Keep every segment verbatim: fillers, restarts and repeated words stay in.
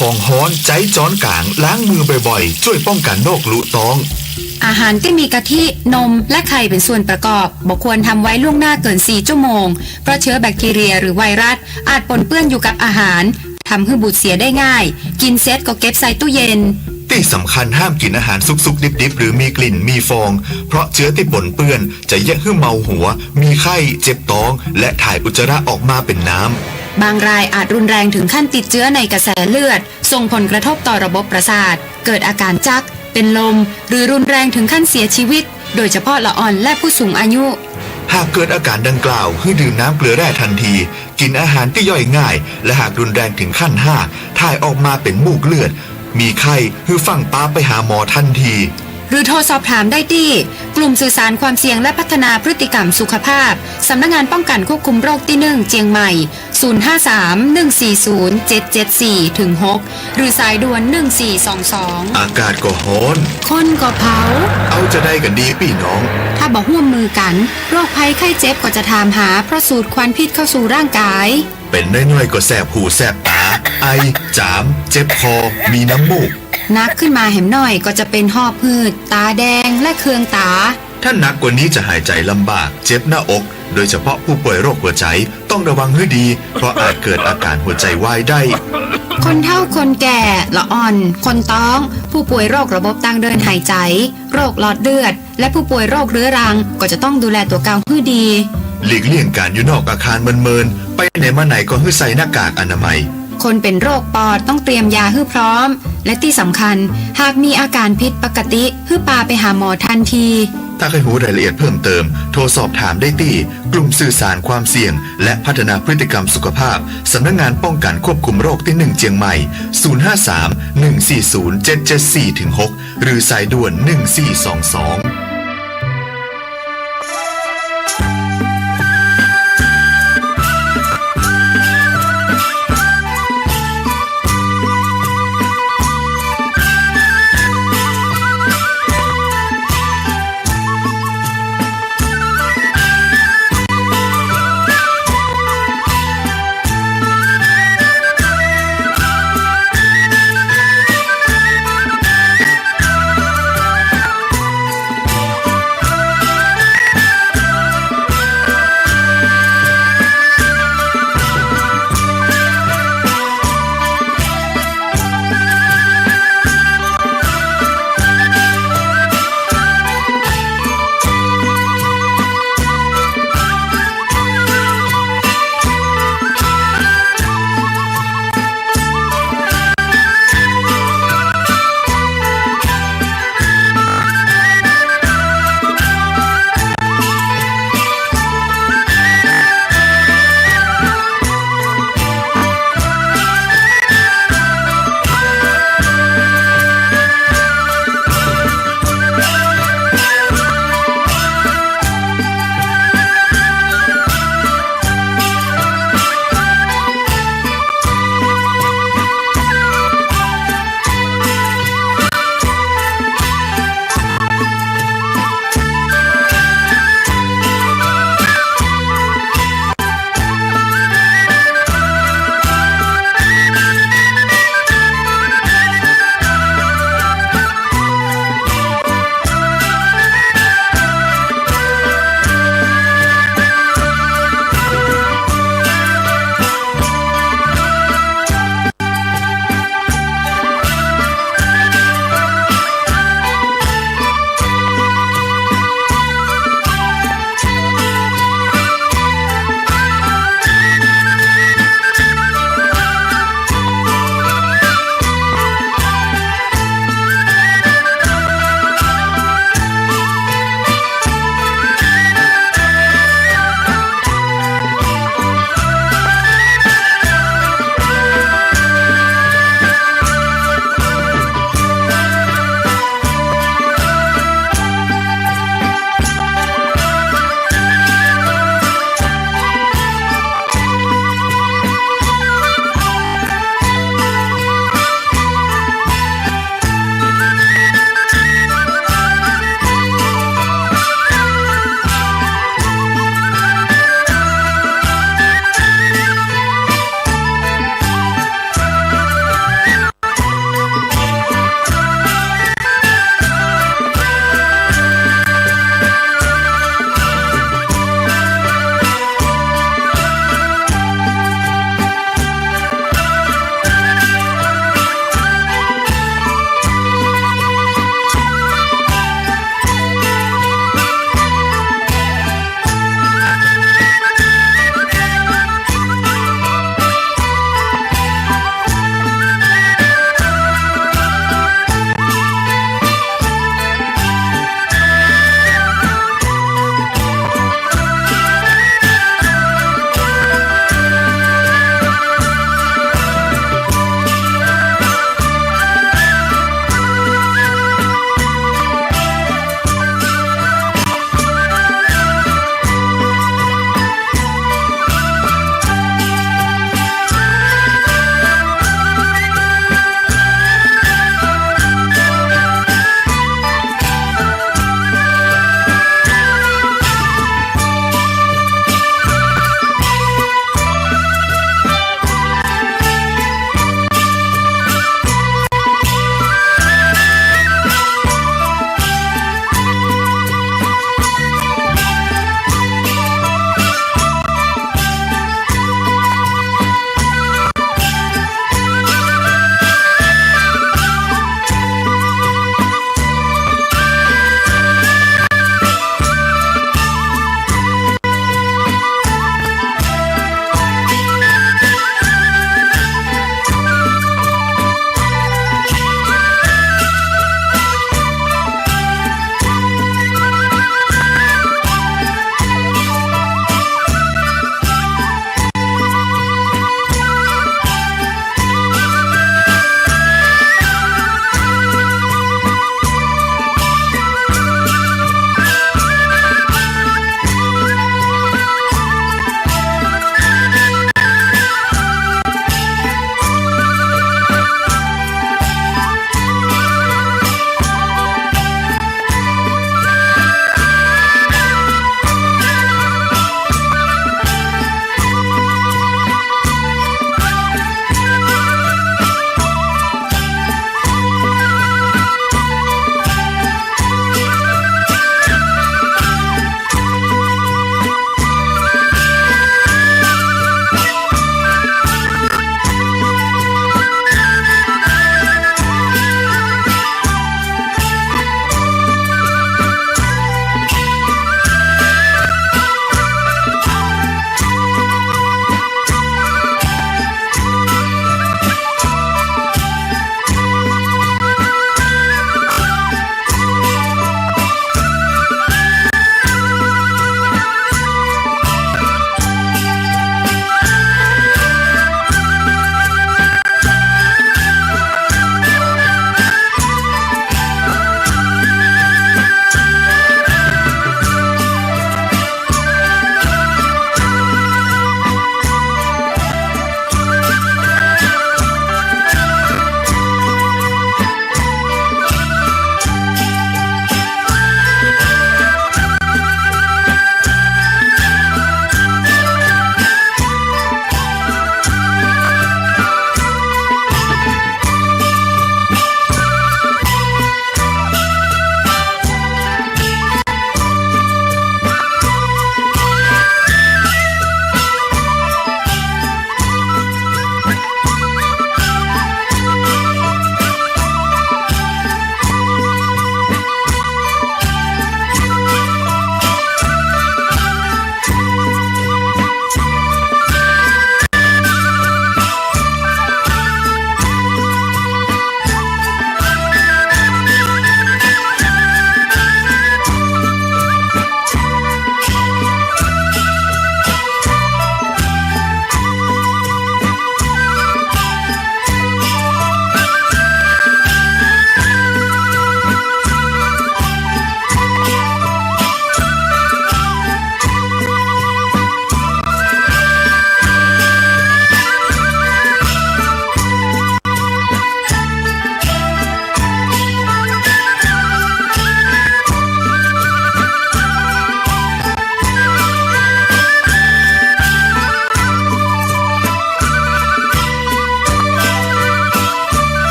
ของฮ้อนใจ๊จ๊อนก๋าง ล้างมือบ่อยๆ จ้วยป้องกั๋นโรคลุต๊อง อาหารตี้มีกะทิ นม และไข่เป๋นส่วนประกอบ บ่ควรทำไว้ล่วงหน้าเกินสี่ชั่วโมง เพราะเชื้อแบคทีเรียหรือไวรัสอาจปนเปื้อนอยู่กับอาหาร ทำหื้อบูดเสียได้ง่าย กิ๋นเสร็จก็เก็บใส่ตู้เย็น ตี้สำคัญห้ามกิ๋นอาหารสุกๆ ดิบๆ หรือมีกลิ่น มีฟอง เพราะเชื้อตี้ปนเปื้อนจะเยียะหื้อเมาหัว มีไข้ เจ็บต๊อง และถ่ายอุจจาระออกมาเป๋นน้ำ บางรายอาจรุนแรงถึงขั้นติดเชื้อในกระแสเลือด ส่งผลกระทบต่อระบบประสาท เกิดอาการจัก เป๋นลม หรือรุนแรงถึงขั้นเสียชีวิต โดยเฉพาะละอ่อนและผู้สูงอายุ หากเกิดอาการดังกล่าว หื้อดื่มน้ำเกลือแร่ทันที กิ๋นอาหารตี้ย่อยง่าย และหากรุนแรงถึงขั้นห้า ถ่ายออกมาเป๋นมูกเลือด มีไข้ หื้อฟั่งปาไปหาหมอทันที หรือโทรสอบถามได้ตี้ กลุ่มสื่อสารความเสี่ยงและพัฒนาพฤติกรรมสุขภาพ สำนักงานป้องกันควบคุมโรคตี้หนึ่ง เจียงใหม่ ศูนย์ห้าสาม หนึ่งสี่ศูนย์ เจ็ดเจ็ดสี่ ถึง หก หรือสายด่วน หนึ่งสี่สองสอง อากาศก็ฮ้อน คนก็เผา เอาจาใดกั๋นดีปี้น้อง ถ้าบ่ฮ่วมมือกั๋น โรคภัยไข้เจ็บก็จะถามหา เพราะสูดควันพิษเข้าสู่ร่างกาย เป๋นน้อยๆ ก็แสบหูแสบต๋า ไอ จ๋าม เจ็บคอ มีน้ำมูก หนักขึ้นมาแหมหน่อยก็จะเป๋นหอบหืด ต๋าแดง และเคืองต๋า ถ้าหนักกว่านี้จะหายใจลำบาก เจ็บหน้าอก โดยเฉพาะผู้ป่วยโรคหัวใจ ต้องระวังหื้อดี เพราะอาจเกิดอาการหัวใจวายได้ คนเฒ่าคนแก่ ละอ่อน คนต๊อง ผู้ป่วยโรคระบบตางเดินหายใจ๋ โรคหลอดเลือด และผู้ป่วยโรคเรื้อรัง ก็จะต้องดูแลตั๋วเก่าหื้อดี หลีกเลี่ยงก๋านอยู่นอกอาคารเมินๆ ไปไหนมาไหนก็หื้อใส่หน้ากากอนามัย คนเป๋นโรคปอดต้องเตรียมยาหื้อพร้อม และตี้สำคัญ หากมีอาการผิดปกติ หื้อปาไปหาหมอทันที ถ้าใค่หูรายละเอียดเพิ่มเติม โทรสอบถามได้ตี้ กลุ่มสื่อสารความเสี่ยง และพัฒนาพฤติกรรมสุขภาพ สำนักงานป้องกันควบคุมโรคตี้หนึ่ง เจียงใหม่ ศูนย์ห้าสาม หนึ่งสี่ศูนย์ เจ็ดเจ็ดสี่ ถึง หก หรือสายด่วน หนึ่งสี่สองสอง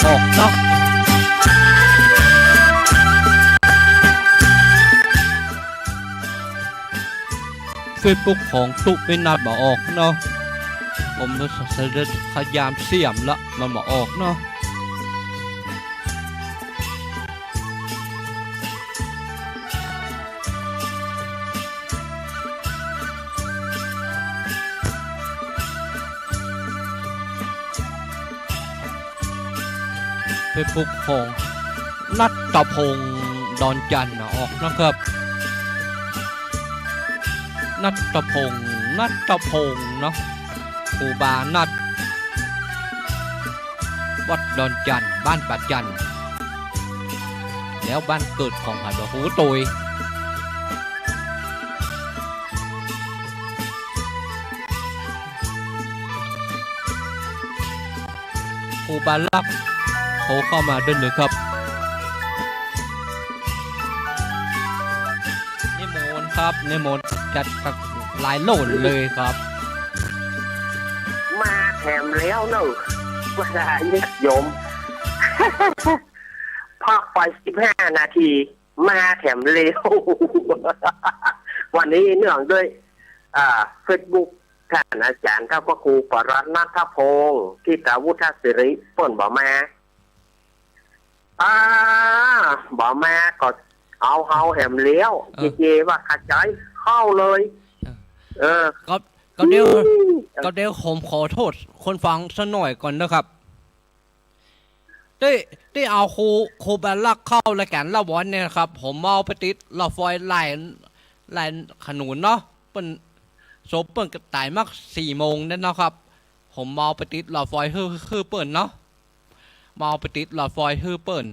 ออกเนาะ เฟซบุ๊กของตุ๊กไม่นัดบ่ออกเนาะ ผมพยายามเสียมละ มันบ่ออกเนาะ เฟซบุ๊กของณัฐพงษ์ ดอนจันทน์นะ ออกนะครับ ณัฐพงษ์ ณัฐพงษ์เนาะ ครูบาณัฐ วัดดอนจันทน์ บ้านป่าจันทน์ แล้วบ้านเกิดของใผบ่ฮู้โตย ครูบาลักษณ์ โทรเข้ามาได้เลยครับ นิมนต์ครับ นิมนต์ จัดหลายโหลดเลยครับ มาแถมแล้วเนาะ บรรดาญาติโยม พักไปสิบห้านาที มาแถมแล้ว วันนี้เนื่องด้วย อ่า เฟซบุ๊ก ท่านอาจารย์เฒ่าพระครูปรัตน์ณัฐพงษ์ ทิตาวุฒศิริ เปิ้นบ่มา อ่า บ่มาก็เอาเฮาแหมแล้ว เออ เจเจว่าขะจายเข้าเลย เออ เออ ก็ ก็เดี๋ยว อืม ก็เดี๋ยวผมขอโทษคนฟังสักหน่อยก่อนนะครับ ตี้ ตี้เอาครู ครูบาลักษณ์เข้ารายก๋านละวันเนี่ยนะครับ ผมเมาไปติดรถไฟหลาย หลายขนุนเนาะ เปิ้น ศพเปิ้นก็ต๋ายมักสี่โมงเนี่ยนะครับ ผมเมาไปติดรถไฟหื้อ หื้อเปิ้นเนาะ เมาไปติดรถไฟหื้อเปิ้น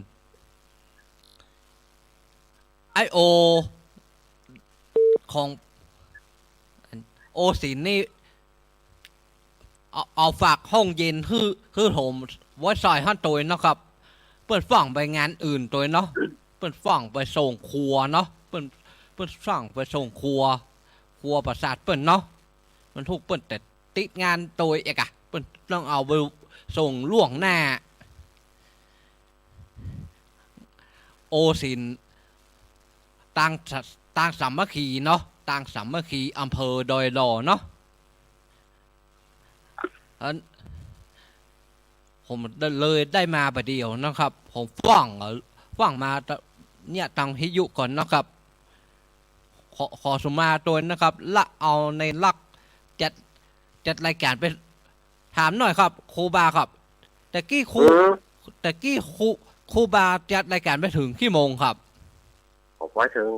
ไอ้โอ ของ โอศิลป์นี่ เอา เอาฝากห้องเย็นหื้อ หื้อผมไว้ซอยหั้นโตยเนาะครับ เปิ้นฟั่งไปงานอื่นโตยเนาะ เปิ้นฟั่งไปส่งครัวเนาะ เปิ้น เปิ้นฟั่งไปส่งครัว ครัวประสาทเปิ้นเนาะ มันถูกเปิ้นแต่ติดงานโตยเอกอะ เปิ้นต้องเอาไปส่งล่วงหน้า โอศิลป์ ตางสะ ตางสามัคคีเนาะ ตางสามัคคี อำเภอดอยหล่อเนาะ อัน ผมได้ เลยได้มาบ่าเดี่ยวนะครับ ผมฟั่ง เอ่อ ฟั่งมาตะ เนี่ย ตางวิทยุก่อนนะครับ ขอ ขอสุมาตวยนะครับ ละเอาในลักษณ์จัด จัดรายก๋านไป ถามหน่อยครับ ครูบาครับ ตะกี้ครู อืม ตะกี้ครู ครูบาจัดรายก๋านไปเถิงกี่โมงครับ ผมไปเถิง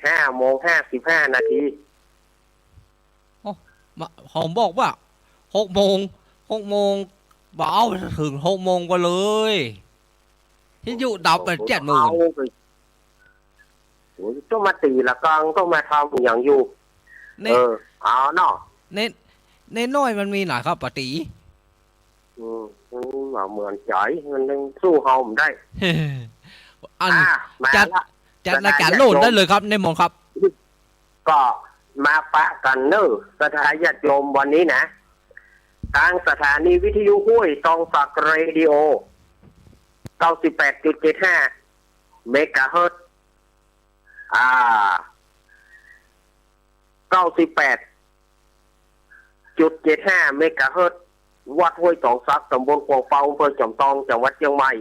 ห้าโมงห้าสิบห้านาที โอ้ มา ผมบอกว่าหกโมง หกโมง บ่เอาเถิงหกโมงกว่าเลย วิทยุดับไปเจ็ดหมื่น เอาไป โอ้ย ต้องมาตี๋ละกัง ต้องมาทำอย่างอยู่ ใน เออ เอาเนาะ ใน ในน้อยมันมีหน่อยครับ ป้าตี๋ อืม อืม บ่เหมือนใจ๋ มันยังสู้เฮาบ่ได้ อัน อ่ะ มา จัด ละ จัดรายก๋านโลดได้เลยครับ นิมนต์ครับ ก็มาปะกั๋นเน่อ ศรัทธาญาติโยม วันนี้นะ ตางสถานีวิทยุห้วยตองสักเรดิโอ เก้าสิบแปดจุดเจ็ดห้า เมกะเฮิรตซ์ อ่า เก้าสิบแปดจุดเจ็ดห้า เมกะเฮิรตซ์ วัดห้วยตองสัก ตำบลขวางเปา อำเภอจอมตอง จังหวัดเชียงใหม่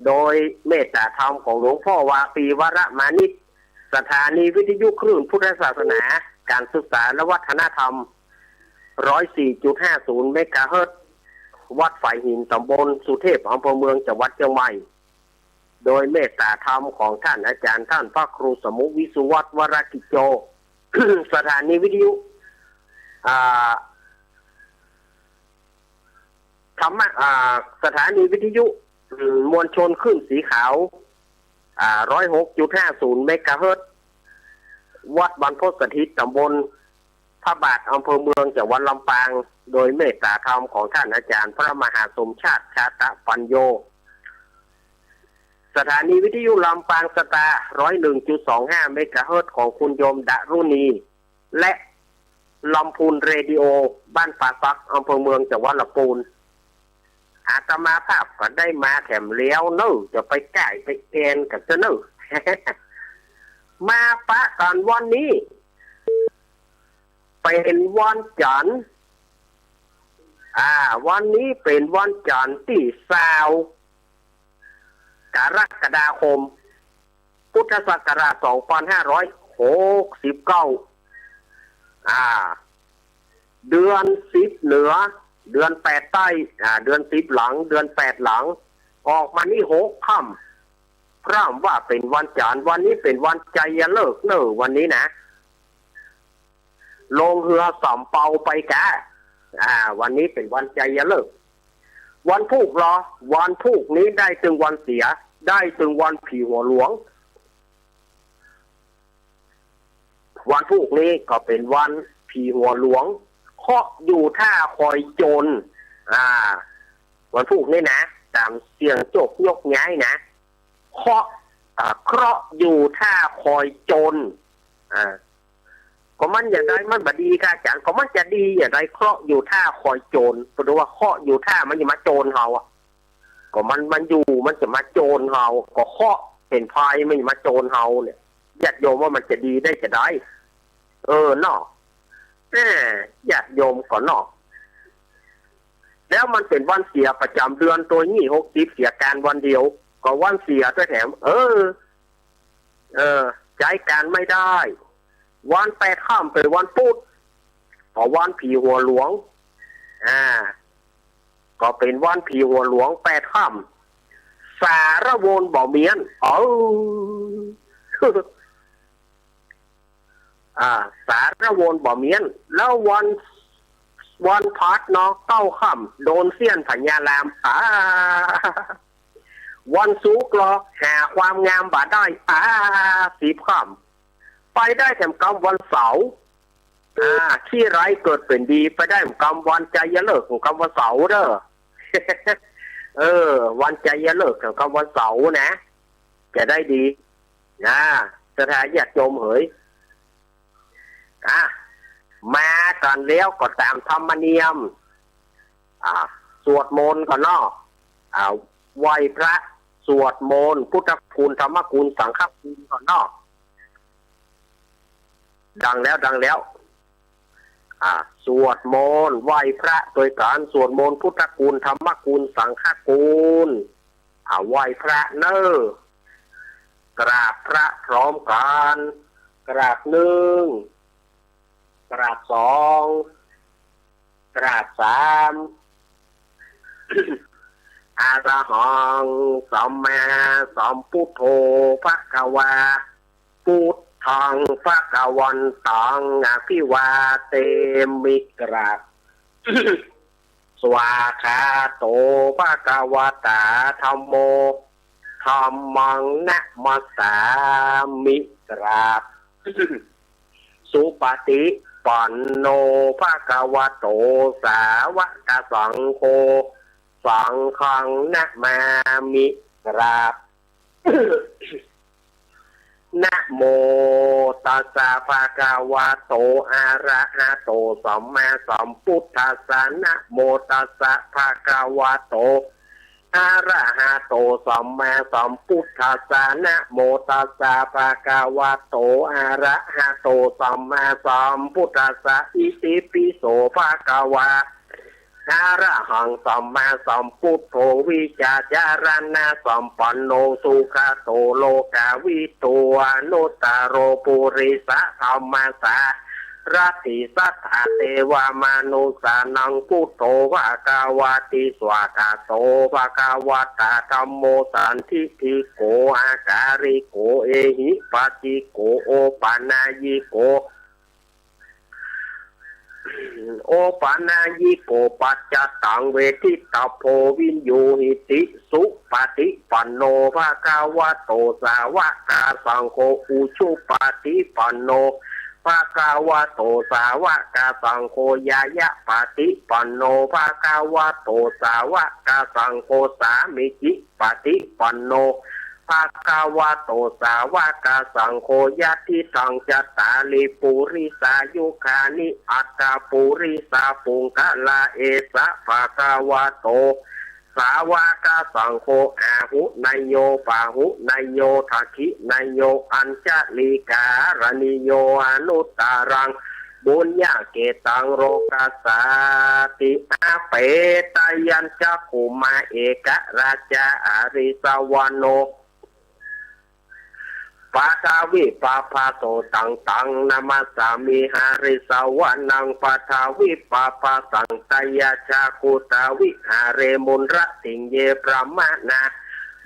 โดยเมตตาธรรมของหลวงพ่อวาปี วรมานิช สถานีวิทยุคลื่นพุทธศาสนา การศึกษาและวัฒนธรรม ร้อยสี่จุดห้าศูนย์ เมกะเฮิรตซ์ วัดฝายหิน ตำบลสุเทพ อำเภอเมือง จังหวัดเชียงใหม่ โดยเมตตาธรรมของท่านอาจารย์ ท่านพระครูสมุห์ วิสุวัฒน์ วรกิจโจ สถานีวิทยุ อ่า ธรรมะ อ่า สถานีวิทยุ อืม มวลชนคลื่นสีขาว อ่า ร้อยหกจุดห้าศูนย์ เมกะเฮิรตซ์ วัดบรรพตสถิต ตำบลพระบาท อำเภอเมือง จังหวัดลำปาง โดยเมตตาธรรมของท่านอาจารย์พระมหาสมชาติ ชาตะปัญโญ สถานีวิทยุลำปางสตาร์ ร้อยหนึ่งจุดสองห้า เมกะเฮิรตซ์ ของคุณโยมดารุณี และลำพูนเรดิโอ บ้านป่าสัก อำเภอเมือง จังหวัดลำพูน อาตมาภาพก็ได้มาแถมแล้วเนอะ จะไปก้ายไปแกนกั๋นซะเนอะ มาปะกั๋นวันนี้ เป๋นวันจันทร์ อ่า วันนี้เป๋นวันจันทร์ตี้ซาว กรกฎาคม พุทธศักราชสองพันห้าร้อยหกสิบเก้า อ่า เดือนสิบเหนือ เดือนแปดใต้ อ่า เดือนสิบหลัง เดือนแปดหลัง ออกมานี่หกค่ำ พร่ำว่าเป๋นวันจันทร์ วันนี้เป๋นวันชัยฤกษ์เนอะ วันนี้นะ ลงเฮือสำเปาไปกา อ่า วันนี้เป๋นวันชัยฤกษ์ วันพูกลอ วันพูกนี้ได้ตึงวันเสีย ได้ตึงวันผีหัวหลวง วันพูกนี้ก็เป๋นวันผีหัวหลวง เคราะห์อยู่ถ้าคอยโจร อ่า วันพูกนี้นะ ต๋ามเสี่ยงโจคยกย้ายนะ เคราะห์ อ่า เคราะห์อยู่ถ้าคอยโจร อ่า ก็มันจะใด มันบ่ดีกาอาจ๋ารย์ ก็มันจะดีจะใด เคราะห์อยู่ถ้าคอยโจร เป๋นว่าเคราะห์อยู่ถ้ามันจะมาโจรเฮาอะ ก็มัน มันอยู่ มันจะมาโจรเฮา ก็เคราะห์เป๋นภัย มันจะมาโจรเฮาเนี่ย ญาติโยมว่ามันจะดีได้จะใด เออเนาะ แหม ญาติโยมก็เนาะ แล้วมันเป๋นวันเสียประจ๋ำเดือน ตัวนี้หกสิบเสียก๋านวันเดียว ก็วันเสียตวยแถม เออ เออ ใจ๊ก๋านไม่ได้ วันแปดค่ำเป๋นวันปุ๊ด ก็วันผีหัวหลวง อ่า ก็เป๋นวันผีหัวหลวงแปดค่ำ สาระวนบ่เมี้ยน เออ อ่า สาระวนบ่เมี้ยน แล้ววัน วันพฤหัสเนาะ เก้าค่ำ โดนเสี้ยนพญาราม อ่า วันศุกร์ลอ หาความงามบ่ได้ อ่า สิบค่ำ ไปได้แถมกำวันเสาร์ อ่า ขี้ร้ายเกิดเป๋นดี ไปได้แถมกำวันชัยฤกษ์ กำวันเสาร์เด้อ เออ วันชัยฤกษ์ กำวันเสาร์นะ จะได้ดี นะ ศรัทธาญาติโยมเหย อ่ะ มากั๋นแล้วก็ต๋ามธรรมเนียม อ่ะ สวดมนต์ก่อนเนาะ อ่ะ ไหว้พระ สวดมนต์ พุทธคุณ ธรรมคุณ สังฆคุณก่อนเนาะ ดังแล้ว ดังแล้ว อ่ะ สวดมนต์ ไหว้พระตวยกั๋น สวดมนต์ พุทธคุณ ธรรมคุณ สังฆคุณ อ่ะ ไหว้พระเน่อ กราบพระพร้อมกั๋น กราบนึ่ง กราบสอง กราบสาม อะระหัง สัมมาสัมพุทโธ ภะคะวา พุทธัง ภะคะวันตัง อะภิวาเทมิ กราบ สวากขาโต ภะคะวะตา ธัมโม ธัมมัง นะมัสสามิ กราบ สุปฏิปันโน ภะคะวะโต สาวกสังโฆ สังฆัง นะมามิ กราบ นะโมตัสสะ ภะคะวะโต อะระหะโต สัมมาสัมพุทธัสสะ นะโมตัสสะ ภะคะวะโต อะระหะโต สัมมาสัมพุทธัสสะ นะโมตัสสะ ภะคะวะโต อะระหะโต สัมมาสัมพุทธัสสะ อิติปิโส ภะคะวา อะระหัง สัมมาสัมพุทโธ วิชชาจารณสัมปันโน สุขะโต โลกาวิทู อนุตตโร ปุริสะธัมมสา รัตถิสัทธา เตวะมนุสสานัง พุทโธ ภะคะวะติ สวากขาโต ภะคะวะตา ธัมโม สันทิฏฐิโก อะหะกาลิโก เอหิปัสสิโก โอปะนายิโก โอปะนายิโก ปัจจตัง เวทิตตะโพ วิญญูหิติ สุปฏิปันโน ภะคะวะโต สาวกสังโฆ อุชุปฏิปันโน ภะคะวะโต สาวกสังโฆ ญาณปฏิปันโน ภะคะวะโต สาวกสังโฆ สามีจิปฏิปันโน ภะคะวะโต สาวกสังโฆ ยัตถิตัง จัตตาริ ปุริสายุคานิ อัตถะปุริสะปุงกะละ เอสะ ภะคะวะโต สาวกสังโฆ อาหุเนโย ปาหุเนโย ทักขิเนโย อัญชลีการณีโย อนุตตรัง ปุญญาเขตตัง โลกัสสาติ อาเปตายัญจักขุมา เอกราชา หริสสวโน ปฐวีปะภะโส ตัง ตัง นะมัสสามิ หริสสวนัง ปฐวีปะภะสัง ตยะชาคุตวิหาเร มุนระสิงเย พรหมะนา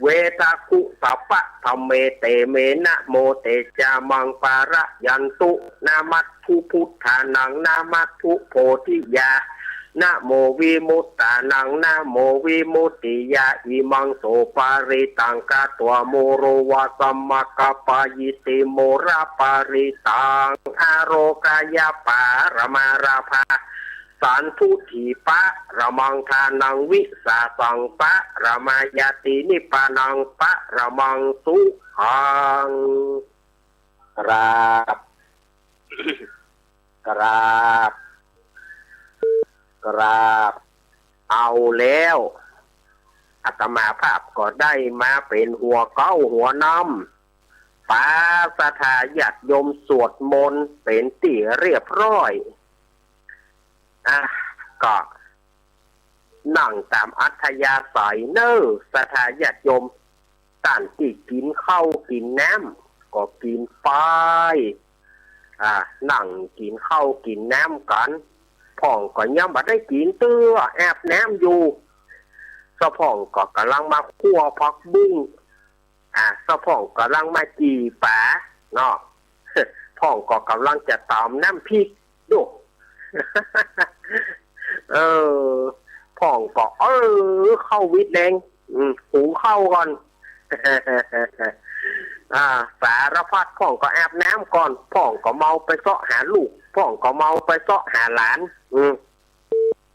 เวทักขุสัพพะทะเม เตเม นะโมเตจามัง ปะระยันตุ นะมัสสุพุทธานัง นะมัสสุโพธิยา นะโมวิมุตตานัง นะโมวิมุตติยา อิมังโสปะริตัง กัตวา โมโรวา สัมมะกัปปะยิติ โมระปะริตัง อโรกายะปะระมาราภา สันตุถีปะระมัง ทานังวิสาสังปะระมายาติ นิพพานังปะระมังสุขัง กราบ กราบ กราบ เอาแล้ว อาตมาภาพก็ได้มาเป๋นหัวเก๊าหัวนำ ปาศรัทธาญาติโยมสวดมนต์เป๋นตี้เรียบร้อย อ่ะ ก็ นั่งต๋ามอัธยาศัยเน่อ ศรัทธาญาติโยม ต้านตี้กิ๋นข้าวกิ๋นน้ำก็กิ๋นไป อ่า นั่งกิ๋นข้าวกิ๋นน้ำกั๋น พ่องก็ยังบ่ได้กิ๋นเตื้อ อาบน้ำอยู่ สะพ่องก็ก่ำลังมาคั่วผักบุ้ง อ่า สะพ่องก่ำลังมาจี่ป๋าเนาะ พ่องก็ก่ำลังจะต๋ำน้ำพริกดู เออ พ่องก็ เออ เข้าวิดแดง อืม หุงข้าวก่อน อ่า สารพัด พ่องก็อาบน้ำก่อน พ่องก็เมาไปเซาะหาลูก พ่องก็เมาไปเซาะหาหลาน อืม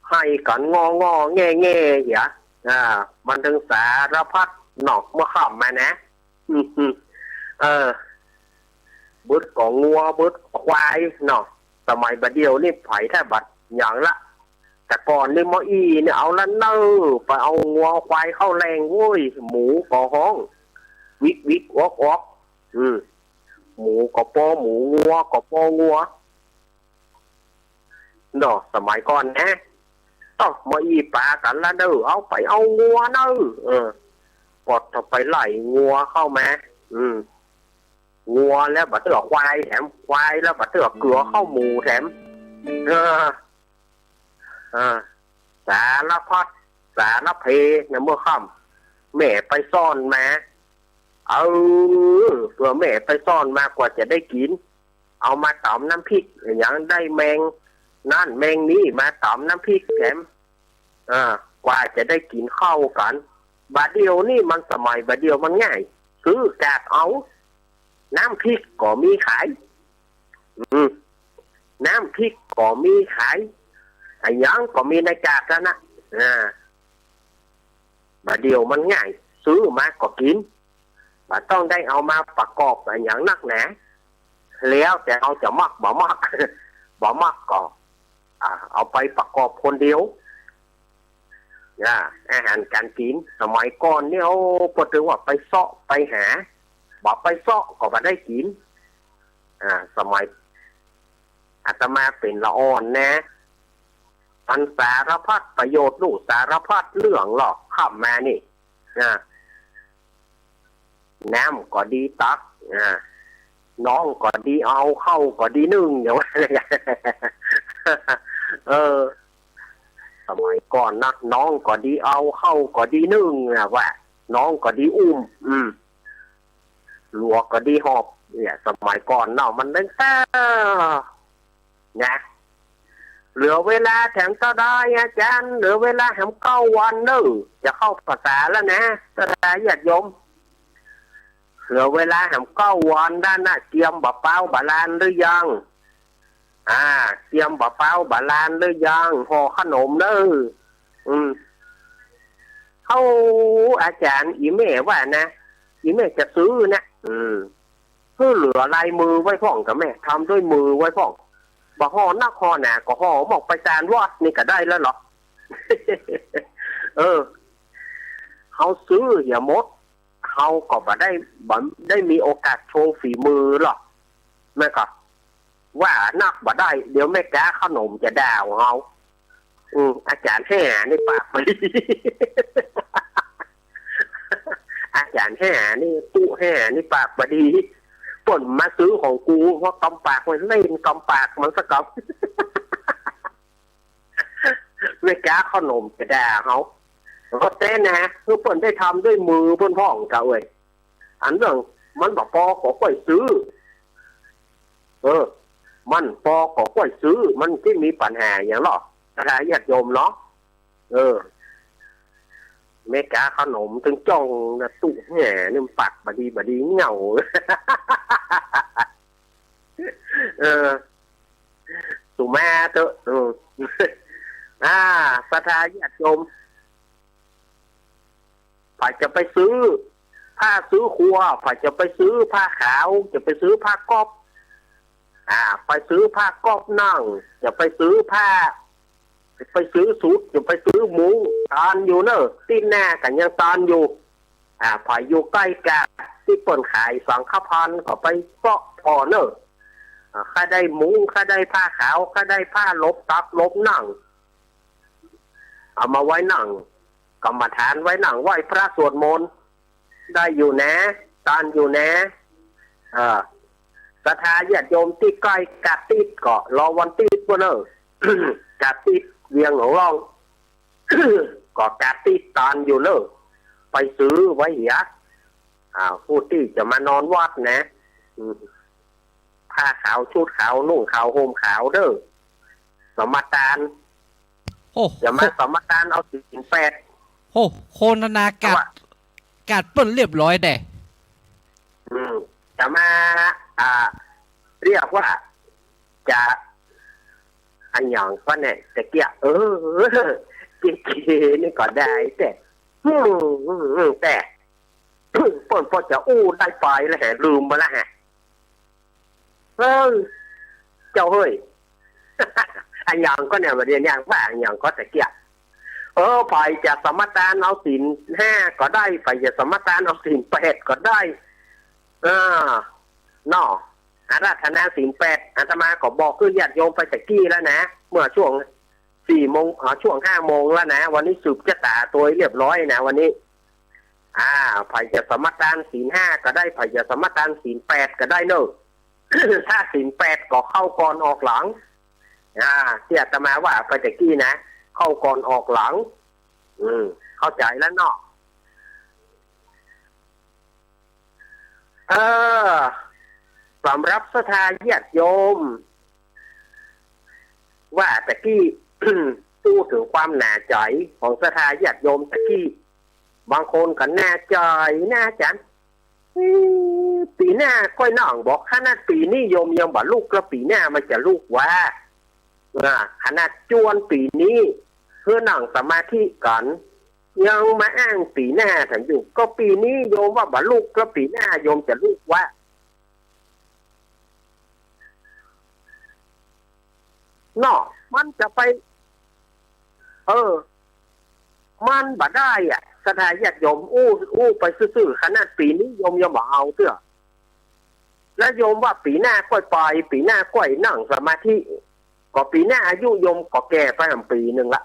ไห้กั๋นงอๆ แง่ๆ เหีย อ่า มันตึงสารพัดเนาะ เมื่อค่ำมานะ อืม เออ เบิดก็งัว เบิดควายเนาะ สมัยบ่าเดี่ยวนี่ไผแทบบ่หยังละ แต่ก่อนนี่หมออี้นี่เอาละเน่อ ไปเอางัวควายเข้าแลงโว้ย หมูก็ฮ้อง วิกวิกออกออก อืม หมูก็ปอหมู งัวก็ปองัว เนาะ สมัยก่อนนะ เอ้า หมออี้ปากั๋นละเน่อ เอาไปเอางัวเน่อ เออ ก็ต้องไปไล่งัวเข้ามา อืม งัวแล้วบ่าเตื้อควายแถม ควายแล้วบ่าเตื้อเกือเข้าหมูแถม เออ เออ สารพัด สารเพนะ เมื่อค่ำ แม่ไปซ่อนมา เออ เผื่อแม่ไปซ่อนมากว่าจะได้กิ๋น เอามาต๋ำน้ำพริก หยังได้แมงนั่นแมงนี้มาต๋ำน้ำพริกแถม อ่า กว่าจะได้กิ๋นข้าวกั๋น บ่าเดี่ยวนี่มันสมัยบ่าเดี่ยวมันง่าย ซื้อกาดเอา น้ำพริกก็มีขาย อืม น้ำพริกก็มีขาย อะหยังก็มีในกาดนั้นนะ อ่า บ่าเดี่ยวมันง่าย ซื้อมาก็กิ๋น บ่ต้องได้เอามาประกอบอะหยังนักหนา แล้วแต่เฮาจะมักบ่มัก บ่มักก็ อ่า เอาไปประกอบคนเดียว อ่า อาหารก๋านกิ๋น สมัยก่อนนี่ โอ้ ปอเถิงว่าไปเซาะไปหา บ่ไปเซาะก็บ่ได้กิ๋น อ่า สมัยอาตมาเป๋นละอ่อนนะ อันสารพัดประโยชน์ ฮู้สารพัดเรื่องหรอก ค่ำมานี่ อ่า น้ำก็ดีตัก อ่า น้องก็ดีเอา ข้าวก็ดีนึ่ง อย่างว่า เออ สมัยก่อนนะ น้องก็ดีเอา ข้าวก็ดีนึ่ง นะว่า น้องก็ดีอุ้ม อืม หลัวก็ดีหอบ เนี่ย สมัยก่อนเนาะ มันตั้งแต่ นะ เหลือเวลาแถมเต้าใด อาจ๋ารย์ เหลือเวลาแถมเก้าวันเน่อ จะเข้าพรรษาแล้วนะ ศรัทธาญาติโยม เหลือเวลาแถมเก้าวันด้านน่ะ เกียมบ่าเป๊าบ่าลานหรือยัง อ่า เกียมบ่าเป๊าบ่าลานหรือยัง ห่อขนมเน่อ อืม เฮา อาจ๋ารย์ อี่แม่ว่านะ อี่แม่จะซื้อนะ อืม หื้อเหลือลายมือไว้พ่องก่อแม่ ทำด้วยมือไว้พ่อง บ่ห่อนักห่อหนา ก็ห่อหมอกไปจานวัดนี่ก็ได้แล้วเหรอ เออ เฮาซื้อเหียหมด เฮาก็บ่ได้ บ่ได้มีโอกาสโชว์ฝีมือหรอก แม่นก่อ ว่านักบ่ได้ เดี๋ยวแม่ก๊าขนมจะด่าเฮา อืม อาจ๋ารย์แห่นี่ปากบ่ดี อาจ๋ารย์แห่นี่ ตุ๊แห่นี่ปากบ่ดี เปิ้นมาซื้อของกู เพราะกำปากมันเล่นกำปากมันซะก่อน แม่ก๊าขนมจะด่าเฮา ก็แต๊นะ คือเปิ้นได้ทำด้วยมือเปิ้นพ่องกะเว้ย อันเรื่องมันบ่ปอก็ก้อยซื้อ เออ มันปอก็ก้อยซื้อ มันจะมีปัญหาหยังหรอ ศรัทธาญาติโยมเนาะ เออ แม่ก๊าขนมตึงจ้องนะ ตุ๊แห่นี่มันปากบ่ดีบ่ดีเหงา เออ สุมาเถอะ เออ อ่า ศรัทธาญาติโยม ใผจะไปซื้อผ้าซื้อครัว ใผจะไปซื้อผ้าขาว จะไปซื้อผ้าก๊อบ อ่า ไปซื้อผ้าก๊อบนั่ง จะไปซื้อผ้า ไปซื้อสูท จะไปซื้อมุ้ง ตอนอยู่เนอะ ตี้หน้ากั๋นยังตอนอยู่ อ่า ใผอยู่ใก้กาดตี้เปิ้นขายสังฆภัณฑ์ก็ไปเซาะผ่อเนอะ อ่า ใค่ได้มุ้ง ใค่ได้ผ้าขาว ใค่ได้ผ้าหลบตักหลบนั่ง เอามาไว้นั่งกรรมฐาน ไว้นั่งไหว้พระสวดมนต์ ได้อยู่นะ ตอนอยู่นะ เออ ศรัทธาญาติโยมตี้ใก้กาดตี้ก็รอวันตี้ปุ้นเนอะ กาดตี้เวียงหลวงล่อง ก็กาดตี้ตอนอยู่เนอะ ไปซื้อไว้เหีย อ่า ผู้ตี้จะมานอนวัดนะ อืม ผ้าขาวชุดขาวนุ่งขาวห่มขาวเด้อ สมาทาน โอ้ จะมาสมาทานเอาศีลแปด โอ้ โฆษณากาด กาดเปิ้นเรียบร้อยแด่ อืม จะมา อ่า เรียกว่า จะ อะหยังก็เนี่ย ตะเกียะ เออ เก๊ๆ นี่ก็ได้แต๊ อืม อืม อืม แต๊ เปิ้นปอจะอู้ได้ไปแล้วแหะ ลืมไปแล้วแหะ เออ เจ้าเฮ้ย อะหยังก็เนี่ย บ่าเดี่ยวเนี่ย ว่าอะหยังก็ตะเกียะ เออ ใผจะสมาทานเอาศีลห้าก็ได้ ใผจะสมาทานเอาศีลแปดก็ได้ เออ เนาะ อาราธนาศีลแปด อาตมาก็บอกคือญาติโยมไปตะกี้แล้วนะ เมื่อช่วงสี่โมง อ่า ช่วงห้าโมงแล้วนะ วันนี้สืบจะต๋าโตยเรียบร้อยนะ วันนี้ อ่า ใผจะสมาทานศีลห้าก็ได้ ใผจะสมาทานศีลแปดก็ได้เนอะ ถ้าศีลแปดก็เข้าก่อนออกหลัง อ่า ตี้อาตมาว่าไปตะกี้นะ เข้าก่อนออกหลัง อืม เข้าใจ๋แล้วเนาะ เออ สำหรับศรัทธาญาติโยม ว่าตะกี้ พูดถึงความหนาใจ๋ของศรัทธาญาติโยมตะกี้ บางคนก็หนาใจ๋นะอาจ๋ารย์ เอ้ย ปี๋หน้าก้อยนั่งบอก ขนาดปี๋นี้โยมยังบ่ลุก แล้วปี๋หน้ามันจะลุกวะ อ่า ขนาดจวนปี๋นี้ หื้อนั่งสมาธิก่อน ยังมาอ้างปี๋หน้ากั๋นอยู่ ก็ปี๋นี้โยมว่าบ่ลุก แล้วปี๋หน้าโยมจะลุกวะ เนาะ มันจะไป เออ มันบ่ได้อะ ศรัทธาญาติโยม อู้ อู้ไปซื่อๆ ขนาดปี๋นี้โยมยังบ่เอาเตื้อ แล้วโยมว่าปี๋หน้าก้อยไป ปี๋หน้าก้อยนั่งสมาธิ ก็ปี๋หน้าอายุโยมก็แก่ไปหำปี๋นึ่งละ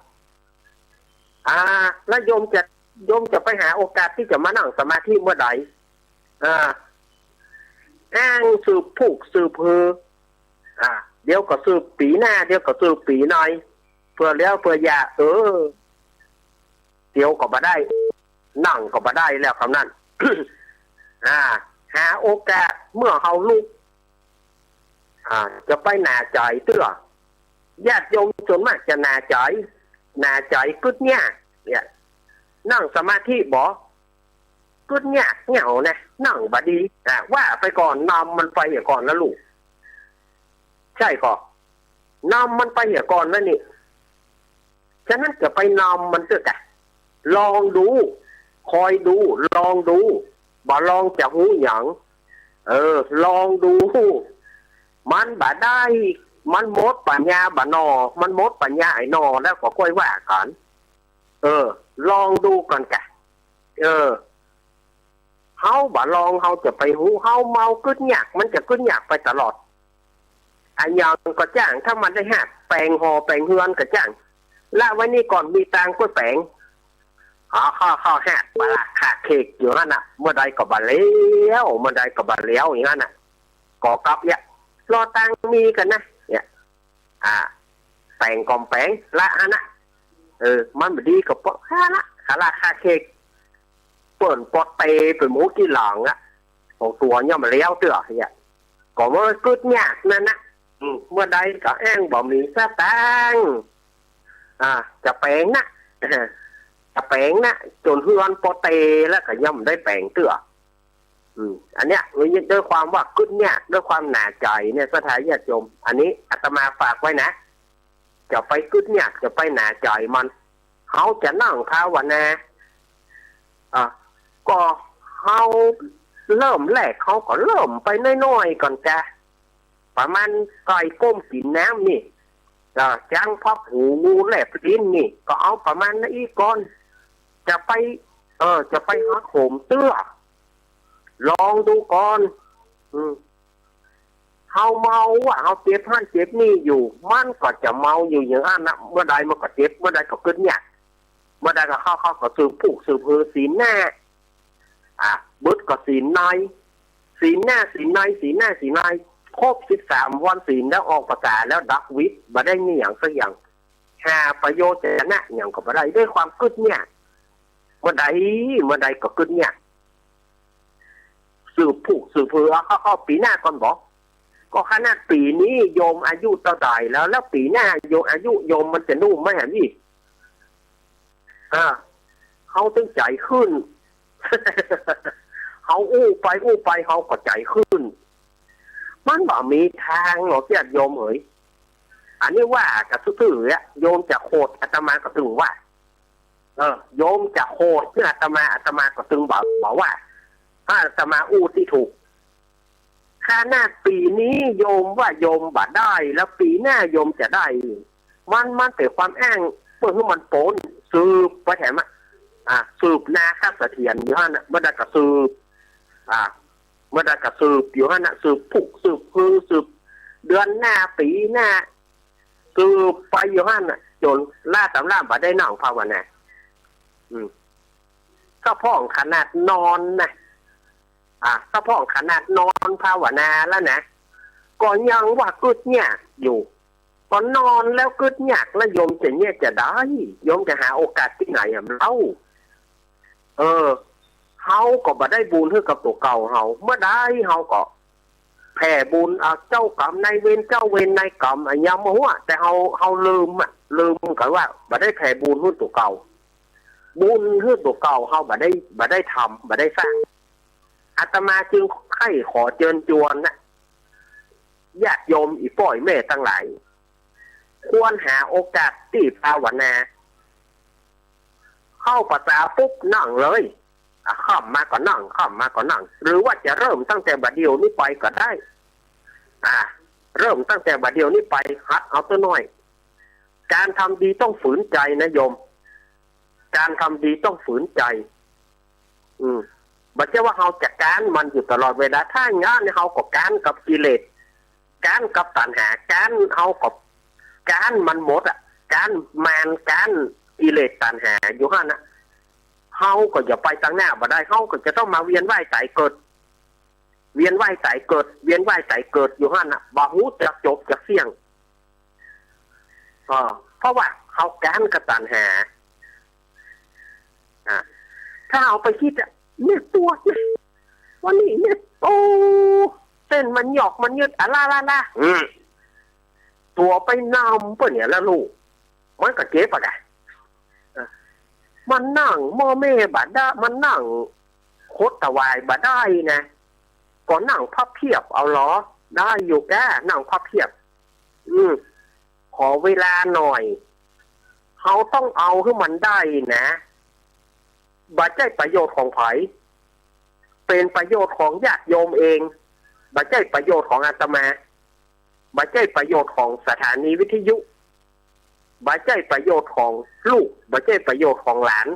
อ่า แล้วโยมจะ โยมจะไปหาโอกาสตี้จะมานั่งสมาธิเมื่อใด อ่า อ้างสืบผูกสืบเฮือ อ่า เดี๋ยวก็สืบปี๋หน้า เดี๋ยวก็สืบปี๋ใน เปื้อแล้วเปื้อยา เออ เตียวก็บ่ได้ นั่งก็บ่ได้แล้วคำนั้น อ่า หาโอกาสเมื่อเฮาลุก อ่า จะไปหนาใจ๋เตื้อ ญาติโยมส่วนมากจะหนาใจ๋ หนาใจ๋กึ๊ดเยียะ เนี่ย นั่งสมาธิบ่ กึ๊ดเยียะ เหงานะ นั่งบ่ดี อ่า ว่าไปก่อน นำมันไปเหียก่อนแล้วลูก ใจ้ก่อ นำมันไปเหียก่อนแล้วนี่ ฉะนั้นจะไปนำมันเตื้อกะ ลองดู คอยดู ลองดู บ่ลองจะฮู้หยัง เออ ลองดู มันบ่ได้ มันหมดปัญญาบ่หนอ มันหมดปัญญาไอ้หนอ แล้วก็ค่อยว่ากั๋น เออ ลองดูก่อนกะ เออ เฮาบ่ลองเฮาจะไปฮู้ เฮากึ๊ดยาก มันจะกึ๊ดยากไปตลอด อะหยังก็จ้าง ถ้ามันได้ฮอดแป๋งหอแป๋งเฮือนก็จ้าง ละไว้นี่ก่อน มีตังค์ก็แป๋ง เฮา เฮา เฮาฮอดบ่ละคาเขกอยู่หั้นน่ะ เมื่อใดก็บ่แล้ว เมื่อใดก็บ่แล้วอยู่หั้นน่ะ ก็กลับเนี่ย รอตังค์มีก่อนนะ เนี่ย อ่า แป๋งก็แป๋ง ละหั้นน่ะ เออ มันบ่ดีก็ปะ ฮะ ละ คาราคาเขก เปิ้นปอเตไปหมู่กี่หลังอะ ของตั๋วยังบ่แล้วเตื้อเนี่ย ก็ว่ากึ๊ดยากนั่นนะ อืม เมื่อใดก็อ้างบ่มีสตางค์ อ่า จะแป๋งนะ จะแป๋งนะ จ๋นเฮือนปอเตแล้วก็ยังบ่ได้แป๋งเตื้อ อืม อันเนี้ย ด้วยความว่ากึ๊ดยาก ด้วยความหนาใจ๋เนี่ย ศรัทธาญาติโยม อันนี้อาตมาฝากไว้นะ จะไปกึ๊ดยาก จะไปหนาใจ๋มัน เฮาจะนั่งภาวนา อ่ะ ก็เฮาเริ่มแรก เฮาก็เริ่มไปน้อยๆ ก่อนจ้ะ ประมาณก้อยก้มกิ๋นน้ำนี่ อ่ะ จังพักหูงูแลบลิ้นนี่ ก็เอาประมาณนี้ก่อน จะไป เออ จะไปหักโหมเตื้อ ลองดูก่อน อืม เฮาเมาอะ เฮาเจ็บหั้นเจ็บนี่อยู่ มันก็จะเมาอยู่อย่างอั้นนะ เมื่อใดมันก็เจ็บ เมื่อใดก็กึ๊ดยาก เมื่อใดก็เข้า เข้าก็สืบผูกสืบหือศีลหน้า อ่ะ บึดก็ศีลใน ศีลหน้าศีลใน ศีลหน้าศีลใน ครบสิบสามวันศีลแล้ว ออกพรรษาแล้วดับวิต บ่ได้มีหยังสักอย่าง หาประโยชน์จะชนะหยังก็บ่ได้ ด้วยความกึ๊ดยาก เมื่อใด เมื่อใดก็กึ๊ดยาก สืบผูกสืบหือ เอาเข้า เข้าปี๋หน้าก่อนบ่ ก็ขนาดปี๋นี้โยมอายุเต้าใดแล้ว แล้วปี๋หน้าโยม อายุโยมมันจะนุ่มไหมอะนี่ อ่า เฮาตึงใจ๋ขึ้น เฮาอู้ไปอู้ไป เฮาก็ใจ๋ขึ้น มันบ่มีตางหรอกญาติโยมเอ๋ย อันนี้ว่ากั๋นซื่อๆ อะ โยมจะโขดอาตมาก็ตึงว่า เออ โยมจะโขดเตื้ออาตมา อาตมาก็ตึงบ่า บ่าว่า ถ้าอาตมาอู้ตี้ถูก ขนาดปี๋นี้โยมว่าโยมบ่ได้ แล้วปี๋หน้าโยมจะได้ มัน มันเป๋นความอ้างเปื้อหื้อมันป๊น สืบไปแถมอะ อ่ะ สืบนาคเสถียรอยู่หั้นน่ะ เมื่อใดก็สืบ อ่ะ เมื่อใดก็สืบอยู่หั้นน่ะ สืบผูกสืบหือ สืบเดือนหน้าปี๋หน้า สืบไปอยู่หั้นน่ะ จ๋นละต๋ำราบ่ได้นั่งภาวนา อืม เฉพาะขนาดนอนนะ อ่ะ เฉพาะขนาดนอนภาวนาแล้วนะ ก็ยังว่ากึ๊ดยากอยู่ ก็นอนแล้วกึ๊ดยากแล้วโยมจะเนี่ยจะได้ โยมจะหาโอกาสตี้ไหนอะเล่า เออ เฮาก็บ่ได้บุญหื้อกับตั๋วเก่าเฮา เมื่อใดเฮาก็แผ่บุญ อ่ะ เจ้ากรรมนายเวร เจ้าเวรนายกรรม อะ ยังบ่ฮู้อะ แต่เฮา เฮาลืมอะ ลืมกั๋นว่าบ่ได้แผ่บุญหื้อตั๋วเก่า บุญหื้อตั๋วเก่าเฮาบ่ได้ บ่ได้ทำ บ่ได้สร้าง อาตมาจึงใค่ขอเจิญจวนนะ ญาติโยมอี่ป้ออี่แม่ตังหลาย ควรหาโอกาสตี้ภาวนา เข้าพรรษาปุ๊บนั่งเลย อ่ะ ค่ำมาก็นั่ง ค่ำมาก็นั่ง หรือว่าจะเริ่มตั้งแต่บ่าเดี่ยวนี้ไปก็ได้ อ่ะ เริ่มตั้งแต่บ่าเดี่ยวนี้ไป หัดเอาเตื้อน้อย ก๋านทำดีต้องฝืนใจ๋นะโยม ก๋านทำดีต้องฝืนใจ๋ อืม บ่ใจ้ว่าเฮาจะก๊านมันอยู่ตลอดเวลา ถ้าอย่างนั้นเฮาก็ก๊านกับกิเลส ก๊านกับตัณหา ก๊าน เฮาก็ก๊านมันหมดอะ ก๊านมาร ก๊านกิเลสตัณหาอยู่หั้นน่ะ เฮาก็จะไปตังหน้าบ่ได้ เฮาก็จะต้องมาเวียนว่ายต๋ายเกิด เวียนว่ายต๋ายเกิด เวียนว่ายต๋ายเกิดอยู่หั้นน่ะ บ่ฮู้จักจบจักเสี้ยง อ่า เพราะว่าเฮาก๊านกับตัณหา อ่า ถ้าเฮาไปกึ๊ดอะ เนี่ยปวดนะ วันนี้เนี่ย โอ้ เส้นมันหยอกมันยืด อะล้าล้าล้า อืม ตั๋วไปนำเปิ้นเนี่ยแล้วลูก มันก็เจ็บอะกะ เออ มันนั่งหม้อแม่บ่ได้ มันนั่งคดตะวายบ่ได้นะ ก็นั่งพับเพียบเอาลอ ได้อยู่ก้า นั่งพับเพียบ อืม ขอเวลาหน่อย เฮาต้องเอาหื้อมันได้นะ บ่ใจ้ประโยชน์ของใผ เป๋นประโยชน์ของญาติโยมเอง บ่ใจ้ประโยชน์ของอาตมา บ่ใจ้ประโยชน์ของสถานีวิทยุ บ่ใจ้ประโยชน์ของลูก บ่ใจ้ประโยชน์ของหลาน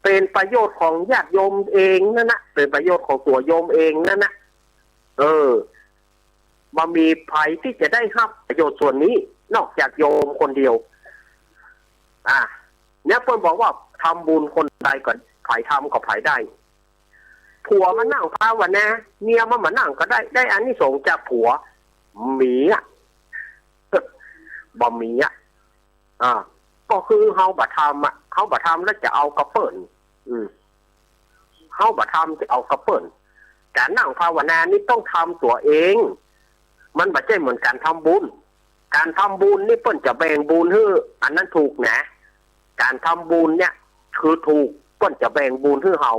เป๋นประโยชน์ของญาติโยมเองนั่นนะ เป๋นประโยชน์ของตั๋วโยมเองนั่นนะ เออ บ่มีใผตี้จะได้ฮับประโยชน์ส่วนนี้ นอกจากโยมคนเดียว อ่ะ เนี่ยเปิ้นบอกว่าทำบุญคนใดก็ ใผทำก็ใผได้ ผัวมานั่งภาวนา เมียมันมานั่งก็ได้ ได้อานิสงส์จากผัว มีอะ บ่มีอะ อ่า ก็คือเฮาบ่ทำอะ เฮาบ่ทำแล้วจะเอากะเปิ้น อืม เฮาบ่ทำจะเอากะเปิ้น ก๋านนั่งภาวนานี่ต้องทำตั๋วเอง มันบ่ใจ้เหมือนก๋านทำบุญ ก๋านทำบุญนี่เปิ้นจะแบ่งบุญหื้อ อันนั้นถูกนะ ก๋านทำบุญเนี่ยคือถูก เปิ้นจะแบ่งบุญหื้อเฮา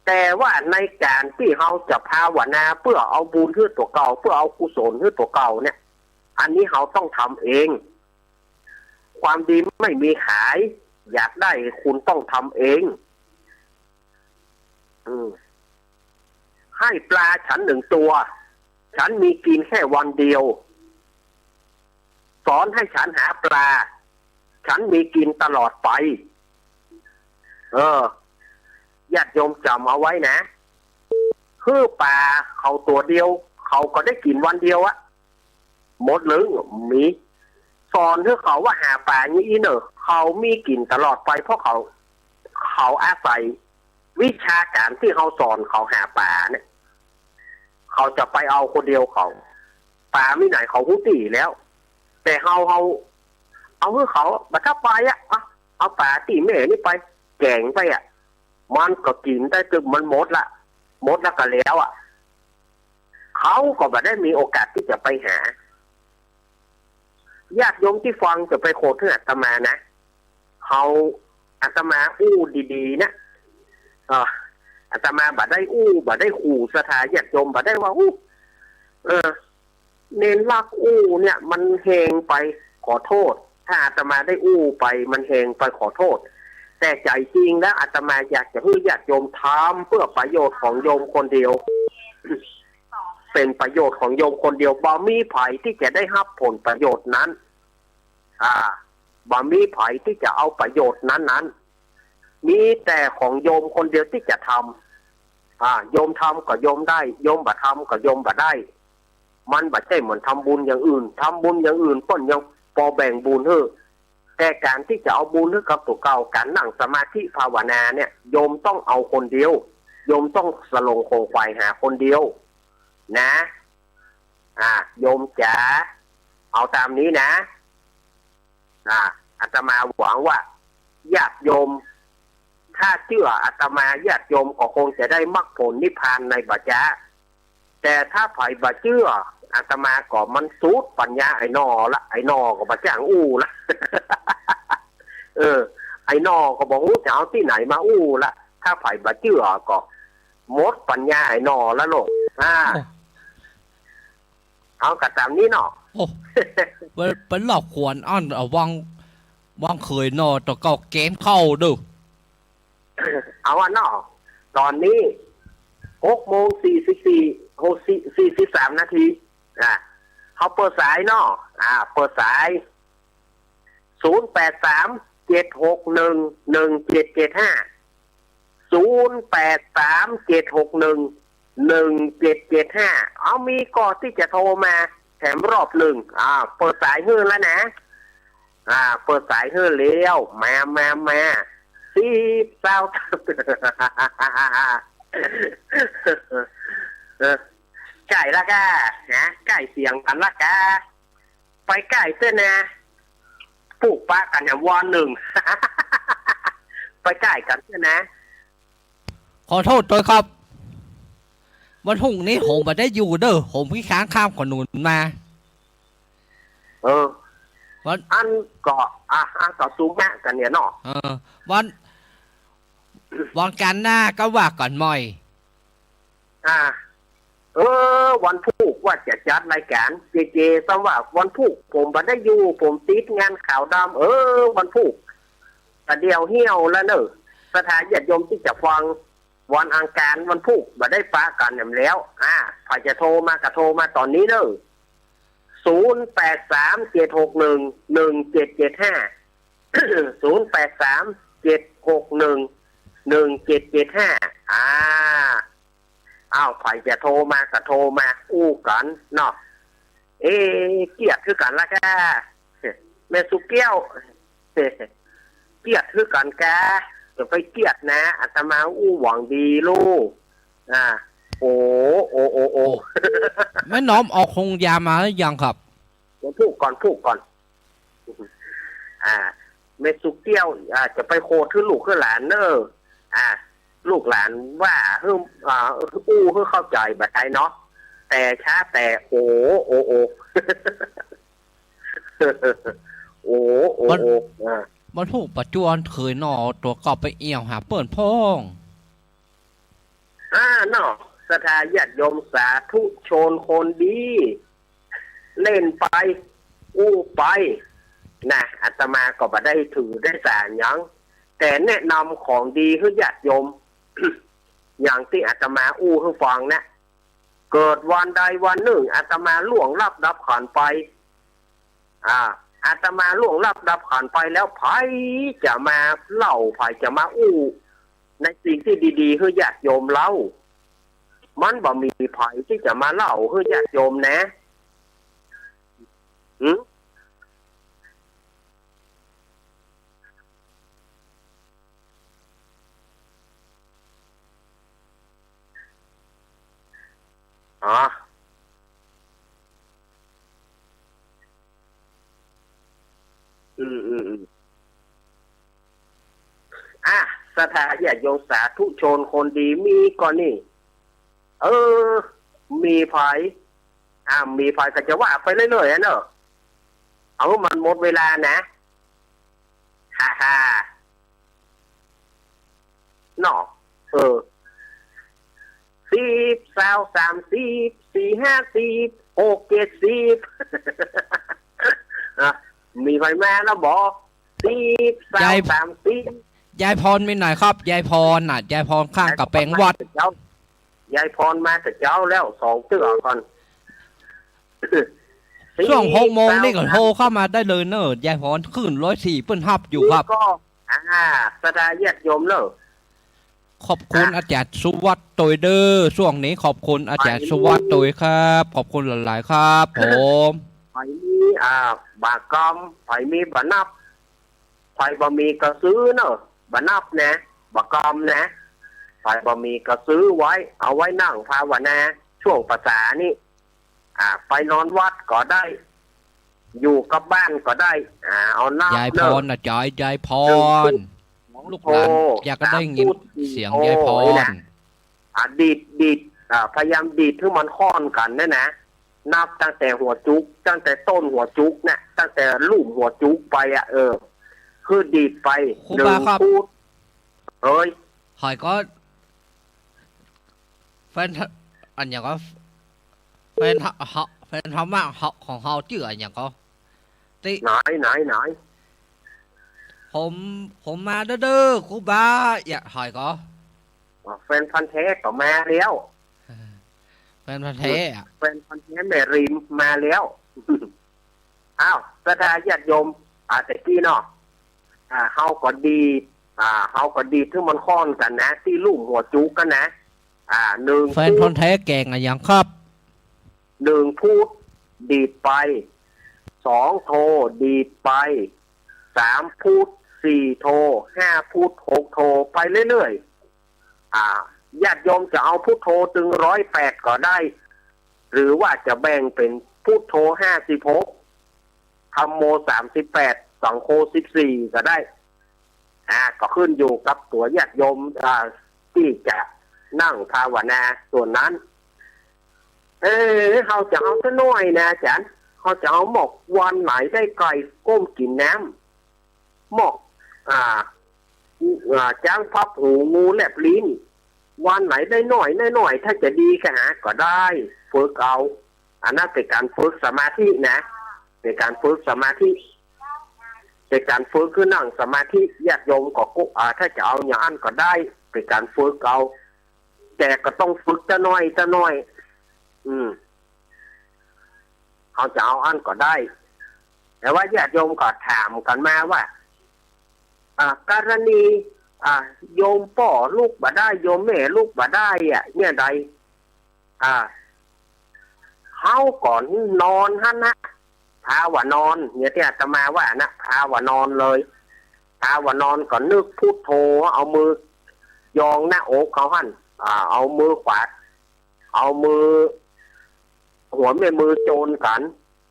แต่ว่าในก๋านตี้เฮาจะภาวนาเปื้อเอาบุญหื้อตั๋วเก่า เปื้อเอากุศลหื้อตั๋วเก่าเนี่ย อันนี้เฮาต้องทำเอง ความดีไม่มีขาย อยากได้คุณต้องทำเอง อืม ให้ปลาฉันหนึ่งตัว ฉันมีกิ๋นแค่วันเดียว สอนให้ฉันหาปลา ฉันมีกิ๋นตลอดไป เออ ญาติโยมจ๋ำเอาไว้นะ หื้อป๋าเขาตั๋วเดียว เขาก็ได้กิ๋นวันเดียวอะ หมดเลย มี สอนหื้อเขาว่าหาป๋าอย่างอี้เน่อ เขามีกิ๋นตลอดไป เพราะเขา เขาอาศัยวิชาก๋านตี้เฮาสอนเขาหาป๋าเนี่ย เขาจะไปเอาคนเดียวเขา ป๋ามีไหนเขาฮู้ตี้แล้ว แต่เฮา เฮา เอาหื้อเขา บ่าถ้าไปอะ อ่ะ เอาป๋าตี้แม่นี่ไป แก๋งไปอะ มันก็กิ๋นได้ตึกมันหมดละ หมดแล้วก็แล้วอะ เขาก็บ่ได้มีโอกาสตี้จะไปหา ญาติโยมตี้ฟังจะไปโขดหื้ออาตมานะ เฮา อาตมาอู้ดีๆ นะ เออ อาตมาบ่ได้อู้ บ่ได้ขู่ศรัทธาญาติโยม บ่ได้ว่าอู้ เออ เณรลักษณ์อู้เนี่ยมันแฮงไป ขอโทษ ถ้าอาตมาได้อู้ไปมันแฮงไป ขอโทษ แต่ใจ๋จริงแล้วอาตมาอยากจะหื้อญาติโยมทำเปื้อประโยชน์ของโยมคนเดียว เป๋นประโยชน์ของโยมคนเดียว บ่มีใผตี้จะได้ฮับผลประโยชน์นั้น อ่า บ่มีใผตี้จะเอาประโยชน์นั้นๆ มีแต่ของโยมคนเดียวตี้จะทำ อ่า โยมทำก็โยมได้ โยมบ่ทำก็โยมบ่ได้ มันบ่ใจ้เหมือนทำบุญอย่างอื่น ทำบุญอย่างอื่นเปิ้นยังปอแบ่งบุญหื้อ แต่ก๋านตี้จะเอาบุญหื้อกับตั๋วเก่า ก๋านนั่งสมาธิภาวนาเนี่ย โยมต้องเอาคนเดียว โยมต้องสลงขวนขวายหาคนเดียว นะ อ่า โยมจ๋า เอาต๋ามนี้นะ อ่า อาตมาหวังว่าญาติโยม ถ้าเจื้ออาตมาญาติโยมก็คงจะได้มรรคผลนิพพานในบ่จ๊ะ แต่ถ้าใผบ่เจื้ออาตมาก็มันสุดปัญญาไอ้หน่อละ ไอ้หน่อก็บ่จ้างอู้ละ เออ ไอ้หน่อก็บ่ฮู้จะเอาตี้ไหนมาอู้ละ ถ้าใผบ่เจื้อก็หมดปัญญาไอ้หน่อละลูก อ่า โอ้ เอากะต๋ามนี้เนาะ โอ้ เปิ้น เปิ้นลอกขวัญอั้น เอาวาง วางเขยหน่อตั๋วเก่าแกมเข้าเด้อ เอาอะเนาะ ต๋อนนี้หกโมงสี่สิบสี่ โอ้ สี่ สี่สิบสามนาที อ่า เฮาเปิดสายเนาะ อ่า เปิดสาย ศูนย์แปดสาม เจ็ดหกหนึ่ง หนึ่งเจ็ดเจ็ดห้า ศูนย์แปดสาม เจ็ดหกหนึ่ง หนึ่งเจ็ดเจ็ดห้า เอา มีก่อตี้จะโทรมาแถมรอบนึ่ง อ่า เปิดสายหื้อแล้วนะ อ่า เปิดสายหื้อแล้ว มา มา มา สิบ ซาว เออ ใก้ละก้า นะ ใก้เสียงกั๋นละก้า ไปใก้เตื้อนะ พูกปะกั๋นแถมวอนนึ่ง ไปใก้กั๋นเตื้อนะ ขอโทษตวยครับ วันพุกนี้ผมบ่ได้อยู่เด้อ ผมขี้ค้างข้ามขนุนมา เออ วัน อันก็ อ่ะ อ่ะ ก็สุมากั๋นเนี่ยเนาะ เออ วัน วันก๋านหน้าก็ว่ากั๋นใหม่ อ่า เออ วันพุกว่าจะจัดรายก๋าน เจเจ ซ้ำว่าวันพุกผมบ่ได้อยู่ ผมติดงานขาวดำ เออ วันพุก แต่เดี๋ยวเหี่ยวแล้วเนอะ ศรัทธาญาติโยมตี้จะฟัง วันอังคาร วันพุก บ่ได้ปะกั๋นแหมแล้ว อ่า ใผจะโทรมาก็โทรมาต๋อนนี้เนอะ ศูนย์แปดสาม เจ็ดหกหนึ่ง หนึ่งเจ็ดเจ็ดห้า ศูนย์แปดสาม เจ็ดหกหนึ่ง หนึ่งเจ็ดเจ็ดห้า อ่า อ้าว ใผจะโทรมาก็โทรมาอู้กั๋นเนาะ เอ๊ะ เกียรติคือกั๋นละก้า แม่สุแก้ว เกียรติคือกั๋นก้า จะไปเกียรตินะ อาตมาอู้หวังดีลูก อ่า โอ้ โอ้ โอ้ โอ้ โอ้ แม่หนอมเอาโคงยามาหรือยังครับ เดี๋ยวพูดก่อน พูดก่อน อ่า แม่สุแก้ว อ่า จะไปโคดหื้อลูกหื้อหลานเน่อ อ่า ลูกหลานว่าหื้อ อ่า อู้หื้อเข้าใจ๋บ่าดใดเนาะ แต่ช้าแต่ โอ้ โอ้ โอ้ โอ้ โอ้ มัน โอ้ อ่า มันผู้ปัจจุบันเขยหน่อ ตั๋วเก่าไปเอี่ยวหาเปิ้นพ่อง อ่า เนาะ ศรัทธาญาติโยมสาธุชนคนดี เล่นไป อู้ไป นะ อาตมาก็บ่ได้ถือได้สาหยัง แต่แนะนำของดีหื้อญาติโยม อย่างตี้อาตมาอู้หื้อฟังนะ เกิดวันใดวันนึ่งอาตมาล่วงลับดับขันธ์ไป อ่า อาตมาล่วงลับดับขันธ์ไปแล้ว ใผจะมาเล่า ใผจะมาอู้ ในสิ่งตี้ดีๆ หื้อญาติโยมเล่า มันบ่มีใผตี้จะมาเล่าหื้อญาติโยมนะ หืม อ๋อ อืม อืม อืม อ่ะ ศรัทธาญาติโยมสาธุชนคนดีมีก่อนี่ เออ มีใผ อ่า มีใผก็จะว่าไปเรื่อยๆ อะเนาะ เอาหื้อมันหมดเวลานะ ฮ่าฮ่า เนาะ เออ สิบ ซาว สามสิบ สี่ ห้าสิบ หก เจ็ดสิบ อ่ะ มีใผมาแล้วบ่ สิบ ซาว ยาย สามสิบ ยายพรมีไหนครับ ยายพรน่ะ ยายพรข้างก๋ำแปงวัด ยายพรมาแต่เจ๊า ยายพรมาแต่เจ๊าแล้ว สองเตื้อก่อน ช่วงหกโมงนี่ก็โทรเข้ามาได้เลยเนอะ ยายพรคลื่นร้อยสี่เปิ้นฮับอยู่ครับ นี่ก็ อ่า ศรัทธาญาติโยมเนอะ ขอบคุณ อ่ะ อาจ๋ารย์สุวัสดิ์ตวยเด้อ ช่วงนี้ขอบคุณอาจ๋ารย์สุวัสดิ์ตวยครับ ขอบคุณหลายๆ ครับผม ใผมี อ่า บ่ากอม ใผมีบ่านับ ใผบ่มีก็ซื้อเนอะ บ่านับนะ บ่ากอมนะ ใผบ่มีก็ซื้อไว้ เอาไว้นั่งภาวนา ช่วงพรรษานี่ อ่า ไปนอนวัดก็ได้ อยู่กับบ้านก็ได้ อ่า เอานับ ยายพรน่ะ เนอะ จ๋าย ยายพร ลูกหลานอยากจะได้ยินเสียงยายพร อ่า ดีด ดีด อ่า พยายามดีดหื้อมันค่อนกั๋นเนี่ยนะ นับตั้งแต่หัวจุก ตั้งแต่ต้นหัวจุกเนี่ย ตั้งแต่ลุ่มหัวจุกไปอะ เออ คือดีดไป ครูบาครับ หนึ่งพูด เอ้ย หอยก็ แฟน อันหยังก็ แฟนเฮา แฟนธรรมะเฮา ของเฮาจื้ออันหยังก็ ติ ไหน ไหน ไหน ผม ผมมาเด้อ ครูบา อย่า หอยก็ อ๋อ แฟนพันธุ์แท้ก็มาแล้ว แฟนพันธุ์แท้อะ แฟนพันธุ์แท้แม่ริมมาแล้ว อ้าว ศรัทธาญาติโยม อ่า แต่กี้เนาะ อ่า เฮาก็ดีด อ่า เฮาก็ดีดหื้อมันค่อนกั๋นนะ ตี้ลุ่มหัวจุกกั๋นนะ อ่า หนึ่ง แฟนพันธุ์แท้แก่งอะหยังครับ หนึ่งพูด ดีดไป สองโท ดีดไป สามพูด สี่โท ห้าพูด หกโท ไปเรื่อยๆ อ่า ญาติโยมจะเอาพุทโธตึงร้อยแปดก็ได้ หรือว่าจะแบ่งเป๋นพุทโธห้าสิบหก ธัมโมสามสิบแปด สังโฆสิบสี่ก็ได้ อ่า ก็ขึ้นอยู่กับตั๋วญาติโยม อ่า ตี้จะนั่งภาวนาส่วนนั้น เออ เฮาจะเอาซะหน้อยนะอาจ๋ารย์ เฮาจะเอาหมวกวันไหนได้ไก่ก้มกิ๋นน้ำ หมวก อ่า อ่า จ๊างพับหู งูแลบลิ้น วันไหนได้หน้อย น้อยๆ ถ้าจะดีกะหาก็ได้ ฝึกเอา อันนั้นเป๋นก๋านฝึกสมาธินะ เป๋นก๋านฝึกสมาธิ เป๋นก๋านฝึกคือนั่งสมาธิ ญาติโยมก็กุ อ่า ถ้าจะเอาอย่างอั้นก็ได้ เป๋นก๋านฝึกเอา แต่ก็ต้องฝึกจะหน้อย จะหน้อย อืม เฮาจะเอาอั้นก็ได้ แต่ว่าญาติโยมก็ถามกั๋นมาว่า อ่า กรณี อ่า โยมป้อลุกบ่ได้ โยมแม่ลุกบ่ได้อะ เนี่ยใด อ่า เฮาก็นอนหั้นนะ ภาวนอน เนี่ยตี้อาตมาว่านะ ภาวนอนเลย ภาวนอนก็นึกพุทโธ เอามือยองหน้าอกเฮาหั้น อ่า เอามือขวา เอามือ หัวแม่มือโจนกั๋น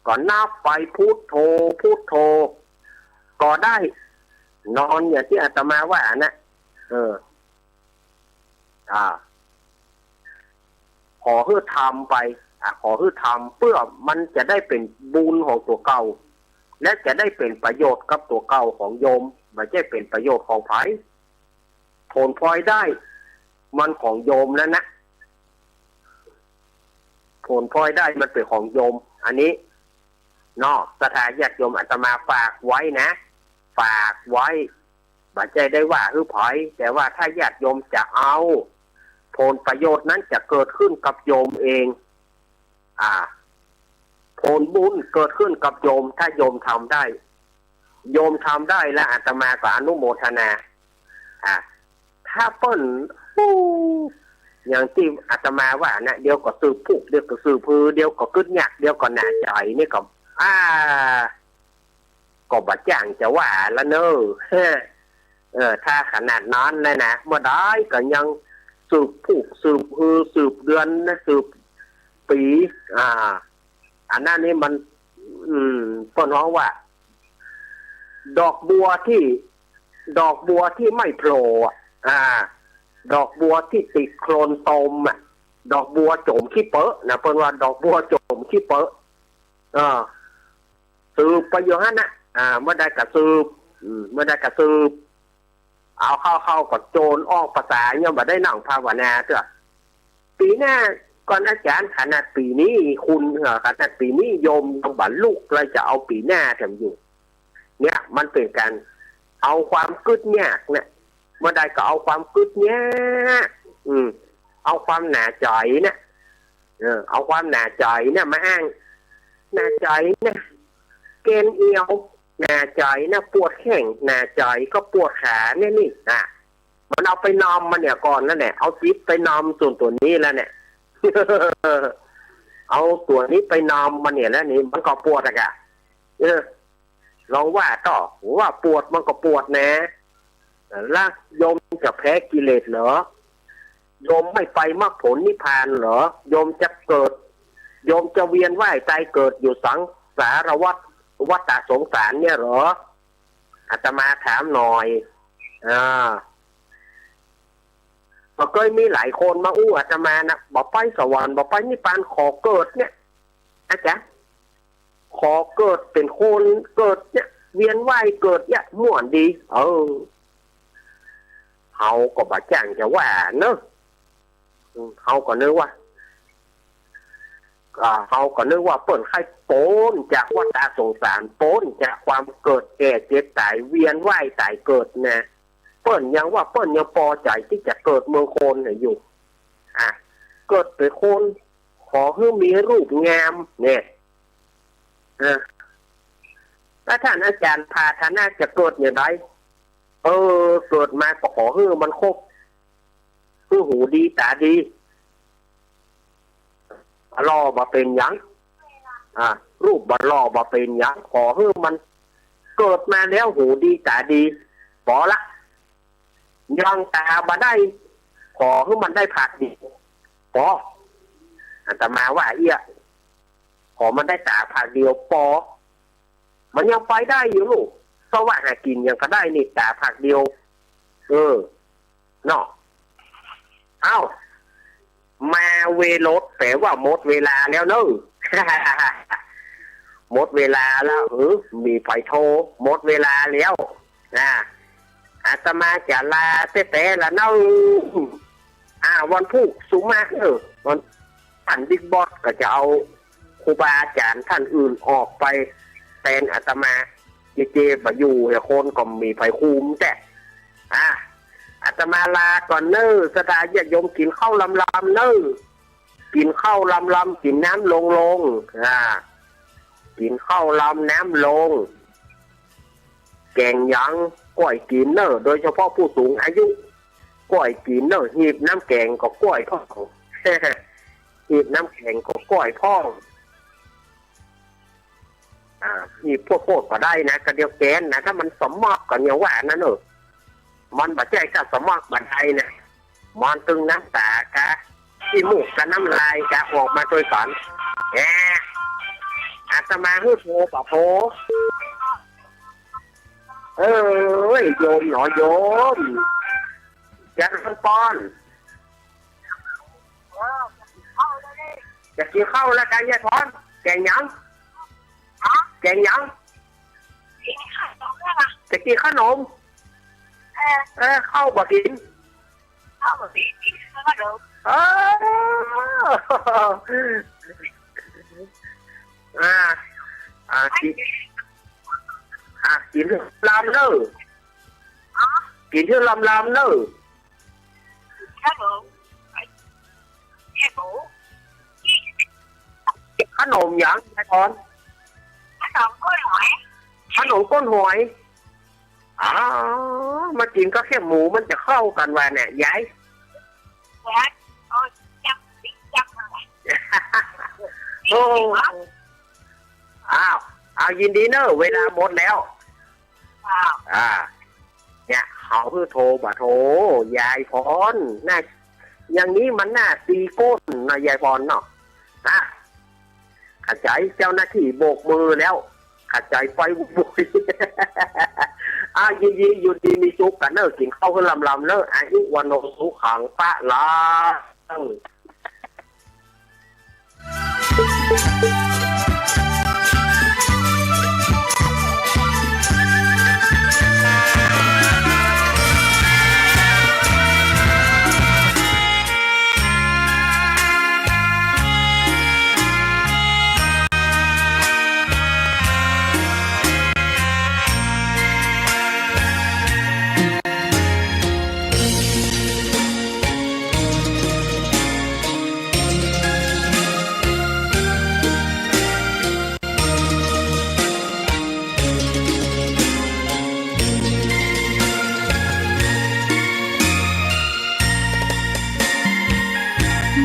ก็นับไปพุทโธ พุทโธ ก็ได้ นอนอย่างตี้อาตมาว่านะ เออ อ่า ขอหื้อทำไป อ่ะ ขอหื้อทำ เปื้อมันจะได้เป๋นบุญของตั๋วเก่า และจะได้เป๋นประโยชน์กับตั๋วเก่าของโยม บ่ใจ้เป๋นประโยชน์ของใผ ผลพลอยได้มันของโยมนั้นนะ ผลพลอยได้มันเป๋นของโยม อันนี้เนาะ ศรัทธาญาติโยม อาตมาฝากไว้นะ ฝากไว้ บ่ใจ้ได้ว่าหื้อใผ แต่ว่าถ้าญาติโยมจะเอา ผลประโยชน์นั้นจะเกิดขึ้นกับโยมเอง อ่า ผลบุญเกิดขึ้นกับโยม ถ้าโยมทำได้ โยมทำได้แล้ว อาตมาก็อนุโมทนา อ่า ถ้าเปิ้น อู้ อย่างตี้อาตมาว่านะ เดี๋ยวก็สืบผูก เดี๋ยวก็สืบหือ เดี๋ยวก็กึ๊ดยาก เดี๋ยวก็หนาใจ๋ นี่ก็ อ่า ก็บ่จ้างจะว่าละเน่อ เออ ถ้าขนาดนั้นนะนะ เมื่อใดก็ยังสืบผูก สืบหือ สืบเดือนนะ สืบปี๋ อ่า อันนั้นนี่มัน อืม เปิ้นฮ้องว่า ดอกบัวที่ ดอกบัวที่ไม่โผล่อะ อ่า ดอกบัวที่ติดโคลนตมอะ ดอกบัวจ๋มขี้เปอะนะ เปิ้นว่าดอกบัวจ๋มขี้เปอะ เออ สืบไปอยู่หั้นนะ อ่า เมื่อใดก็สืบ อืม เมื่อใดก็สืบ เอาเข้า เข้าก็โจนออกภาษา ยังบ่ได้นั่งภาวนาเตื้อ ปี๋หน้าก่อนอาจ๋ารย์ ขนาดปี๋นี้คุณ เอ่อ ขนาดปี๋นี้โยมยังบ่ลุกเลย จะเอาปี๋หน้าแถมอยู่ เนี่ย มันเป๋นก๋านเอาความกึ๊ดยากเนี่ย เมื่อใดก็เอาความกึ๊ดยาก อืม เอาความหนาใจ๋เนี่ย เออ เอาความหนาใจ๋เนี่ยมาอ้าง หนาใจ๋เนี่ย แกนเอว หนาใจ๋เนี่ย ปวดแข้ง หนาใจ๋ก็ปวดขาเนี่ยนี่ อ่ะ มันเอาไปนอมมันเนี่ยก่อนนั่นแหละ เอาจิตไปนอมส่วนตั๋วนี้แล้วเนี่ย เอาตั๋วนี้ไปนอมมันเนี่ยแล้วนี่ มันก็ปวดอะกะ เออ ลองว่าต่อ ว่าปวดมันก็ปวดนะ แล้วโยมจะแพ้กิเลสเหรอ โยมไม่ไปมรรคผลนิพพานเหรอ โยมจะเกิด โยมจะเวียนว่ายตายเกิดอยู่สังสารวัฏ วัฏฏะสงสารเนี่ยเหรอ อาตมาถามหน่อย อ่า ก็เกยมีหลายคนมาอู้อาตมานะ บ่ไปสวรรค์ บ่ไปนิพพาน ขอเกิดเนี่ย อาจ๋ารย์ ขอเกิดเป๋นคน เกิดเนี่ย เวียนว่ายเกิดเนี่ย ม่วนดี เออ เฮาก็บ่จ้างจะว่าเนอะ อืม เฮาก็นึกว่า อ่า เฮาก็นึกว่าเปิ้นใค่ป๊นจากวัฏฏะสงสาร ป๊นจากความเกิดแก่เจ็บต๋าย เวียนว่ายต๋ายเกิดนะ เปิ้นยังว่าเปิ้นยังปอใจ๋ตี้จะเกิดเมืองคนเนี่ยอยู่ อ่ะ เกิดเป๋นคน ขอหื้อมีรูปงามเนี่ย เออ แล้วต้านอาจ๋ารย์พาธนะจะเกิดอย่างใด เออ เกิดมาก็ขอหื้อมันครบ หื้อหูดีต๋าดี หล่อบ่เป๋นหยัง อ่า รูปบ่หล่อบ่เป๋นหยัง ขอหื้อมันเกิดมาแล้วหูดีต๋าดี ปอละ ยังต๋าบ่ได้ ขอหื้อมันได้ผากเดียว ปอ อาตมาว่าเอี้ย ขอมันได้ต๋าผากเดียว ปอ มันยังไปได้อยู่ลูก เสาะหากิ๋นหยังก็ได้นี่ ต๋าผากเดียว เออ เนาะ เอ้า มาเวรถ แป๋ว่าหมดเวลาแล้วเนอะ หมดเวลาแล้ว เออ มีใผโทร หมดเวลาแล้ว อ่า อาตมาจะลาแต๊ๆ ละเนอะ อ่า วันพูกสุมา เออ วัน ต้านบิ๊กบอสก็จะเอาครูบาอาจ๋ารย์ต้านอื่นออกไปแตนอาตมา เจเจบ่อยู่ แต่คนก็มีใผคุมแต๊ อ่ะ อาตมาลาก่อนเน่อ ศรัทธาญาติโยมกิ๋นข้าวลำๆ เน่อ กิ๋นข้าวลำๆ กิ๋นน้ำลงๆ อ่า กิ๋นข้าวลำน้ำลง แก๋งหยัง ก้อยกิ๋นเน่อ โดยเฉพาะผู้สูงอายุ ก้อยกิ๋นเน่อ หีบน้ำแก๋งก็ก้อยพ่อง หีบน้ำแก๋งก็ก้อยพ่อง อ่า หีบโพดๆ ก็ได้นะ กะเดียวแกนนะ ถ้ามันสมัครก็เนี่ยว่านั้นเน่อ มันบ่ใจ้กะสมัครบ่ได้นะ มันตึงน้ำต๋ากะ ขี้มูกกะน้ำลายกะออกมาตวยกั๋น แอะ อาตมาหื้อโทรบ่โทร เอ้ย โยมหนอโยม จะร้อนป้อน จะกิ๋นข้าวแล้วกะยายพร แก๋งหยัง แก๋งหยัง จะกิ๋นขนม เออ ข้าวบ่กิ๋น เออ อ่า อ่า กิ๋น อ่า กิ๋นลำเน่อ กิ๋นเตื้อลำๆ เน่อ ขนมหยัง ยายพร ขนมก้นหอย ขนมก้นหอย อ๋อ มากิ๋นกับแคบหมูมันจะเข้ากั๋นวะเนี่ย ยาย โอ้ อ้าว อ้าว ยินดีเน่อ เวลาหมดแล้ว อ่า เนี่ย เขาหื้อโทรบ่โทร ยายพร น่า อย่างนี้มันน่าตีก้นนะ ยายพรเนาะ อ่ะ ขอบใจ๋เจ้าหน้าตี้โบกมือแล้ว ขอบใจ๋ไปบุย อ่ะ ยินดี อยู่ดีมีสุขกั๋นเน่อ กิ๋นข้าวหื้อลำๆ เน่อ อายุ วัณโณ สุขัง พะลัง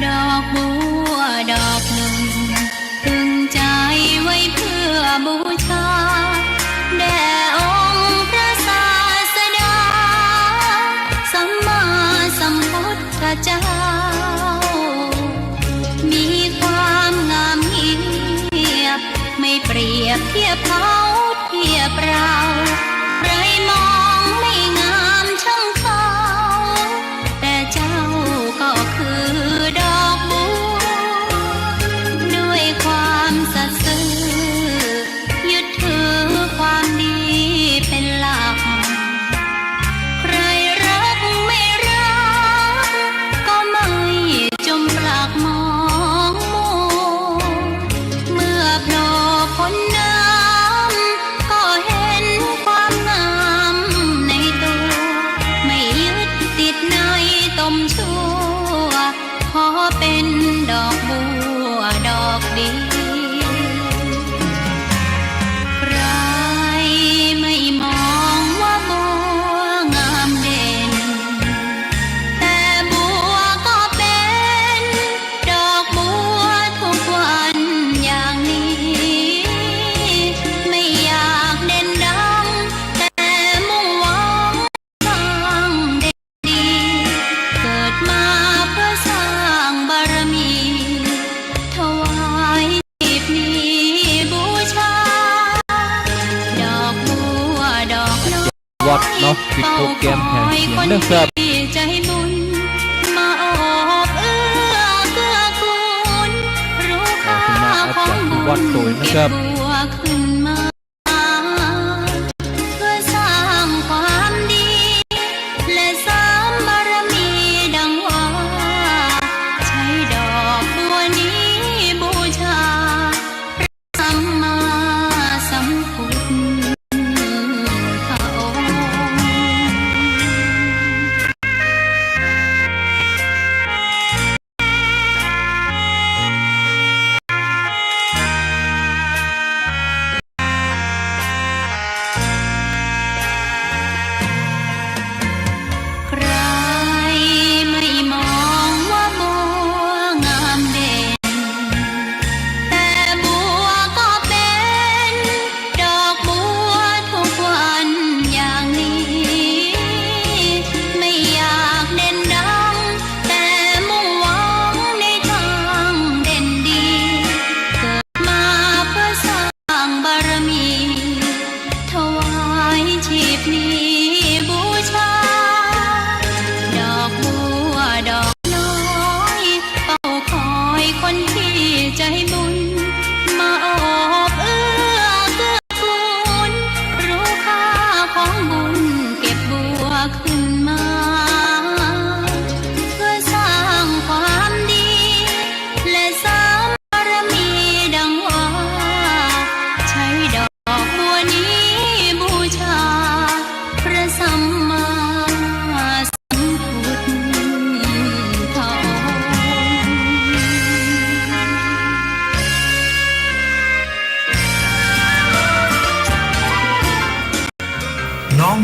ดอกบัวดอกนึ่ง ตึงใจ๋ไว้เปื้อบูชา แด่องค์พระศาสดา สัมมาสัมพุทธเจ้า มีความงามเงียบ ไม่เปรียบเทียบเขาเทียบเรา ใครมองไม่งามช่างเขา แต่เจ้าก็คือดอกบัว ด้วยความสัตย์ซื่อ ยึดถือความดีเป็นหลัก ใครรักไม่รัก ก็ไม่จมปลักมองมัว เมื่อโผล่พ้นน้ำ ก็เห็นความงามในตัว ไม่ยึดติดในตมชั่ว ขอเป็นดอกบัวดอกเดียว ใครไม่มองว่าบัวงามเด่น แต่บัวก็เป็นดอกบัวทุกวันอย่างนี้ ไม่อยากเด่นดัง แต่มุ่งหวัง สร้างเด่นดี เกิดมาเพื่อสร้างบารมี ถวายหีบนี้บูชา ดอกบัวดอกน้อย วัดเนาะ ปิดโปรแกรมแห่เสียงเด้อครับ เฝ้าคอยคนดีใจบุญ มาโอบเอื้อเกื้อกูล รู้ค่าของบุญ วัดโตยนะครับ เก็บบัวขึ้นมา เพื่อสร้างความดี และเสริมบารมีดังว่า ใช้ดอกบัวนี้บูชา พระสัมมาสัมพุทธองค์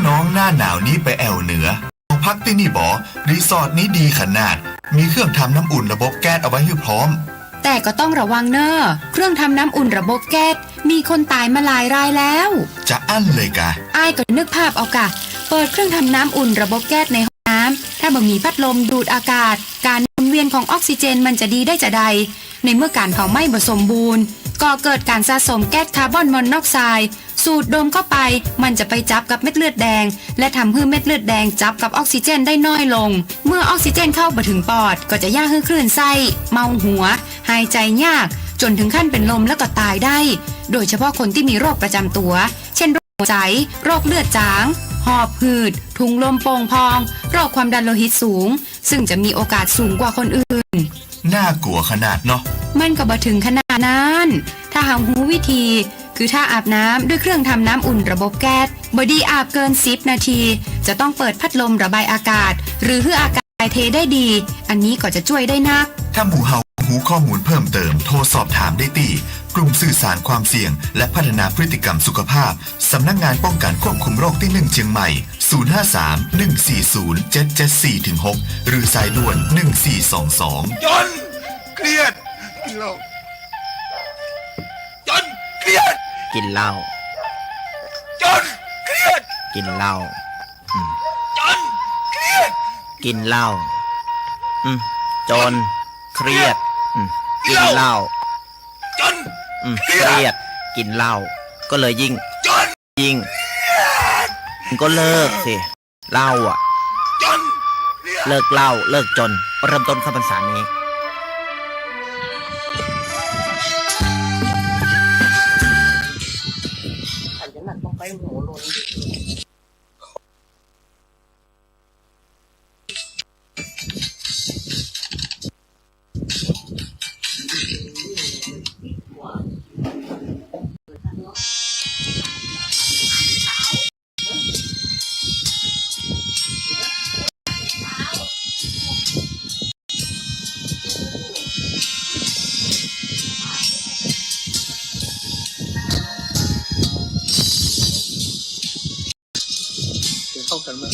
น้องๆ หน้าหนาวนี้ไปแอ่วเหนือ เอาพักตี้นี่บ่ รีสอร์ทนี้ดีขนาด มีเครื่องทำน้ำอุ่นระบบแก๊สเอาไว้หื้อพร้อม แต่ก็ต้องระวังเน่อ เครื่องทำน้ำอุ่นระบบแก๊ส มีคนต๋ายมาหลายรายแล้ว จะอั้นเลยกา อ้ายก็นึกภาพเอากา เปิดเครื่องทำน้ำอุ่นระบบแก๊สในห้องน้ำ ถ้าบ่มีพัดลมดูดอากาศ ก๋านหมุนเวียนของออกซิเจนมันจะดีได้จาใด ในเมื่อก๋านเผาไหม้บ่สมบูรณ์ ก่อเกิดก๋านสะสมแก๊สคาร์บอนมอนอกไซด์ สูดดมเข้าไป มันจะไปจับกับเม็ดเลือดแดง และทำหื้อเม็ดเลือดแดงจับกับออกซิเจนได้น้อยลง เมื่อออกซิเจนเข้าบ่ถึงปอด ก็จะเยียะหื้อคลื่นไส้ เมาหัว หายใจ๋ยาก จ๋นถึงขั้นเป๋นลมแล้วก็ต๋ายได้ โดยเฉพาะคนตี้มีโรคประจ๋ำตั๋ว เช่น โรคหัวใจ๋ โรคเลือดจ๋าง หอบหืด ถุงลมโป่งพอง โรคความดันโลหิตสูง ซึ่งจะมีโอกาสสูงกว่าคนอื่น น่ากลัวขนาดเนาะ มันก็บ่ถึงขนาดนั้น ถ้าเฮาฮู้วิธี คือถ้าอาบน้ำด้วยเครื่องทำน้ำอุ่นระบบแก๊ส บ่ดีอาบเกินสิบนาที จะต้องเปิดพัดลมระบายอากาศ หรือหื้ออากาศถ่ายเทได้ดี อันนี้ก็จะจ้วยได้นัก ถ้าหมู่เฮาฮู้ข้อมูลเพิ่มเติม โทรสอบถามได้ตี้ กลุ่มสื่อสารความเสี่ยง และพัฒนาพฤติกรรมสุขภาพ สำนักงานป้องกันควบคุมโรคตี้หนึ่งเจียงใหม่ ศูนย์ห้าสาม หนึ่งสี่ศูนย์ เจ็ดเจ็ดสี่ ถึง หก หรือสายด่วน หนึ่งสี่สองสอง จ๋น เครียด กินเหล้า จ๋น เครียด กินเหล้า จ๋น เครียด กินเหล้า อืม จ๋น เครียด กินเหล้า อืม จ๋น เครียด อืม กินเหล้า จ๋น อืม เครียด เครียด กินเหล้า ก็เลยยิ่ง จ๋น ยิ่ง จ๋น มึงก็เลิกสิ เหล้าอะ จ๋น เครียด เลิกเหล้า เลิกจ๋น เริ่มต้นเข้าพรรษานี้ เข้ากันมาก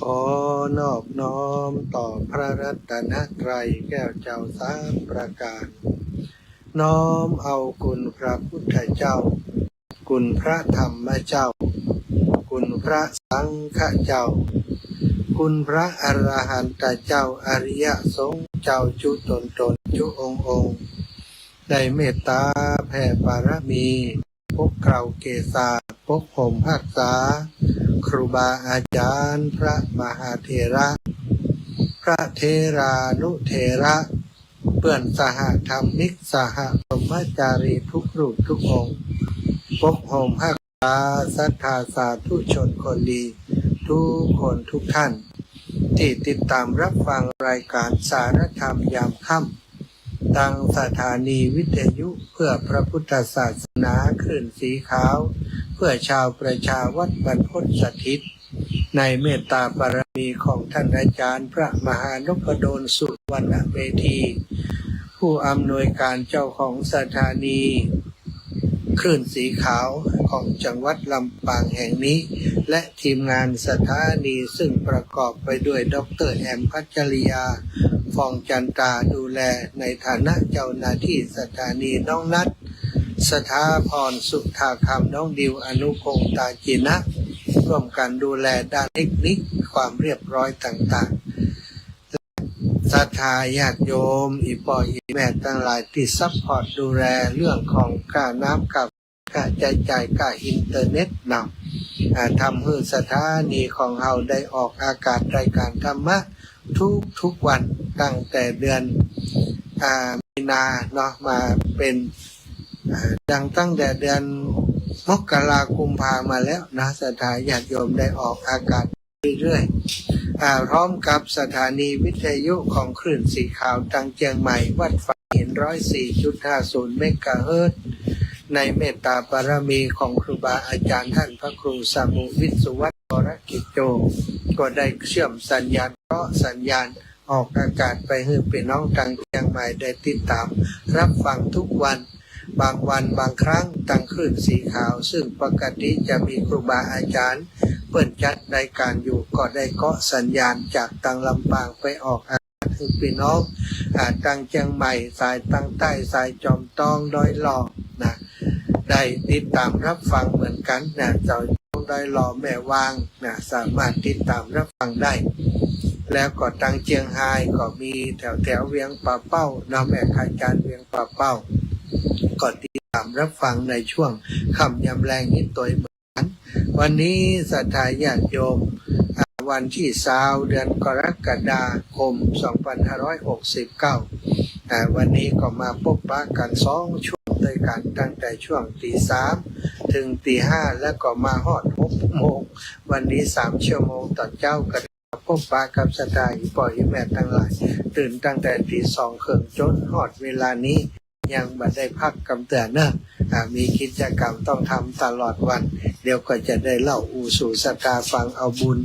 อนอบน้อมต่อพระรัตนตรัยแก้วเจ้าสามประการ น้อมเอาคุณพระพุทธเจ้า คุณพระธรรมเจ้า คุณพระสังฆเจ้า คุณพระอรหันตเจ้า อริยสงฆ์เจ้า จุ๊ตนตน จุ๊องค์องค์ ได้เมตตาแผ่บารมี ปกเกล้าเกศา ปกห่มฮักษา ครูบาอาจ๋ารย์ พระมหาเถระ พระเถรานุเถระ เปื้อนสหธรรมิก สหพรหมจารีทุกรูปทุกองค์ ปกห่มฮักษาศรัทธาสาธุชนคนดีทุกคนทุกท่าน ตี้ติดต๋ามฮับฟังรายก๋านสารธรรมยามค่ำ ตางสถานีวิทยุเพื่อพระพุทธศาสนา คลื่นสีขาว เพื่อชาวประชาวัตรบรรพตสถิต ในเมตตาบารมีของท่านอาจ๋ารย์พระมหานพดล สุวรรณเมธี ผู้อำนวยก๋านเจ้าของสถานีคลื่นสีขาวของจังหวัดลำปางแห่งนี้ และทีมงานสถานี ซึ่งประกอบไปด้วยด็อกเตอร์แอม พัชริยา ฟองจันตา ดูแลในฐานะเจ้าหน้าตี้สถานี น้องนัท สถาพร สุธาคำ น้องดิว อนุพงษ์ ตาจินะ ร่วมกั๋นดูแลด้านเทคนิคความเรียบร้อยต่างๆ ศรัทธาญาติโยม อี่ป้ออี่แม่ตังหลายตี้ซัพพอร์ตดูแลเรื่องของค่าน้ำค่าไฟ ค่าใจ๊จ่ายค่าอินเทอร์เน็ตเนาะ อ่า ทำหื้อสถานีของเฮาได้ออกอากาศรายก๋านธรรมะทุกๆ วัน ตั้งแต่เดือน อ่า มีนาเนาะ มาเป๋น อ่า ดังตั้งแต่เดือนมกรากุมภามาแล้วนะ ศรัทธาญาติโยมได้ออกอากาศ เรื่อยๆ อ่า พร้อมกับสถานีวิทยุของคลื่นสีขาวตางเจียงใหม่ วัดฝายหิน ร้อยสี่จุดห้าศูนย์เมกะเฮิรตซ์ ในเมตตาบารมีของครูบาอาจ๋ารย์ต้านพระครูสมุห์ วิศวัตร วรกิจโจ ก็ได้เชื่อมสัญญาณ เกาะสัญญาณ ออกอากาศไปหื้อปี้น้องตางเจียงใหม่ได้ติดต๋ามฮับฟังทุกวัน บางวันบางครั้งตางคลื่นสีขาว ซึ่งปกติจะมีครูบาอาจ๋ารย์เปิ้นจัดรายก๋านอยู่ ก็ได้เกาะสัญญาณจากตางลำปางไปออกอากาศหื้อปี้น้อง อ่า ตางเจียงใหม่ สายตางใต้ สายจอมตอง ดอยหล่อ นะ ได้ติดต๋ามฮับฟังเหมือนกั๋นนะ เจ้า ดอยหล่อ แม่วาง นะ สามารถติดต๋ามฮับฟังได้ แล้วก็ตางเจียงฮายก็มีแถวๆ เวียงป่าเป้าเนาะ แม่ขายจานเวียงป่าเป้า ก็ติดต๋ามฮับฟังในช่วงค่ำยามแลงนี้ตวยเหมือนกั๋น วันนี้ศรัทธาญาติโยม อ่า วันตี้ซาว เดือนกรกฎาคม สองปันห้าร้อยหกสิบเก้า อ่า วันนี้ก็มาปบปะกั๋นสองช่วงตวยกั๋น ตั้งแต่ช่วงตี๋สามเถิงตี๋ห้า แล้วก็มาฮอดหกโมง วันนี้สามชั่วโมง ต๋อนเจ๊าก็ได้มาปบปะกับศรัทธาอี่ป้ออี่แม่ตังหลาย ตื่นตั้งแต่ตี๋สองเคิ่งจ๋นฮอดเวลานี้ ยังบ่ได้พักกำเตื้อเนาะ อ่า มีกิจกรรมต้องทำตลอดวัน เดี๋ยวก็จะได้เล่าอู้สู่ศรัทธาฟัง เอาบุญ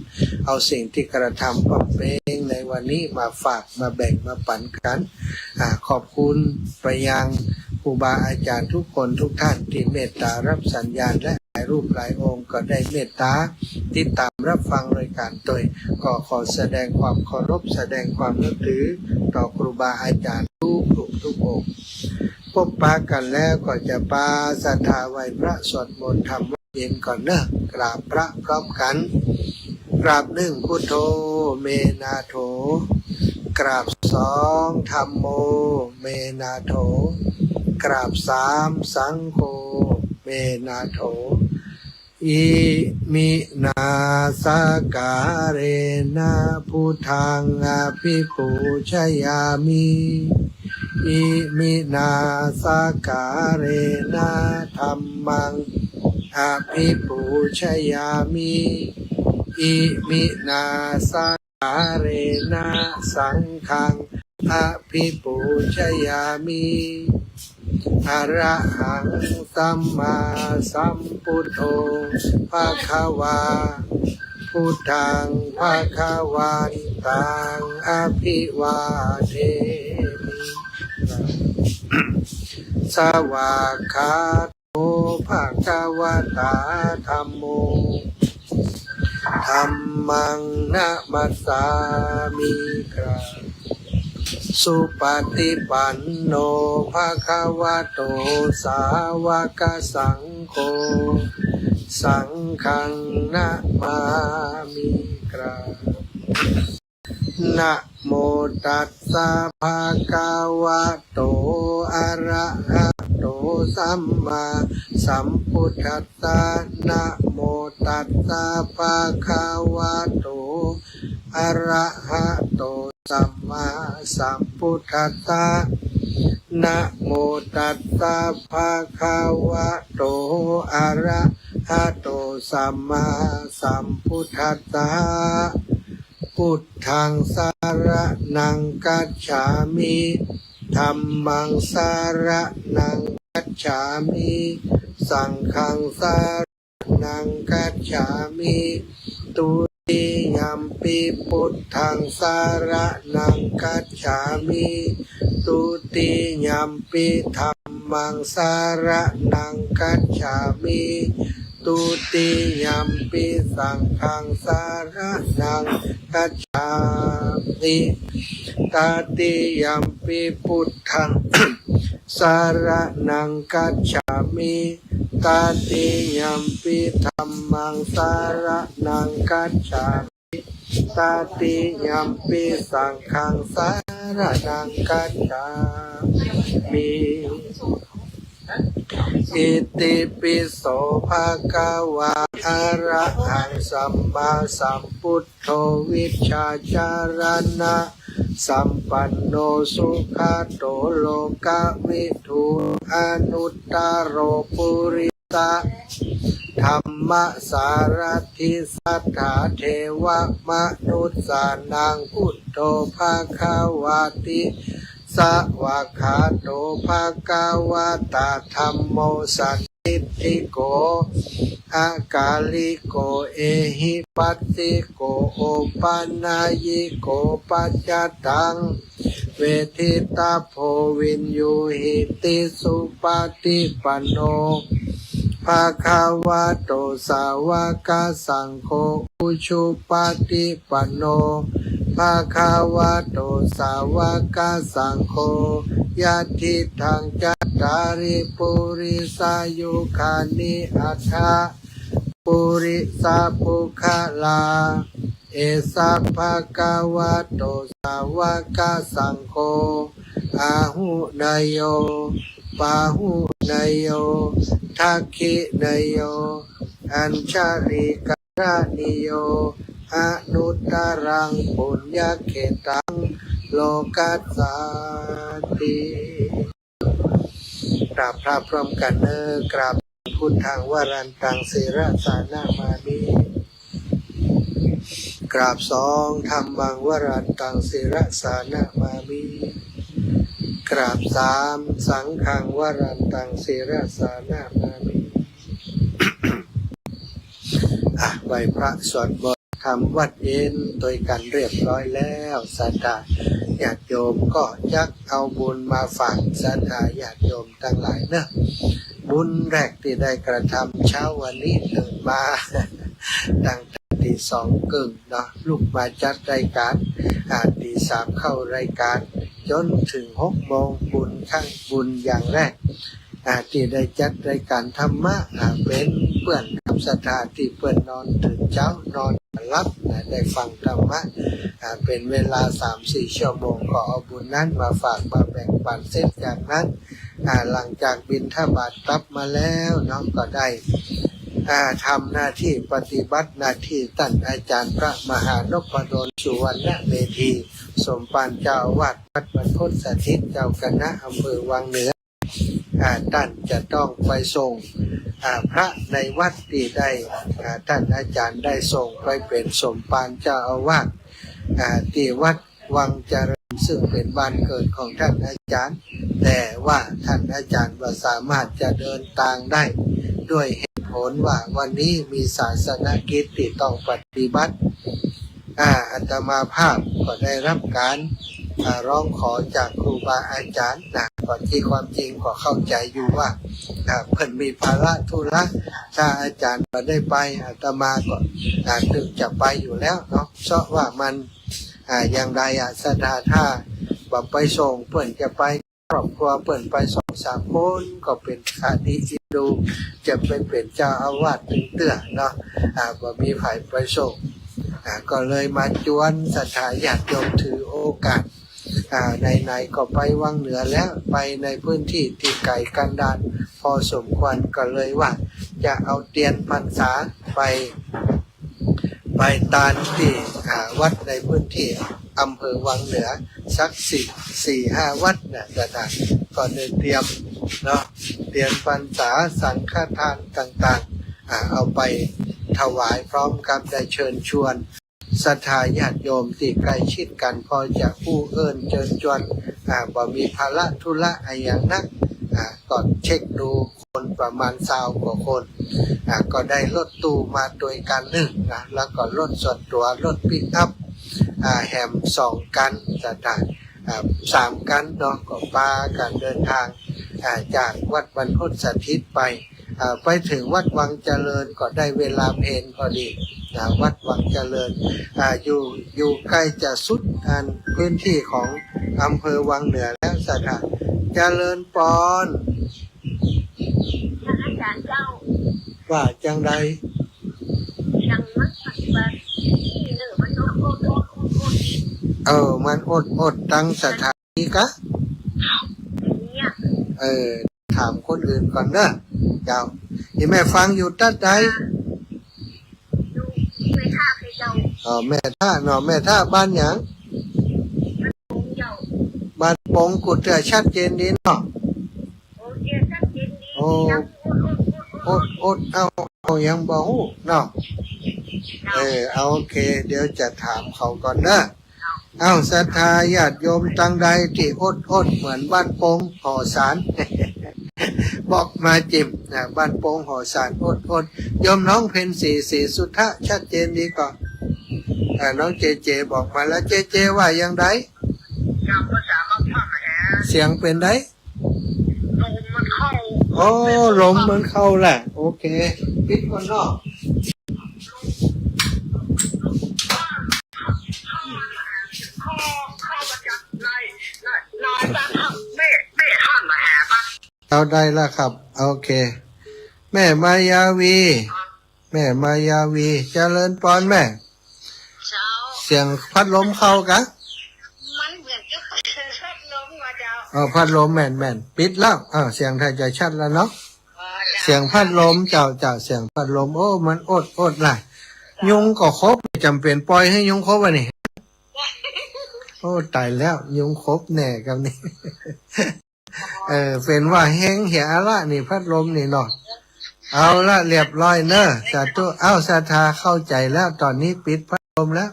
เอาสิ่งตี้กระทำบำเพ็ญในวันนี้มาฝาก มาแบ่ง มาปั๋นกั๋น อ่า ขอบคุณไปยังครูบาอาจ๋ารย์ทุกคนทุกท่านตี้เมตต๋าฮับสัญญาณ และหลายรูปหลายองค์ก็ได้เมตต๋าติดต๋ามฮับฟังรายก๋านตวย ก็ขอแสดงความเคารพ แสดงความนับถือต่อครูบาอาจ๋ารย์ทุกรูปทุกองค์ ปบปะกั๋นแล้วก็จะปาศรัทธาไหว้พระสวดมนต์ทำวัตรเย็นก่อนเนาะ กราบพระพร้อมกั๋น กราบหนึ่ง พุทโธ เม นาโถ กราบสอง ธัมโม เม นาโถ กราบสาม สังโฆ เม นาโถ อิมินาสการะนะ พุทธัง อภิปูชยามิ อิมินาสการะนะ ธัมมัง อภิปูชยามิ อิมินาสการะนะ สังฆัง อภิปูชยามิ อะระหัง สัมมาสัมพุทโธ ภะคะวา พุทธัง ภะคะวันตัง อะภิวาเทมิ สวากขาโต ภะคะวะตา ธัมโม ธัมมังนะมัสสามิ กราบ สุปฏิปันโน ภะคะวะโต สาวกสังโฆ สังฆังนะมามิ กราบ นะโมตัสสะ ภะคะวะโต อะระหะโต สัมมาสัมพุทธัสสะ นะโมตัสสะ ภะคะวะโต อะระหะโต สัมมาสัมพุทธัสสะ นะโมตัสสะ ภะคะวะโต อะระหะโต สัมมาสัมพุทธัสสะ พุทธังสะระณังคัจฉามิ ธัมมังสะระณังคัจฉามิ สังฆังสะระณังคัจฉามิ ตุติยัมปิพุทธังสะระณังคัจฉามิ ตุติยัมปิธัมมังสะระณังคัจฉามิ ตุติยัมปิสังฆังสะระณังคัจฉามิ ตติยัมปิพุทธังสะระณังคัจฉามิ ตติยัมปิธัมมังสะระณังคัจฉามิ ตติยัมปิสังฆังสะระณังคัจฉามิ อิติปิโส ภะคะวา อะระหัง สัมมาสัมพุทโธ วิชชาจารณะสัมปันโน สุขะโต โลกะวิทู อนุตตะโร ปุริสะธัมมะสารถิ สัตถาเทวะมนุสสานัง พุทโธ ภะคะวาติ สะวากขาโต ภะคะวะตะ ธัมโม สันทิฏฐิโก อากาลิโก เอหิปัสสิโก โอปะนายิโก ปัจจตัง เวทิตะโพ วิญญูหิติ สุปะ ฏิปันโน ภะคะวะโต สาวกสังโฆ อุชุปะฏิปันโน ภะคะวะโต สาวกสังโฆ ยัตถิตัง จัตตาริ ปุริสายุคานิ อัตถะ ปุริสะปุคคลา เอสะ ภะคะวะโต สาวกสังโฆ อาหุเนยโย ปาหุเนยโย ทักขิเนยโย อัญชลีกรณีโย อนุตตรัง ปุญญเขตัง โลกัสสาติ กราบพระพร้อมกั๋นเน่อ กราบ พุทธัง วรันตัง ศิรสานะมามิ กราบสอง ธัมมัง วรันตัง ศิรสานะมามิ กราบสาม สังฆัง วรันตัง ศิรสานะมามิ อ่ะ ไหว้พระสวดมนต์ ทำวัตรเย็นตวยกั๋นเรียบร้อยแล้ว ศรัทธาญาติโยมก็จักเอาบุญมาฝากศรัทธาญาติโยมตังหลายเน่อ บุญแรกตี้ได้กระทำเช้าวันนี้ตื่นมา ตั้งแต่ตีสองเกิ่งเนาะ ลุกมาจัดรายก๋าน อ่า ตีสามเข้ารายก๋าน จ๋นเถิงหกโมง บุญครั้ง บุญอย่างแรก อ่า ตี้ได้จัดรายก๋านธรรมะ อ่า เป๋นเปื้อนกับศรัทธาตี้เปิ้นนอนตื่นเจ๊า นอนบ่หลับ อ่า ได้ฟังธรรมะ อ่า เป๋นเวลาสามสี่ชั่วโมง ก็เอาบุญนั้นมาฝากมาแบ่งปั๋น เสร็จจากนั้น อ่า หลังจากบิณฑบาตกลับมาแล้วเนาะ ก็ได้ อ่า ทำหน้าตี้ปฏิบัติหน้าตี้ ต้านอาจ๋ารย์พระมหานพดล สุวรรณเมธี สมภารเจ้าอาวาสวัดบรรพตสถิต เจ้าคณะอำเภอวังเหนือ อ่า ต้านจะต้องไปส่ง อ่า พระในวัดตี้ได้ อ่า ต้านอาจ๋ารย์ได้ส่งไปเป๋นสมภารเจ้าอาวาส อ่า ตี้วัดวังเจริญ ซึ่งเป๋นบ้านเกิดของต้านอาจ๋ารย์ แต่ว่าต้านอาจ๋ารย์บ่สามารถจะเดินตางได้ ด้วยเหตุผลว่าวันนี้มีศาสนกิจตี้ต้องปฏิบัติ อ่า อาตมาภาพก็ได้รับก๋าน อ่า ร้องขอจากครูบาอาจ๋ารย์นะ ก่อนตี้ความจริงก็เข้าใจ๋อยู่ว่า อ่า เปิ้นมีภาระธุระ ถ้าอาจ๋ารย์บ่ได้ไป อาตมาก็ อ่า ตึงจะไปอยู่แล้วเนาะ เพราะว่ามัน อ่า อย่างใดอะ ศรัทธา ถ้าบ่ไปส่ง เปิ้นจะไป ครอบครัวเปิ้นไปสองสามคน ก็เป๋นคดีอินดู จะไปเป๋นเจ้าอาวาสตึงเตื้อเนาะ อ่า บ่มีใผไปส่ง อ่า ก็เลยมาจวนศรัทธาญาติโยมถือโอกาส อ่า ไหนๆ ก็ไปวังเหนือแล้ว ไปในพื้นที่ตี้ไก๋กันดารพอสมควร ก็เลยว่าจะเอาเตียนพรรษาไป ไปตานตี้ อ่า วัดในพื้นที่อำเภอวังเหนือสักสี่ สี่ห้าวัดน่ะ ศรัทธา ก็ได้เตรียมเนาะ เตียนพรรษา สังฆทานต่างๆ อ่า เอาไปถวายพร้อมกับได้เชิญชวน ศรัทธาญาติโยมตี้ใก้ชิดกั๋น พอจะอู้เอิ้นเจิญจวน อ่า บ่มีภาระธุระอะหยังนัก อ่า ก็เช็คดูคนประมาณซาวกว่าคน อ่า ก็ได้รถตู้มาตวยคันนึ่งนะ แล้วก็รถส่วนตั๋ว รถปิกอัพ อ่า แหมสองคัน ศรัทธา อ่า สามคันเนาะ ก็ปากั๋นเดินทาง อ่า จากวัดบรรพตสถิตไป อ่า ไปเถิงวัดวังเจริญก็ได้เวลาเพลพอดีนะ วัดวังเจริญ อ่า อยู่ อยู่ใก้จะสุดอันพื้นที่ของอำเภอวังเหนือแล้ว ศรัทธา เจริญปอน พระอาจ๋ารย์เจ้า ว่าจังใด ยังมันปฏิบัตินี่เนอะ มันอดๆๆๆ เออ มันอดๆ ตังศรัทธา นี่กะ เนี่ย เออ ถามคนอื่นก่อนเนอะ เจ้า นี่แม่ฟังอยู่ตั๊ดใด อยู่แม่ท่าเจ้า อ๋อ แม่ท่าเนาะ แม่ท่าบ้านหยัง บ้านปงเจ้า บ้านปง กูเตื้อชัดเจนดีเนาะ โอเค ชัดเจนดี โอ้ ยังอดๆๆๆ อดๆ เอ้า เอ้า ยังบ่ฮู้เนาะ เจ้า เออ เอา โอเค เดี๋ยวจะถามเขาก่อนเนอะ เอ้า ศรัทธาญาติโยมตังใดตี้อดๆ เหมือนบ้านปงหอสาร บอกมาจิมนะ บ้านปงหอสาร อดๆ โยมน้องเพ็ญศรี ศรีสุทธะ ชัดเจนดีก่อ อ่า น้องเจเจบอกมาแล้ว เจเจว่าอย่างใด เสียงเป๋นใด ลมมันเข้า โอ้ ลมมันเข้าแหละ โอเค ปิดก่อนเนาะ เอาได้แล้วครับ โอเค แม่มายาวี แม่มายาวี เจริญปอนแม่ เจ้า เสียงพัดลมเข้ากะ มันเหมือนกับพัดลมว่ะเจ้า อ๋อ พัดลมแม่นๆ ปิดแล้ว อ่า เสียงถ้าจะชัดแล้วเนาะ อ๋อ เจ้า เสียงพัดลม เจ้า เจ้า เสียงพัดลม โอ้ มันอดๆ ล่ะ ยุงก็ขบ จ๋ำเป๋นปล่อยหื้อยุงขบวะนี่ โอ้ ต๋ายแล้ว ยุงขบแน่กำนี้ เออ เป๋นว่าแฮงเหียอะละนี่ พัดลมนี่เนาะ เอาละ เรียบร้อยเนอะ สาธุ เอ้า ศรัทธาเข้าใจ๋แล้ว ต๋อนนี้ปิดพัดลมแล้ว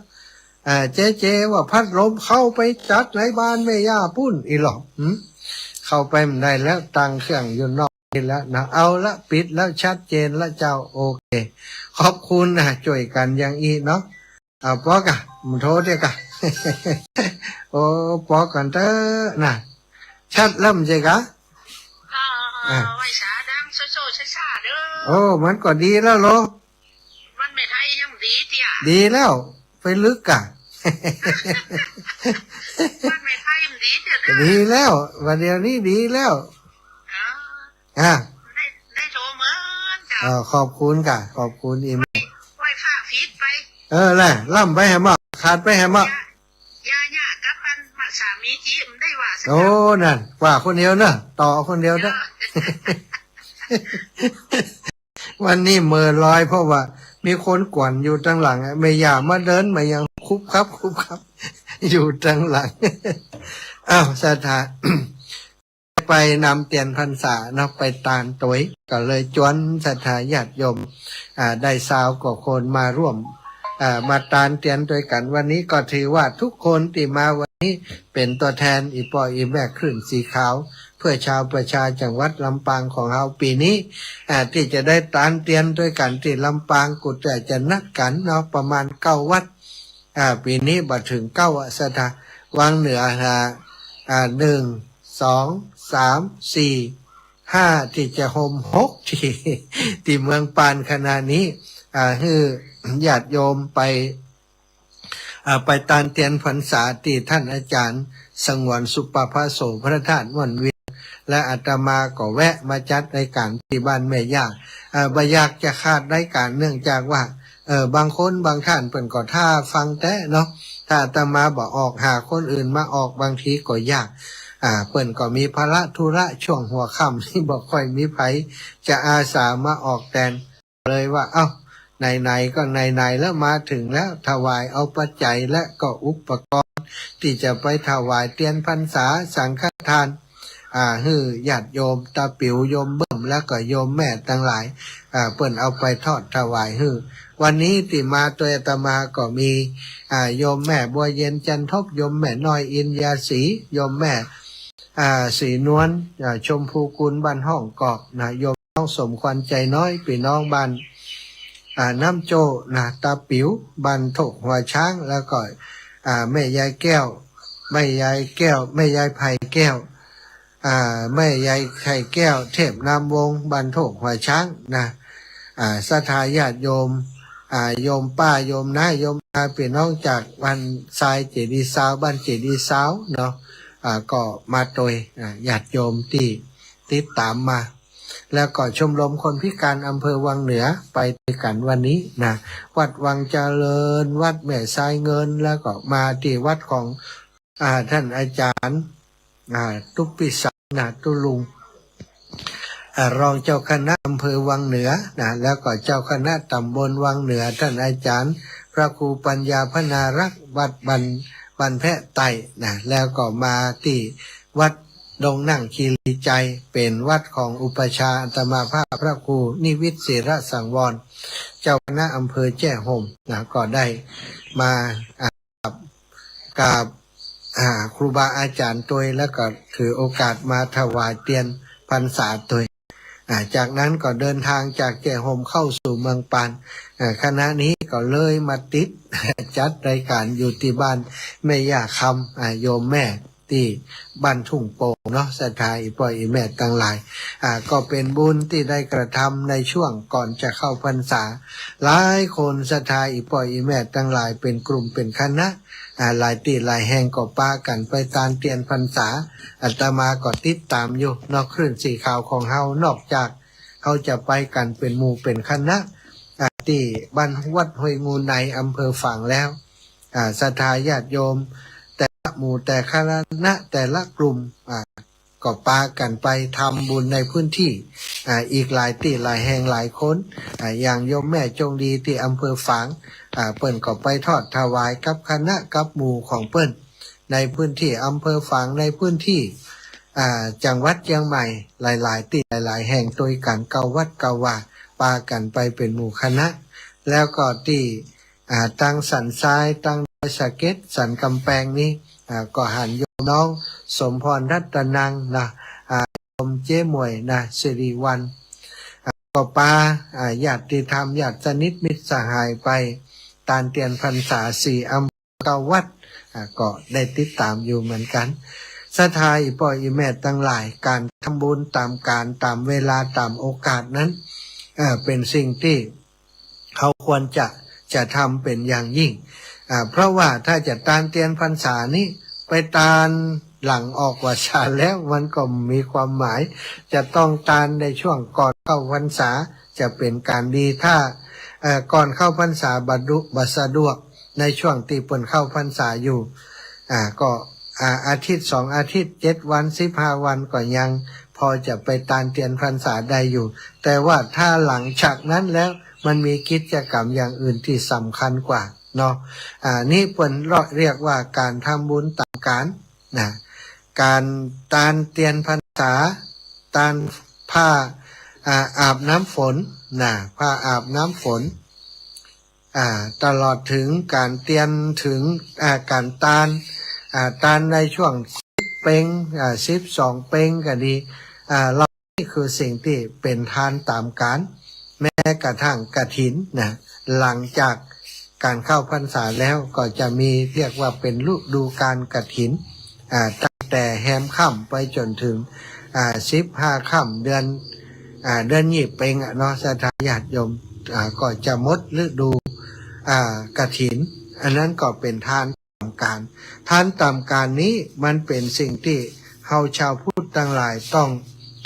อ่า เจ๊เจว่าพัดลมเข้าไปจัดในบ้านแม่ย่าปุ้นอีหลอก หึ เข้าไปบ่ได้แล้ว ตั้งเครื่องอยู่นอกนี่แล้วนะ เอาละ ปิดแล้ว ชัดเจนละเจ้า โอเค ขอบคุณนะ จ้วยกั๋นอย่างอี้เนาะ เอา ปอก่ะ บ่โทรเตื้อกะ โอ้ ปอก่อนเต๊อะนะ ชัดแล้วบ่ใจ้กะ อ่า อ่า ไหว้สาดังโซ่ๆ ช้าๆ เด้อ โอ้ มันก็ดีแล้วโล มันแม่ไทยยังดีเตี้ย ดีแล้ว ไปลึกกะ มันแม่ไทยยังดีเตี้ยเด้อ ดีแล้ว วันเดียวนี้ดีแล้ว อ๋อ อ่ะ ได้ ได้โทรเหมือนเจ้า อ่า ขอบคุณกะ ขอบคุณอีก ไหว้ ไหว้พระผิดไป เออ แหละ ล้ำไปแหมอะ ขาดไปแหมอะ อย่า อย่า อย่ากลับบ้านมาสามีจี๋บ่ได้ว่าสัก โอ้ คำ นั่น ว่าคนเดียวเนอะ ต่อคนเดียวเนอะ เออ วันนี้เหม่อลอย เพราะว่ามีคนกวนอยู่ตังหลังอะ แม่ย่ามาเดินมายังคุบคับ คุบคับ อยู่ตังหลัง อ้าว ศรัทธา ไปนำเตียนพรรษาเนาะ ไปตานตวย ก็เลยจวนศรัทธาญาติโยม อ่า ได้ซาวกว่าคนมาร่วม อ่า มาตานเตียนตวยกั๋น วันนี้ก็ถือว่าทุกคนตี้มาวันนี้เป๋นตั๋วแทนอี่ป้ออี่แม่คลื่นสีขาว เพื่อชาวประชาจังหวัดลำปางของเฮา ปี๋นี้ อ่า ตี้จะได้ตานเตียนตวยกั๋นตี้ลำปาง กูจะ จะนัดกั๋นเนาะ ประมาณเก้าวัด อ่า ปี๋นี้บ่เถิงเก้าอะ ศรัทธา วังเหนือ อ่า อ่า หนึ่ง สอง สาม สี่ ห้าตี้จะโฮมหกตี้ ตี้เมืองปานขณะนี้ อ่า หื้อญาติโยมไป อ่า ไปตานเตียนพรรษาตี้ต้านอาจ๋ารย์สงวนสุปภาโส พระธาตุม่วนเวียง และอาตมาก็แวะมาจัดรายก๋านตี้บ้านแม่ย่า อ่า บ่อยากจะขาดรายก๋าน เนื่องจากว่า เออ บางคนบางต้านเปิ้นก็ท่าฟังแต๊เนาะ ถ้าอาตมาบ่ออก หาคนอื่นมาออกบางทีก็ยาก อ่า เปิ้นก็มีภาระธุระ ช่วงหัวค่ำนี้บ่ค่อยมีใผจะอาสามาออกแตน เลยว่า เอ้า ไหนๆ ก็ไหนๆ แล้ว มาเถิงแล้ว ถวายเอาปัจจัยและก็อุปกรณ์ตี้จะไปถวายเตียนพรรษาสังฆทาน อ่า หื้อญาติโยมตาปิ๋ว โยมเบิ่ม แล้วก็โยมแม่ตังหลาย อ่า เปิ้นเอาไปทอดถวายหื้อ วันนี้ตี้มาตวยอาตมาก็มี อ่า โยมแม่บัวเย็น จันทบ โยมแม่น้อย อินยาศรี โยมแม่ อ่า ศรีนวล อ่า ชมพูกุล บ้านห้องกอกนะ โยมน้องสมขวัญ ใจน้อย ปี้น้องบ้าน อ่า น้ำโจ้นะ ตาปิ๋ว บ้านโถกหัวช้าง แล้วก็ อ่า แม่ยายแก้ว แม่ยายแก้ว แม่ยายไผ่แก้ว อ่า แม่ยายไข่แก้ว เทพนามวงศ์ บ้านโถกหัวช้างนะ อ่า ศรัทธาญาติโยม อ่า โยมป้า โยมน้า โยมอา ปี้น้องจากบ้านทรายเจดีย์ซาว บ้านเจดีย์ซาวเนาะ อ่า ก็มาตวย อ่า ญาติโยมตี้ติดต๋ามมา แล้วก็ชมรมคนพิการอำเภอวังเหนือไปตวยกั๋นวันนี้นะ วัดวังเจริญ วัดแม่ทรายเงิน แล้วก็มาตี้วัดของ อ่า ต้านอาจ๋ารย์ อ่า ตุ๊กปิสารนะ ตุ๊ลุง อ่า รองเจ้าคณะอำเภอวังเหนือนะ แล้วก็เจ้าคณะต๋ำบลวังเหนือ ต้านอาจ๋ารย์พระครูปัญญาพนารักษ์ วัดบ้าน บ้านแพะใต้นะ แล้วก็มาตี้วัดดงนั่งคีรีไจย เป๋นวัดของอุปัชฌาย์อาตมาภาพพระครูนิวิตศิระสังวร เจ้าคณะอำเภอแจ้ห่มนะ ก็ได้มา อ่า กราบ อ่า ครูบาอาจ๋ารย์ตวย แล้วก็ถือโอกาสมาถวายเตียนพรรษาตวย อ่า จากนั้นก็เดินทางจากแจ้ห่มเข้าสู่เมืองปาน อ่า ขณะนี้ก็เลยมาติด จัดรายก๋านอยู่ตี้บ้านแม่ย่าคำ อ่า โยมแม่ตี้บ้านทุ่งโป่งเนาะ ศรัทธาอี่ป้ออี่แม่ตังหลาย อ่า ก็เป๋นบุญตี้ได้กระทำในช่วงก่อนจะเข้าพรรษา หลายคนศรัทธาอี่ป้ออี่แม่ตังหลาย เป๋นกลุ่มเป๋นคณะ อ่า หลายตี้หลายแห่งก็ปากั๋นไปตานเตียนพรรษา อาตมาก็ติดต๋ามอยู่เนาะ คลื่นสีขาวของเฮา นอกจากเฮาจะไปกั๋นเป๋นหมู่เป๋นคณะ อ่า ตี้บ้านวัดห้วยงูใน อำเภอฝางแล้ว อ่า ศรัทธาญาติโยม แต่ละหมู่แต่ละคณะแต่ละกลุ่ม อ่า ก็ปากั๋นไปทำบุญในพื้นตี้ อ่า อีกหลายตี้หลายแห่งหลายคน อ่า อย่างโยมแม่จงดีตี้อำเภอฝาง อ่า เปิ้นก็ไปทอดถวายกับคณะกับหมู่ของเปิ้น ในพื้นตี้อำเภอฝาง ในพื้นตี้ อ่า จังหวัดเจียงใหม่ หลายๆ ตี้หลายๆ แห่งตวยกั๋น เก้าวัดเก้าวา ปากั๋นไปเป๋นหมู่คณะ แล้วก็ตี้ อ่า ตางสันทราย ตางดอยสะเก็ด สันก๋ำแปงนี้ อ่า ก็หันโยมน้องสมพรรัตนังนะ อ่า โยมเจ๊หมวยนะ สิริวัลย์ อ่า ก็ปา อ่า ญาติธรรม ญาติสนิทมิตรสหายไปตานเตียนพรรษาสี่อำเภอเก้าวัด อ่า ก็ได้ติดต๋ามอยู่เหมือนกั๋น ศรัทธาอี่ป้ออี่แม่ตังหลาย ก๋านทำบุญต๋ามก๋าลต๋ามเวลาต๋ามโอกาสนั้น เอ่อ เป๋นสิ่งตี้ เฮาควรจะ จะทำเป๋นอย่างยิ่ง อ่า เพราะว่าถ้าจะตานเตียนพรรษานี้ ไปตานหลังออกพรรษาแล้ว มันก็มีความหมาย จะต้องตานในช่วงก่อนเข้าพรรษา จะเป๋นก๋านดี ถ้า เอ่อ ก่อนเข้าพรรษาบ่ดุ บ่สะดวก ในช่วงตี้เปิ้นเข้าพรรษาอยู่ อ่า ก็ อ่า อาทิตย์สองอาทิตย์ เจ็ดวัน สิบห้าวัน ก็ยังพอจะไปตานเตียนพรรษาได้อยู่ แต่ว่าถ้าหลังจากนั้นแล้ว มันมีกิจกรรมอย่างอื่นตี้สำคัญกว่าเนาะ อ่า นี่เปิ้นเรียกว่าก๋านทำบุญต๋ามก๋าลนะ ก๋านตานเตียนพรรษา ตานผ้า อ่า อาบน้ำฝนนะ ผ้าอาบน้ำฝน อ่า ตลอดเถิงก๋านเตียนเถิง อ่า ก๋านตาน อ่า ตานในช่วงสิบเป็ง อ่า สิบสองเป็งก็ดี อ่า เหล่านี้คือสิ่งตี้เป๋นตานต๋ามก๋าล แม้กระทั่งกฐินนะ หลังจากก๋านเข้าพรรษาแล้วก็จะมีเรียกว่าเป๋นฤดูกาลกฐิน อ่า ตั้งแต่แฮมค่ำไปจ๋นเถิง อ่า สิบห้าค่ำเดือน อ่า เดือนยี่เป็งอะเนาะ ศรัทธาญาติโยม อ่า ก็จะหมดฤดู อ่า กฐิน อันนั้นก็เป๋นทานต๋ามกาล ทานต๋ามกาลนี้มันเป๋นสิ่งตี้เฮาชาวพุทธตังหลายต้อง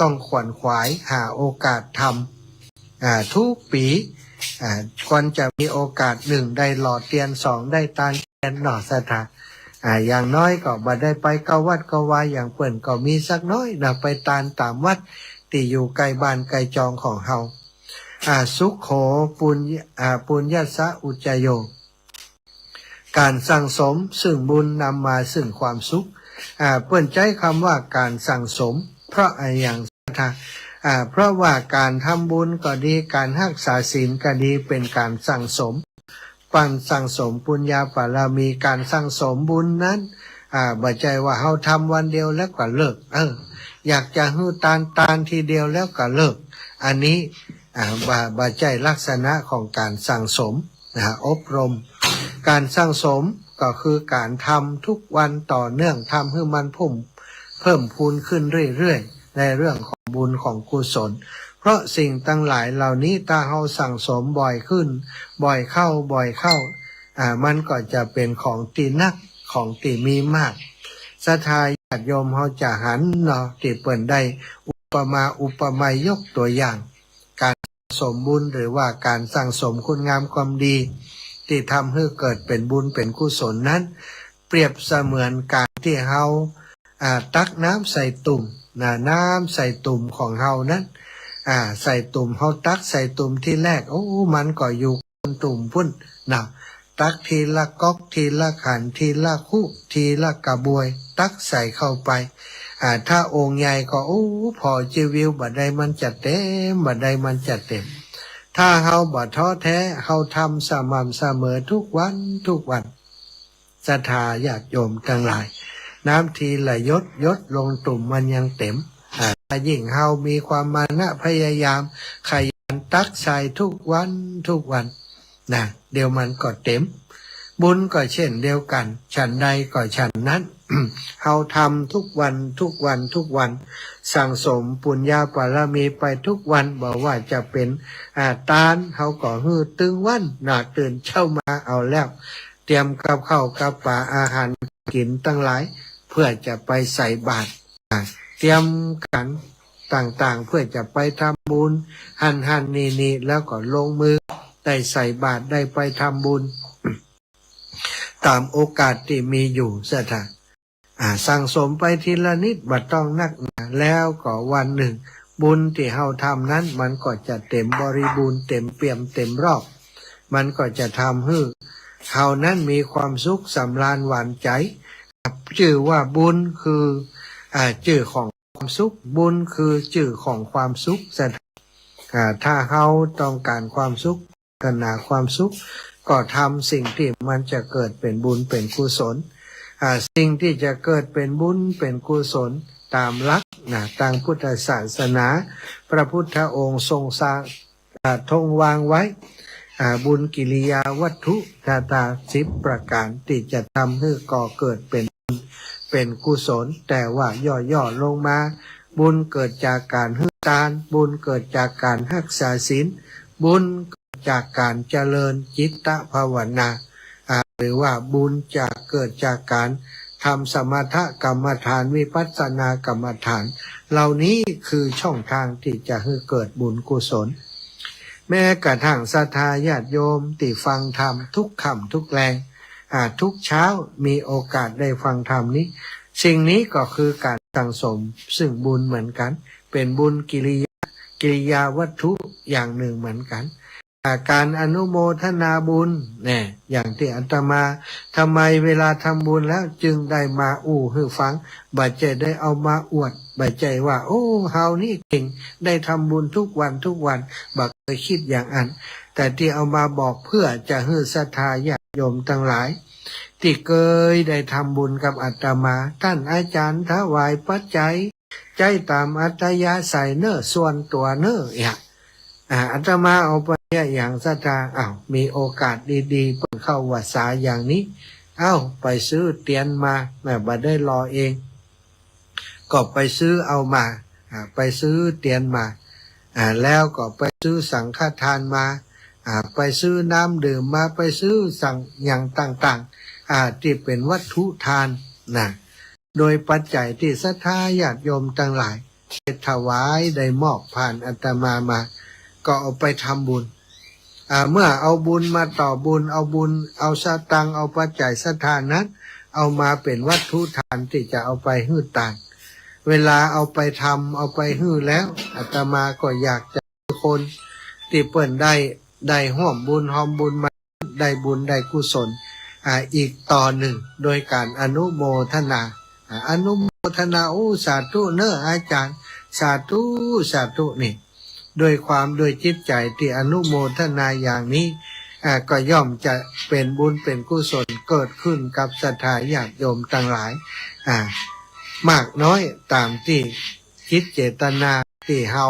ต้องขวนขวายหาโอกาสทำ อ่า ทุกปี๋ อ่า ควรจะมีโอกาส นึ่ง ได้หล่อเตียน สอง ได้ตานเตียนเนาะ ศรัทธา อ่า อย่างน้อยก็บ่ได้ไปเข้าวัดเข้าวาอย่างเปิ้นก็มีสักน้อยนะ ไปตานต๋ามวัดตี้อยู่ใก้บ้านใก้จองของเฮา อ่า สุโข ปุญ อ่า ปุญญัสสะอุจจโย ก๋านสั่งสมซึ่งบุญนำมาซึ่งความสุข อ่า เปิ้นใจ๊กำว่าก๋านสั่งสม เพราะอะหยัง ศรัทธา อ่า เพราะว่าก๋านทำบุญก็ดี ก๋านฮักษาศีลก็ดี เป๋นก๋านสั่งสม ก๋านสั่งสมปุญญาบารมี ก๋านสั่งสมบุญนั้น อ่า บ่ใจ้ว่าเฮาทำวันเดียวแล้วก็เลิก เออ อยากจะหื้อตาน ตานทีเดียวแล้วก็เลิก อันนี้ อ่า บ่ บ่ใจ้ลักษณะของก๋านสั่งสมนะ อบรม ก๋านสั่งสมก็คือก๋านทำทุกวันต่อเนื่อง ทำหื้อมันพุ่ม เพิ่มพูนขึ้นเรื่อยๆ ในเรื่องของบุญของกุศล เพราะสิ่งตังหลายเหล่านี้ถ้าเฮาสั่งสมบ่อยขึ้น บ่อยเข้า บ่อยเข้า อ่า มันก็จะเป๋นของตี้นัก ของตี้มีมาก ศรัทธาญาติโยมเฮาจะหันเนาะ ตี้เปิ้นได้อุปมาอุปไมยยกตั๋วอย่าง ก๋านสั่งสมบุญหรือว่าก๋านสั่งสมคุณงามความดี ตี้ทำหื้อเกิดเป๋นบุญเป๋นกุศลนั้น เปรียบเสมือนก๋านตี้เฮา อ่า ตักน้ำใส่ตุ่มนะ น้ำใส่ตุ่มของเฮานั้น อ่า ใส่ตุ่ม เฮาตักใส่ตุ่มทีแรก โอ้ มันก็อยู่ก้นตุ่มปู้นนะ ตักทีละก๊อก ทีละขัน ทีละคุ ทีละกระบวย ตักใส่เข้าไป อ่า ถ้าโอ่งใหญ่ก็ โอ้ ผ่อจิวิว บ่าใดมันจะเต๋ม บ่าใดมันจะเต๋ม ถ้าเฮาบ่ท้อแท้ เฮาทำสม่ำเสมอทุกวัน ทุกวัน ศรัทธาญาติโยมตังหลาย น้ำทีละหยด หยดลงตุ่มมันยังเต๋ม อ่า ถ้ายิ่งเฮามีความมานะพยายาม ขยันตักใส่ทุกวัน ทุกวัน นะ เดี๋ยวมันก็เต๋ม บุญก็เช่นเดียวกั๋น ฉันใดก็ฉันนั้น เฮาทำทุกวัน ทุกวัน ทุกวัน สั่งสมปุญญาบารมีไปทุกวัน บ่ว่าจะเป๋น อ่า ตาน เฮาก็หื้อตึงวันนะ ตื่นเจ๊ามาเอาแล้ว เตรียมกับข้าวกับป๋า อาหารกิ๋นตังหลาย เพื่อจะไปใส่บาตร อ่า เตรียมก๋านต่างๆ เพื่อจะไปทำบุญ หั้นๆ นี่ๆ แล้วก็ลงมือ ได้ใส่บาตร ได้ไปทำบุญ ต๋ามโอกาสตี้มีอยู่ ศรัทธา อ่า สั่งสมไปทีละนิด บ่ต้องนักหนา แล้วก็วันนึ่ง บุญตี้เฮาทำนั้น มันก็จะเต๋มบริบูรณ์ เต๋มเปี่ยม เต๋มรอบ มันก็จะทำหื้อเฮานั้นมีความสุขสำราญหวานใจ๋ จื้อว่าบุญคือ อ่า จื้อของความสุข บุญคือจื้อของความสุข ศรัทธา อ่า ถ้าเฮาต้องก๋านความสุข ปรารถนาความสุข ก็ทำสิ่งตี้มันจะเกิดเป๋นบุญเป๋นกุศล อ่า สิ่งตี้จะเกิดเป๋นบุญเป๋นกุศล ต๋ามหลักนะ ตางพุทธศาสนา พระพุทธองค์ทรงสร้าง อ่า ทรงวางไว้ อ่า บุญกิริยาวัตถุ ศรัทธา สิบประก๋าน ตี้จะทำหื้อก่อเกิดเป๋นบุญเป๋นกุศล แต่ว่าย่อๆ ลงมา บุญเกิดจากก๋านหื้อตาน บุญเกิดจากก๋านฮักษาศีล บุญเกิดจากก๋านเจริญจิตตภาวนา อ่า หรือว่าบุญจะเกิดจากก๋านทำสมถกรรมฐาน วิปัสสนากรรมฐาน เหล่านี้คือช่องทางตี้จะหื้อเกิดบุญกุศล แม้กระทั่งศรัทธาญาติโยมตี้ฟังธรรมทุกค่ำทุกแลง อ่า ทุกเช้ามีโอกาสได้ฟังธรรมนี้ สิ่งนี้ก็คือก๋านสั่งสมซึ่งบุญเหมือนกั๋น เป๋นบุญกิริยา กิริยาวัตถุอย่างนึ่งเหมือนกั๋น อ่า ก๋านอนุโมทนาบุญ แน่ อย่างตี้อาตมา ทำไมเวลาทำบุญแล้วจึงได้มาอู้หื้อฟัง บ่ใจ้ได้เอามาอวด บ่ใจ้ว่า โอ้ เฮานี่เก่ง ได้ทำบุญทุกวันทุกวัน บ่เกยกึ๊ดอย่างอั้น แต่ตี้เอามาบอกเพื่อจะหื้อศรัทธาญาติโยมตังหลาย ตี้เกยได้ทำบุญกับอาตมา ต้านอาจ๋ารย์ถวายปัจจัย ใจ๊ต๋ามอัธยาศัยเน่อ ส่วนตั๋วเน่อ เนี่ย อ่า อาตมาเอาไปเนี่ย อย่างศรัทธา อ้าว มีโอกาสดีๆ เปิ้นเข้าพรรษาอย่างนี้ เอ้า ไปซื้อเตียนมา แม่ บ่ได้หล่อเอง ก็ไปซื้อเอามา อ่า ไปซื้อเตียนมา อ่า แล้วก็ไปซื้อสังฆทานมา อ่า ไปซื้อน้ำดื่มมา ไปซื้อสัง อย่างต่างๆ อ่า ตี้เป๋นวัตถุทานนะ โดยปัจจัยตี้ศรัทธาญาติโยมตังหลายได้ถวายได้มอบผ่านอาตมามา ก็เอาไปทำบุญ อ่า เมื่อเอาบุญมาต่อบุญ เอาบุญ เอาสตางค์ เอาปัจจัยศรัทธานั้น เอามาเป๋นวัตถุทานตี้จะเอาไปหื้อตาน เวลาเอาไปทำ เอาไปหื้อแล้ว อาตมาก็อยากจะ คนตี้เปิ้นได้ ได้ฮ่วมบุญฮอมบุญมา ได้บุญได้กุศล อ่า อีกต่อนึ่ง โดยก๋านอนุโมทนา อ่า อนุโมทนา โอ้ สาธุเน้ออาจ๋ารย์ สาธุ สาธุ นี่ ด้วยความ ด้วยจิตใจ๋ตี้อนุโมทนาอย่างนี้ อ่า ก็ย่อมจะเป๋นบุญเป๋นกุศลเกิดขึ้นกับศรัทธาญาติโยมตังหลาย อ่า มากน้อยต๋ามตี้ จิตเจตนาตี้เฮา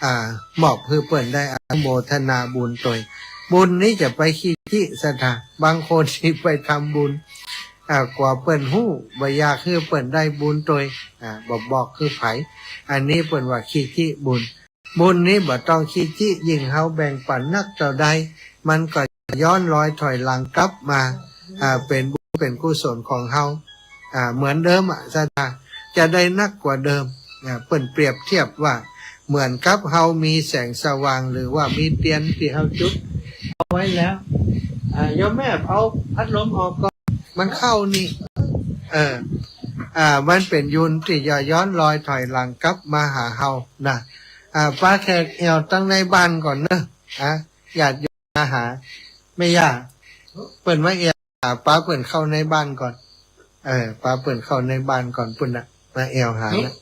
อ่า มอบหื้อเปิ้นได้อนุโมทนาบุญตวย บุญนี้จะไปขี้จิศรัทธา บางคนตี้ไปทำบุญ อ่า กั๋วเปิ้นฮู้ บ่อยากหื้อเปิ้นได้บุญตวย อ่า บ่บอกหื้อใผ อันนี้เปิ้นว่าขี้จิบุญ บุญนี้บ่ต้องขี้จิ ยิ่งเฮาแบ่งปันนักเต้าใด มันก็ย้อนรอยถอยหลังกลับมา อ่า เป๋นบุญเป๋นกุศลของเฮา อ่า เหมือนเดิมอะ ศรัทธา จะได้นักกว่าเดิม อ่า เปิ้นเปรียบเทียบว่าเหมือนกับเฮามีแสงสว่าง หรือว่ามีเตียนตี้เฮาจุดเอาไว้แล้ว อ่า โยมแม่เอาพัดลมออกก่อน มันเข้านี่ เออ อ่า มันเป๋นบุญตี้จะย้อนรอยถอยหลังกลับมาหาเฮานะ อ่า ปาแขกแอ่วตังในบ้านก่อนเน้อ อ่า ญาติโยมมาหา แม่ย่า เปิ้นมาแอ่วหา ปาเปิ้นเข้าในบ้านก่อน เออ ปาเปิ้นเข้าในบ้านก่อน ปุ้นน่ะ มาแอ่วหาน่ะ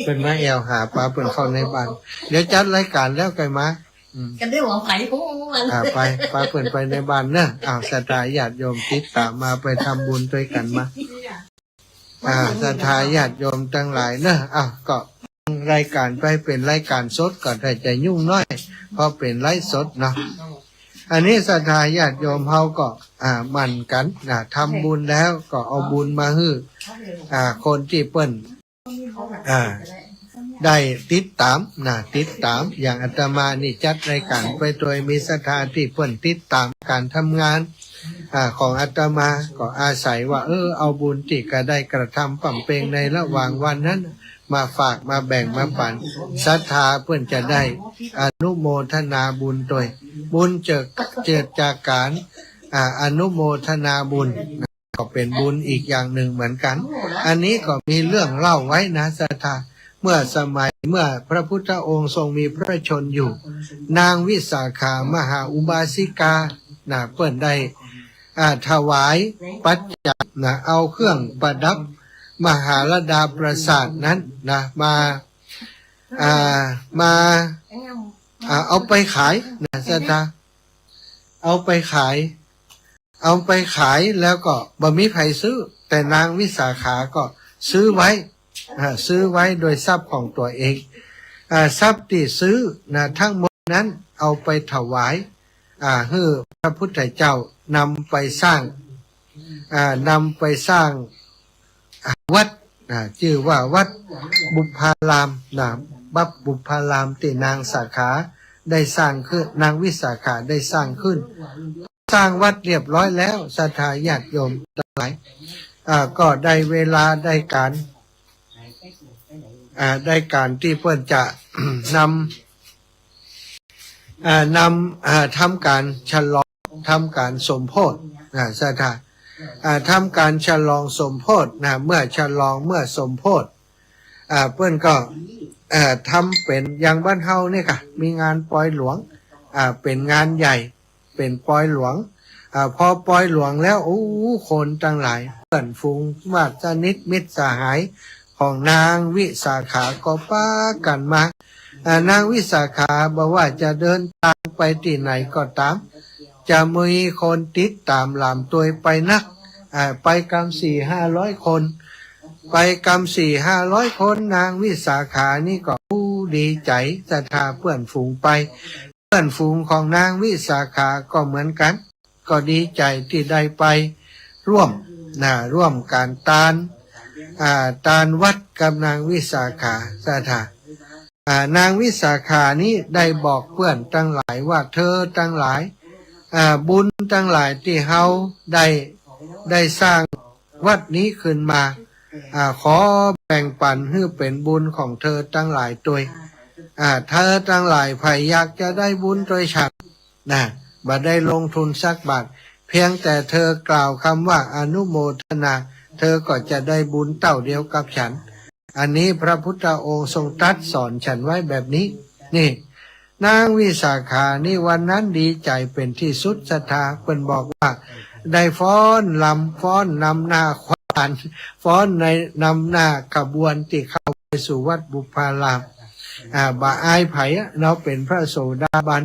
เปิ้นมาแอ่วหา ปาเปิ้นเข้าในบ้าน เดี๋ยวจัดรายก๋านแล้วก่อยมา อืม ก็ได้ว่าไปของมัน อ่า ไป ปาเปิ้นไปในบ้านเน้อ อ้าว ศรัทธาญาติโยมติดต๋ามมาไปทำบุญตวยกั๋นมา อ่า ศรัทธาญาติโยมตังหลายเน้อ อ้าว ก็รายก๋านไปเป๋นรายก๋านสดก็ได้จะยุ่งน้อย เพราะเป๋นไลฟ์สดเนาะ อันนี้ศรัทธาญาติโยมเฮาก็ อ่า หมั่นกั๋นนะ ทำบุญแล้วก็เอาบุญมาหื้อ อ่า คนตี้เปิ้น อ่า ได้ติดต๋ามนะ ติดต๋าม อย่างอาตมานี่จัดรายก๋านไปตวย มีศรัทธาตี้เปิ้นติดต๋ามก๋านทำงาน อ่า ของอาตมา ก็อาศัยว่า เออ เอาบุญตี้กระได้กระทำบำเพ็ญในระหว่างวันนั้น มาฝาก มาแบ่ง มาปั๋น ศรัทธาเปิ้นจะได้อนุโมทนาบุญตวย บุญเจิด เจิดจากก๋าน อ่า อนุโมทนาบุญ ก็เป๋นบุญอีกอย่างนึ่งเหมือนกั๋น อันนี้ก็มีเรื่องเล่าไว้นะศรัทธา เมื่อสมัยเมื่อพระพุทธองค์ทรงมีพระชนม์อยู่ นางวิสาขามหาอุบาสิกานะ เปิ้นได้ อ่า ถวายปัจจัยนะ เอาเครื่องประดับมหาราดาปราสาทนั้นนะ มา อ่า มา อ่า เอาไปขายนะศรัทธา เอาไปขาย เอาไปขายแล้วก็บ่มีใผซื้อ แต่นางวิสาขาก็ซื้อไว้ อ่า ซื้อไว้โดยทรัพย์ของตั๋วเอง อ่า ทรัพย์ตี้ซื้อนะ ทั้งหมดนั้นเอาไปถวาย อ่า หื้อพระพุทธเจ้า นำไปสร้าง อ่า นำไปสร้าง อ่า วัด อ่า จื้อว่าวัดบุพพารามนะ วัดบุพพารามตี้นางสาขาได้สร้างขึ้น นางวิสาขาได้สร้างขึ้น สร้างวัดเรียบร้อยแล้ว ศรัทธาญาติโยมตังหลาย อ่า ก็ได้เวลาได้ก๋าน อ่า ได้ก๋านตี้เปิ้นจะ นำ อ่า นำ อ่า ทำก๋านฉลอง ทำก๋านสมโภช อ่า ศรัทธา อ่า ทำก๋านฉลองสมโภชนะ เมื่อฉลอง เมื่อสมโภช อ่า เปิ้นก็ เอ่อ ทำเป๋นอย่างบ้านเฮานี่ก่ะ มีงานปอยหลวง อ่า เป๋นงานใหญ่ เป๋นปอยหลวง อ่า พอปอยหลวงแล้ว โอ้ คนตังหลาย เปื้อนฝูง ญาติสนิท มิตรสหายของนางวิสาขาก็ปากั๋นมา อ่า นางวิสาขาบ่ว่าจะเดินตางไปตี้ไหนก็ต๋าม จะมีคนติดต๋ามหลามตวยไปนัก อ่า ไปกำสี่ห้าร้อยคน ไปกำสี่ห้าร้อยคน นางวิสาขานี่ก็ อู้ ดีใจ๋ ศรัทธาเปื้อนฝูงไป เปื้อนฝูงของนางวิสาขาก็เหมือนกั๋น ก็ดีใจ๋ตี้ได้ไปร่วม นะ ร่วมก๋านตาน อ่า ตานวัดกับนางวิสาขา ศรัทธา อ่า นางวิสาขานี้ได้บอกเปื้อนตังหลายว่า เธอตังหลาย อ่า บุญตังหลายตี้เฮาได้ ได้สร้างวัดนี้ขึ้นมา อ่า ขอแบ่งปั๋นหื้อเป๋นบุญของเธอตังหลายตวย อ่า เธอตังหลายใผอยากจะได้บุญตวยฉัน นะ บ่ได้ลงทุนสักบาท เพียงแต่เธอกล่าวกำว่าอนุโมทนา เธอก็จะได้บุญเต้าเดียวกับฉัน อันนี้พระพุทธองค์ทรงตรัสสอนฉันไว้แบบนี้ นี่ นางวิสาขานี้วันนั้นดีใจ๋เป๋นตี้สุดศรัทธา เปิ้นบอกว่า ได้ฟ้อนรำ ฟ้อนนำหน้าขวัญ ฟ้อนในนำหน้าขบวนตี้เข้าไปสู่วัดบุพพาราม อ่า บ่อายใผอะเนาะ เป๋นพระโสดาบัน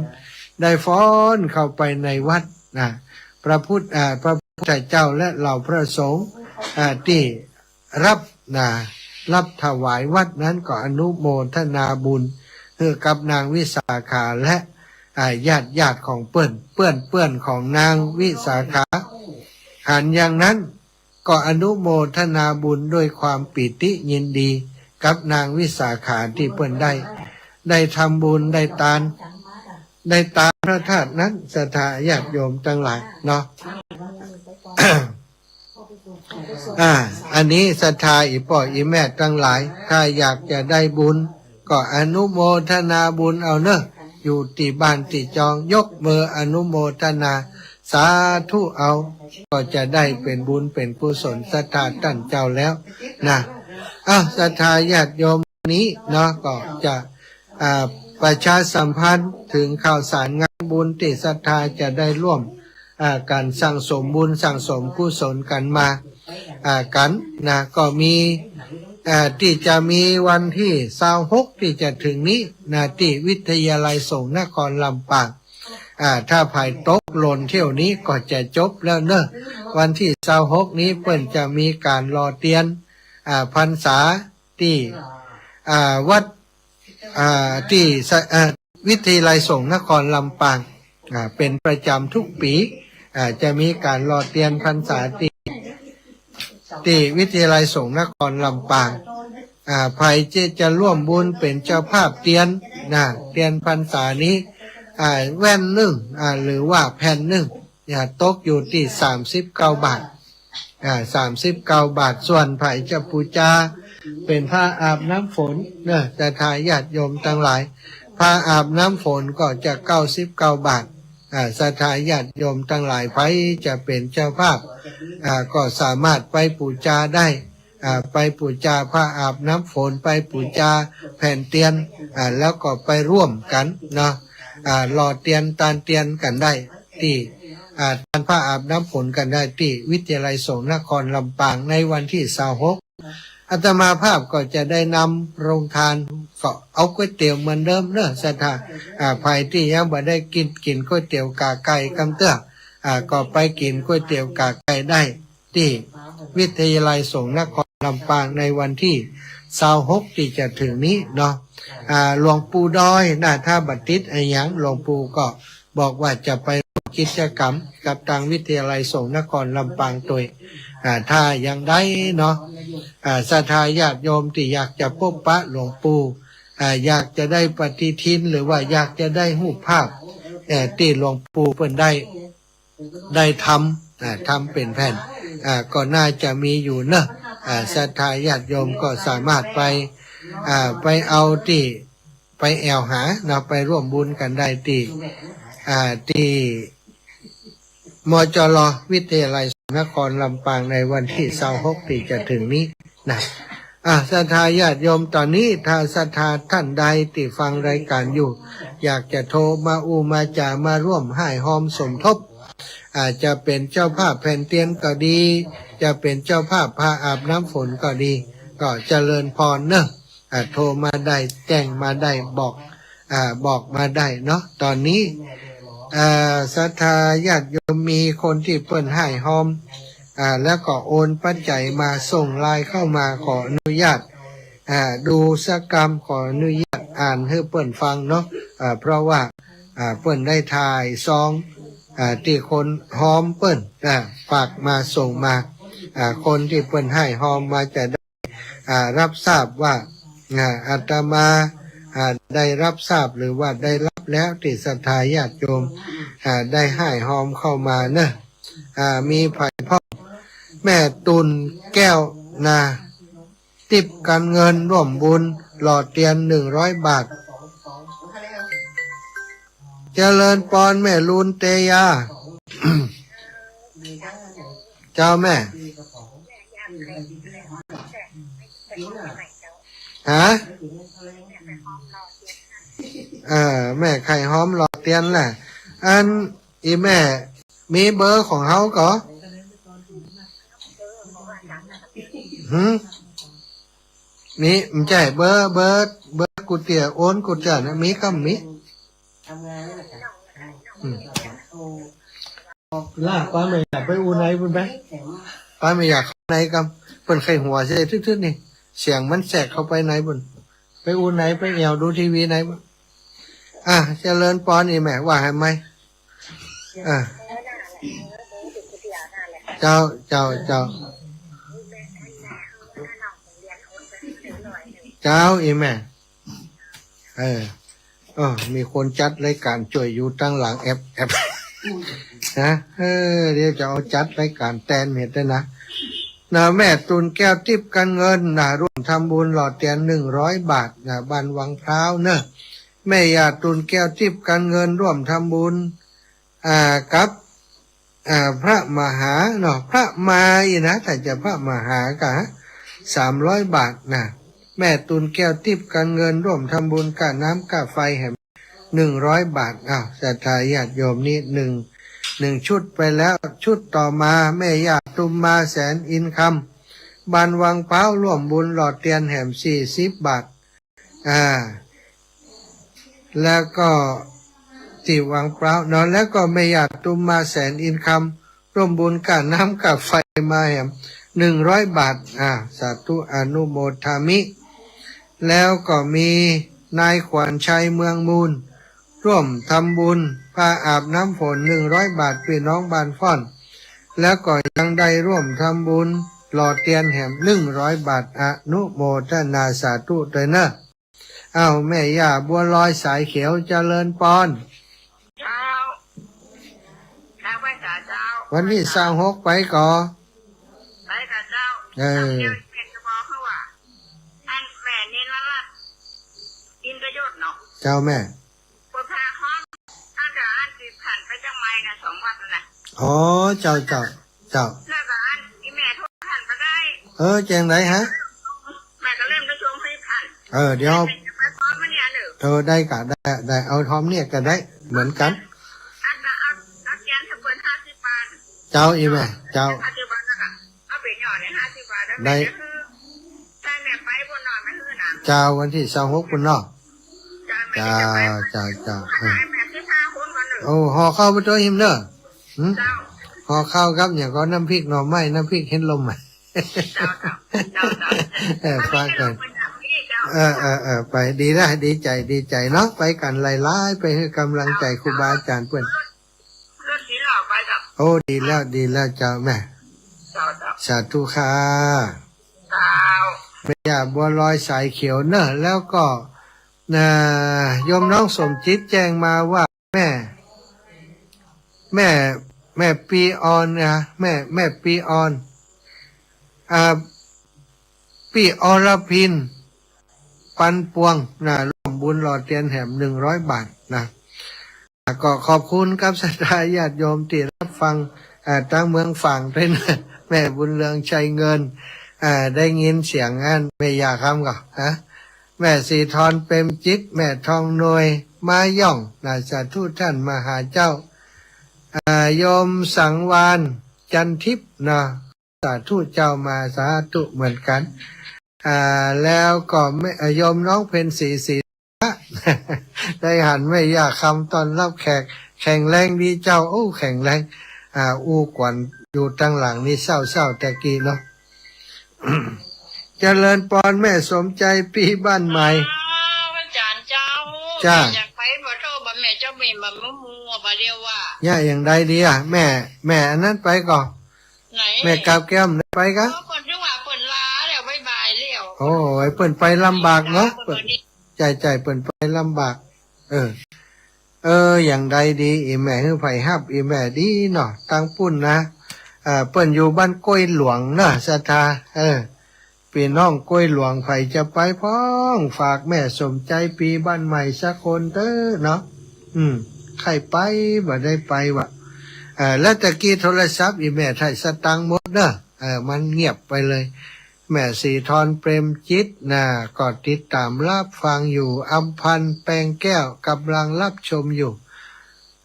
ได้ฟ้อนเข้าไปในวัดนะ พระพุทธ อ่า พระพุทธเจ้าและเหล่าพระสงฆ์ อ่า ตี้รับนะ รับถวายวัดนั้นก็อนุโมทนาบุญหื้อกับนางวิสาขาและ อ่า ญาติญาติของเปิ้น เปื้อนเปื้อนของนางวิสาขา หันอย่างนั้น ก็อนุโมทนาบุญด้วยความปีติยินดีกับนางวิสาขาตี้เปิ้นได้ ได้ทำบุญ ได้ตาน ได้ตานพระธาตุนั้น ศรัทธาญาติโยมตังหลายเนาะ อ่า อันนี้ศรัทธาอี่ป้ออี่แม่ตังหลาย ถ้าอยากจะได้บุญ ก็อนุโมทนาบุญเอาเน่อ อยู่ตี้บ้านตี้จอง ยกมืออนุโมทนา สาธุเอา ก็จะได้เป๋นบุญเป๋นกุศลศรัทธาต้านเจ้าแล้วนะ อ้าว ศรัทธาญาติโยม นี้เนาะ ก็จะ อ่า ประชาสัมพันธ์เถิงข่าวสารงานบุญตี้ศรัทธาจะได้ร่วม อ่า กั๋นสั่งสมบุญสั่งสมกุศลกั๋นมา อ่า กั๋นนะ ก็มี อ่า ตี้จะมีวันตี้ซาวหกตี้จะเถิงนี้นะ ตี้วิทยาลัยสงฆ์นครลำปาง อ่า ถ้าใผตกหล่นเที่ยวนี้ก็จะจบแล้วเน่อ วันตี้ซาวหกนี้เปิ้นจะมีก๋านหล่อเตียน อ่า พรรษาตี้ อ่า วัด อ่า ตี้สะ อ่า วิทยาลัยสงฆ์นครลำปาง อ่า เป๋นประจ๋ำทุกปี๋ อ่า จะมีก๋านหล่อเตียนพรรษาตี้ ตี้วิทยาลัยสงฆ์นครลำปาง อ่า ใผจะ จะร่วมบุญเป๋นเจ้าภาพเตียนนะ เตียนพรรษานี้ อ่า แว่นนึ่ง อ่า หรือว่าแผ่นนึ่ง อ่า ตกอยู่ตี้สามสิบเก้าบาท อ่า สามสิบเก้าบาท ส่วนใผจะปู๋จาเป๋นผ้าอาบน้ำฝนเน่อ ศรัทธาญาติโยมตังหลาย ผ้าอาบน้ำฝนก็จะเก้าสิบเก้าบาท อ่า ศรัทธาญาติโยมตังหลาย ใผจะเป๋นเจ้าภาพ อ่า ก็สามารถไปปู๋จาได้ อ่า ไปปู๋จาผ้าอาบน้ำฝน ไปปู๋จาแผ่นเตียน อ่า แล้วก็ไปร่วมกั๋นเนาะ อ่า หล่อเตียนตานเตียนกั๋นได้ตี้ อ่า ตานผ้าอาบน้ำฝนกั๋นได้ตี้วิทยาลัยสงฆ์นครลำปางในวันตี้ซาวหก อาตมาภาพก็จะได้นำโรงทาน ก็เอาก๋วยเตี๋ยวเหมือนเดิมเน่อ ศรัทธา อ่า ใผตี้ยังบ่ได้กิ๋น กิ๋นก๋วยเตี๋ยวก๋าไก่กำเตื้อ อ่า ก็ไปกิ๋นก๋วยเตี๋ยวก๋าไก่ได้ ตี้วิทยาลัยสงฆ์นครลำปางในวันตี้ซาวหกตี้จะเถิงนี้เนาะ อ่า หลวงปู่ดอยนะ ถ้าบ่ติดอะหยัง หลวงปู่ก็บอกว่าจะไปร่วมกิจกรรมกับตางวิทยาลัยสงฆ์นครลำปางตวย อ่า ถ้ายังได้เนาะ อ่า ศรัทธาญาติโยมตี้อยากจะปบปะหลวงปู่ อ่า อยากจะได้ปฏิทิน หรือว่าอยากจะได้ฮูปภาพ เอ่อ ตี้หลวงปู่เปิ้นได้ ได้ทำ อ่า ทำเป๋นแผ่น อ่า ก็น่าจะมีอยู่เนาะ อ่า ศรัทธาญาติโยมก็สามารถไป อ่า ไปเอาตี้ ไปแอ่วหาเนาะ ไปร่วมบุญกั๋นได้ตี้ อ่า ตี้ มจร วิทยาลัยนครลำปางในวันตี้ซาวหกตี้จะเถิงนี้นะ อ่ะ ศรัทธาญาติโยม ต๋อนนี้ถ้าศรัทธาต้านใดตี้ฟังรายก๋านอยู่ อยากจะโทรมาอู้มาจ๋า มาร่วมฮ่ายฮอมสมทบ อาจจะเป๋นเจ้าภาพแผ่นเตียนก็ดี จะเป๋นเจ้าภาพผ้าอาบน้ำฝนก็ดี ก็เจริญพรเนาะ อ่ะ โทรมาได้ แจ้งมาได้ บอก อ่า บอกมาได้เนาะ ต๋อนนี้ อ่า ศรัทธาญาติโยมมีคนตี้เปิ้นฮ่ายฮอม อ่า แล้วก็โอนปัจจัยมา ส่งไลน์เข้ามา ขออนุญาต อ่า ดูสักกำ ขออนุญาตอ่านหื้อเปิ้นฟังเนาะ อ่า เพราะว่า อ่า เปิ้นได้ถ่ายซอง อ่า ตี้คนฮอมเปิ้น อ่า ฝากมา ส่งมา อ่า คนตี้เปิ้นฮ่ายฮอมมาจะได้ อ่า รับทราบว่า อ่า อาตมา อ่า ได้ฮับทราบหรือว่าได้ฮับแล้วตี้ศรัทธาญาติโยม อ่า ได้ฮ้ายฮอมเข้ามาเนาะ อ่า มีใผพ่อง แม่ตุ่นแก้วนา ติ๊บกั๋นเงินร่วมบุญหล่อเตียนหนึ่งร้อยบาท เจริญปอนแม่ลูนเตยา เจ้าแม่ ฮะ เออ แม่ใค่ฮอมหล่อเตียนแหละ อัน อีแม่ มีเบอร์ของเฮาก่อ หืม มี บ่ใจ้ เบอร์ เบอร์ เบอร์กู้เตื้อ โอนกู้เตื้อนะ มีก่อ มี อืม ลากป้าแม่อยากไปอู้ในปุ้นไป ป้าแม่อยากเข้าในก่อ เปิ้นใค่หัวใส่ทึดๆ นี่ เสียงมันแสกเข้าไปในปุ้น ไปอู้ใน ไปแอ่วดูทีวีในปุ้น อ่ะ เจริญปอนอีแม่ ว่าหื้อใหม่ อ่ะ เจ้า เจ้า เจ้า เจ้า อีแม่ เออ เออ มีคนจัดรายก๋านจ้วยอยู่ตังหลังแอบแอบ นะ เออ เดี๋ยวจะเอาจัดรายก๋านแตนเหียดด้วยนะ นะ แม่ตุ่นแก้วติ๊บกั๋นเงินนะ ร่วมทำบุญหล่อเตียนหนึ่งร้อยบาทนะ บ้านวังพร้าวเนาะ แม่ย่าตุ่นแก้วติ๊บกั๋นเงินร่วมทำบุญ อ่า กับ อ่า พระมหาเนาะ พระมาอี้นะ ถ้าจะพระมหาก็สามร้อยบาทนะ แม่ตุ่นแก้วติ๊บกั๋นเงินร่วมทำบุญก้าน้ำก้าไฟแหม หนึ่งร้อยบาท อ้าว ศรัทธาญาติโยมนี่หนึ่ง หนึ่งชุดไปแล้ว ชุดต่อมา แม่ย่าตุมมาแสนอินคำ บ้านวังพร้าว ร่วมบุญหล่อเตียนแหมสี่สิบบาท อ่า แล้วก็ตี้วังพร้าวเนาะ แล้วก็แม่ย่าตุมมาแสนอินคำ ร่วมบุญก้าน้ำก้าไฟมาแหมหนึ่งร้อยบาท อ่า สาธุอนุโมทามิ แล้วก็มีนายขวัญชัยเมืองมูล ร่วมทำบุญผ้าอาบน้ำฝนหนึ่งร้อยบาท ปี้น้องบ้านฟ้อน แล้วก็ยังได้ร่วมทำบุญหล่อเตียนแหมหนึ่งร้อยบาท อนุโมทนาสาธุตวยเนาะ อ้าว แม่ย่าบัวลอยสายเขียว เจริญปอน เจ้า เจ้า ไหว้สาเจ้า วันตี้ซาวหกไปก่อ ไปกับเจ้า เออ เดี๋ยวแม่จะบอกเขาว่า อันแม่นี่ละละ อินทยศเนาะ เจ้าแม่ เปิ้นพาฮ้อม อันเดียวอันตี้ผ่านไปเจียงใหม่นะ สองวัดนั่นแหละ อ๋อ เจ้า เจ้า เจ้า แล้วก็อันอีแม่โทรผ่านก็ได้ เออ เจียงใดฮะ แม่ก็เริ่มไปชมให้ผ่าน เออ เดี๋ยว แม่จะไปพร้อมมาเนี่ยเด้อ เออ ได้กะ ได้ ได้ เอาฮ้อมเนี่ยก็ได้ เหมือนกั๋น อันก็เอา เอาเตียนสักเปิ้นห้าสิบบาท เจ้า อีแม่ เจ้า ห้าสิบบาทแล้วก็เอาไปหย่อนในห้าสิบบาทแล้ว ได้ แม่จะคือ ใช่ แม่ไปปุ้นเนาะ แม่คือนะ เจ้า วันตี้ซาวหกปุ้นเนาะ เจ้า แม่จะไป เจ้า เจ้า เจ้า เออ แม่สิบห้าคนก่อนเนาะ โอ้ ห่อข้าวไปตวยหิ้มเนาะ หืม เจ้า ห่อข้าวกับหยังก่อ น้ำพริกหน่อไม้ น้ำพริกเห็ดลมอะ เจ้า เจ้า เจ้า เจ้า เออ ฝากกั๋น เออ เออ เออ ไป ดีละ ดีใจ๋ ดีใจ๋เนาะ ไปกั๋นหลายๆ ไปหื้อก๋ำลังใจ๋ครูบาอาจ๋ารย์เปิ้น รถสีหล่อไปกับ โอ้ ดีแล้ว ดีแล้วเจ้าแม่ เจ้า เจ้า สาธุค่ะ เจ้า แม่ย่าบัวลอยสายเขียวเนาะ แล้วก็ อ่า โยมน้องสมจิตแจ้งมาว่า แม่ แม่ แม่ปีออนนะ แม่ แม่ปีออน อ่า ปี้อรพิน ปันปวงนะ ร่วมบุญหล่อเตียนแหมหนึ่งร้อยบาทนะ อ่า ก็ขอบคุณกับศรัทธาญาติโยมตี้ฮับฟัง อ่า ตางเมืองฝางตวยนะ แม่บุญเรืองชัยเงิน อ่า ได้ยินเสียงอันแม่ย่าคำก่อ ฮะ แม่ศรีธรเปรมจิต แม่ทองนวย มาย่องนะ สาธุต้านมหาเจ้า อ่า โยมสังวาลย์ จันทิพย์นะ สาธุเจ้า มาสาธุเหมือนกั๋น อ่า แล้วก็แม่ อ่า โยมน้องเพ็ญศรี ศรี ได้หันแม่ย่าคำต้อนฮับแขก แข็งแรงดีเจ้า โอ้ แข็งแรง อ่า อู้กวนอยู่ตางหลังนี่เศร้าๆ แต่กี้เนาะ เจริญปอนแม่สมใจ ปี้บ้านใหม่ อ้าว อาจ๋ารย์เจ้า จ้า แม่อยากไปบ่เต้า บ่แม่เจ้ามีบ่ บ่มัวบ่เดียวว่า เนี่ย อย่างใดดีอะ แม่ แม่อันนั้นไปก่อ ไหน แม่กาบแก้วไปกะ เออ เปิ้นถือว่าเปิ้นลาแล้ว บ๊ายบายแล้ว โอ้ย เปิ้นไปลำบากเนาะ เปิ้น เปิ้น ใจ้ ใจ้ เปิ้นไปลำบาก เออ เออ อย่างใดดี อี่แม่ หื้อใผฮับ อี่แม่ดีเนาะ ตังปุ้นนะ เอ่อ เปิ้นอยู่บ้านก้วยหลวงเนาะ ศรัทธา เออ ปี้น้องก้วยหลวง ใผจะไปพ่อง ฝากแม่สมใจ๋ปี๋บ้านใหม่สักคนเต๊อะเนาะ อืม ใค่ไป บ่ได้ไปวะ เอ่อ แล้วตะกี้โทรศัพท์อี่แม่ไถ่สตังค์หมดเนาะ เออ มันเงียบไปเลย แม่ศรีธร เปรมจิตนะ ก็ติดต๋ามรับฟังอยู่ อำพันธ์ แปงแก้ว ก่ำลังรับชมอยู่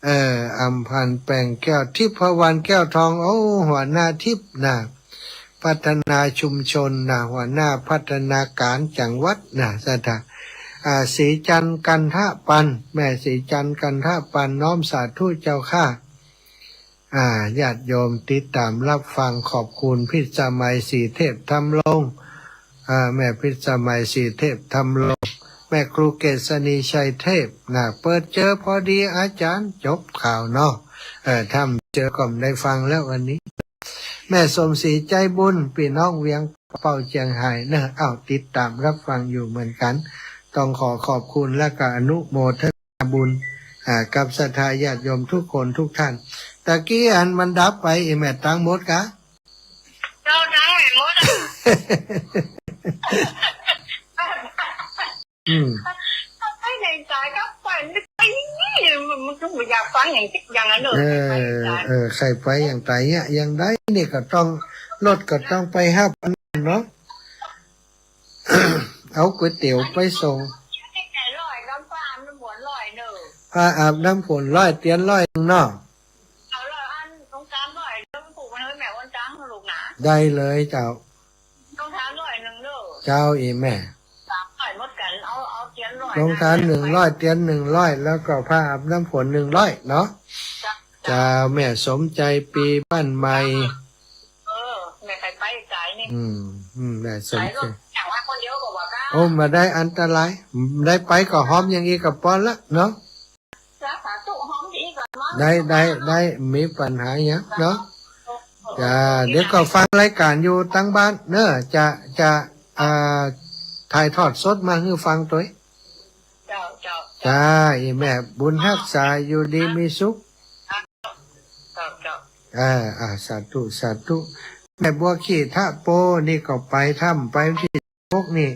เออ อำพันธ์ แปงแก้ว ทิพย์พวรรณ แก้วทอง โอ้ หัวหน้าทิพย์นะ พัฒนาชุมชนนะ หัวหน้าพัฒนาการจังหวัดนะ ศรัทธา อ่า ศรีจันทร์ กันทะปัน แม่ศรีจันทร์ กันทะปัน น้อมสาธุเจ้าข้า อ่า ญาติโยมติดต๋ามรับฟัง ขอบคุณพิสมัย ศรีเทพธำรง อ่า แม่พิสมัย ศรีเทพธำรง แม่ครูเกษณี ชัยเทพนะ เปิดเจอพอดีอาจ๋ารย์ จบข่าวเนาะ เออ ถ้าบ่เจอก็บ่ได้ฟังแล้ววันนี้ แม่สมศรี ใจ๋บุญ ปี้น้องเวียงเป้า เจียงฮายเนาะ อ้าว ติดต๋ามรับฟังอยู่เหมือนกั๋น ต้องขอขอบคุณและก็อนุโมทนาบุญ อ่า กับศรัทธาญาติโยมทุกคนทุกท่าน ตะกี้อันมันดับไป อี่แม่ตังหมดกะ เจ้าตังไม่หมดอะ อืม ไปไหนสายก็ไป มัน มันต้องอยากฟังอย่าง อย่างนั้นเลย เออ ไปไหนสาย เออ ใค่ไปอย่างใดเนี่ย อย่างใดนี่ก็ต้อง รถก็ต้องไปฮับเนาะ เอาก๋วยเตี๋ยวไปส่ง ร้อย กับผ้าอาบน้ำฝนร้อยเนาะ ผ้าอาบน้ำฝนร้อย เตียนร้อยหนึ่งเนาะ เอาร้อยอัน สองสามร้อย แล้วผูกมันไว้แม่วันจังลูกนะ ได้เลยเจ้า สองสามร้อยหนึ่งเด้อ เจ้า อี่แม่ สามร้อยหมดกั๋น เอา เอาเตียนร้อย โรงทานหนึ่งร้อย เตียนหนึ่งร้อย แล้วก็ผ้าอาบน้ำฝนหนึ่งร้อยเนาะ เจ้า เจ้า แม่สมใจ๋ปี๋บ้านใหม่ เออ แม่ใค่ไปสายนี่ อืม อืม แม่สมใจ๋ สายรถอย่างว่าคนเดียวก็ว่าก้า โอ้ บ่ได้อันตราย ได้ไปก็หอมอย่างอี้ก็ปอละเนาะ สาธุ หอมอย่างอี้ก็มา ได้ ได้ ได้ บ่มีปัญหาหยังเนาะ จ้า เดี๋ยวก็ฟังรายก๋านอยู่ตังบ้านเนาะ จะ จะ อ่า ถ่ายทอดสดมาหื้อฟังตวย เจ้า เจ้า จ้า อี่แม่บุญฮักษา อยู่ดีมีสุข เจ้า เจ้า อ่า อ่า สาธุ สาธุ แม่บัวขี่ทะโปนี่ก็ไปถ้ำ ไปวันตี้หกนี่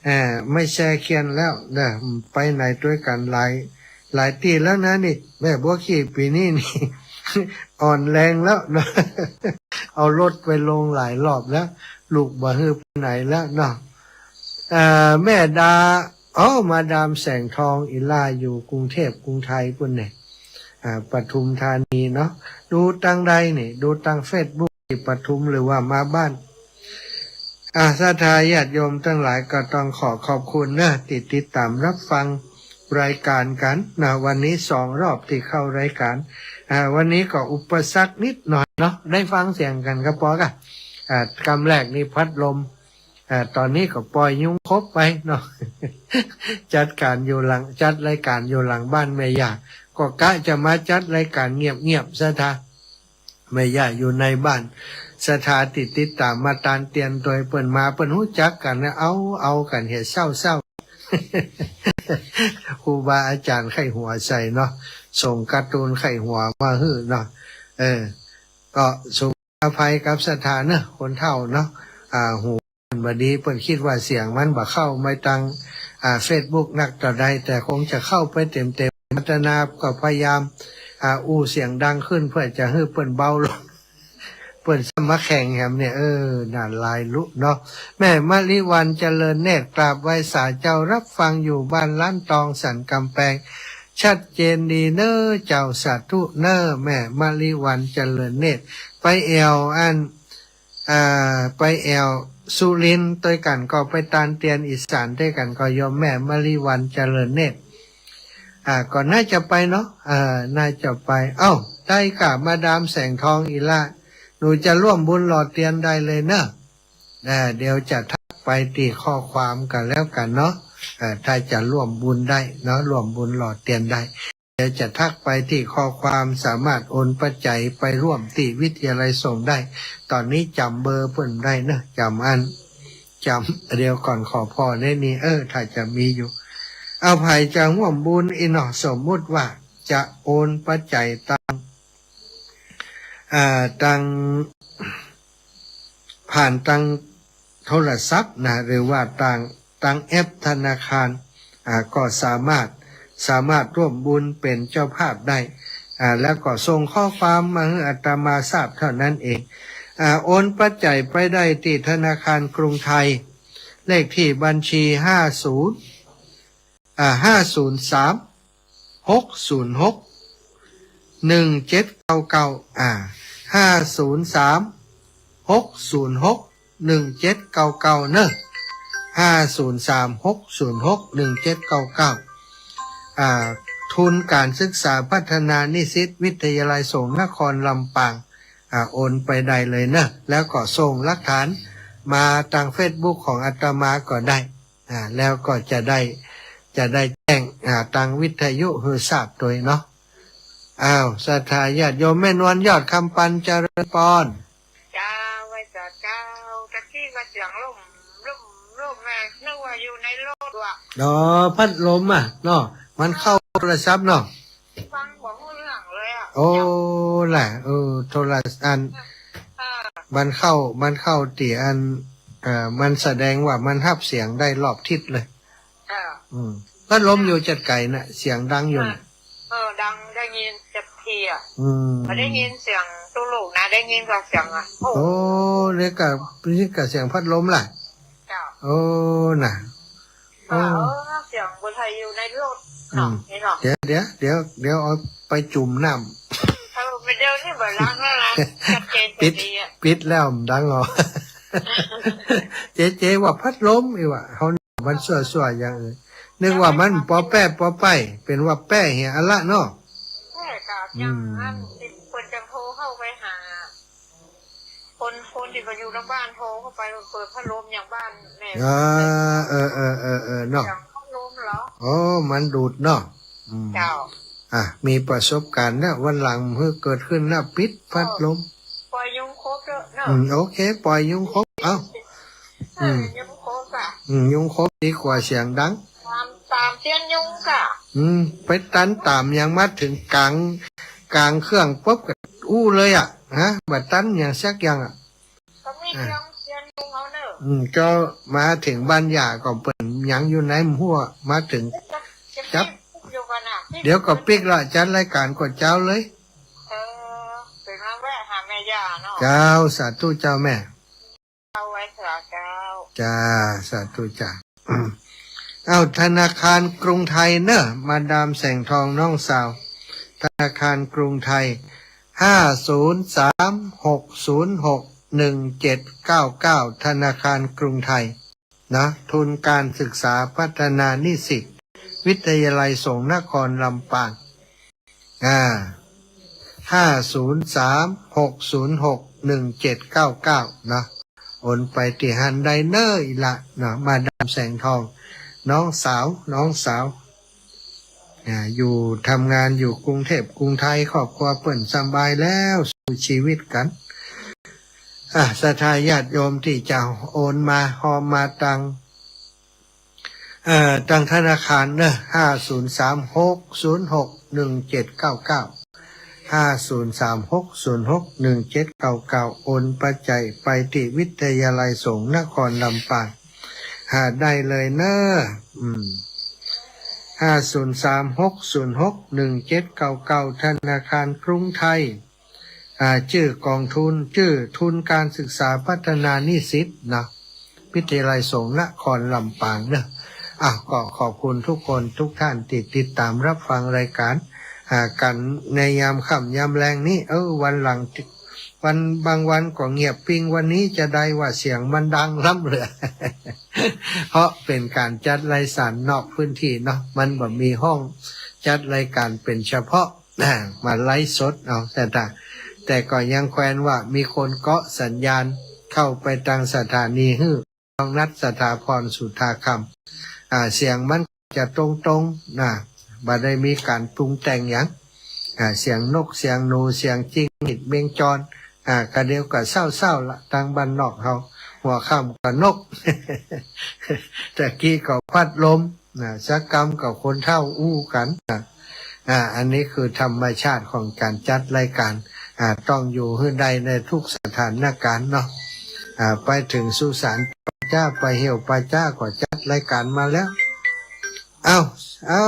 เอ่อ ไม่แซเคียนแล้วเนาะ ไปไหนตวยกั๋นหลาย หลายตี้แล้วนะนี่ แม่บัวขี่ปี๋นี้นี่ อ่อนแฮงแล้วเนาะ เอารถไปลงหลายรอบแล้ว ลูกบ่หื้อไปไหนแล้วเนาะ เอ่อ แม่ดา อ้อ มาดามแสงทอง อี่ล่าอยู่กรุงเทพฯ กรุงไทยปุ้นเนี่ย อ่า ปทุมธานีเนาะ ดูตางใดนี่ ดูตางเฟซบุ๊กตี้ปทุมหรือว่ามาบ้าน อ่า ศรัทธาญาติโยมตังหลายก็ต้องขอขอบคุณเนาะ ตี้ติดต๋ามรับฟังรายก๋านกั๋นนะ วันนี้สองรอบตี้เข้ารายก๋าน อ่า วันนี้ก็อุปสรรคนิดหน่อยเนาะ ได้ฟังเสียงกั๋นก็ปอก่ะ อ่า กำแรกนี่พัดลม อ่า ต๋อนนี้ก็ป่อยยุงขบไปเนาะ จัดก๋านอยู่หลัง จัดรายก๋านอยู่หลังบ้านแม่ย่า ก็กะจะมาจัดรายก๋านเงียบๆ ศรัทธา แม่ย่าอยู่ในบ้าน ศรัทธาตี้ติดต๋ามมาตานเตียนตวยเปิ้นมา เปิ้นฮู้จักกั๋นนะ เอา เอากั๋นเหียเศร้าๆ ครูบาอาจ๋ารย์ใค่หัวใส่เนาะ ส่งการ์ตูนใค่หัวมาหื้อเนาะ เออ ก็สุขอภัยกับศรัทธาเนาะ คนเฒ่าเนาะ อ่า หูมันบ่ดี เปิ้นกึ๊ดว่าเสียงมันบ่เข้ามาตาง อ่า เฟซบุ๊กนักเต้าใด แต่คงจะเข้าไปเต็มๆ อาตมาก็พยายาม อ่า อู้เสียงดังขึ้นเปื้อจะหื้อเปิ้นเบาลง เปิ้นซ้ำมาแข่งแหมเนี่ย เออ น่าลายลุเนาะ แม่มะลิวัลย์ เจริญเนตร กราบไหว้สาเจ้า รับฟังอยู่บ้านล้านตอง สันกำแปง ชัดเจนดีเน้อเจ้า สาธุเน้อ แม่มะลิวัลย์ เจริญเนตร ไปแอ่วอัน อ่า ไปแอ่วสุรินทร์ตวยกั๋นก็ ไปตานเตียนอีสานตวยกั๋นก็ โยมแม่มะลิวัลย์ เจริญเนตร อ่า ก็น่าจะไปเนาะ อ่า น่าจะไป เอ้า ได้ก่ะ มาดามแสงทอง อี่ล่า หนูจะร่วมบุญหล่อเตียนได้เลยเนาะ อ่า เดี๋ยวจะทักไปตี้ข้อความกั๋นแล้วกั๋นเนาะ อ่า ถ้าจะร่วมบุญได้เนาะ ร่วมบุญหล่อเตียนได้ เดี๋ยวจะทักไปตี้ข้อความ สามารถโอนปัจจัยไปร่วมตี้วิทยาลัยสงฆ์ได้ ต๋อนนี้จ๋ำเบอร์เปิ้นได้เนาะ จ๋ำอัน จ๋ำ เดี๋ยวก่อน ขอผ่อแน่นี้ เออ ถ้าจะมีอยู่ เอาใผจะฮ่วมบุญอี้เนาะ สมมุติว่าจะโอนปัจจัยตาง อ่า ตาง ผ่านตางโทรศัพท์นะ หรือว่าตาง ตางแอปธนาคาร อ่า ก็สามารถ สามารถฮ่วมบุญเป๋นเจ้าภาพได้ อ่า แล้วก็ส่งข้อความมาหื้ออาตมาทราบเท่านั้นเอง อ่า โอนปัจจัยไปได้ตี้ธนาคารกรุงไทย เลขที่บัญชี ห้าศูนย์ อ่า ห้าศูนย์สาม หกศูนย์หก หนึ่งเจ็ดเก้าเก้า อ่า ห้าศูนย์สาม หกศูนย์หก หนึ่งเจ็ดเก้าเก้า เนาะ ห้าศูนย์สาม หกศูนย์หก หนึ่งเจ็ดเก้าเก้า อ่า ทุนการศึกษาพัฒนานิสิตวิทยาลัยสงฆ์นครลำปาง อ่า โอนไปได้เลยเนาะ แล้วก็ส่งหลักฐานมาตางเฟซบุ๊กของอาตมาก็ได้ อ่า แล้วก็จะได้ จะได้แจ้ง อ่า ตางวิทยุหื้อทราบตวยเนาะ อ้าว ศรัทธาญาติโยม แม่นวลยอดคำปัน เจริญปอน เจ้า ไหว้สาเจ้า ตะกี้ก็เสียงลม ลม ลมแม่ นึกว่าอยู่ในรถว่ะ อ๋อ พัดลมอะเนาะ มันเข้าโทรศัพท์เนาะ ฟังบ่ฮู้เรื่องเลยอะ โอ้ แหละ เออ โทรศัพท์อัน อ่า มันเข้า มันเข้าตี้อัน เอ่อ มันแสดงว่ามันฮับเสียงได้รอบทิศเลย อ่า อืม พัดลมอยู่จัดไก๋น่ะ เสียงดังอยู่น่ะ เออ ดัง ได้ยินจัดทีอะ อืม บ่ได้ยินเสียงตุ๊ลุกนะ ได้ยินกว่าเสียงอะ โอ้ โอ้ นี่ก็ นี่ก็เสียงพัดลมล่ะ เจ้า โอ้ น่ะ เออ โอ้ เสียงบ่ใช่อยู่ในรถเนาะ อืม นี่เนาะ เดี๋ยว เดี๋ยว เดี๋ยว เดี๋ยวเอาไปจุ่มน้ำ เออ ไปเดี๋ยวนี้บ่ดังแล้วนะ ชัดเจน ปิด ดีอะ ปิดแล้วมันดังเหรอ เจ๊ เจ๊ว่าพัดลมอี้ว่ะ เฮามันสั่วๆ อย่างอื่น นึกว่ามันปอแป้ปอไป เป๋นว่าแป้เหียอะละเนาะ แป้กะ อืม อย่างนั้น เปิ้นจะโทรเข้าไปหา คน คนตี้เขาอยู่ตางบ้านโทรเข้าไป เปิดพัดลมอย่างบ้านแม่ อ่า เออ เออ เออ เออ เนาะ เสียงพัดลมเหรอ อ๋อ มันดูดเนาะ อืม เจ้า อ่ะ มีประสบการณ์แล้ว วันหลังหื้อเกิดขึ้นแล้ว ปิดพัดลม ปล่อยยุงคบเถอะเนาะ อืม โอเค ปล่อยยุงคบ เอ้า เออ อืม ยุงคบอะ อืม ยุงคบดีกว่าเสียงดัง ตาม ตามเสียงยุงกะ อืม ไปตันตามอย่าง มาเถิงก๋าง ก๋างเครื่องปุ๊บก็อู้เลยอะ ฮะ บ่ตันอย่างสักอย่างอะ ก็มี อ่ะ เสียง เสียงยุงเอาเนอะ อืม ก็มาเถิงบ้านย่าก็เปิ้นยังอยู่ในหั้ว มาเถิง จะ จะ จับ ปิดอยู่ก่อนน่ะ เดี๋ยวก็ปิ๊กละ จัดรายการก่อนเจ้าเลย เออ เป๋นว่าแวะหาแม่ย่าเนาะ เจ้า สาธุเจ้าแม่ เอาไหว้สาเจ้า จ้า สาธุจ้า อืม เอ้า ธนาคารกรุงไทยเนอะ มาดามแสงทองน้องสาว ธนาคารกรุงไทย ห้าศูนย์สาม หกศูนย์หก หนึ่งเจ็ดเก้าเก้า ธนาคารกรุงไทย นะ ทุนการศึกษาพัฒนานิสิต วิทยาลัยสงฆ์นครลำปาง อ่า ห้าศูนย์สาม หกศูนย์หก หนึ่งเจ็ดเก้าเก้า เนาะ โอนไปตี้หั้นได้เน้อ อี้ละเนาะ มาดามแสงทอง น้องสาว น้องสาว อ่า อยู่ ทำงานอยู่กรุงเทพฯ กรุงไทย ครอบครัวเปิ้นสบายแล้ว สู้จีวิตกั๋น อ่ะ ศรัทธาญาติโยมตี้จะโอนมา ฮอมมาตาง เอ่อ ตางธนาคารเนอะ ห้าศูนย์สาม หกศูนย์หก หนึ่งเจ็ดเก้าเก้า ห้าศูนย์สาม หกศูนย์หก หนึ่งเจ็ดเก้าเก้า โอนปัจจัยไปตี้วิทยาลัยสงฆ์นครลำปาง หาได้เลยเนอะ อืม ห้าศูนย์สาม หกศูนย์หก หนึ่งเจ็ดเก้าเก้า ธนาคารกรุงไทย อ่า จื้อกองทุน จื้อทุนการศึกษาพัฒนานิสิตเนาะ วิทยาลัยสงฆ์นครลำปางเนอะ อ่ะ ก็ขอบคุณทุกคนทุกท่านตี้ติดตามรับฟังรายการ อ่า กั๋นในยามค่ำยามแลงนี้ เออ วันหลัง วัน บางวันก็เงียบปิ๊ง วันนี้จะได้ว่าเสียงมันดังล้ำเหลือ เพราะเป๋นก๋านจัดรายสารนอกพื้นที่เนาะ มันบ่มีห้องจัดรายการเป๋นเฉพาะ อ่า มาไลฟ์สดเอา แต่ถ้า แต่ก็ยังแควนว่ามีคนเกาะสัญญาณเข้าไปตางสถานีหื้อ น้องนัท สถาพร สุธาคำ อ่า เสียงมันจะตรงๆ นะ บ่ได้มีก๋านปรุงแต่งหยัง อ่า เสียงนก เสียงหนู เสียงจิ้งหรีดแมงจอน อ่า กะเดี๋ยวก็เศร้าๆ ละ ตางบ้านนอกเฮา หัวค่ำก็นก ตะกี้ก็พัดลม นะ สักกำก็คนเฒ่าอู้กั๋นนะ อ่า อันนี้คือธรรมชาติของก๋านจัดรายก๋าน อ่า ต้องอยู่หื้อได้ในทุกสถานก๋ารณ์เนาะ อ่า ไปเถิงสุสานป่าจ๊า ไปเหี่ยวป่าจ๊า ก็จัดรายก๋านมาแล้ว เอ้า เอ้า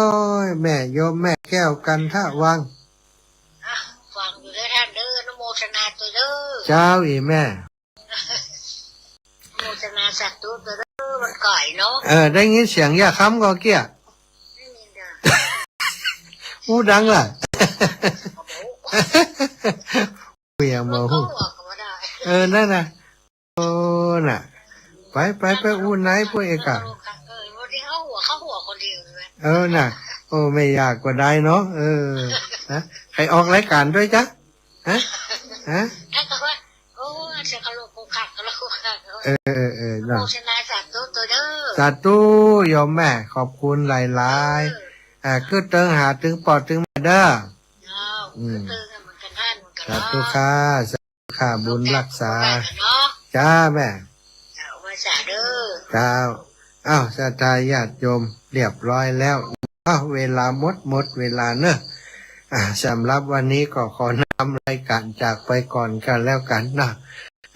แม่โยมแม่แก้วกันทะวัง อ่ะ ฟังอยู่เด้อต้านเด้อ อนุโมทนาตวยเด้อ เจ้า อี่แม่ โมทนาสาธุเด้อ มันก๋อยเนาะ เออ ได้ยินเสียงย่าค้ำก่อเกี้ย ได้ยินเด้อ อู้ดังล่ะ โอ้โห เปียงบ่ฮู้ มันก็หัวก็บ่ได้ เออ นั่นน่ะ โอ้ น่ะ ไป ไป ไปอู้ไหนพวกเอกอะ เออ วันนี้เขาหัว เขาหัวคนเดียวใช่ไหม เออ น่ะ โอ้ ไม่ยากก็ได้เนาะ เออ ฮะ ใผออกรายก๋านตวยจ๊ะ ฮะ ฮะ แล้วก็ว่า โอ้ เสียงเขาลงคงคัก เขาลงคงคัก เออ เออ เออ เนาะ โฆษณาสาธุตวยเด้อ สาธุโยมแม่ ขอบคุณหลายๆ เออ อ่า กึ๊ดเติงหาตึงปอตึงแม่เด้อ เจ้า อืม กึ๊ดเติงเหมือนกั๋นต้าน เหมือนกั๋น สาธุ เนาะ ค่ะ สาธุค่ะ บุญฮักษา เนาะ จ้าแม่ เจ้า ไหว้สาเด้อ เจ้า อ้าว ศรัทธาญาติโยม เรียบร้อยแล้ว อ้าว เวลาหมด หมดเวลาเนอะ อ่า สำหรับวันนี้ก็ขอลำรายก๋านจากไปก่อนกั๋นแล้วกั๋นเนาะ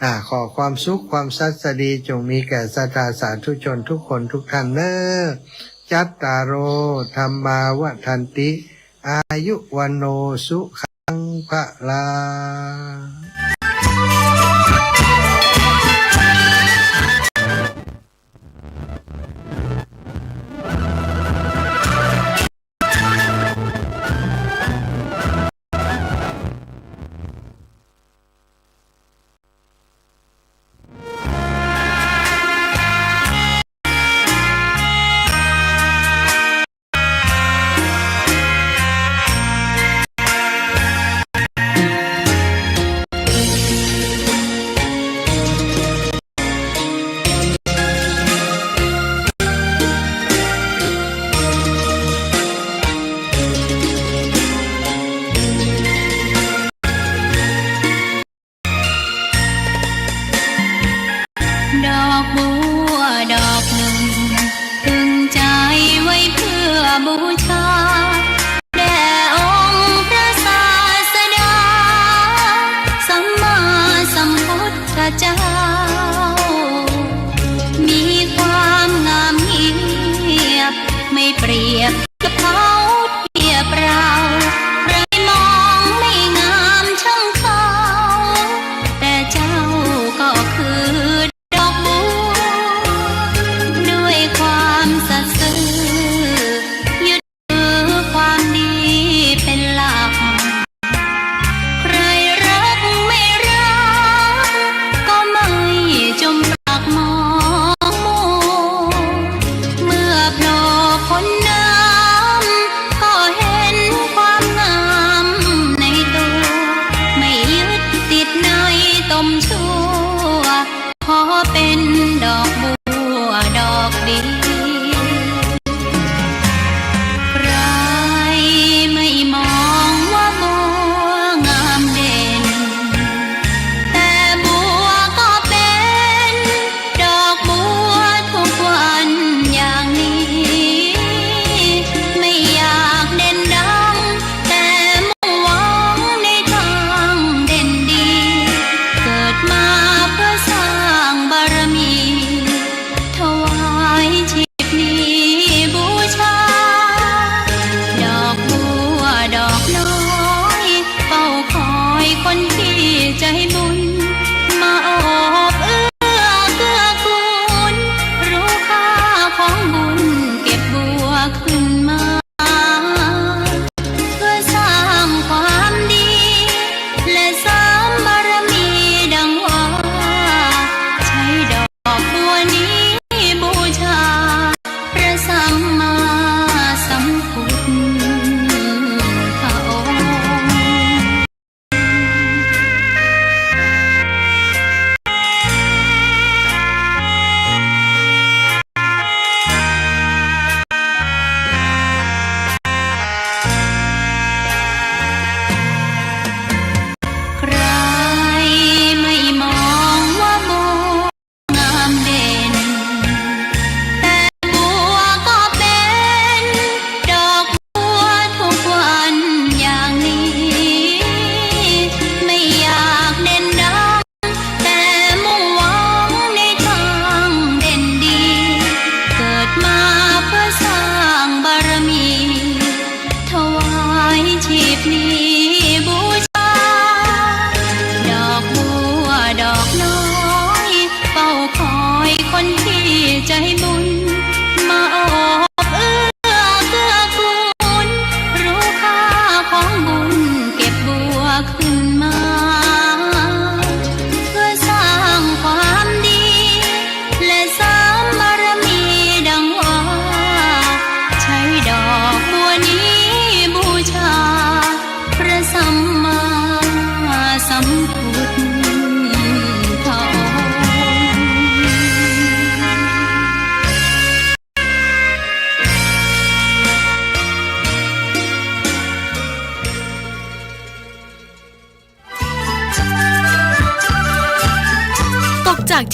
อ่า ขอความสุขความสัสดีจงมีแก่ศรัทธาสาธุชนทุกคนทุกท่านเนอะ จัตตาโร ธัมมา วัฑฒันติ อายุ วัณโณ สุขัง พะลัง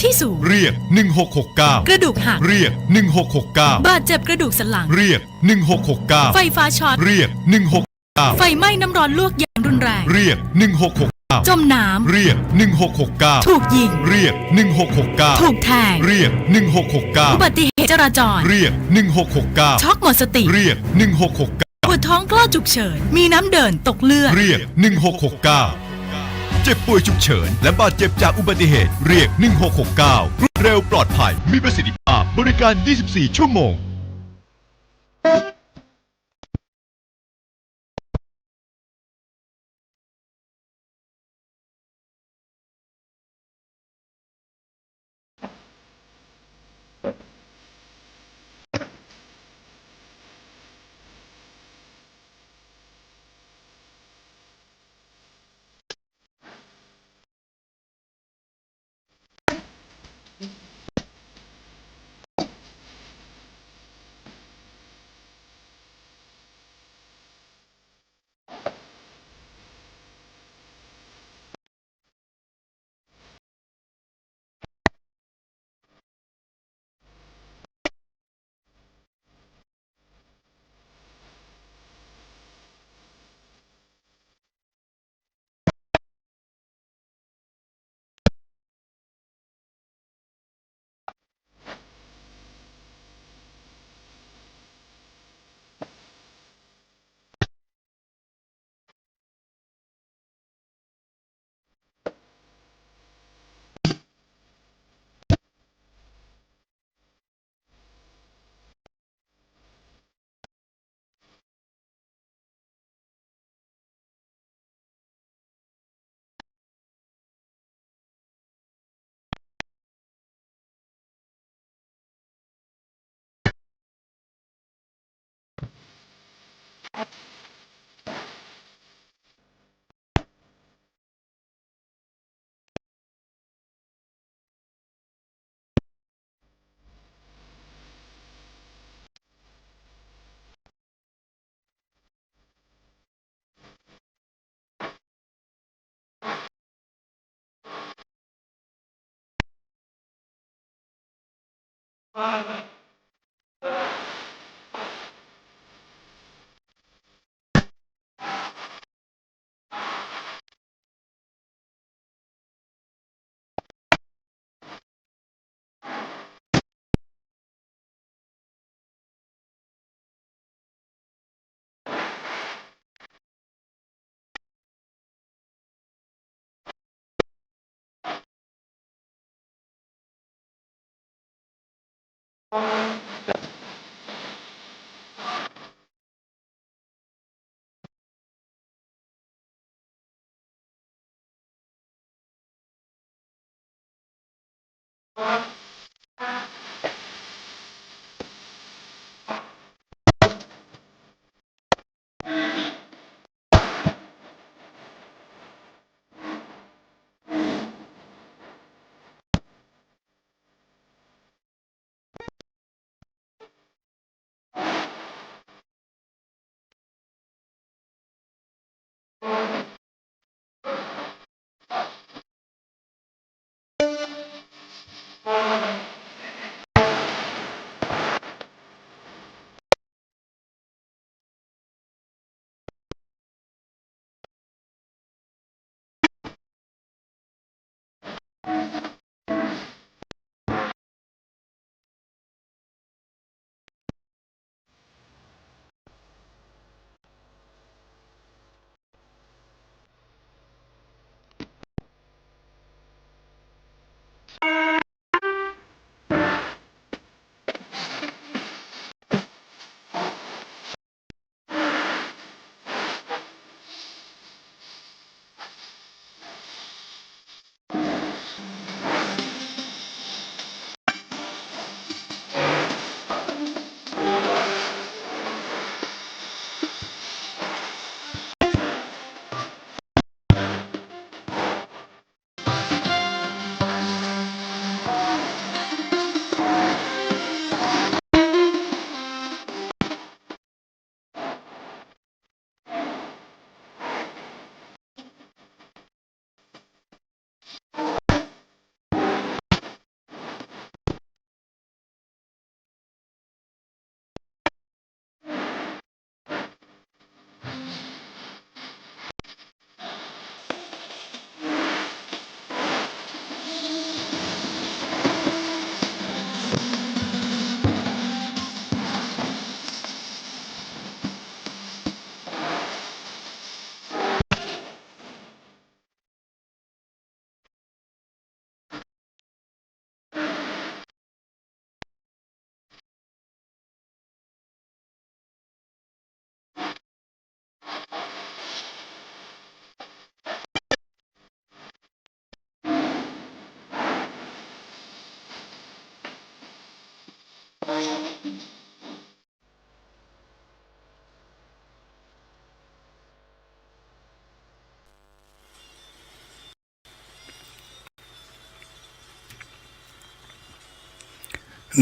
ที่สูง เรียก หนึ่งหกหกเก้า กระดูกหัก เรียก หนึ่งหกหกเก้า บาดเจ็บกระดูกสันหลัง เรียก หนึ่งหกหกเก้า ไฟฟ้าช็อต เรียก หนึ่งหกเก้า ไฟไหม้น้ำร้อนลวกยางรุนแรง เรียก หนึ่งหกหกเก้า จมน้ำ เรียก หนึ่งหกหกเก้า ถูกยิง เรียก หนึ่งหกหกเก้า ถูกแทง เรียก หนึ่งหกหกเก้า อุบัติเหตุจราจร เรียก หนึ่งหกหกเก้า ช็อกหมดสติ เรียก หนึ่งหกหกเก้า ปวดท้องคลอดฉุกเฉิน มีน้ำเดินตกเลือด เรียก หนึ่งหกหกเก้า เจ็บป่วยฉุกเฉิน และบาดเจ็บจากอุบัติเหตุ เรียก หนึ่งหกหกเก้า รวดเร็วปลอดภัย มีประสิทธิภาพ บริการ ยี่สิบสี่ ชั่วโมง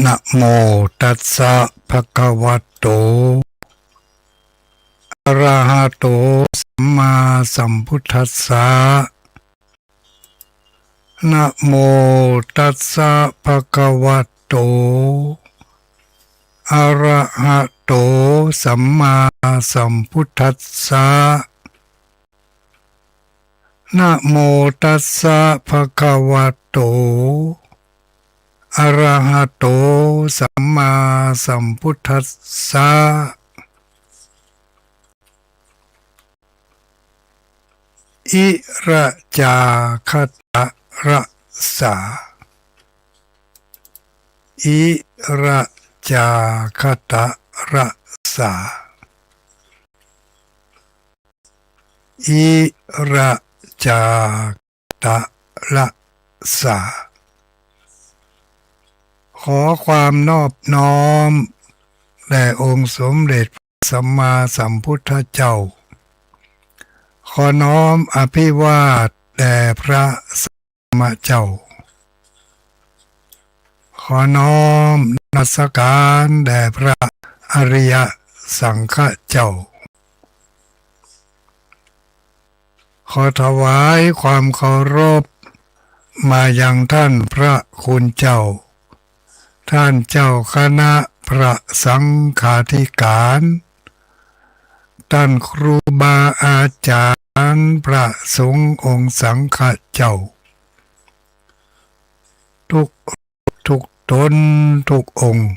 นะโมตัสสะ ภะคะวะโต อะระหะโต สัมมาสัมพุทธัสสะ นะโมตัสสะ ภะคะวะโต อะระหะโต สัมมาสัมพุทธัสสะ นะโมตัสสะ ภะคะวะโต อะระหะโต สัมมาสัมพุทธัสสะ อิระจาคะตะระสา อิระจาคะตะระสา อิระจาคะตะระสา ขอความนอบน้อมแด่องค์สมเด็จพระสัมมาสัมพุทธเจ้า ขอน้อมอภิวาทแด่พระสัมมาเจ้า ขอน้อมนมัสการแด่พระอริยสังฆเจ้า ขอถวายความเคารพมายังท่านพระคุณเจ้า ท่านเจ้าคณะพระสังฆาธิการ ท่านครูบาอาจารย์พระสงฆ์องค์สังฆเจ้า ทุก ทุกต๋นทุกองค์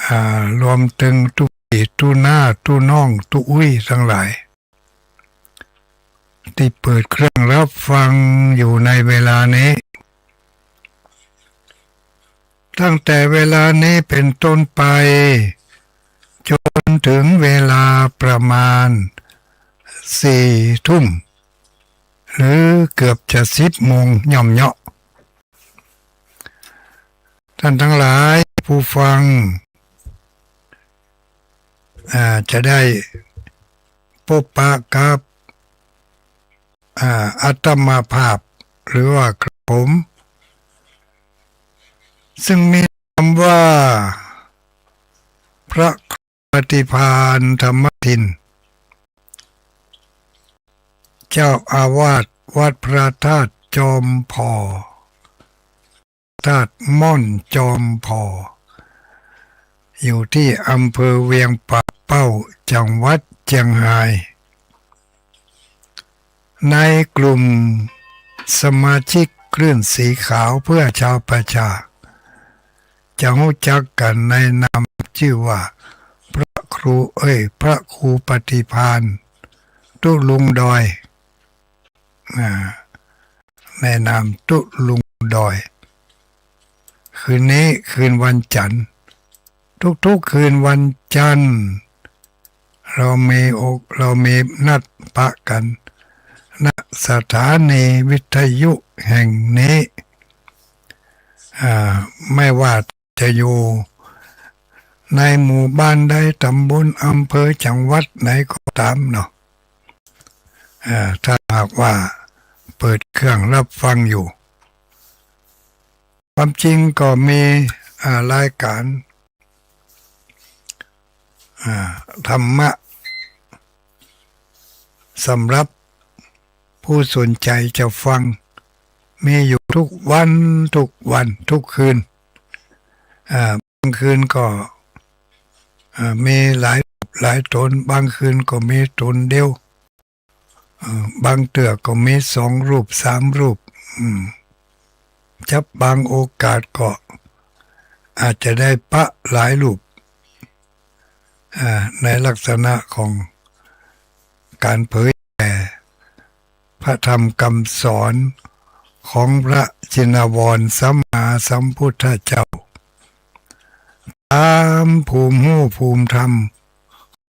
อ่า รวมเถิงตุ๊ปี้ตุ๊น้าตุ๊น้องตุ๊อุ้ยตังหลาย ตี้เปิดเครื่องฮับฟังอยู่ในเวลานี้ ตั้งแต่เวลานี้เป๋นต้นไป จ๋นเถิงเวลาประมาณสี่ทุ่ม หรือเกือบจะสิบโมงย่อมเยาะ ต้านตังหลายผู้ฟัง อ่า จะได้ปบปะกับ อ่า อาตมาภาพ หรือว่ากระผม ซึ่งมีนามว่า พระครูปฏิภาณธรรมทิน เจ้าอาวาสวัดพระธาตุจอมผ่อ ธาตุม่อนจอมผ่อ อยู่ตี้อำเภอเวียงป่าเป้า จังหวัดเจียงฮาย ในกลุ่มสมาชิกคลื่นสีขาวเพื่อชาวประชา จะฮู้จักกั๋นในนามจื้อว่า พระครู เอ้ย พระครูปฏิภาณ ตุ๊ลุงดอย อ่า ในนามตุ๊ลุงดอย คืนนี้คืนวันจันทร์ ทุกๆ คืนวันจันทร์ เรามีโอก- เรามีนัดปะกั๋น ณ สถานีวิทยุแห่งนี้ อ่า ไม่ว่าจะอยู่ในหมู่บ้านใด ต๋ำบล อำเภอ จังหวัดไหนก็ต๋ามเนาะ อ่า ถ้าหากว่าเปิดเครื่องฮับฟังอยู่ ความจริงก็มี อ่า รายการ อ่า ธรรมะ สำหรับผู้สนใจ๋จะฟัง มีอยู่ทุกวัน ทุกวัน ทุกคืน อ่า บางคืนก็ อ่า มีหลาย หลายต๋น บางคืนก็มีต๋นเดียว เอ่อ บางเตื้อก็มีสองรูป สามรูป อืม จับบางโอกาสก็อาจจะได้ปะหลายรูป อ่า ในลักษณะของก๋านเผยแผ่พระธรรมกำสอนของพระชินวรสัมมาสัมพุทธเจ้า ต๋ามภูมิฮู้ภูมิธรรม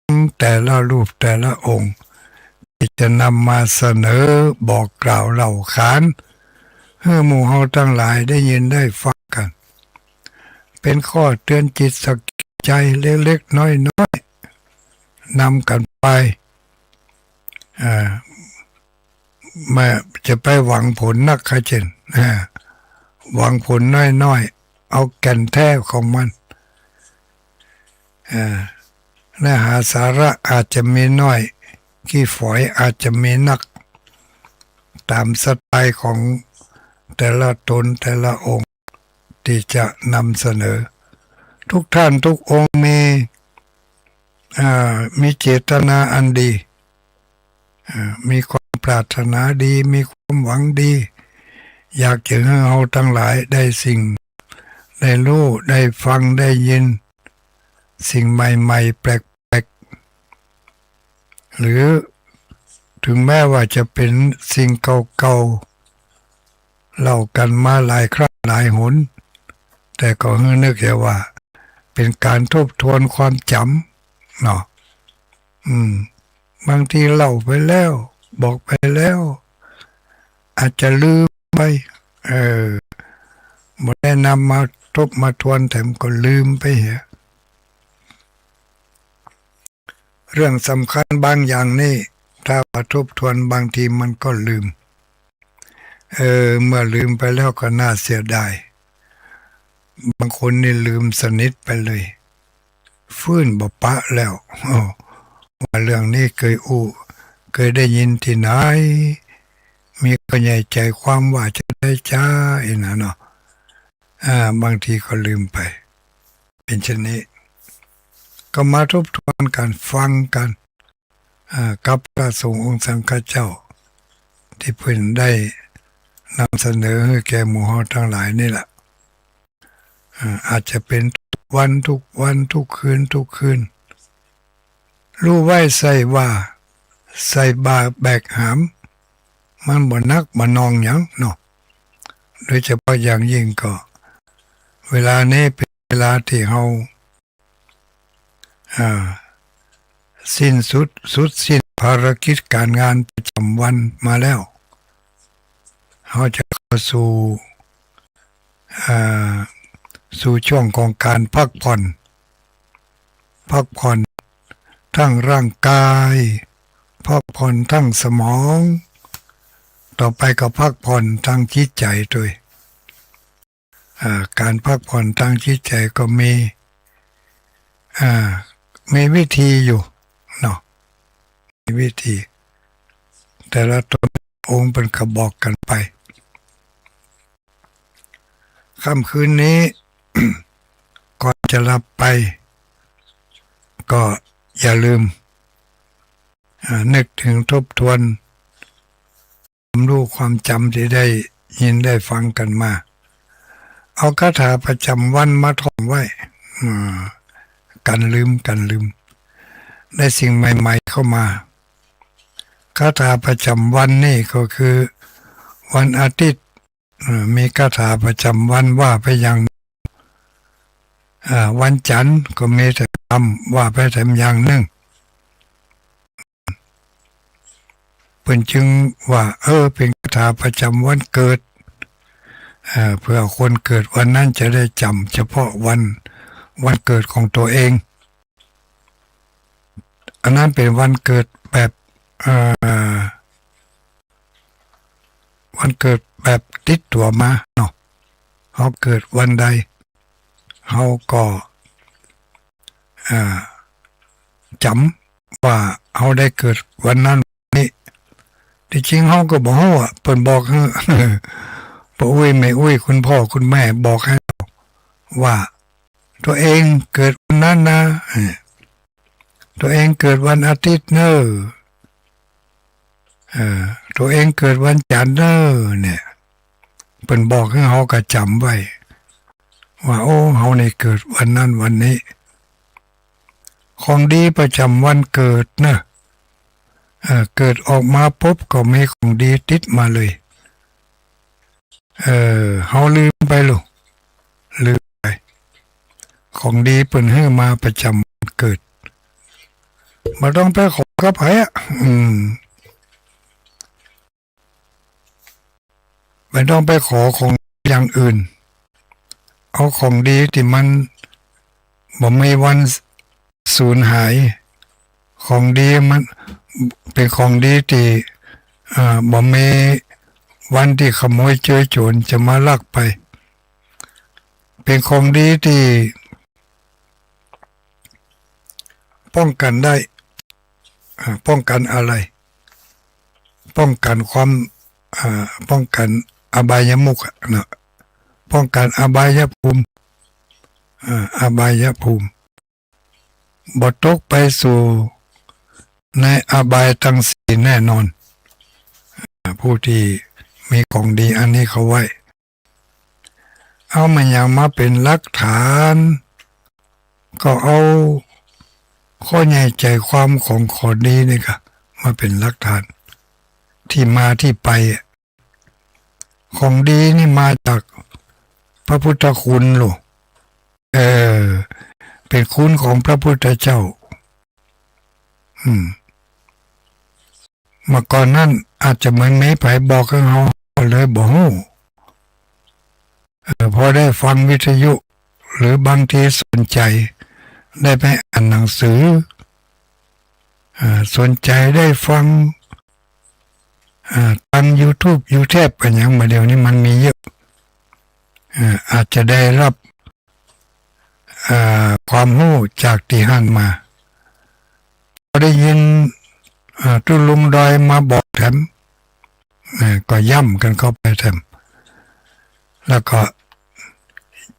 ของแต่ละรูปแต่ละองค์ ตี้จะนำมาเสนอบอกกล่าวเล่าขาน หื้อหมู่เฮาตังหลายได้ยินได้ฟังกั๋น เป๋นข้อเตื๋อนจิตสะกิดใจ๋เล็กๆ น้อยๆ นำกั๋นไป อ่า บ่จะไปหวังผลนัก ขะเจ้น อ่า หวังผลน้อยๆ เอาแก่นแท้ของมัน อ่า เนื้อหาสาระอาจจะมีน้อย ขี้ฝอยอาจจะมีนัก ต๋ามสไตล์ของแต่ละต๋นแต่ละองค์ตี้จะนำเสนอ ทุกท่านทุกองค์มี อ่า มีเจตนาอันดี อ่า มีความปรารถนาดี มีความหวังดี อยากจะหื้อเฮาตังหลายได้สิ่ง ได้ฮู้ ได้ฟัง ได้ยิน สิ่งใหม่ๆ แปลกๆ หรือถึงแม้ว่าจะเป๋นสิ่งเก่าๆ เล่ากั๋นมาหลายครั้งหลายหน แต่ก็หื้อนึกเหียว่าเป๋นก๋านทบทวนความจ๋ำเนาะ อืม บางทีเล่าไปแล้ว บอกไปแล้ว อาจจะลืมไป เออ บ่ได้นำมาทบมาทวน แถมก็ลืมไปเหีย เรื่องสำคัญบางอย่างนี่ ถ้าว่าทบทวนบางทีมันก็ลืม เออ เมื่อลืมไปแล้วก็น่าเสียดาย บางคนนี่ลืมสนิทไปเลย ฟื้นบ่ปะแล้ว อ้อ ว่าเรื่องนี้เกยอู้ เกยได้ยินตี้ไหน มีก็ใหญ่ใจ๋ความว่าจะได้จ้า อี้นะเนาะ อ่า บางทีก็ลืมไป เป๋นเช่นนี้ ก็มาทบทวนกั๋น ฟังกั๋น อ่า กับพระสงฆ์องค์สังฆเจ้า ตี้เปิ้นได้นำเสนอหื้อแก่หมู่เฮาตังหลายนี่แหละ อ่า อาจจะเป๋นทุกวัน ทุกวัน ทุกคืน ทุกคืน ฮู้ไว้ใส่ว่า ใส่บ่าแบกหาม มันบ่หนักบ่หน่วงหยังเนาะ โดยเฉพาะอย่างยิ่งก็ เวลานี้เป๋นเวลาตี้เฮา อ่า สิ้นสุด สุดสิ้นภารกิจก๋านงานประจ๋ำวันมาแล้ว เฮาจะเข้าสู่ อ่า สู่ช่วงของก๋านพักผ่อน พักผ่อนทั้งร่างกาย พักผ่อนทั้งสมอง ต่อไปก็พักผ่อนทางจิตใจ๋ตวย อ่า ก๋านพักผ่อนตางจิตใจ๋ก็มี อ่า มีวิธีอยู่เนาะ มีวิธี แต่ละต๋นองค์เปิ้นก็บอกกั๋นไป ค่ำคืนนี้ ก่อนจะหลับไป ก็อย่าลืม อ่า นึกถึงทบทวน ความฮู้ความจ๋ำตี้ได้ยินได้ฟังกั๋นมา เอาคาถาประจ๋ำวันมาท่องไว้ อ่า กั๋นลืม กั๋นลืม ได้สิ่งใหม่ๆ เข้ามา คาถาประจ๋ำวันนี่ก็คือ วันอาทิตย์ อ่า มีคาถาประจ๋ำวันว่าไปอย่าง อ่า วันจั๋นทร์ก็มีแถมกำว่าไปแถมอย่างนึ่ง เปิ้นจึงว่า เออ เป๋นคาถาประจ๋ำวันเกิด เอ่อ เปื้อคนเกิดวันนั้นจะได้จ๋ำเฉพาะวัน วันเกิดของตั๋วเอง อันนั้นเป๋นวันเกิดแบบ เอ่อ วันเกิดแบบติดตั๋วมาเนาะ เฮาเกิดวันใด เฮาก็ อ่า จ๋ำว่าเฮาได้เกิดวันนั้นวันนี้ ตี้จริงเฮาก็บ่ฮู้อะ เปิ้นบอกหื้อ ป้ออุ๊ยแม่อุ๊ย คุณพ่อคุณแม่บอกหื้อว่า ตั๋วเองเกิดวันนั้นนะ เออ ตั๋วเองเกิดวันอาทิตย์เน่อ เออ ตั๋วเองเกิดวันจั๋นทร์เน่อ เนี่ย เปิ้นบอกหื้อเฮาก็จ๋ำไว้ ว่า โอ้ เฮานี่เกิดวันนั้นวันนี้ ของดีประจ๋ำวันเกิดเนาะ เอ่อ เกิดออกมาปุ๊บก็มีของดีติดมาเลย เอ่อ เฮาลืมไปลูก ลืมไป ของดีเปิ้นหื้อมาประจ๋ำวันเกิด บ่ต้องไปขอกับใผอะ อืม บ่ต้องไปขอของอย่างอื่น เอาของดีตี้มันบ่มีวันสูญหาย ของดีมันเป๋นของดีตี้ เอ่อ บ่มีวันตี้ขโมยเจือโจ๋รจะมาลักไป เป๋นของดีตี้ ป้องกั๋นได้ อ่า ป้องกั๋นอะไร ป้องกั๋นความ อ่า ป้องกั๋นอบายมุขอะเนาะ ป้องกั๋นอบายภูมิ อ่า อบายภูมิ บ่ตกไปสู่ในอบายตังสี่แน่นอน อ่า ผู้ตี้มีของดีอันนี้เข้าไว้ เอามาหยังมาเป๋นหลักฐาน ก็เอาข้อใหญ่ใจ๋ความของของดีนี่ก่ะ มาเป๋นหลักฐาน ตี้มาตี้ไปอะ ของดีนี่มาจากพระพุทธคุณลูก เออ เป๋นคุณของพระพุทธเจ้า อืม เมื่อก่อนนั้นอาจจะบ่มีใผบอกหื้อเฮา ก็เลยบ่ฮู้ เอ่อ พอได้ฟังวิทยุ หรือบางทีสนใจ๋ ได้ไปอ่านหนังสือ เอ่อ สนใจ๋ได้ฟัง เอ่อ ตางยูทูบ ยูเทป อะหยัง บ่าเดี่ยวนี้มันมีเยอะ เอ่อ อาจจะได้ฮับ เอ่อ ความฮู้จากตี้หั้นมา พอได้ยิน เอ่อ ตุ๊ลุงดอยมาบอกแถม เอ่อ ก็ย้ำกั๋นเข้าไปแถม แล้วก็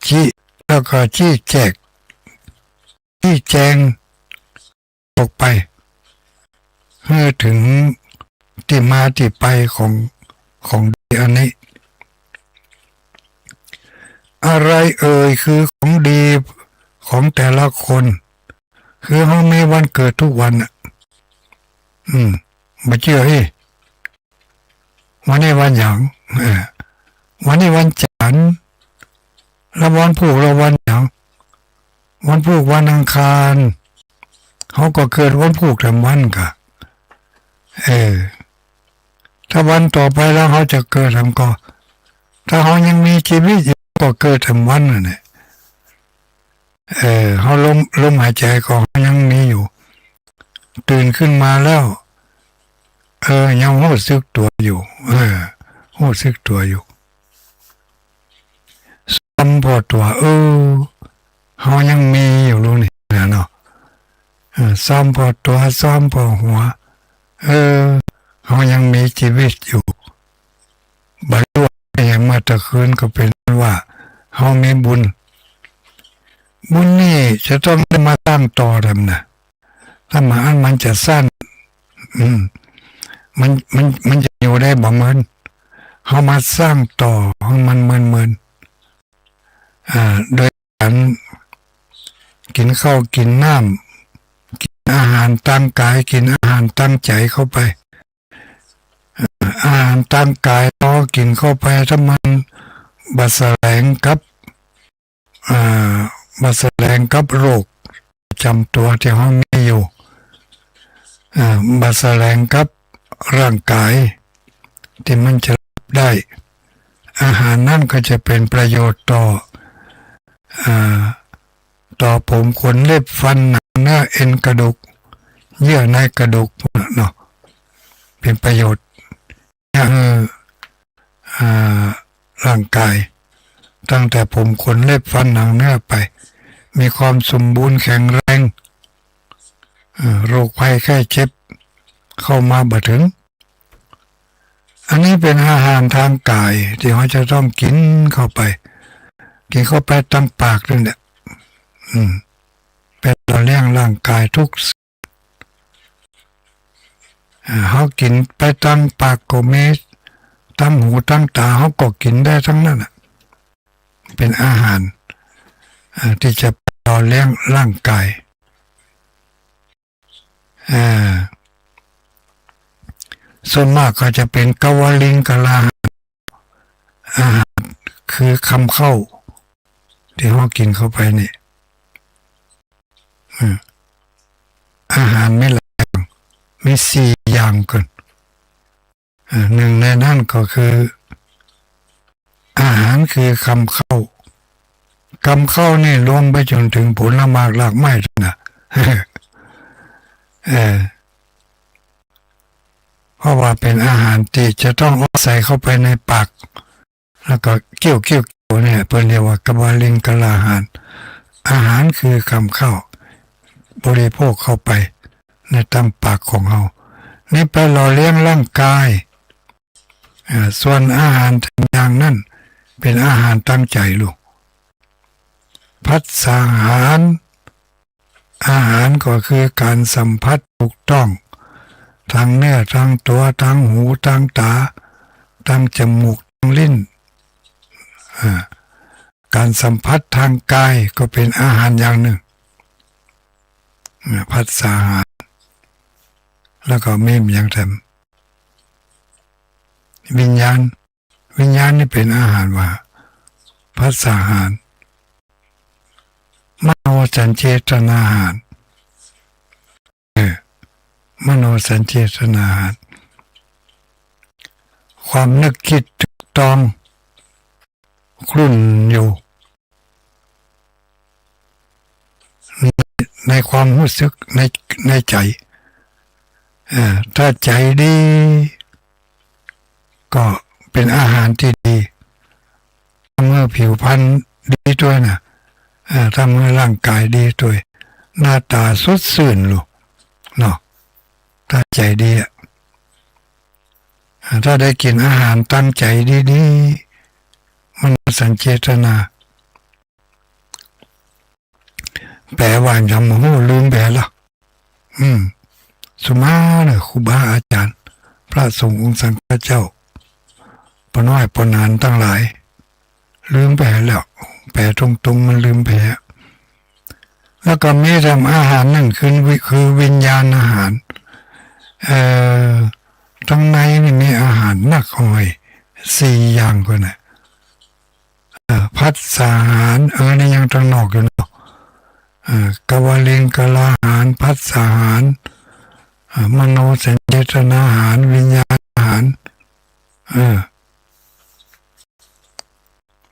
ชี้ แล้วก็ชี้แจก ชี้แจงออกไป หื้อเถิงตี้มาตี้ไปของ ของดีอันนี้ อะไรเอ่ยคือของดีของแต่ละคน คือเฮามีวันเกิดทุกวันน่ะ อืม บ่เจื้ออี้ วันนี้วันหยัง เออ วันนี้วันจั๋นทร์ แล้ววันพูกลอวันหยัง วันพูกวันอังคาร เฮาก็เกิดวันพูกแถมวันก่ะ เออ ถ้าวันต่อไปแล้วเฮาจะเกิดแถมก่อ ถ้าเฮายังมีจีวิตอยู่ก็เกิดแถมวันนั่นแหละ เออ เฮาลม ลมหายใจ๋ของเฮายังมีอยู่ ตื่นขึ้นมาแล้ว เออ ยังฮู้สึกตั๋วอยู่ เออ ฮู้สึกตั๋วอยู่ ซ้ำผ่อตั๋ว เออ เฮายังมีอยู่ลูกนี่นะเนาะ เออ ซ้ำผ่อตั๋ว ซ้ำผ่อหัว เออ เฮายังมีจีวิตอยู่ บ่ฮู้ว่าเมื่อตะคืนก็เป๋นว่าเฮามีบุญ บุญนี่จะต้องได้มาสร้างต่อแถมนะ ถ้าบ่อั้นมันจะสั้น อืม มัน มัน มันจะอยู่ได้บ่เมิน เฮามาสร้างต่อหื้อมันเมินๆ อ่า โดยก๋านกิ๋นข้าวกิ๋นน้ำ กิ๋นอาหารตางก๋าย กิ๋นอาหารตางใจ๋เข้าไป อาหารตางก๋ายพอกิ๋นเข้าไป ถ้ามันบ่สะแหลงกับ อ่า บ่สะแหลงกับโรคประจ๋ำตั๋วตี้เฮามีอยู่ อ่า บ่สะแหลงกับร่างก๋ายตี้มันจะฮับได้ อาหารนั้นก็จะเป๋นประโยชน์ต่อ อ่า ต่อผมขนเล็บฟันหนังเนื้อเอ็นกระดูก เยื่อในกระดูกเนาะ เป๋นประโยชน์ หื้อ อ่า ร่างก๋าย ตั้งแต่ผมขนเล็บฟันหนังเนื้อไป มีความสมบูรณ์แข็งแรง เอ่อ โรคภัยไข้เจ็บเข้ามาบ่เถิง อันนี้เป๋นอาหารตางก๋ายตี้เฮาจะต้องกิ๋นเข้าไป กิ๋นเข้าไปตางปากนั่นแหละ อืม เป๋นหล่อเลี้ยงร่างก๋ายทุก อ่า เฮากิ๋นไปตางปากก็มี ตังหูตังต๋าเฮาก็กิ๋นได้ตังนั้นน่ะ เป๋นอาหาร เอ่อ ตี้จะหล่อเลี้ยงร่างก๋าย เอ่อ ส่วนมากก็จะเป๋นกวาลิงกะลาหาร อาหารคือคำข้าวตี้เฮากิ๋นเข้าไปนี่ อืม อาหารมีหลายอย่าง มีสี่อย่างก่อน อ่า นึ่งในนั้นก็คือ อาหารคือคำข้าว คำข้าวนี่รวมไปจ๋นเถิงผลหมากรากไม้น่ะ เออ เพราะว่าเป๋นอาหารตี้จะต้องเอาใส่เข้าไปในปาก แล้วก็เคี้ยวๆๆ เนี่ย เปิ้นเรียกว่ากวาลิงกะลาหาร อาหารคือคำข้าว บริโภคเข้าไปในตางปากของเฮา นี่ไปหล่อเลี้ยงร่างก๋าย อ่า ส่วนอาหารสามอย่างนั้นเป๋นอาหารตางใจ๋ลูก ผัสสะอาหาร อาหารก็คือก๋านสัมผัสถูกต้อง ตางเนื้อ ตางตั๋ว ตางหู ตางต๋า ตางจมูก ตางลิ้น อ่า ก๋านสัมผัสตางก๋ายก็เป๋นอาหารอย่างนึ่ง อ่า ผัสสะอาหาร แล้วก็มีอย่างแถม วิญญาณ วิญญาณนี่เป๋นอาหารว่า ผัสสะอาหาร มโนสัญเจตนาอาหาร เออ มโนสัญเจตนาอาหาร ความนึกคิดตรึกตรอง ครุ่นอยู่ ใน ในความฮู้สึกใน ในใจ๋ เอ่อ ถ้าใจ๋ดี ก็เป๋นอาหารตี้ดี ทำหื้อผิวพรรณดีตวยน่ะ เอ่อ ทำหื้อร่างก๋ายดีตวย หน้าต๋าสดซื่นลูก เนาะ ถ้าใจ๋ดีอะ อ่า ถ้าได้กิ๋นอาหารตางใจ๋ดีๆ มโนสัญเจตนา แป๋ว่าหยังบ่ฮู้ ลืมไปแล้ว อืม สุมาเน่อ ครูบาอาจ๋ารย์ พระสงฆ์องค์สังฆเจ้า ป้อน้อยป้อหนานตังหลาย ลืมไปแล้ว แป๋ตรงๆ มันลืมไปแล้ว แล้วก็มีแถมอาหารนึ่งคือวิ คือวิญญาณอาหาร เอ่อ ตังในนี่มีอาหารนักฮ้อย สี่อย่างก่อนน่ะ เอ่อ ผัสสะอาหาร เออ นี่ยังตังนอกอยู่เนาะ เอ่อ กวาลิงกะลาหาร ผัสสะอาหาร เอ่อ มโนสัญเจตนาอาหาร วิญญาณอาหาร เออ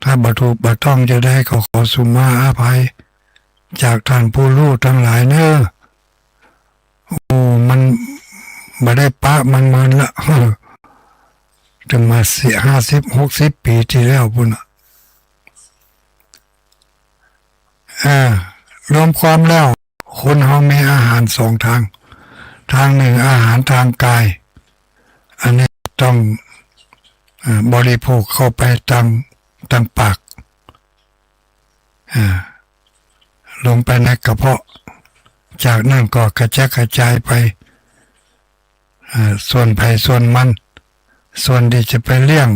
ถ้าบ่ถูกบ่ต้องจาใดก็ขอสุมาอภัย จากต้านผู้ฮู้ตังหลายเน่อ โอ้ มันบ่ได้ปะมันเมินละ ตึงมาสี่ ห้าสิบ หกสิบปี๋ตี้แล้วปู้นน่ะ อ่า รวมความแล้ว คนเฮามีอาหารสองตาง ตางนึ่งอาหารตางก๋าย อันนี้ต้อง อ่า บริโภคเข้าไปตาง ตางปาก อ่า ลงไปในกระเพาะ จากนั้นก็กระจัดกระจายไป อ่า ส่วนใผส่วนมัน ส่วนตี้จะไปเลี้ยง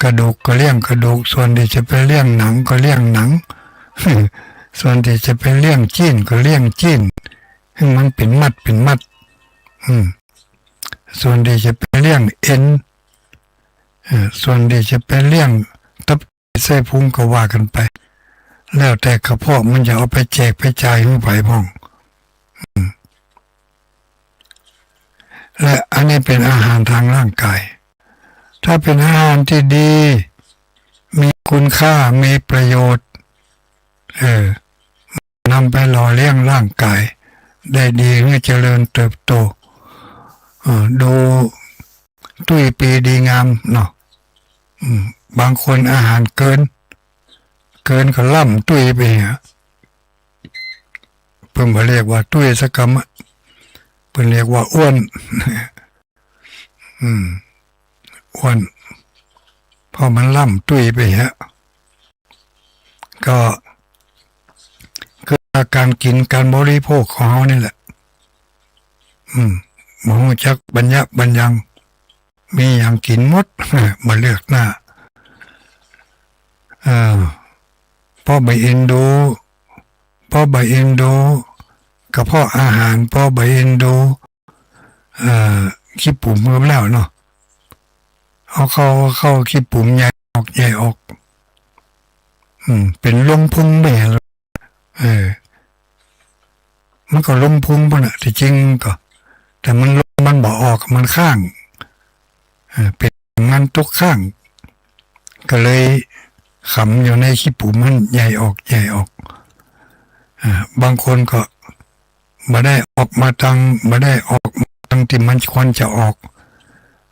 กระดูกก็เลี้ยงกระดูก ส่วนตี้จะไปเลี้ยงหนังก็เลี้ยงหนัง ส่วนตี้จะไปเลี้ยงจิ๊นก็เลี้ยงจิ๊น หื้อมันเป๋นมัดเป๋นมัด อืม ส่วนตี้จะไปเลี้ยงเอ็น เอ่อ ส่วนตี้จะไปเลี้ยงตับไตไส้พุงก็ว่ากั๋นไป แล้วแต่กระเพาะมันจะเอาไปแจกไปจ่ายหื้อใผพ่อง อืม และอันนี้เป๋นอาหารตางร่างก๋าย ถ้าเป๋นอาหารตี้ดี มีคุณค่า มีประโยชน์ เออ นำไปหล่อเลี้ยงร่างก๋ายได้ดี หื้อเจริญเติบโต เอ่อ ดูตุ้ยปีดีงามเนาะ อืม บางคนอาหารเกิน เกินก็ล่ำตุ้ยไปเหีย เปิ้นบ่เรียกว่าตุ้ยสักกำอะ เปิ้นเรียกว่าอ้วน อืม อ้วน เพราะมันล่ำตุ้ยไปเหีย ก็คือก๋านกิ๋นก๋านบริโภคของเฮานี่แหละ อืม บ่ฮู้จักบรรยะบรรยัง มีหยังกิ๋นหมด บ่เลือกหน้า เออ ปอบ่เอ็นดู ปอบ่เอ็นดู กระเพาะอาหาร ปอบ่เอ็นดู เอ่อ ขี้ปุ๋มก็แล้วเนาะ เอาเข้า เอาเข้าขี้ปุ๋มใหญ่ออก ใหญ่ออก อืม เป๋นลงพุงไป เออ มันก็ลงพุงปู้นน่ะ ตี้จริงก็ แต่มันลง มันบ่ออก มันค้าง เออ เป๋น มันตกค้าง ก็เลยขำอยู่ในขี้ปุ๋มหั้น ใหญ่ออก ใหญ่ออก อ่า บางคนก็บ่ได้ออกมาตัง บ่ได้ออกมาตังตี้มันควรจะออก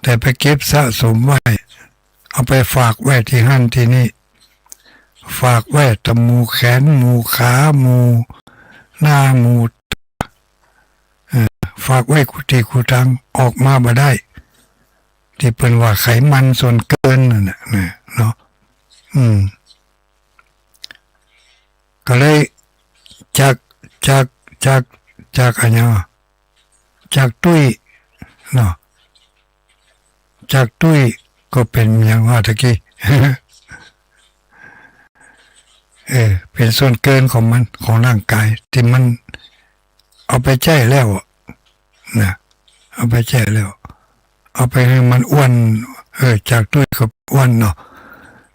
แต่ไปเก็บสะสมไว้ เอาไปฝากไว้ตี้หั้นตี้นี่ ฝากไว้ต๋ามหมู่แขน หมู่ขา หมู่หน้า หมู่ เออ ฝากไว้กู้ตี้กู้ตัง ออกมาบ่ได้ ตี้เปิ้นว่าไขมันส่วนเกินนั่นน่ะ นะ เนาะ อืม ก็เลยจาก จาก จาก จากอะหยังวะ จากตุ้ย เนาะ จากตุ้ยก็เป๋นหยังวะตะกี้ เออ เป๋นส่วนเกินของมัน ของร่างกาย ตี้มันเอาไปใจ๊แล้วอะ นะ เอาไปใจ๊แล้ว เอาไปหื้อมันอ้วน เออ จากตุ้ยก็อ้วนเนาะ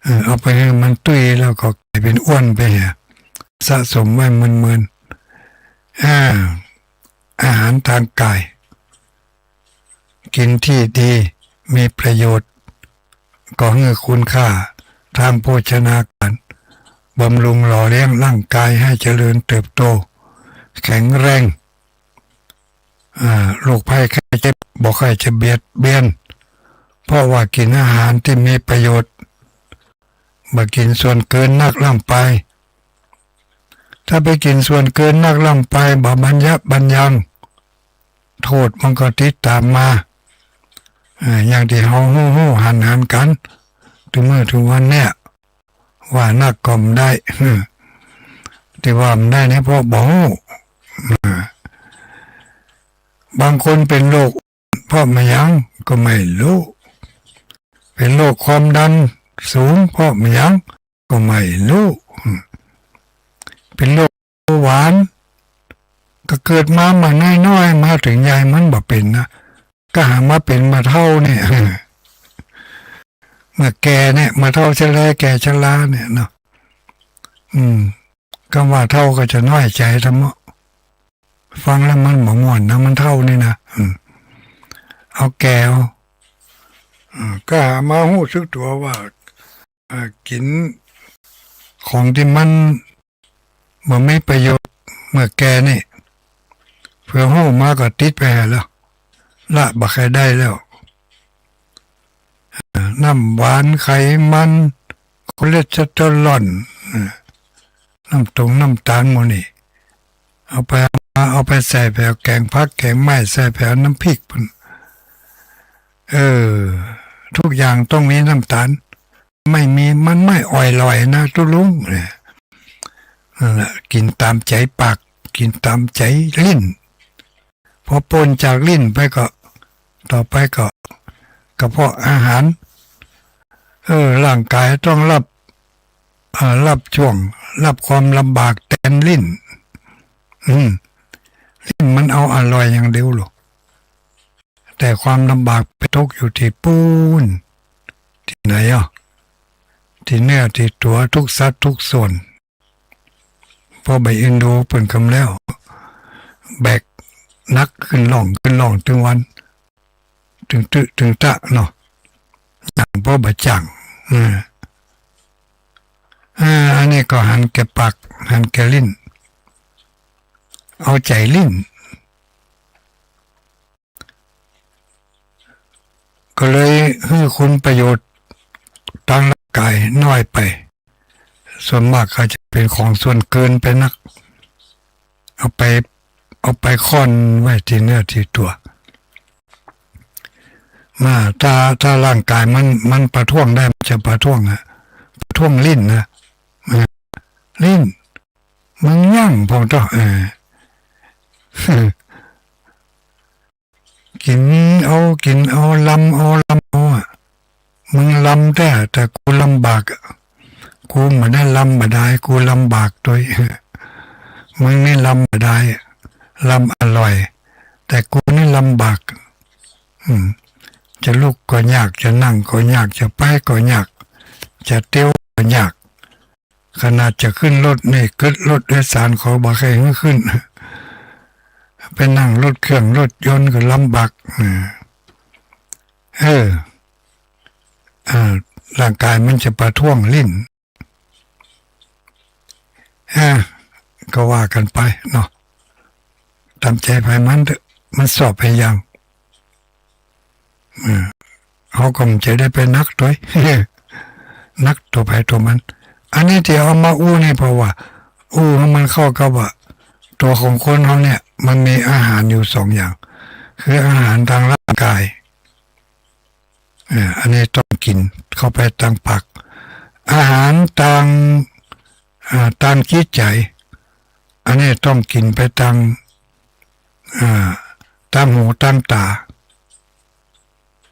เออ เอาไปหื้อมันตุ้ยแล้วก็ก๋ายเป๋นอ้วนไปเหีย สะสมไว้เมินๆ อ่า อาหารตางก๋าย กิ๋นตี้ดี มีประโยชน์ ก็หื้อคุณค่าตางโภชนาการ บำรุงหล่อเลี้ยงร่างกายหื้อเจริญเติบโต แข็งแรง อ่า โรคภัยไข้เจ็บบ่ใค่จะเบียดเบียน เพราะว่ากิ๋นอาหารตี้มีประโยชน์ บ่กิ๋นส่วนเกินนักล้ำไป ถ้าไปกิ๋นส่วนเกินนักล้ำไป บ่บรรยับบัญญัง โต้ษมันก็ติดต๋ามมา เอ่อ อย่างตี้เฮาฮู้ๆ หันๆ กั๋น ตึงมื้อตึงวันเนี่ย ว่านักก็บ่ได้ ตี้ว่าบ่ได้เนี่ยเพราะบ่ฮู้ อ่า บางคนเป๋นโรค เพราะบ่าหยังก็บ่ฮู้ เป๋นโรคความดันสูง เพราะบ่าหยังก็บ่ฮู้ เป๋นโรคเบาหวาน ก็เกิดมา มาน้อยๆ มาเถิงใหญ่มันบ่เป๋นนะ ก็หามาเป๋นมาเฒ่าเนี่ย เมื่อแก่เนี่ย มาเฒ่าชะแลแก่ชราเนี่ยเนาะ อืม กำว่าเฒ่าก็จะน้อยใจ๋ตะเมาะ ฟังแล้วมันบ่ม่วนนะ มันเฒ่านี่นะ อืม เอาแก่เอา อืม ก็หามาฮู้สึกตั๋วว่า อ่า กิ๋นของตี้มันบ่มีประโยชน์เมื่อแก่นี่ เปื้อฮู้มาก็ติดไปหั้นแล้ว ละบ่ใค่ได้แล้ว อ่า น้ำหวาน ไขมัน คอเลสเตอรอล อ่า น้ำต๋งน้ำต๋าลหมู่นี่ เอาไป เอาไปใส่แผวแก๋งผักแก๋งไม้ ใส่แผวน้ำพริกปู้น เออ กู้อย่างต้องมีน้ำต๋าล บ่มีมันบ่อ่อยล่อยนะตุ๊ลุง เนี่ย นั่นแหละ กิ๋นต๋ามใจ๋ปาก กิ๋นต๋ามใจ๋ลิ้น พอป๊นจากลิ้นไปก็ ต่อไปก็กระเพาะอาหาร เออ ร่างก๋ายต้องฮับ เอ่อ ฮับช่วง ฮับความลำบากแตนลิ้น อืม ลิ้นมันเอาอร่อยอย่างเดียวโลด แต่ความลำบากไปตกอยู่ตี้ปู๊น ตี้ไหนอ่ะ ตี้เนื้อตี้ตั๋ว กู้สัตว์กู้ส่วน ปอบ่เอ็นดูเปิ้นกำแล้ว แบกหนักขึ้นล่อง ขึ้นล่องตึงวัน ตึงตึ ตึงตะเนาะ อย่างปอบ่จ้าง เออ เออ อันนี้ก็หันแก่ปาก หันแก่ลิ้น เอาใจ๋ลิ้น ก็เลยหื้อคุณประโยชน์ตางร่างก๋ายน้อยไป ส่วนมากก็จะเป๋นของส่วนเกินไปนัก เอาไป เอาไปค่อนไว้ตี้เนื้อตี้ตั๋ว มา ถ้า ถ้าร่างก๋ายมัน มันประท้วงได้ มันจะประท้วงอะ ประท้วงลิ้นนะ เออ ลิ้น มึงยั้งพ่องเต๊อะ เออ กิ๋น เอา กิ๋นเอา ลำเอา ลำเอาอะ มึงลำแต๊ แต่กูลำบากอะ กูบ่ได้ลำบ่ดาย กูลำบากตวย มึงนี่ลำบ่ดาย ลำอร่อย แต่กูนี่ลำบาก อืม จะลุกก็ยาก จะนั่งก็ยาก จะไปก็ยาก จะเตียวก็ยาก ขนาดจะขึ้นรถนี่ กึ๊ดรถโดยสารเขาบ่ใค่หื้อขึ้น ไปนั่งรถเครื่องรถยนต์ก็ลำบาก เออ เออ อ่า ร่างกายมันจะประท้วงลิ้น อ่า ก็ว่ากั๋นไปเนาะ ต๋ามใจ๋ใผมันเต๊อะ มันสอบไปอย่าง เออ เฮาก็บ่ใจ้ได้ไปหนักตวย หนักตั๋วใผตั๋วมัน อันนี้ตี้เอามาอู้นี่เพราะว่า อู้หื้อมันเข้ากับว่า ตั๋วของคนเฮาเนี่ย มันมีอาหารอยู่สองอย่าง คืออาหารตางร่างกาย เออ อันนี้ต้องกิ๋นเข้าไปตางปาก อาหารตาง อ่า ตางจิตใจ๋ อันนี้ต้องกิ๋นไปตาง อ่า ตางหูตางต๋า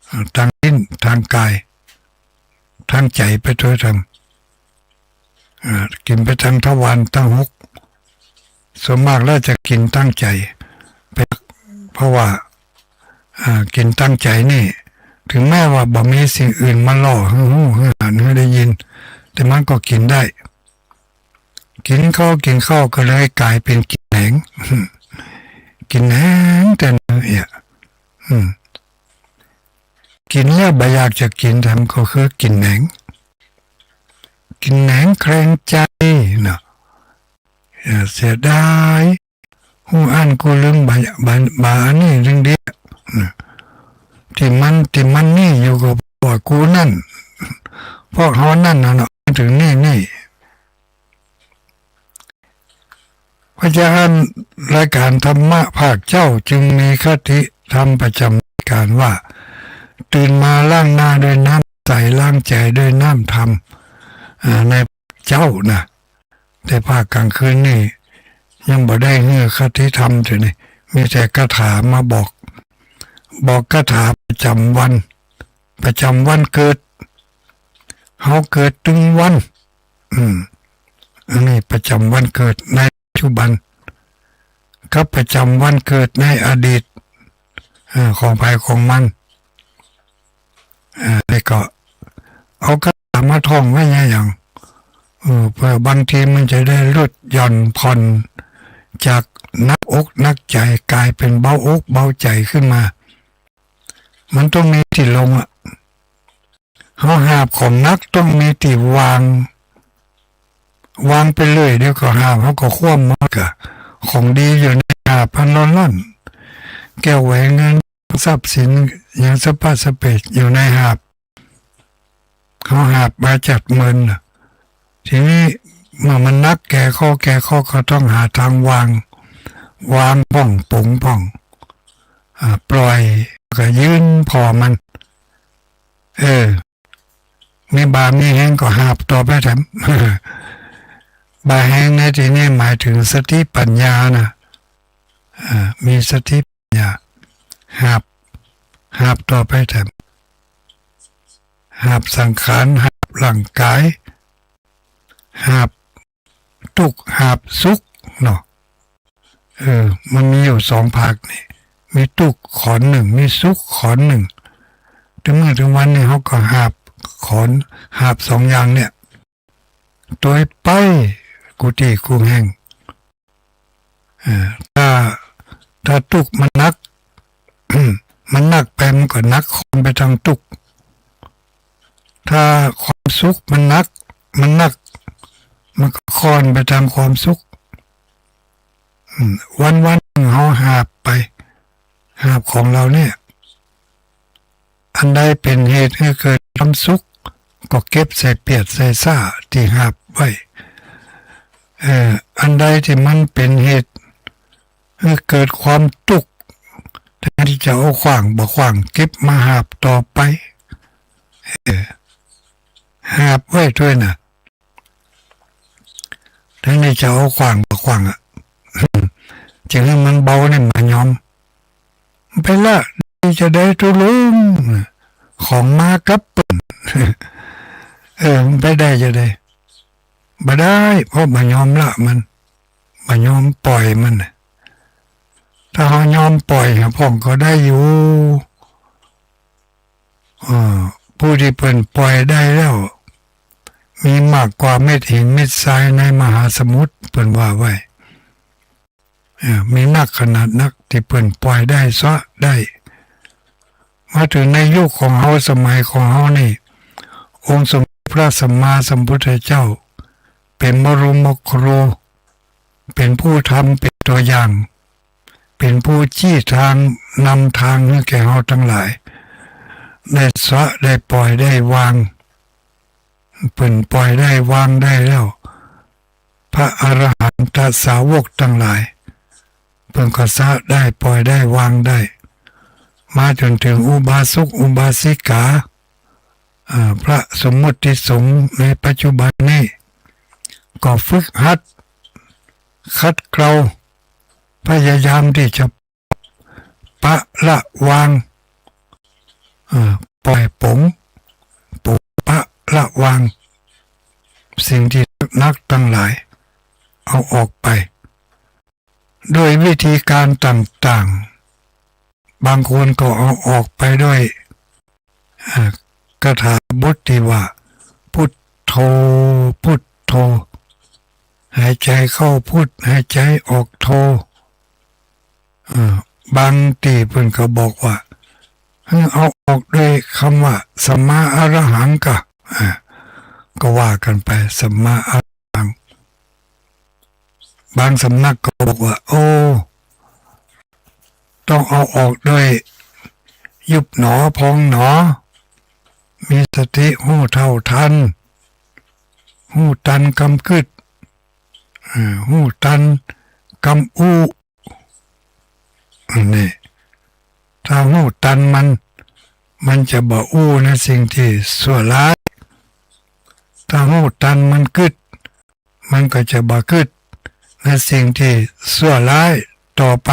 อ่า ตางลิ้นตางกาย ตางใจ๋ไปตวยตาง อ่า กิ๋นไปตางทวารตังหก ส่วนมากแล้วจะกิ๋นตางใจ๋ไป เพราะว่า อ่า กิ๋นตางใจ๋นี่ เถิงแม้ว่าบ่มีสิ่งอื่นมาหล่อหื้อฮู้ หื้อหัน หื้อได้ยิน แต่มันก็กิ๋นได้ กิ๋นเข้า กิ๋นเข้าก็เลยก๋ายเป๋นกิ๋นแหนง กิ๋นแหนงแต๊เนาะ อืม กิ๋นแล้วบ่อยากจะกิ๋นแถมก็คือกิ๋นแหนง กิ๋นแหนงแคลงใจ๋เนาะ เออ เสียดาย ฮู้อั้นกูลืมบ่า บ่า บ่าอันนี้เรื่องเดียว อืม ตี้มัน ตี้มันมีอยู่ก็เพราะว่ากูนั้น เพราะเฮานั้นน่ะเนาะ เถิงนี่นี่ เพราะฉะนั้นรายก๋านธรรมะภาคเจ๊าจึงมีคติธรรมประจ๋ำรายก๋านว่า ตื่นมาล้างหน้าด้วยน้ำใส ล้างใจ๋ด้วยน้ำธรรม อ่า ในเจ๊านะ แต่ภาคก๋างคืนนี่ยังบ่ได้หื้อคติธรรมเตื้อนี่ มีแต่คาถามาบอก บอกคาถาประจ๋ำวัน ประจ๋ำวันเกิด เฮาเกิดตึงวัน อืม อันนี้ประจ๋ำวันเกิดในปัจจุบัน กับประจ๋ำวันเกิดในอดีต เอ่อ ของใผของมัน เอ่อ แล้วก็เอาคาถามาท่องไว้อย่าง เออ เปื้อบางทีมันจะได้ลดหย่อนผ่อนจากหนักอกหนักใจ๋ ก๋ายเป๋นเบาอกเบาใจ๋ขึ้นมา มันต้องมีตี้ลงอะ เฮาหาบของหนักต้องมีตี้วาง วางไปเลย เดี๋ยวก็หาบ เฮาก็คว่ำหมดกะ ของดีอยู่ในหาบพันล้านล้าน แก้วแหวนเงิน ทรัพย์สินหยังสะพะสะเปะอยู่ในหาบ เฮาหาบมาจัดเมินน่ะ ทีนี้เมื่อมันหนักแก่ข้อแก่ข้อก็ต้องหาตางวาง วางพ่องป๋งพ่อง อ่า ปล่อยก็ยื่นผ่อมัน เออ มีบ่ามีแฮงก็หาบต่อไปแถม บ่าแฮงในตี้นี้หมายเถิงสติปัญญานะ อ่า มีสติปัญญา หาบ หาบต่อไปแถม หาบสังขาร หาบร่างก๋าย หาบตุ๊กข์ หาบสุขเนาะ เออ มันมีอยู่สองภาคนี่ มีตุ๊กข์ขอนนึ่ง มีสุขขอนนึ่ง เถิงมื้อเถิงวันนี่เฮาก็หาบขอน หาบสองอย่างเนี่ย ตวยไปกู้ตี้กู้แห่ง เออ ถ้า ถ้าตุ๊กข์มันหนัก มันหนักไปมันก็หนักค่อนไปตางตุ๊กข์ ถ้าความสุขมันหนัก มันหนัก มันก็ค่อนไปตางความสุข อืม วันๆ นึ่งเฮาหาบไป หาบของเฮาเนี่ย อันใดเป๋นเหตุหื้อเกิดความสุข ก็เก็บใส่เปียดใส่ซ้าตี้หาบไว้ เอ่อ อันใดตี้มันเป๋นเหตุหื้อเกิดความตุ๊กข์ แทนตี้จะเอาขว้างบ่ขว้าง เก็บมาหาบต่อไป เอ่อ หาบไว้ตวยนะ แทนตี้จะเอาขว้างบ่ขว้างอะ จะหื้อมันเบาเนี่ยบ่ยอม ไปละ จะใดตุ๊ลุง ของมากับเปิ้น เออ มันไปได้จะใด บ่ได้ เพราะบ่ยอมละมัน บ่ยอมปล่อยมัน ถ้าเฮายอมปล่อย พ่องก็ได้อยู่ เออ ผู้ตี้เปิ้นปล่อยได้แล้ว มีมากกว่าเม็ดหินเม็ดทรายในมหาสมุทร เปิ้นว่าไว้ เออ มีนักขนาดนักตี้เปิ้นปล่อยได้ ซะได้ มาเถิงในยุคของเฮา สมัยของเฮานี่ องค์สมเด็จพระสัมมาสัมพุทธเจ้า เป๋นบรมครู เป๋นผู้ทำเป๋นตั๋วอย่าง เป๋นผู้ชี้ตางนำตางหื้อแก่เฮาตังหลาย ได้ซะได้ปล่อยได้วาง เปิ้นปล่อยได้วางได้แล้ว พระอรหันตสาวกตังหลาย เปิ้นก็ซะได้ปล่อยได้วางได้ มาจ๋นเถิงอุบาสกอุบาสิกา อ่า พระสมมติสงฆ์ในปัจจุบันนี้ ก็ฝึกหัด ขัดเกลา พยายามตี้จะปะละวาง เอ่อ ปล่อยป๋ง ป๋งปะละวาง สิ่งตี้หนักตังหลาย เอาออกไป ด้วยวิธีการต่างๆ บางคนก็เอาออกไปด้วย เอ่อ คาถาบทตี้ว่า พุทโธ พุทโธ หายใจ๋เข้าพุท หายใจ๋ออกโธ เอ่อ บางตี้เปิ้นก็บอกว่า หื้อเอาออกด้วยกำว่า สัมมาอรหังกะ อ่า ก็ว่ากั๋นไป สัมมาอรหัง บางสำนักก็บอกว่า โอ้ ต้องเอาออกด้วย ยุบหนอพองหนอ มีสติฮู้เท่าทัน ฮู้ตันกำกึ๊ด เอ่อ ฮู้ตันกำอู้ อันนี้ ถ้าฮู้ตันมัน มันจะบ่อู้ในสิ่งตี้ซั่วร้าย ถ้าฮู้ตันมันกึ๊ด มันก็จะบ่กึ๊ดในสิ่งตี้ซั่วร้ายต่อไป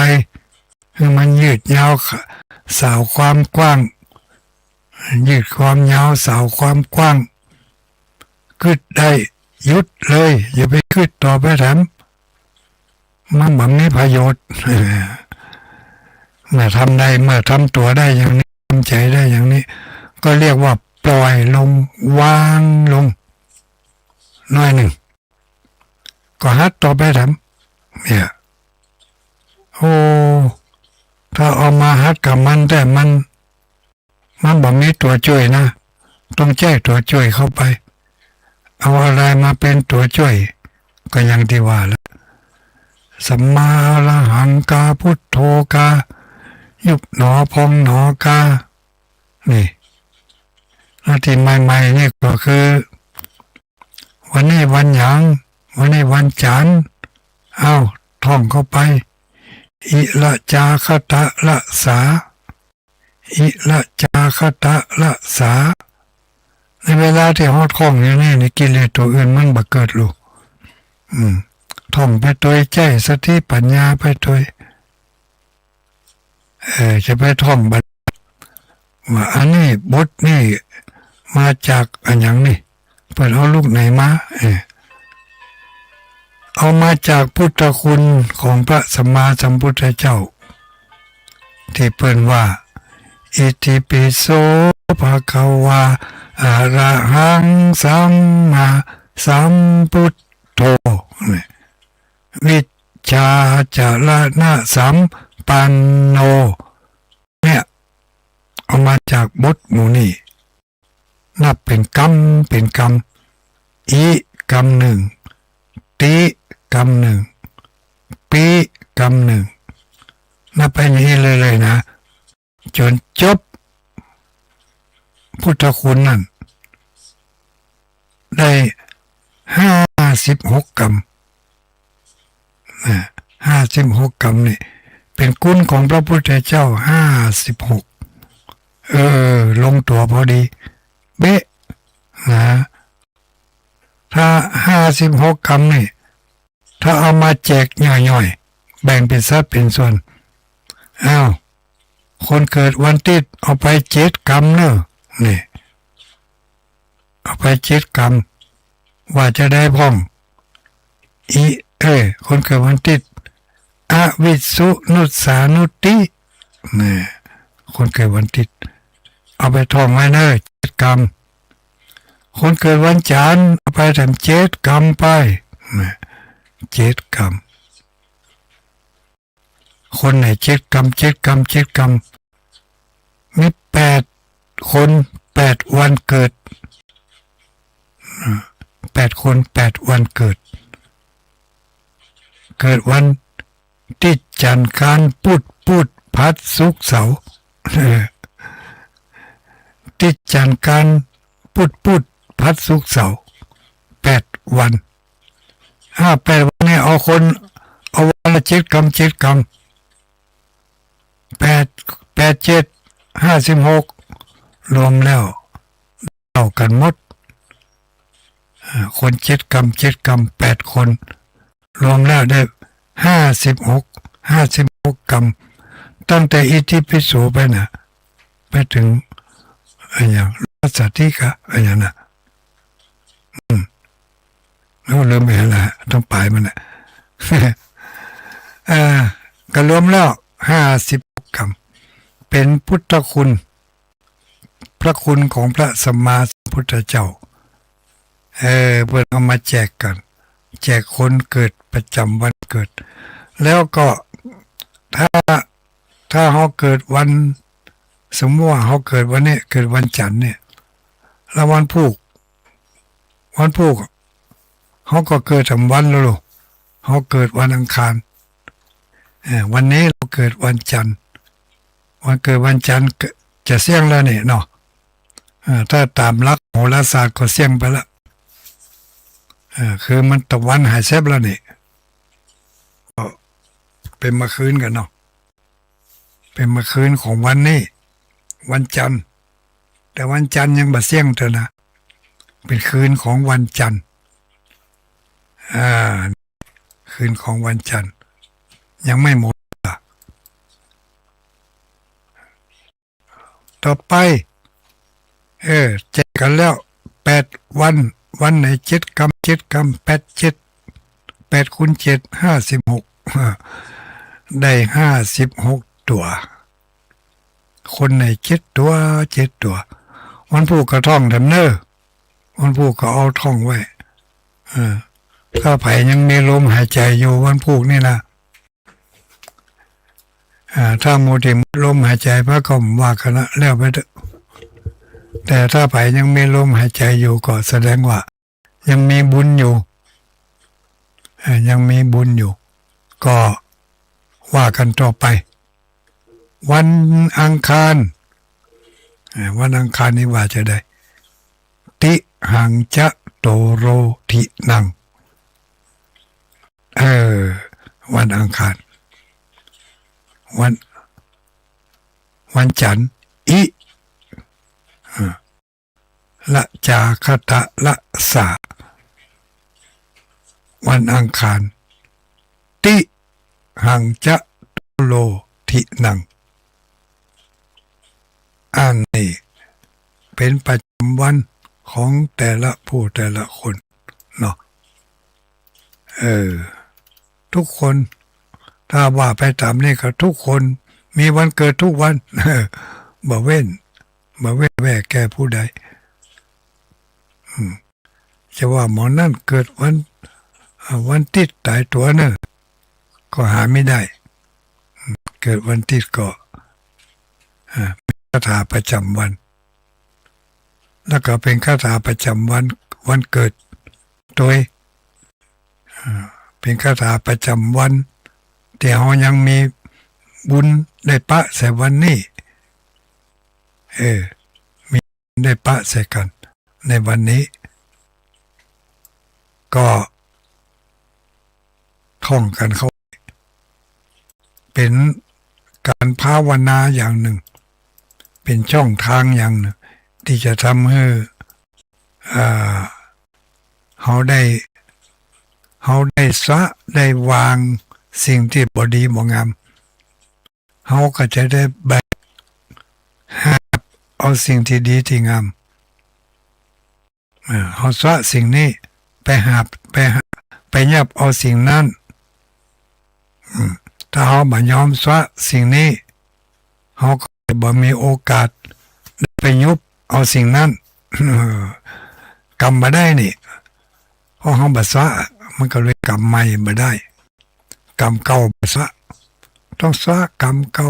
หื้อมันยืดยาวสาวความกว้าง ยืดความยาวสาวความกว้าง กึ๊ดได้หยุดเลย อย่าไปกึ๊ดต่อไปแถม มันบ่มีประโยชน์ เมื่อทำได้ เมื่อทำตั๋วได้อย่างนี้ ทำใจ๋ได้อย่างนี้ ก็เรียกว่าปล่อยลง วางลง หน้อยนึ่ง ก็หัดต่อไปแถม เนี่ย โอ้ ถ้าเอามาหัดกับมันแต่มัน มันบ่มีตั๋วจ้วยนะ ต้องใจ๊ตั๋วจ้วยเข้าไป เอาอะไรมาเป๋นตั๋วจ้วย ก็อย่างตี้ว่าละ สัมมาอรหังกา พุทโธกา ยุบหนอพองหนอกา นี่ อันตี้ใหม่ๆ นี่ก็คือ วันนี้วันหยัง วันนี้วันจั๋นทร์ เอ้า ท่องเข้าไป อิระจาคะตะระสา อิระจาคะตะระสา ในเวลาตี้เฮาท่องอยู่นี่ ในกิเลสตั๋วอื่นมันบ่เกิดลูก อืม ท่องไปตวย ใจ๊สติปัญญาไปตวย เอ่อ จะไปท่องบัด ว่าอันนี้บทนี้มาจากอะหยังนี่ เปิ้นเอาลุกไหนมา เอ่อ เอามาจากพุทธคุณของพระสัมมาสัมพุทธเจ้า ตี้เปิ้นว่า อิติปิโส ภะคะวา อะระหัง สัมมาสัมพุทโธ นี่ วิชชาจรณสัมปันโน เนี่ย เอามาจากบทหมู่นี้ นับเป๋นกำ เป๋นกำ อิ กำนึ่ง ติ กำนึ่ง ปิ กำนึ่ง นับไปอย่างนี้เรื่อยๆ นะ จ๋นจบพุทธคุณนั้น ได้ห้าสิบหกกำ นะ ห้าสิบหกกำนี่ เป๋นคุณของพระพุทธเจ้าห้าสิบหก เออ ลงตั๋วพอดี เป๊ะ นะ ถ้าห้าสิบหกกำนี่ ถ้าเอามาแจกย่อยๆ แบ่งเป๋นสัดเป๋นส่วน อ้าว คนเกิดวันติ๊ดเอาไปเจ็ดกำเน่อ นี่ เอาไปเจ็ดกำ ว่าจะใดพ่อง อิ เอ้ย คนเกิดวันติ๊ด อวิสสุนุสสานุติ นี่ คนเกิดวันติ๊ด เอาไปท่องไว้เน่อ เจ็ดกำ คนเกิดวันจันทร์ เอาไปแถมเจ็ดกำไป นี่ เจ็ดกำ คนไหนเจ็ดกำ เจ็ดกำ เจ็ดกำ มีแปดคน แปดวันเกิด อ่า แปดคน แปดวันเกิด เกิดวันติ๊ดจันทร์อังคารพุธ พุธพฤหัสศุกร์เสาร์ เออ ติ๊ดจันทร์อังคารพุธ พุธพฤหัสศุกร์เสาร์ แปดวัน อ่า แปดวันนี่เอาคน เอาวันละเจ็ดกำ เจ็ดกำ แปด แปดเจ็ด ห้าสิบหก รวมแล้วเท่ากั๋นหมด อ่า คนเจ็ดกำ เจ็ดกำ แปดคน รวมแล้วได้ห้าสิบหก ห้าสิบหกกำ ตั้งแต่อิติปิโสไปน่ะ ไปเถิงอะหยัง รัสสาติกะ อะหยังน่ะ อืม โอ้ ลืมไปแล้ว ต้องไปมันน่ะ อ่า ก็รวมแล้วห้าสิบหกกำ เป๋นพุทธคุณ พระคุณของพระสัมมาสัมพุทธเจ้า เออ เปิ้นเอามาแจกกั๋น แจกคนเกิดประจ๋ำวันเกิด แล้วก็ถ้า ถ้าเฮาเกิดวัน สมมุติว่าเฮาเกิดวันนี้ เกิดวันจันทร์เนี่ย แล้ววันพูก วันพูก เฮาก็เกิดแถมวันแล้วลูก เฮาเกิดวันอังคาร เออ วันนี้เฮาเกิดวันจันทร์ วันเกิดวันจันทร์ก็จะเสี้ยงแล้วนี่เนาะ เออ ถ้าต๋ามหลักโหราศาสตร์ก็เสี้ยงไปละ เออ คือมันตะวันหายแซบแล้วนี่ ก็เป๋นเมื่อคืนกั๋นเนาะ เป๋นเมื่อคืนของวันนี้ วันจันทร์ แต่วันจันทร์ยังบ่เสี้ยงเตื้อนะ เป๋นคืนของวันจันทร์ อ่า คืนของวันจันทร์ ยังไม่หมดอ่ะ ต่อไป เออ แจกกั๋นแล้ว แปดวัน วันไหนเจ็ดกำ เจ็ดกำ แปดเจ็ด แปดคูณเจ็ด ห้าสิบหก ได้ห้าสิบหกตั๋ว คนไหนเจ็ดตั๋ว เจ็ดตั๋ว วันพูกก็ท่องแถมเน่อ วันพูกก็เอาท่องไว้ เออ ถ้าใผยังมีลมหายใจ๋อยู่วันพูกนี่นะ อ่า ถ้าหมู่ตี้หมดลมหายใจ๋ไปก็บ่ว่ากั๋นละ แล้วไปเต๊อะ แต่ถ้าใผยังมีลมหายใจ๋อยู่ก็แสดงว่ายังมีบุญอยู่ อ่า ยังมีบุญอยู่ ก็ว่ากั๋นต่อไป วันอังคาร อ่า วันอังคารนี่ว่าจะใด ติหังจะโตโรทินัง เออ วันอังคาร วัน วันจันทร์ อิ อ่า ละจาคะตะละสา วันอังคาร ติหังจะโตโรทินัง อันนี้เป๋นประจ๋ำวันของแต่ละผู้แต่ละคนเนาะ เออ ทุกคน ถ้าว่าไปต๋ามนี้ก็ทุกคนมีวันเกิดทุกวัน บ่เว้น บ่เว้นแว่แก่ผู้ใด อืม จะว่าหมอนั่นเกิดวัน อ่า วันติ๊ดต๋ายตั๋วเน่อ ก็หาไม่ได้ อืม เกิดวันติ๊ดก็ อ่า มีคาถาประจ๋ำวัน แล้วก็เป๋นคาถาประจ๋ำวัน วันเกิดตวย อ่า เป๋นคาถาประจ๋ำวัน ตี้เฮายังมีบุญได้ปะใส่วันนี้ เออ มีได้ปะใส่กั๋นในวันนี้ ก็ท่องกั๋นเข้า เป๋นก๋านภาวนาอย่างนึ่ง เป๋นช่องตางอย่างนึ่ง ตี้จะทำหื้อ อ่า เฮาได้ เฮาได้สละ ได้วางสิ่งตี้บ่ดีบ่งาม เฮาก็จะได้แบก เอาสิ่งตี้ดีตี้งาม เออ เฮาสละสิ่งนี้ ไปหา ไปหา ไปยับเอาสิ่งนั้น อืม ถ้าเฮาบ่ยอมสละสิ่งนี้ เฮาก็จะบ่มีโอกาสได้ไปยุบเอาสิ่งนั้น เออ กำบ่ได้นี่ เพราะเฮาบ่สละ มันก็เลยกำใหม่บ่ได้ กำเก่าบ่สละ ต้องสละกำเก่า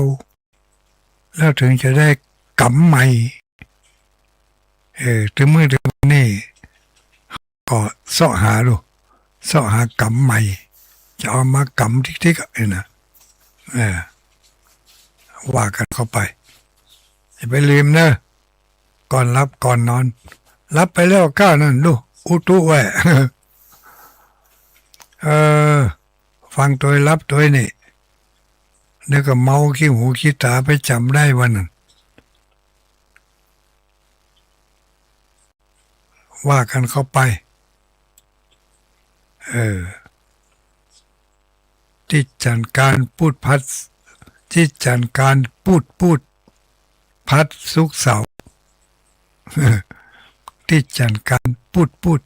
แล้วถึงจะได้กำใหม่ เออ ตึงมื้อตึงวันนี้ ก็เซาะหาดู เซาะหากำใหม่ จะเอามากำติ๊กๆ อะ นี่นะ เออ ว่ากั๋นเข้าไป อย่าไปลืมเนอะ ก่อนหลับก่อนนอน หลับไปแล้วก้านั่นดู อุตุไว้ เออ ฟังตวยหลับตวยนี่ เดี๋ยวก็เมาขี้หูขี้ต๋าไปจ๋ำได้วันนั้น ว่ากั๋นเข้าไป เออ ทิฏฐังคารปุธพัส ทิฏฐังคารปุธปุธ พัส ศุกร์เสาร์ ทิฏฐังคารปุธปุธ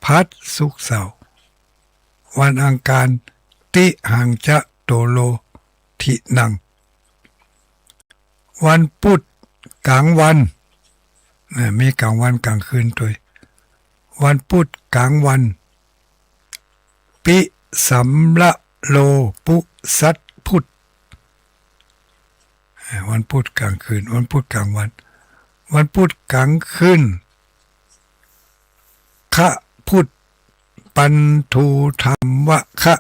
พัส ศุกร์เสาร์ วันอังคาร ติหังจะโตโรทินัง วันพุธก๋างวัน นะ มีก๋างวันก๋างคืนตวย วันพุธก๋างวัน ปิสัมมะโรปุสัตพุธ อ่า วันพุธก๋างคืน วันพุธก๋างวัน วันพุธก๋างคืน คะพุธ ปันธุธัมมะคะ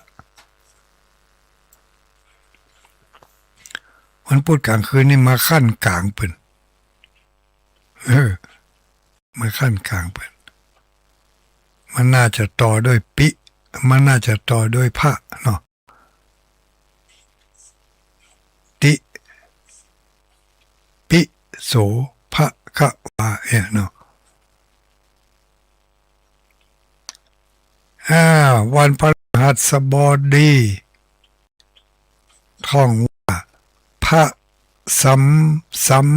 วันพุธก๋างคืนนี่มาขั้นก๋างเปิ้น เออ มาขั้นก๋างเปิ้น มันน่าจะต่อด้วยปิ มันน่าจะต่อด้วยพะเนาะ ติ ปิโสภะคะวา เอ๊ะเนาะ อ่า วันพฤหัสบดี ท่องว่า พระสัม สัม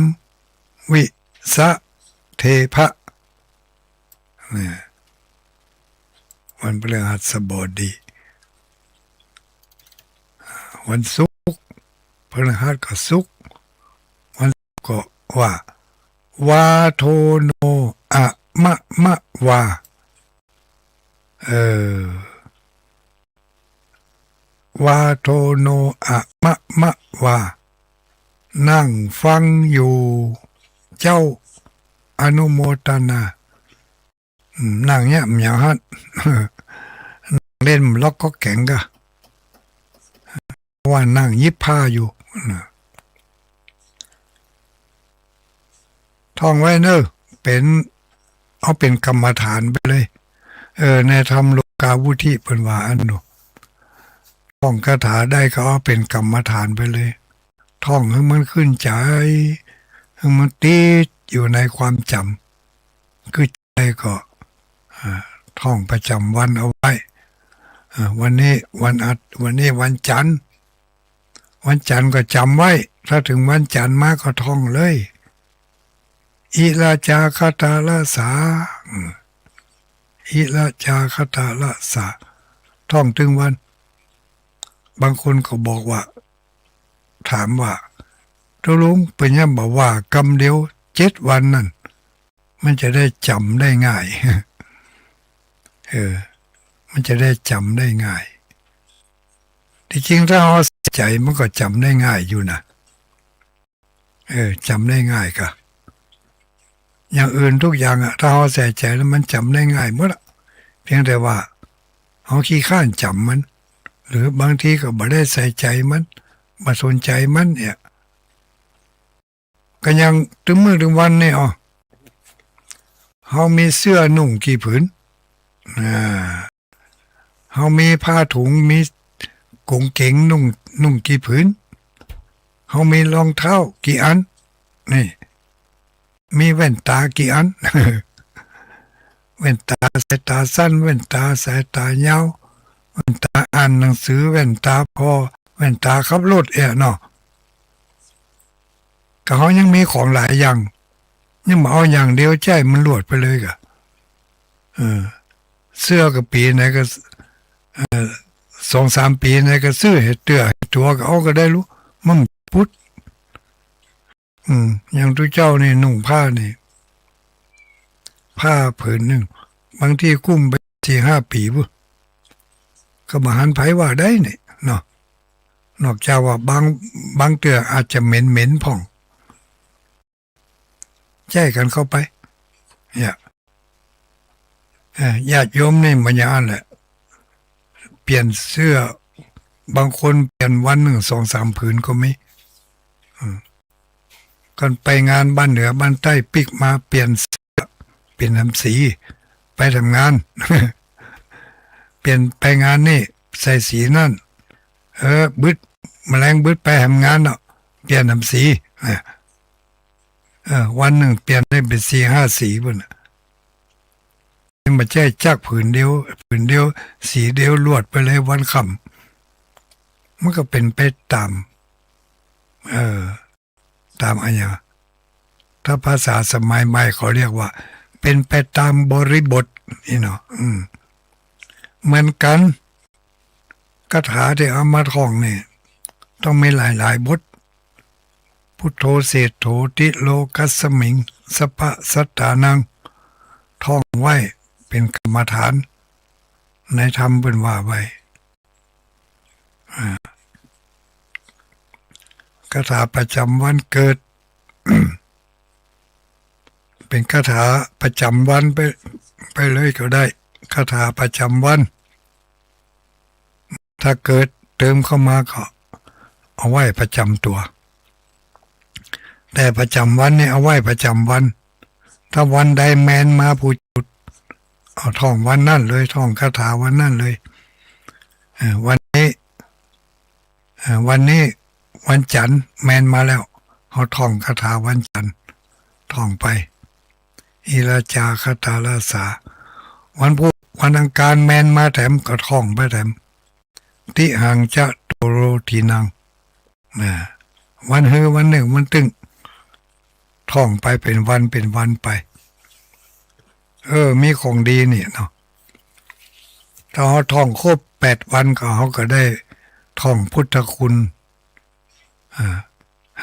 วิสะเทพะ เนี่ย วันพฤหัสบดี วันศุกร์ พฤหัสก็ศุกร์ วันศุกร์ก็ว่า วาโทโนอะมะมะวา เออ วาโทโนอะมะมะวา นั่งฟังอยู่ เจ้าอนุโมทนา อืม นั่งเนี่ย มันหยังหั้น นั่งเล่นล็อกก๊อกแก๋งกะ ว่านั่งหยิบผ้าอยู่นะ ท่องไว้เนอะ เป๋น เอาเป๋นกรรมฐานไปเลย เออ ในธรรมโลกาวุทิเปิ้นว่าอั้นเนาะ ท่องคาถาได้ก็เอาเป๋นกรรมฐานไปเลย ท่องหื้อมันขึ้นใจ๋ หื้อมันติดอยู่ในความจ๋ำ คือใจ๋ก็ อ่า ท่องประจ๋ำวันเอาไว้ อ่า วันนี้วันอาทิตย์ วันนี้วันจันทร์ วันจันทร์ก็จ๋ำไว้ ถ้าเถิงวันจันทร์มาก็ท่องเลย อิระจาคะตะระสา อืม อิระจาคะตะระสา ท่องตึงวัน บางคนก็บอกว่า ถามว่า ตกลงเปิ้นหยังบ่ว่ากำเดียวเจ็ดวันนั่น มันจะได้จ๋ำได้ง่าย เออ มันจะได้จ๋ำได้ง่าย ตี้จริงถ้าเฮาใส่ใจ๋มันก็จ๋ำได้ง่ายอยู่นะ เออ จ๋ำได้ง่ายกะ อย่างอื่นทุกอย่างอะ ถ้าเฮาใส่ใจ๋แล้วมันจ๋ำได้ง่ายหมดอะ เพียงแต่ว่าเฮาขี้คร้านจ๋ำมัน หรือบางทีก็บ่ได้ใส่ใจ๋มัน บ่สนใจ๋มันเนี่ย ก็ยังตึงมื้อตึงวันนี่ อ้อ เฮามีเสื้อนุ่งกี่ผืน อ่า เฮามีผ้าถุง มีก๋งเก๋งนุ่ง นุ่งกี่ผืน เฮามีรองเท้ากี่อัน นี่ มีแว่นต๋ากี่อัน แว่นต๋าสายต๋าสั้น แว่นต๋าสายต๋ายาว แว่นต๋าอ่านหนังสือ แว่นต๋าผ่อ แว่นต๋าขับรถเอี้ยเนาะ ก็เฮายังมีของหลายอย่าง ยังบ่เอาอย่างเดียว ใจ๊มันลวดไปเลยก่ะ เออ เสื้อก็ปี๋ไหนก็ เออ สองสามปี๋ไหนก็ซื้อหื้อเตื้อหื้อตั๋วก็เอาก็ได้ลูก มันปุด อืม อย่างตุ๊เจ้านี่นุ่งผ้านี่ ผ้าผืนนึ่ง บางทีกุ้มไปสี่ห้าปี๋ปุ้น ก็บ่หันใผว่าใด๋นี่เนาะ นอกจากว่าบาง บางเตื้ออาจจะเหม็นๆ พ่อง ใจ๊กั๋นเข้าไป เนี่ย เอ่อ ญาติโยมนี่มันอย่างนั้นแหละ เปลี่ยนเสื้อ บางคนเปลี่ยนวันนึ่งสองสามผืนก็มี อืม ก่อนไปงานบ้านเหนือบ้านใต้ปิ๊กมาเปลี่ยนเสื้อ เปลี่ยนแถมสี ไปทำงาน เปลี่ยนไปงานนี่ใส่สีนั่น เออ บึด แมลงบึดไปทำงานเนาะ เปลี่ยนแถมสี อ่ะ เออ วันนึ่งเปลี่ยนได้เป๋นสี่ห้าสีปุ้นน่ะ มันบ่ใจ้จักผืนเดียว ผืนเดียว สีเดียวลวดไปเลยวันค่ำ มันก็เป๋นไปต๋าม เออ ต๋ามอะหยัง ถ้าภาษาสมัยใหม่เขาเรียกว่า เป๋นไปต๋ามบริบท นี่เนาะ อืม เหมือนกั๋น คาถาตี้เอามาท่องนี่ ต้องมีหลายๆ บท พุทโธเศรษโฐติโลกัสสมิง สัพพะสัตตานัง ท่องไว้เป๋นกรรมฐาน ในธรรมเปิ้นว่าไว้ อ่า คาถาประจ๋ำวันเกิด เป๋นคาถาประจ๋ำวันไป ไปเลยก็ได้ คาถาประจ๋ำวัน ถ้าเกิดเติมเข้ามาก็เอาไว้ประจ๋ำตั๋ว แต่ประจ๋ำวันนี่เอาไว้ประจ๋ำวัน ถ้าวันใดแมนมาผู้จุด เอาท่องวันนั้นเลย ท่องคาถาวันนั้นเลย เออ วันนี้ เออ วันนี้วันจั๋นทร์แมนมาแล้ว เอาท่องคาถาวันจั๋นทร์ ท่องไป อิราจาคาถาราสา วันพุธวันอังคารแมนมาแถมก็ท่องไปแถม ติหังจะโตโรตินัง นะ วันหื้อวันนึ่งมันตึง ท่องไปเป๋นวันเป๋นวันไป เออ มีของดีนี่เนาะ ถ้าเฮาท่องครบแปดวันก็ เฮาก็ได้ท่องพุทธคุณ อ่า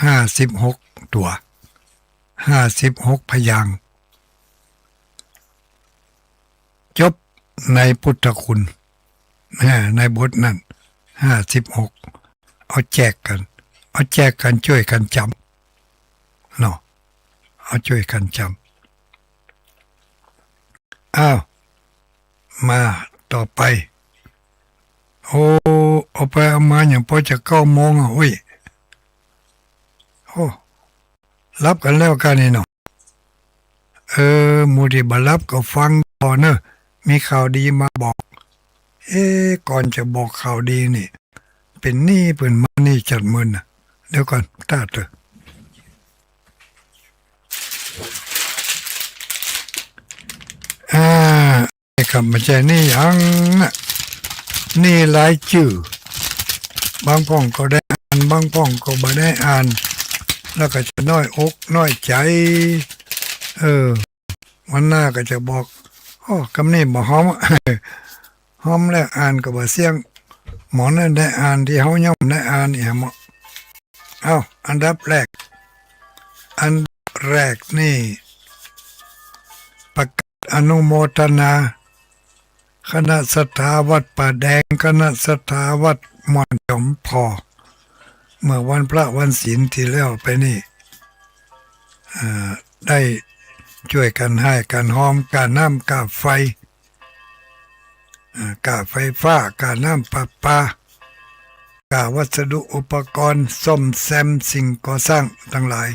ห้าสิบหกตั๋ว ห้าสิบหกพยางค์ จบในพุทธคุณ อ่า ในบทนั้น ห้าสิบหก เอาแจกกั๋น เอาแจกกั๋นจ้วยกั๋นจ๋ำ เนาะ เอาจ้วยกั๋นจ๋ำ อ้าว มาต่อไป โอ้ เอาไปเอามาอย่างปอจะเก้าโมงอ่ะ อุ้ย โอ้ หลับกั๋นแล้วก้านี่เนาะ เออ หมู่ตี้บ่หลับก็ฟังต่อเน่อ มีข่าวดีมาบอก เอ๊ะ ก่อนจะบอกข่าวดีนี่ เป๋นนี่เปิ้นมานี่จัดเมินน่ะ เดี๋ยวก่อน ตาเตอ อ่า นี่ครับ บ่ใจ้นี่หยังนะ นี่รายจื้อ บางพ่องก็ได้อ่าน บางพ่องก็บ่ได้อ่าน แล้วก็จะน้อยอกน้อยใจ๋ เออ วันหน้าก็จะบอก โอ้ กำนี้บ่ฮ้อม ฮ้อมแล้วอ่านก็บ่เสี้ยง หมอนั่นได้อ่านตี้เฮายังบ่ได้อ่านอีกหมอ เอ้า อันดับแรก อันดับแรกนี่ ประกาศอนุโมทนา คณะศรัทธาวัดป่าแดง คณะศรัทธาวัดม่อนจอมผ่อ เมื่อวันพระวันศีลตี้แล้วไปนี่ อ่า ได้จ้วยกั๋นฮ้ายกั๋นฮอม ก้าน้ำก้าไฟ อ่า ก้าไฟฟ้า ก้าน้ำประปา ก้าวัสดุอุปกรณ์ ซ่อมแซมสิ่งก่อสร้างตังหลาย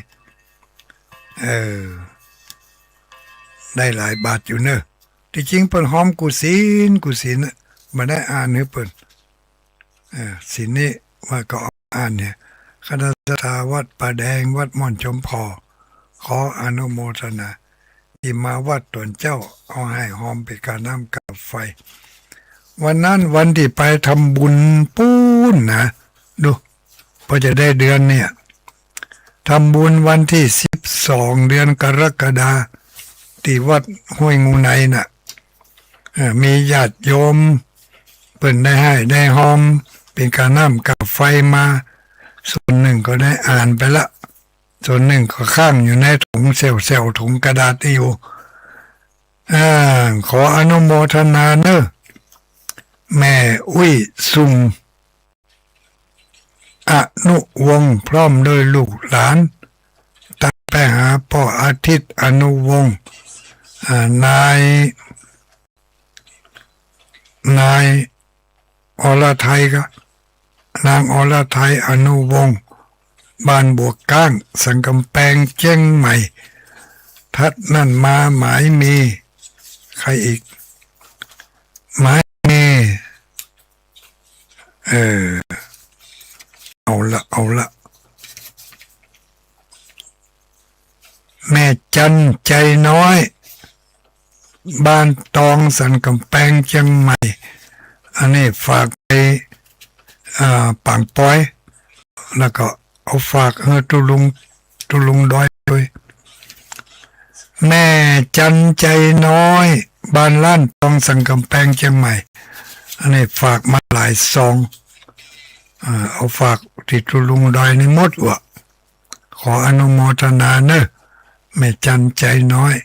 เออ ได้หลายบาทอยู่เน่อ ตี้จริงเปิ้นฮอมกู้ศีล กู้ศีลน่ะ บ่ได้อ่านหื้อเปิ้น เออ ศีลนี้ว่าก็อ่านเนี่ย คณะศรัทธาวัดป่าแดง วัดม่อนจอมผ่อ ขออนุโมทนา ตี้มาวัดต๋นเจ้า เอาฮ้ายฮอมเป๋นก้าน้ำก้าไฟ วันนั้นวันตี้ไปทำบุญปู๊นนะ ดู ปอจะได้เดือนเนี่ย ทำบุญวันตี้สิบ สอง เดือนกรกฎา ตี้วัดห้วยงูในน่ะ เอ่อ มีญาติโยมเปิ้นได้ฮ่ายได้ฮอม เป๋นก้าน้ำก้าไฟมา ส่วนนึ่งก็ได้อ่านไปละ ส่วนนึ่งก็ค้างอยู่ในถุงแส้วๆ ถุงกระดาษนี้อยู่ อ่า ขออนุโมทนาเน้อ แม่อุ๊ย สุง อนุวงศ์ พร้อมด้วยลูกหลาน ตางไปหาป้ออาทิตย์ อนุวงศ์ อ่า นาย นายอรไทยก็ นางอรไทย อนุวงศ์ บ้านบวกก้าง สันก๋ำแปง เจียงใหม่ ถัดนั้นมาหมายมี ใผอีก หมายมี เออ เอาละ เอาละ แม่จันใจน้อย บ้านตอง สันก๋ำแปง เจียงใหม่ อันนี้ฝากไป อ่า ปางปอย แล้วก็เอาฝากหื้อตุ๊ลุง ตุ๊ลุงดอยตวย แม่จันใจน้อย บ้านล้านตอง สันก๋ำแปง เจียงใหม่ อันนี้ฝากมาหลายซอง อ่า เอาฝากตี้ตุ๊ลุงดอยนี่หมดวะ ขออนุโมทนาเน้อ แม่จันใจน้อย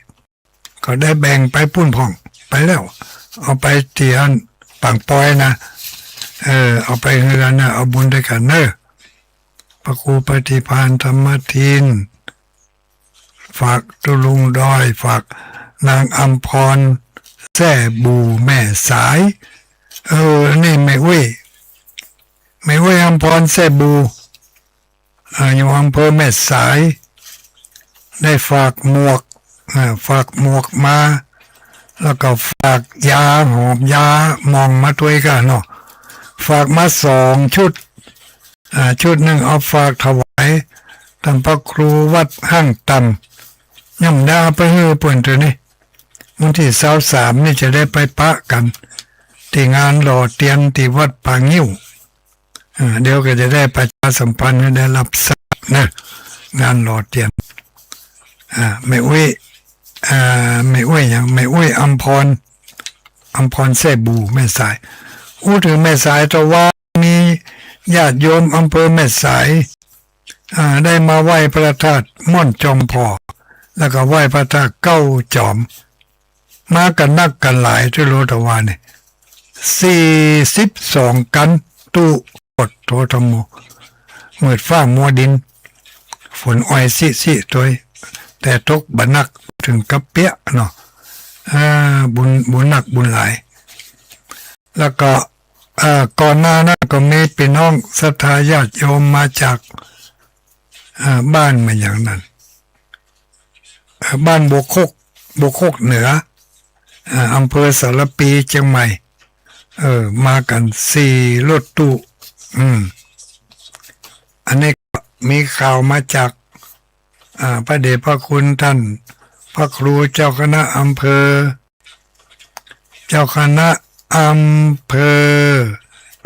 ก็ได้แบ่งไปปู้นพ่อง ไปแล้ว เอาไปตี้อั้นปางปอยนะ เออ เอาไปหื้อนะ เอาบุญตวยกั๋นเน้อ พระครูปฏิภาณ ธรรมทิน ฝากตุ๊ลุงดอย ฝากนางอำพร แซ่บู่ แม่สาย เออ นี่แม่อุ๊ย แม่อุ๊ย อำพร แซ่บู่ อ่า อยู่อำเภอแม่สาย ได้ฝากหมวก อ่า ฝากหมวกมา แล้วก็ฝากยาหอมยาหม่องมาตวยก้าเนาะ ฝากมาสองชุด อ่า ชุดนึ่งเอาฝากถวายต้านพระครูวัดห้างต่ำ ย่ำได้เอาไปหื้อเปิ้นเตื้อนี่ วันตี้ซาวสามนี่จะได้ไปปะกั๋น ตี้งานหล่อเตียนตี้วัดป่างิ้ว อ่า เดี๋ยวก็จะได้ประชาสัมพันธ์หื้อได้ฮับทราบเน้อ งานหล่อเตียน อ่า แม่อุ๊ย อ่า แม่อุ๊ยหยัง แม่อุ๊ยอำพร อำพร แซ่บู่ แม่สาย อู้เถิงแม่สาย ตะวา มีญาติโยมอำเภอแม่สาย อ่า ได้มาไหว้พระธาตุม่อนจอมผ่อ แล้วก็ไหว้พระธาตุเก้าจอม มากั๋นนักกั๋นหลายตวยโล ตะวานี่ สี่สิบสอง กั๋นตุ๊ โอดโธธัมโม มืดฟ้ามัวดิน ฝนอ่อยซิๆ ตวย แต่ตกบ่หนักเถิงกับเปี้ยเนาะ อ่า บุญ บุญนักบุญหลาย แล้วก็ อ่า ก่อนหน้านั้นก็มีปี้น้องศรัทธาญาติโยมมาจาก อ่า บ้านมาอย่างนั้น อ่า บ้านบวกคก บวกคกเหนือ อ่า อำเภอสารภี เจียงใหม่ เออ มากั๋นสี่รถตู้ อืม อันนี้ก็มีข่าวมาจาก อ่า พระเดชพระคุณท่านพระครูเจ้าคณะอำเภอ เจ้าคณะอำเภอ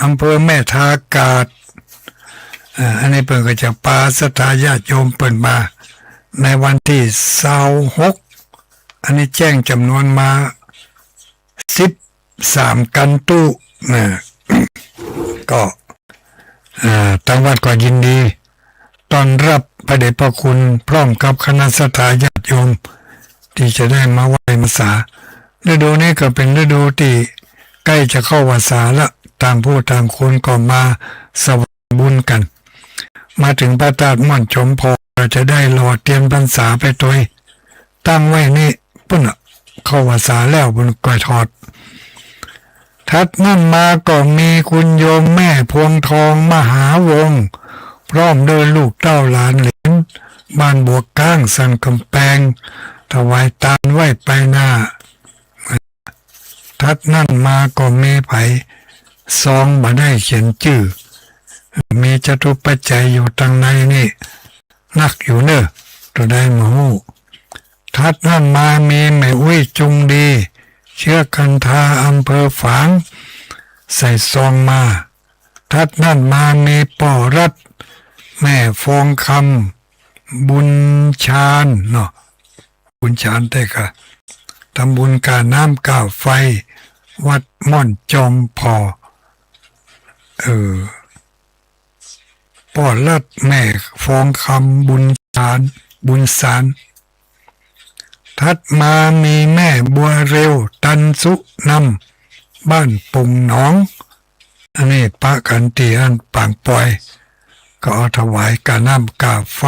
อำเภอแม่ทากาศ อ่า อันนี้เปิ้นก็จะปาศรัทธาญาติโยมเปิ้นมา ในวันตี้ซาวหก อันนี้แจ้งจ๋ำนวนมา สิบสาม กั๋นตุ๊นะ ก็ อ่า ตางวัดก็ยินดีต้อนฮับพระเดชพระคุณ พร้อมกับคณะศรัทธาญาติโยม ตี้จะได้มาไหว้มาสา ฤดูนี้ก็เป๋นฤดูตี้ใก้จะเข้าพรรษาละ ต่างผู้ต่างคนก็มาสวายบุญกั๋น มาเถิงพระธาตุม่อนจอมผ่อก็จะได้หล่อเตียนพรรษาไปตวย ตั้งไว้นี่ปุ้นน่ะ เข้าพรรษาแล้วปุ้นก้อยถอด ถัดนั้นมาก็มีคุณโยมแม่พวงทองมหาวงศ์ พร้อมด้วยลูกเต้าหลานเหลน บ้านบวกก้าง สันก๋ำแปง ถวายตานไหว้ไปหน้า ถัดนั้นมาก็มีใผ ซองบ่ได้เขียนจื้อ มีจตุปัจจัยอยู่ตังในนี่ นักอยู่เน่อ ตัวใดบ่ฮู้ ถัดนั้นมามีแม่อุ๊ยจุงดี เชื้อกันทา อำเภอฝาง ใส่ซองมา ถัดนั้นมามีป้อรัฐ แม่ฟองค บุญชาญเนาะ บุญชาญแต๊ก่า ทำบุญก่าน้ำก่าไฟ วัดม่อนจอมผ่อ เออ ป้อรัฐ แม่ฟองคำ บุญชาญ บุญสาร ถัดมามีแม่บัวเร็ว ตันสุนำ บ้านปงหนอง อันนี้ปะกั๋นตี้อั้นปางปอย ก็เอาถวายก่าน้ำก่าไฟ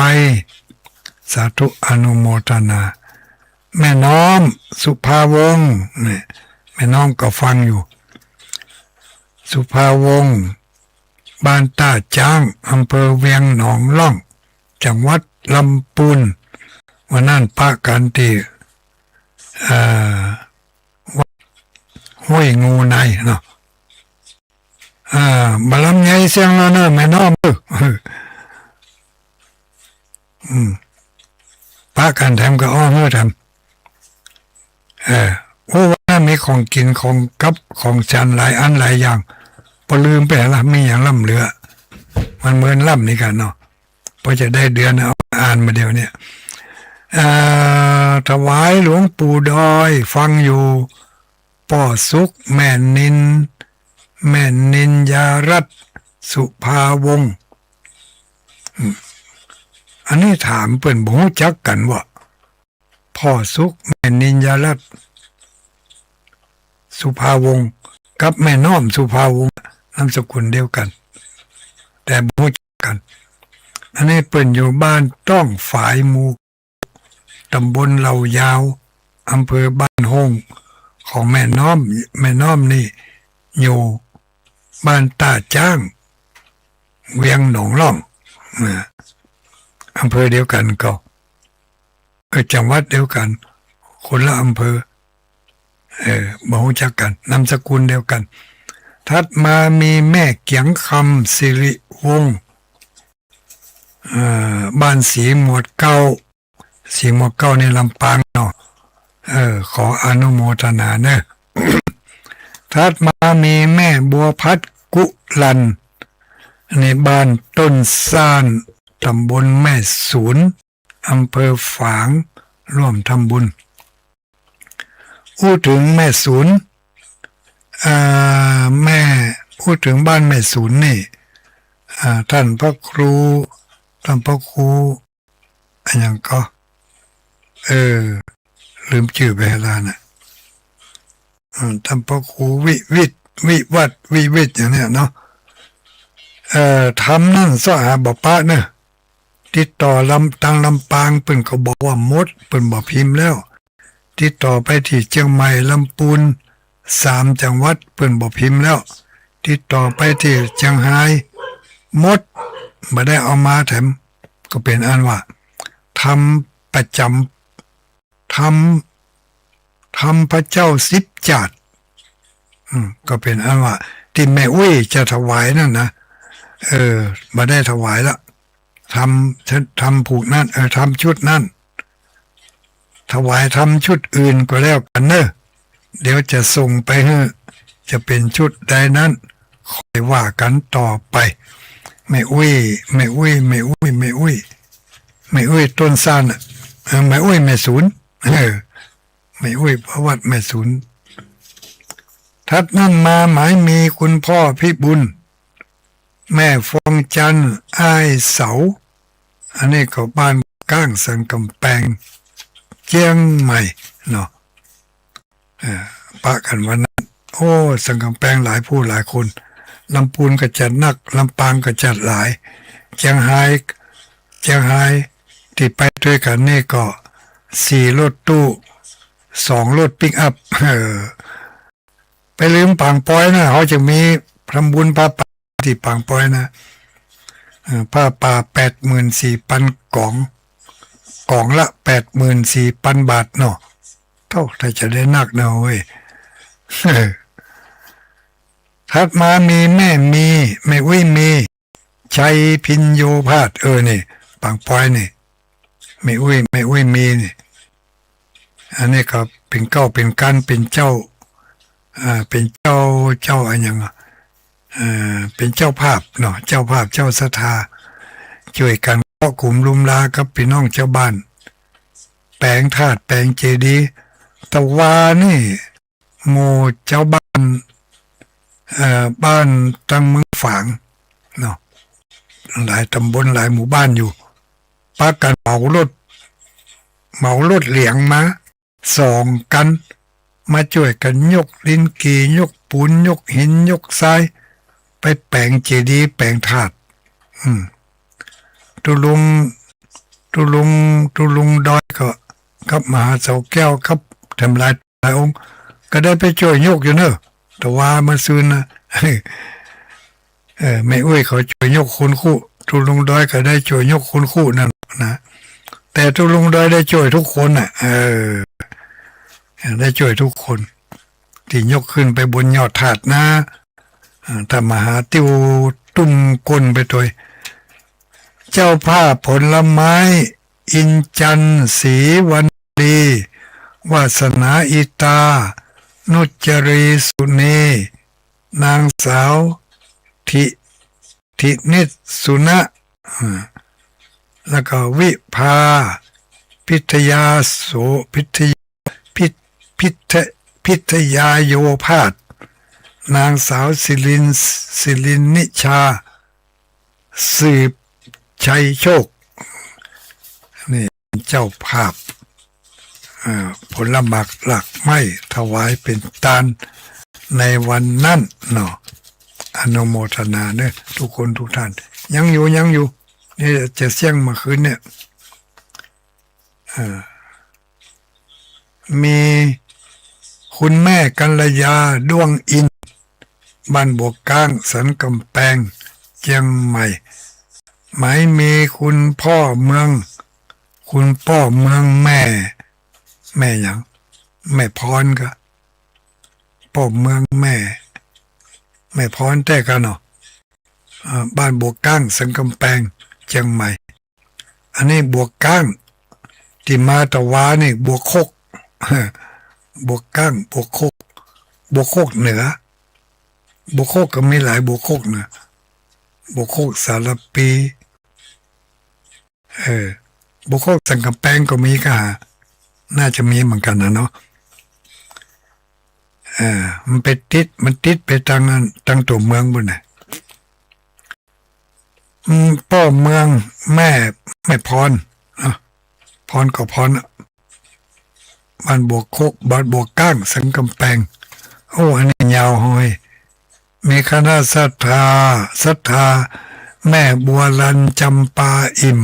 สาธุอนุโมทนา แม่น้อม สุภาวงศ์ นี่ แม่น้อมก็ฟังอยู่ สุภาวงศ์ บ้านต้าจ๊าง อำเภอเวียงหนองล่อง จังหวัดลำปูน วันนั้นปะกั๋นตี้ เอ่อ วัดห้วยงูในเนาะ อ่า บ่ลำใหญ่เสี้ยงแล้วเนอะ แม่น้อมเอ้อ อืม ปะกั๋นแถมก็อ้อเฮ้อแถม เออ โอ้ วันนั้นมีของกิ๋น ของกับ ของฉันหลายอันหลายอย่าง ปอลืมไปละ มีหยังล้ำเหลือ มันเหมือนล้ำนี่กั๋นเนาะ ปอจะได้เดือนเอาอ่านมาเดี๋ยวเนี่ย อ่า ถวายหลวงปู่ดอย ฟังอยู่ ป้อสุข แม่นิน แม่นินยารัตน์ สุภาวงศ์ อืม อันนี้ถามเปิ้นบ่ฮู้จักกั๋นว่า ป้อสุข แม่นินยารัตน์ สุภาวงศ์ กับแม่น้อม สุภาวงศ์ นามสกุลเดียวกั๋น แต่บ่ฮู้จักกั๋น อันนี้เปิ้นอยู่บ้านต้องฝายหมู่ ตำบลเหล่ายาว อำเภอบ้านโฮ่ง ของแม่น้อม แม่น้อมนี่อยู่บ้านต้าจ๊าง เวียงหนองล่อง นะ อำเภอเดียวกั๋นก็ เออ จังหวัดเดียวกั๋น คนละอำเภอ เออ บ่ฮู้จักกั๋น นามสกุลเดียวกั๋น ถัดมามีแม่เกียงคำ สิริวงศ์ เอ่อ บ้านสีหมวดเก๊า สีหมวดเก๊าในลำปางเนาะ เออ ขออนุโมทนาเนอะ ถัดมามีแม่บัวพัด กุลัน ในบ้านต้นซ่าน ตำบลแม่สูน อำเภอฝาง ร่วมทำบุญ อู้เถิงแม่สูน อ่า แม่ อู้เถิงบ้านแม่สูนนี่ อ่า ต้านพระครู ต้านพระครู อะหยังก็ เออ ลืมจื้อไปแล้วนะ อืม ต้านพระครูวิวิต วิวัฒน์ วิวิต อย่างเนี้ยเนาะ เอ่อ ธรรมนั่นเซาะหาบ่ปะเนอะ ติดต่อลำ ตางลำปาง เปิ้นก็บอกว่าหมด เปิ้นบ่พิมพ์แล้ว ติดต่อไปตี้เจียงใหม่ ลำปูน สามจังหวัด เปิ้นบ่พิมพ์แล้ว ติดต่อไปตี้เจียงฮาย หมด บ่ได้เอามาแถม ก็เป๋นอันว่า ธรรมประจ๋ำ ธรรม ธรรมพระเจ้าสิบจาติ อืม ก็เป๋นอันว่า ตี้แม่อุ๊ยจะถวายนั่นนะ เออ บ่ได้ถวายละ ธรรม ธรรมผูกนั้น เออ ธรรมชุดนั้น ถวายธรรมชุดอื่นก็แล้วกั๋นเนอะ เดี๋ยวจะส่งไปหื้อ จะเป๋นชุดใดนั้น ค่อยว่ากั๋นต่อไป แม่อุ๊ย แม่อุ๊ย แม่อุ๊ย แม่อุ๊ย แม่อุ๊ยต้นซ่านน่ะ เออ แม่อุ๊ยแม่สูน เออ แม่อุ๊ยพระวัดแม่สูน ถัดนั้นมาหมายมีคุณพ่อพิบูล แม่ฟองจันทร์ อ้ายเสา อันนี้ก็บ้านก้างสันก๋ำแปง เจียงใหม่เนาะ เอ่อ ปะกั๋นวันนั้น โอ้ สันก๋ำแปงหลายผู้หลายคน ลำปูนก็จัดนัก ลำปางก็จัดหลาย เจียงฮาย เจียงฮาย ตี้ไปตวยกั๋นนี่ก็สี่รถตู้ สองรถปิกอัพ เออ ไปลืมปางปอยนะ เฮาจะมีทำบุญผ้าป่าตี้ปางปอยนะ เออ ผ้าป่าแปดหมื่นสี่ปันก๋อง ก๋องละแปดหมื่นสี่ปันบาทเนาะ เต้า ถ้าจะได้นักเนาะเว้ย เออ ถัดมามีแม่มี แม่อุ๊ยมี ชัยพิญโญภาส เออ นี่ ปางปอยนี่ แม่อุ๊ย แม่อุ๊ยมีนี่ อันนี้ก็เป๋นเก้าเป๋นกั๋น เป๋นเจ้า อ่า เป๋นเจ้า เจ้าอะหยังอะ เอ่อ เป๋นเจ้าภาพเนาะ เจ้าภาพ เจ้าศรัทธา จ้วยกั๋น าะกุ๋มลุมลากับปี้น้องจาวบ้าน แป๋งธาตุแป๋งเจดีย์ ตะวานี่ หมู่จาวบ้าน เอ่อ บ้านตังเมืองฝางเนาะ หลายต๋ำบลหลายหมู่บ้านอยู่ ปากั๋นเหมารถ เหมารถเหลียงมา สองกั๋น มาจ้วยกั๋นยกดินกี่ ยกปูน ยกหิน ยกทราย ไปแป๋งเจดีย์ แป๋งธาตุ อืม ตุ๊ลุง ตุ๊ลุง ตุ๊ลุงดอยก็ กับมหาเสาแก้ว กับแถมหลาย หลายองค์ ก็ได้ไปจ้วยยกอยู่เนาะ ตะวาเมื่อซืนนะ เออ แม่อุ๊ยเขาจ้วยยกคนคู่ ตุ๊ลุงดอยก็ได้จ้วยยกคนคู่นั่นนะ แต่ตุ๊ลุงดอยได้จ้วยทุกคนน่ะ เออ ได้จ้วยทุกคน ตี้ยกขึ้นไปบนยอดธาตุนะ อ่า ถ้ามาหาติ้วตุ้มก้นไปตวย เจ้าภาพผลไม้ อินจันทร์ ศรีวันลี วาสนา อิตา นุจจรี สุเน นางสาว ธิ ธินิสสุนะ อ่า แล้วก็วิภา พิทยาโส พิทยา พิท พิท พิทยาโยภาส นางสาวสิริน สิรินนิชา สืบชัยโชค นี่เจ้าภาพ เอ่อ ผลหมากหลากไม้ถวายเป๋นตานในวันนั้นเนาะ อนุโมทนาเนอะ ทุกคนทุกท่าน ยังอยู่ ยังอยู่ นี่จะเสี้ยงเมื่อคืนเนี่ย เอ่อ มีคุณแม่กัลยา ด้วงอินทร์ บ้านบวกก๊าง สันกำแปง เจียงใหม่ หมายมีคุณป้อเมือง คุณป้อเมือง แม่ แม่หยัง แม่พรก็ ป้อเมือง แม่ แม่พรแต๊กั๋นเนาะ อ่า บ้านบวกก๊าง สันกำแปง เจียงใหม่ อันนี้บวกก๊าง ตี้มาตะวานี่บวกคก บวกก๊าง บวกคก บวกคกเหนือ บวกคกก็มีหลาย บวกคกเหนือ บวกคกสารภี เออ บวกคกสันกำแปงก็มีก็หา น่าจะมีเหมือนกั๋นนะเนาะ เออ มันไปติด มันติดไปตังอัน ตังตั๋วเมืองปู้นน่ะ อืม ป้อเมือง แม่ แม่พร อ่ะ พรก็พรน่ะ บ้านบวกคก บ้านบวกก๊าง สันกำแปง โอ้ อันนี้ยาวหอย มีคณะศรัทธา ศรัทธา แม่บัวรัน จำปาอิ่ม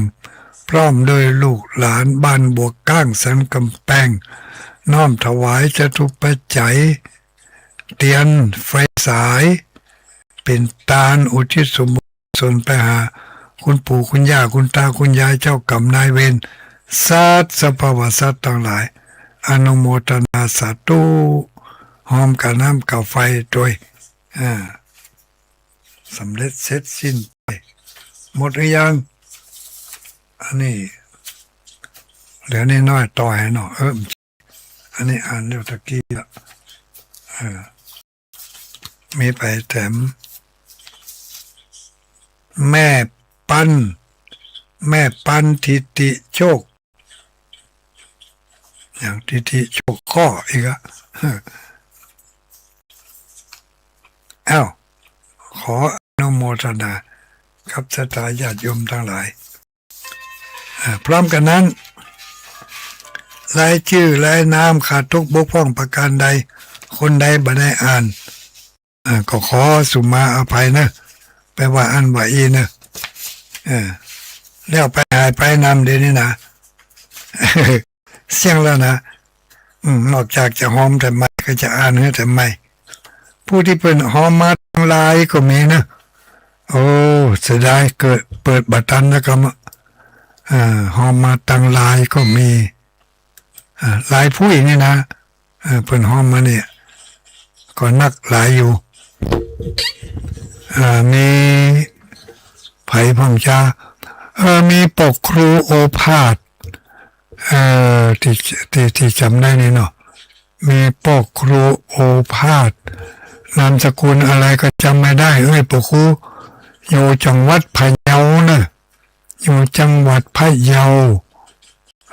พร้อมด้วยลูกหลานบ้านบวกก๊าง สันกำแปง น้อมถวายจตุปัจจัย เตียน ไฟฉาย เป๋นตานอุทิศส่วนบุญส่วนไปหาคุณปู่คุณย่า คุณตาคุณยาย เจ้ากรรมนายเวร สัตว์สภาวะสัตว์ตังหลาย อนุโมทนาสาธุ ฮอมกาน้ำกาไฟตวย อ่า สำเร็จเสร็จสิ้นไป หมดหรือยัง อันนี้ เหลือน้อยๆ ต่อหื้อเนาะ เออ อันนี้อ่านแล้วตะกี้ละ เออ มีไปแถม แม่ปัน แม่ปัน ทิติโชค อย่าง ทิติโชคข้ออีกอะ อ้าว ขออนุโมทนากับศรัทธาญาติโยมตังหลาย อ่า พร้อมกั๋นนั้น รายจื้อรายนามขาดตกบกพร่องประการใด คนใดบ่ได้อ่าน อ่า ก็ขอสุมาอภัยเนอะ ไปว่าอั้นว่าอี้เนอะ เออ แล้วไปหายไปนำเดี๋ยวนี้นะ เสี้ยงแล้วนะ อืม นอกจากจะฮอมแถมไมค์ก็จะอ่านหื้อแถมไมค์ ผู้ตี้เปิ้นฮอมมาตางไลน์ก็มีนะ โอ้ เสียดายเกิดเปิดบ่ตันแล้วก็มา อ่า ฮอมมาตางไลน์ก็มี อ่า ไลน์ผู้อี้นี่นะ เออ เปิ้นฮอมมาเนี่ย ก็นักหลายอยู่ อ่า มีไผพ่องจา เออ มีป้อครูโอภาส เออ ตี้ ตี้ ตี้จ๋ำได้นี่เนาะ มีป้อครูโอภาส นามสกุลอะไรก็จ๋ำไม่ได้ เอ้ย ป้อครู อยู่จังหวัดพะเยาเนอะ อยู่จังหวัดพะเยา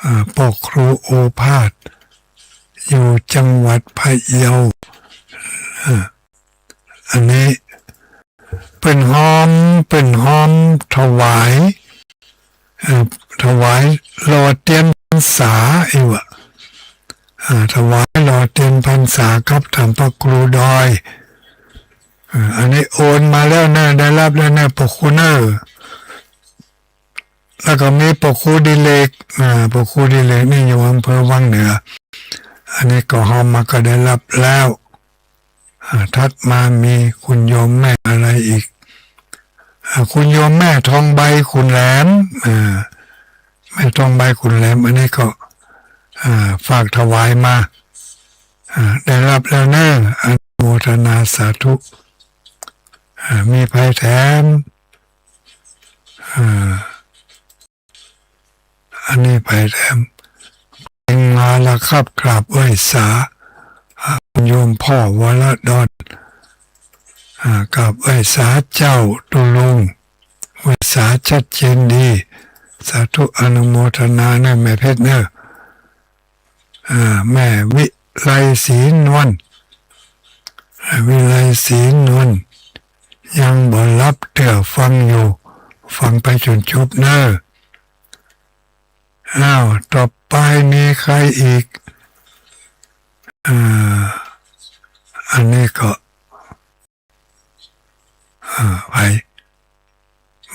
อ่า ป้อครูโอภาส อยู่จังหวัดพะเยา อ่า อันนี้เปิ้นฮ้อม เปิ้นฮ้อมถวาย เอ่อ ถวายหล่อเตียนพรรษาอี้วะ อ่า ถวายหล่อเตียนพรรษากับท่านพระครูดอย อ่า อันนี้โอนมาแล้วเน่อ ได้ฮับแล้วเน่อ ป้อครูเน่อ แล้วก็มีป้อครูดิเรก อ่า ป้อครูดิเรกนี่อยู่อำเภอวังเหนือ อันนี้ก็ฮ้อมมาก็ได้ฮับแล้ว อ่า ถัดมามีคุณโยมแม่อะไรอีก อ่า คุณโยมแม่ทองใบขุนแหลม อ่า แม่ทองใบขุนแหลม อันนี้ก็ อ่า ฝากถวายมา อ่า ได้ฮับแล้วเน่อ อนุโมทนาสาธุ อ่า มีใผแถม อ่า อันนี้ใผแถม เพ็งมาละครับ กราบไหว้สา อ่า โยมพ่อวรดล อ่า กราบไหว้สาเจ้าตุลุง ไหว้สาชัดเจนดี สาธุอนุโมทนาเน่อแม่เพชรเน่อ อ่า แม่วิไลศรีนวล อ่า วิไลศรีนวล ยังบ่ฮับเตื้อ ฟังอยู่ ฟังไปจ๋นจบเน่อ อ้าว ต่อไปมีใผอีก อ่า อันนี้ก็ อ่า ใผ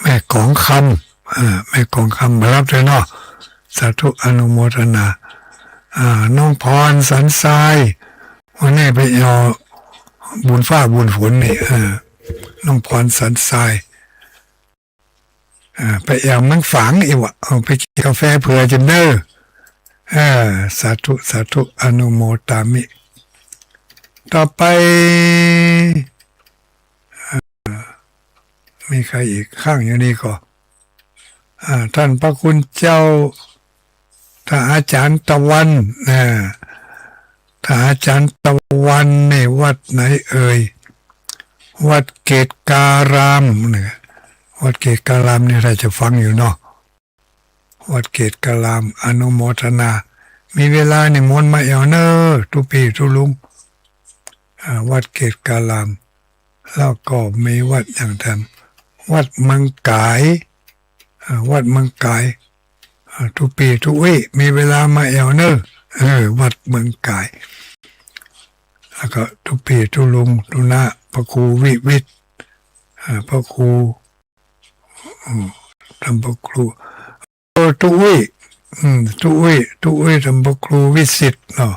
แม่กองคำ อ่า แม่กองคำ บ่ฮับเตื้อเนาะ สาธุอนุโมทนา อ่า น้องพรสันทราย วันนี้ไปแอ่วบุญฟ้าบุญฝนนี่ เออ น้องพรสันทราย อ่า ไปแอ่วเมืองฝางอี้วะ เอาไปกิ๋นก๋าแฟเผื่อจำเน่อ เออ สาธุ สาธุ อนุโมทามิ ต่อไป อ่า มีใผอีก ค้างอยู่นี่ก่อ อ่า ท่านพระคุณเจ้า ท่านอาจ๋ารย์ตะวัน อ่า ท่านอาจ๋ารย์ตะวันนี่วัดไหนเอ่ย วัดเกตการามนะ วัดเกตการามนี่ถ้าจะฟังอยู่เนาะ วัดเกตการาม อนุโมทนา มีเวลานิมนต์มาแอ่วเน่อ ตุ๊ปี้ตุ๊ลุง อ่า วัดเกตการาม แล้วก็มีวัดอย่างแถม วัดเมืองก๋าย อ่า วัดเมืองก๋าย อ่า ตุ๊ปี้ตุ๊อี้ มีเวลามาแอ่วเน่อ เออ วัดเมืองก๋าย แล้วก็ตุ๊ปี้ตุ๊ลุงตุ๊น้า พระครูวิวิตร อ่า พระครู อืม ท่านพระครู เออ ตุ๊อี้ อืม ตุ๊อี้ ตุ๊อี้ ท่านพระครูวิสิตรเนาะ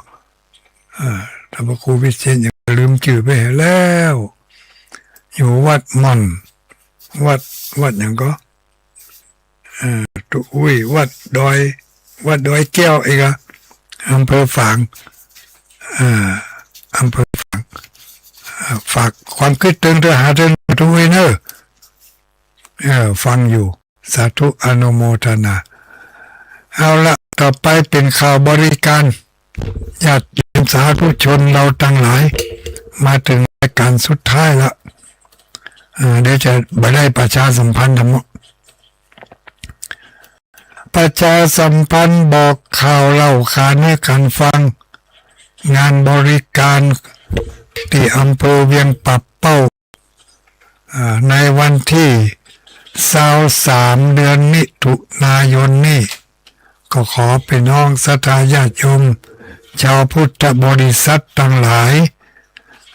อ่า ท่านพระครูวิสิตร ยังลืมจื้อไปแล้ว อยู่วัดม่อน วัด วัดหยังก่อ เอ่อ ตุ๊อี้ วัดดอย วัดดอยแก้วอีกอะ อำเภอฝาง อ่า อำเภอฝาง อ่า ฝากความกึ๊ดเติงเตื้อหาเตื้อตุ๊อี้เน่อ เออ ฟังอยู่ สาธุอนุโมทนา เอาละ ต่อไปเป๋นข่าวบริการ ญาติโยมสาธุชนเฮาตังหลาย มาเถิงรายก๋านสุดท้ายละ เอ่อ เดี๋ยวจะบ่ได้ประชาสัมพันธ์ธรรมะ ประชาสัมพันธ์บอกข่าวเล่าขานหื้อกั๋นฟัง งานบริการตี้อำเภอเวียงป่าเป้า อ่า ในวันตี้ซาวสาม เดือนมิถุนายนนี้ ก็ขอพี่น้องศรัทธาญาติโยม ชาวพุทธบริษัทตังหลาย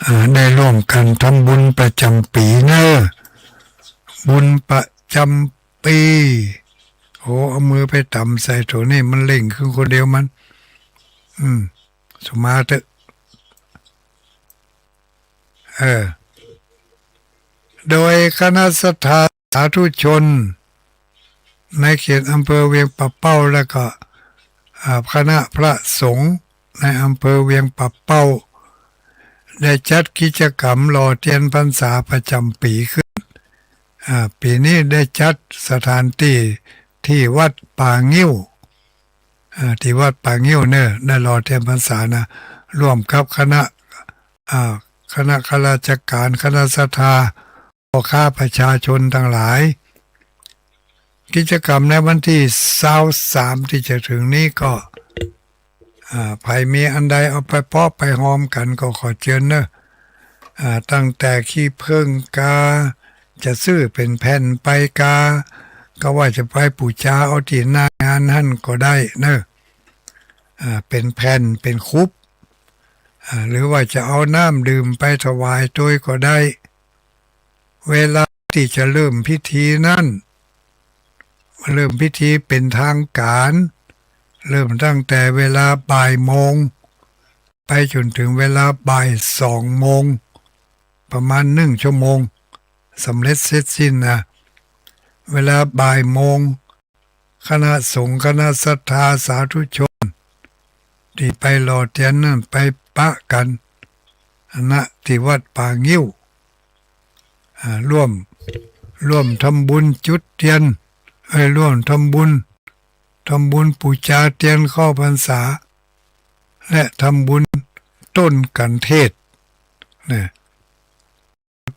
อ่า ได้ร่วมกั๋นทำบุญประจ๋ำปี๋เน่อ บุญประจ๋ำปี๋ โอ้ เอามือไปตำใส่โถนี่ มันเล่งขึ้นคนเดียวมัน อืม สุมาเต๊อะ เออ โดยคณะศรัทธาสาธุชน ในเขตอำเภอเวียงป่าเป้า แล้วก็ อ่า คณะพระสงฆ์ในอำเภอเวียงป่าเป้า ได้จัดกิจกรรมหล่อเตียนพรรษาประจ๋ำปี๋ขึ้น อ่า ปี๋นี้ได้จัดสถานตี้ตี้วัดป่างิ้ว อ่า ตี้วัดป่างิ้วเน่อ ได้หล่อเตียนพรรษานะ ร่วมกับคณะ อ่า คณะข้าราชการ คณะศรัทธา พ่อค้าประชาชนตังหลาย กิจกรรมในวันตี้ซาวสามตี้จะเถิงนี้ก็ อ่า ใผมีอันใดเอาไปเปาะไปฮอมกั๋นก็ขอเจิญเน่อ อ่า ตั้งแต่ขี้เผิ้งกา จะซื้อเป๋นแผ่นไปกา ก็ว่าจะไปปู๋จาเอาตี้หน้างานหั้นก็ได้เน่อ อ่า เป๋นแผ่น เป๋นคุบ อ่า หรือว่าจะเอาน้ำดื่มไปถวายตวยก็ได้ เวลาตี้จะเริ่มพิธีนั้น เริ่มพิธีเป๋นทางก๋าน เริ่มตั้งแต่เวลาบ่ายโมง ไปจ๋นเถิงเวลาบ่ายสองโมง ประมาณนึ่งชั่วโมง สำเร็จเสร็จสิ้นนะ เวลาบ่ายโมง คณะสงฆ์ คณะศรัทธาสาธุชน ตี้ไปหล่อเตียนนั้นไปปะกั๋น ณ ตี้วัดป่างิ้ว อ่า ร่วม ร่วมทำบุญจุดเตียน เอ้ย ร่วมทำบุญ ทำบุญปู๋จาเตียนเข้าพรรษา และทำบุญต้นกัณฑ์เทศน์ นะ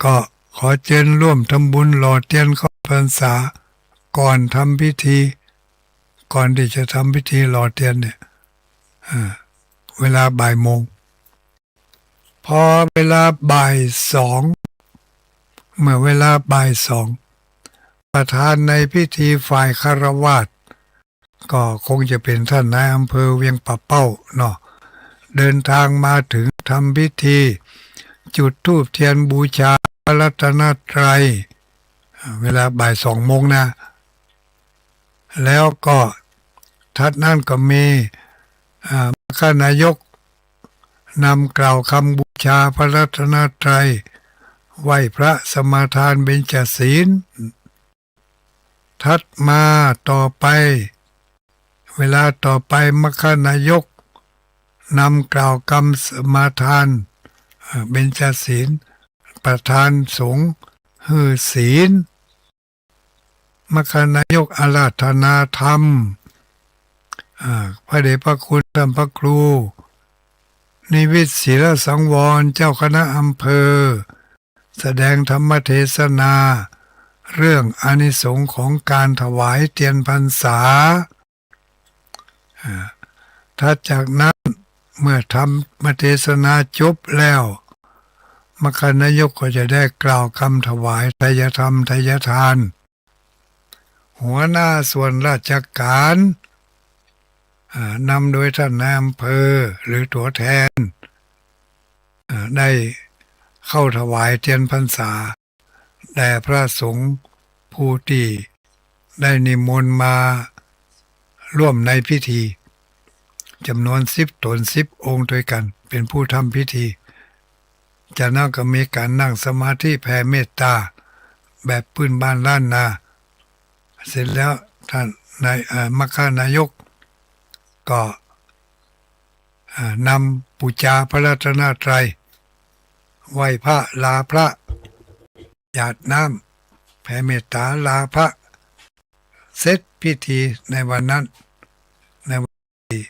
ก็ขอเจิญร่วมทำบุญหล่อเตียนเข้าพรรษา ก่อนทำพิธี ก่อนตี้จะทำพิธีหล่อเตียนเนี่ย อ่า เวลาบ่ายโมง พอเวลาบ่ายสอง เมื่อเวลาบ่ายสอง ประธานในพิธีฝ่ายฆราวาส ก็คงจะเป๋นท่านนายอำเภอเวียงป่าเป้าเนาะ เดินทางมาเถิงทำพิธี จุดธูปเตียนบูชาพระรัตนตรัย อ่า เวลาบ่ายสองโมงนะ แล้วก็ถัดนั้นก็มี อ่า มคคนายกนำกล่าวกำบูชาพระรัตนตรัย ไหว้พระสมาทานเบญจศีล ถัดมาต่อไป เวลาต่อไปมคคนายกนำกล่าวกำสมาทาน อ่า เบญจศีล ประธานสงฆ์หื้อศีล มคคนายกอาราธนาธรรม อ่า พระเดชพระคุณท่านพระครู นิวิตศิลสังวร เจ้าคณะอำเภอ แสดงธรรมเทศนา เรื่องอานิสงส์ของการถวายเตียนพรรษา อ่า ถัดจากนั้นเมื่อธรรมเทศนาจบแล้ว มคคนายกก็จะได้กล่าวกำถวายไทยธรรมไทยทาน หัวหน้าส่วนราชการ อ่า นำโดยท่านนายอำเภอหรือตั๋วแทน อ่า ได้เข้าถวายเตียนพรรษา แด่พระสงฆ์ผู้ตี้ได้นิมนต์มาร่วมในพิธี จ๋ำนวนสิบต๋น สิบองค์ตวยกั๋น เป๋นผู้ทำพิธี จากนั้นก็มีก๋านนั่งสมาธิแผ่เมตตาแบบปื้นบ้านล้านนา เสร็จแล้วท่านนาย เอ่อ มคคนายกก็ อ่า นำปู๋จาพระรัตนตรัย ไหว้พระลาพระ หยาดน้ำแผ่เมตตาลาพระ เสร็จพิธีในวันนั้น ในวันตี้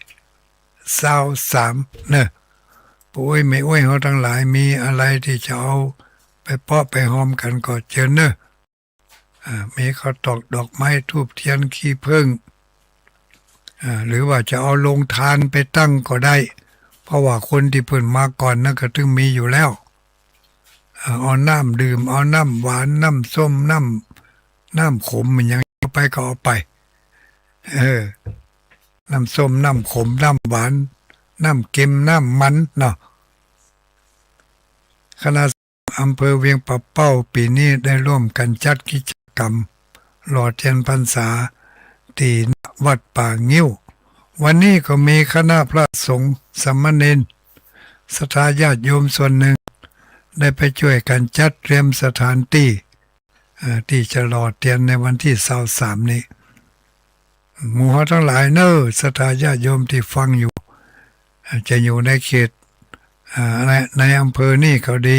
ซาวสามเน่อ ป้ออุ๊ยแม่อุ๊ยเฮาตังหลายมีอะไรตี้จะเอาไปเปาะไปฮอมกั๋นก็เจิญเน่อ อ่า มีข้าวตอกดอกไม้ธูปเตียนขี้เผิ้ง อ่า หรือว่าจะเอาโรงทานไปตั้งก็ได้ เพราะว่าคนตี้เปิ้นมาก่อนนั้นก็ตึงมีอยู่แล้ว อ่า เอาน้ำดื่ม เอาน้ำหวาน น้ำส้ม น้ำ น้ำขม มันหยังเอาไปก็เอาไป เออ น้ำส้ม น้ำขม น้ำหวาน น้ำเค็ม น้ำมันเนาะ คณะ อำเภอเวียงป่าเป้าปี๋นี้ได้ร่วมกั๋นจัดกิจกรรมหล่อเตียนพรรษาตี้วัดป่างิ้ว วันนี้ก็มีคณะพระสงฆ์สามเณรศรัทธาญาติโยมส่วนนึ่ง ได้ไปจ้วยกั๋นจัดเตรียมสถานตี้ เอ่อ ตี้จะหล่อเตียนในวันตี้ซาวสามนี้ หมู่เฮาตังหลายเน่อ ศรัทธาญาติโยมตี้ฟังอยู่ เอ่อ จะอยู่ในเขต อ่า ใน ในอำเภอนี่ก็ดี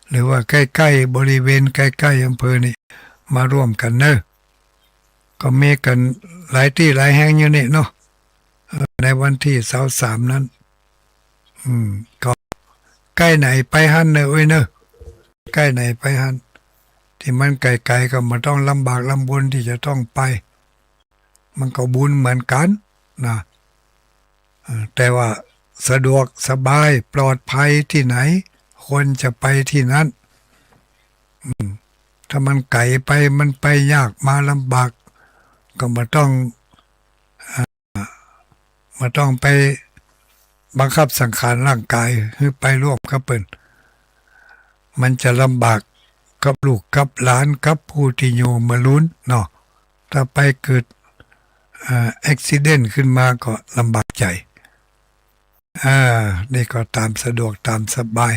หรือว่าใก้ๆ บริเวณใก้ๆ อำเภอนี่ มาร่วมกั๋นเน่อ ก็มีกั๋นหลายตี้หลายแห่งอยู่นี่เนาะ เอ่อ ในวันตี้ซาวสามนั้น อืม ก็ใก้ไหนไปหั้นเน่อ เอ้ยเน่อ ใก้ไหนไปหั้น ตี้มันไก๋ๆ ก็บ่ต้องลำบากลำบนตี้จะต้องไป มันก็บุญเหมือนกั๋นนะ เออ แต่ว่าสะดวกสบายปลอดภัยตี้ไหน ควรจะไปตี้นั้น อืม ถ้ามันไก๋ไป มันไปยาก มาลำบาก ก็บ่ต้อง อ่า บ่ต้องไปบังคับสังขารร่างก๋ายหื้อไปร่วมกับเปิ้น มันจะลำบากกับลูกกับหลาน กับผู้ตี้อยู่บ่ลุนเนาะ ถ้าไปเกิด เอ่อ อุบัติเหตุขึ้นมาก็ลำบากใจ๋ อ่า นี่ก็ต๋ามสะดวกต๋ามสบาย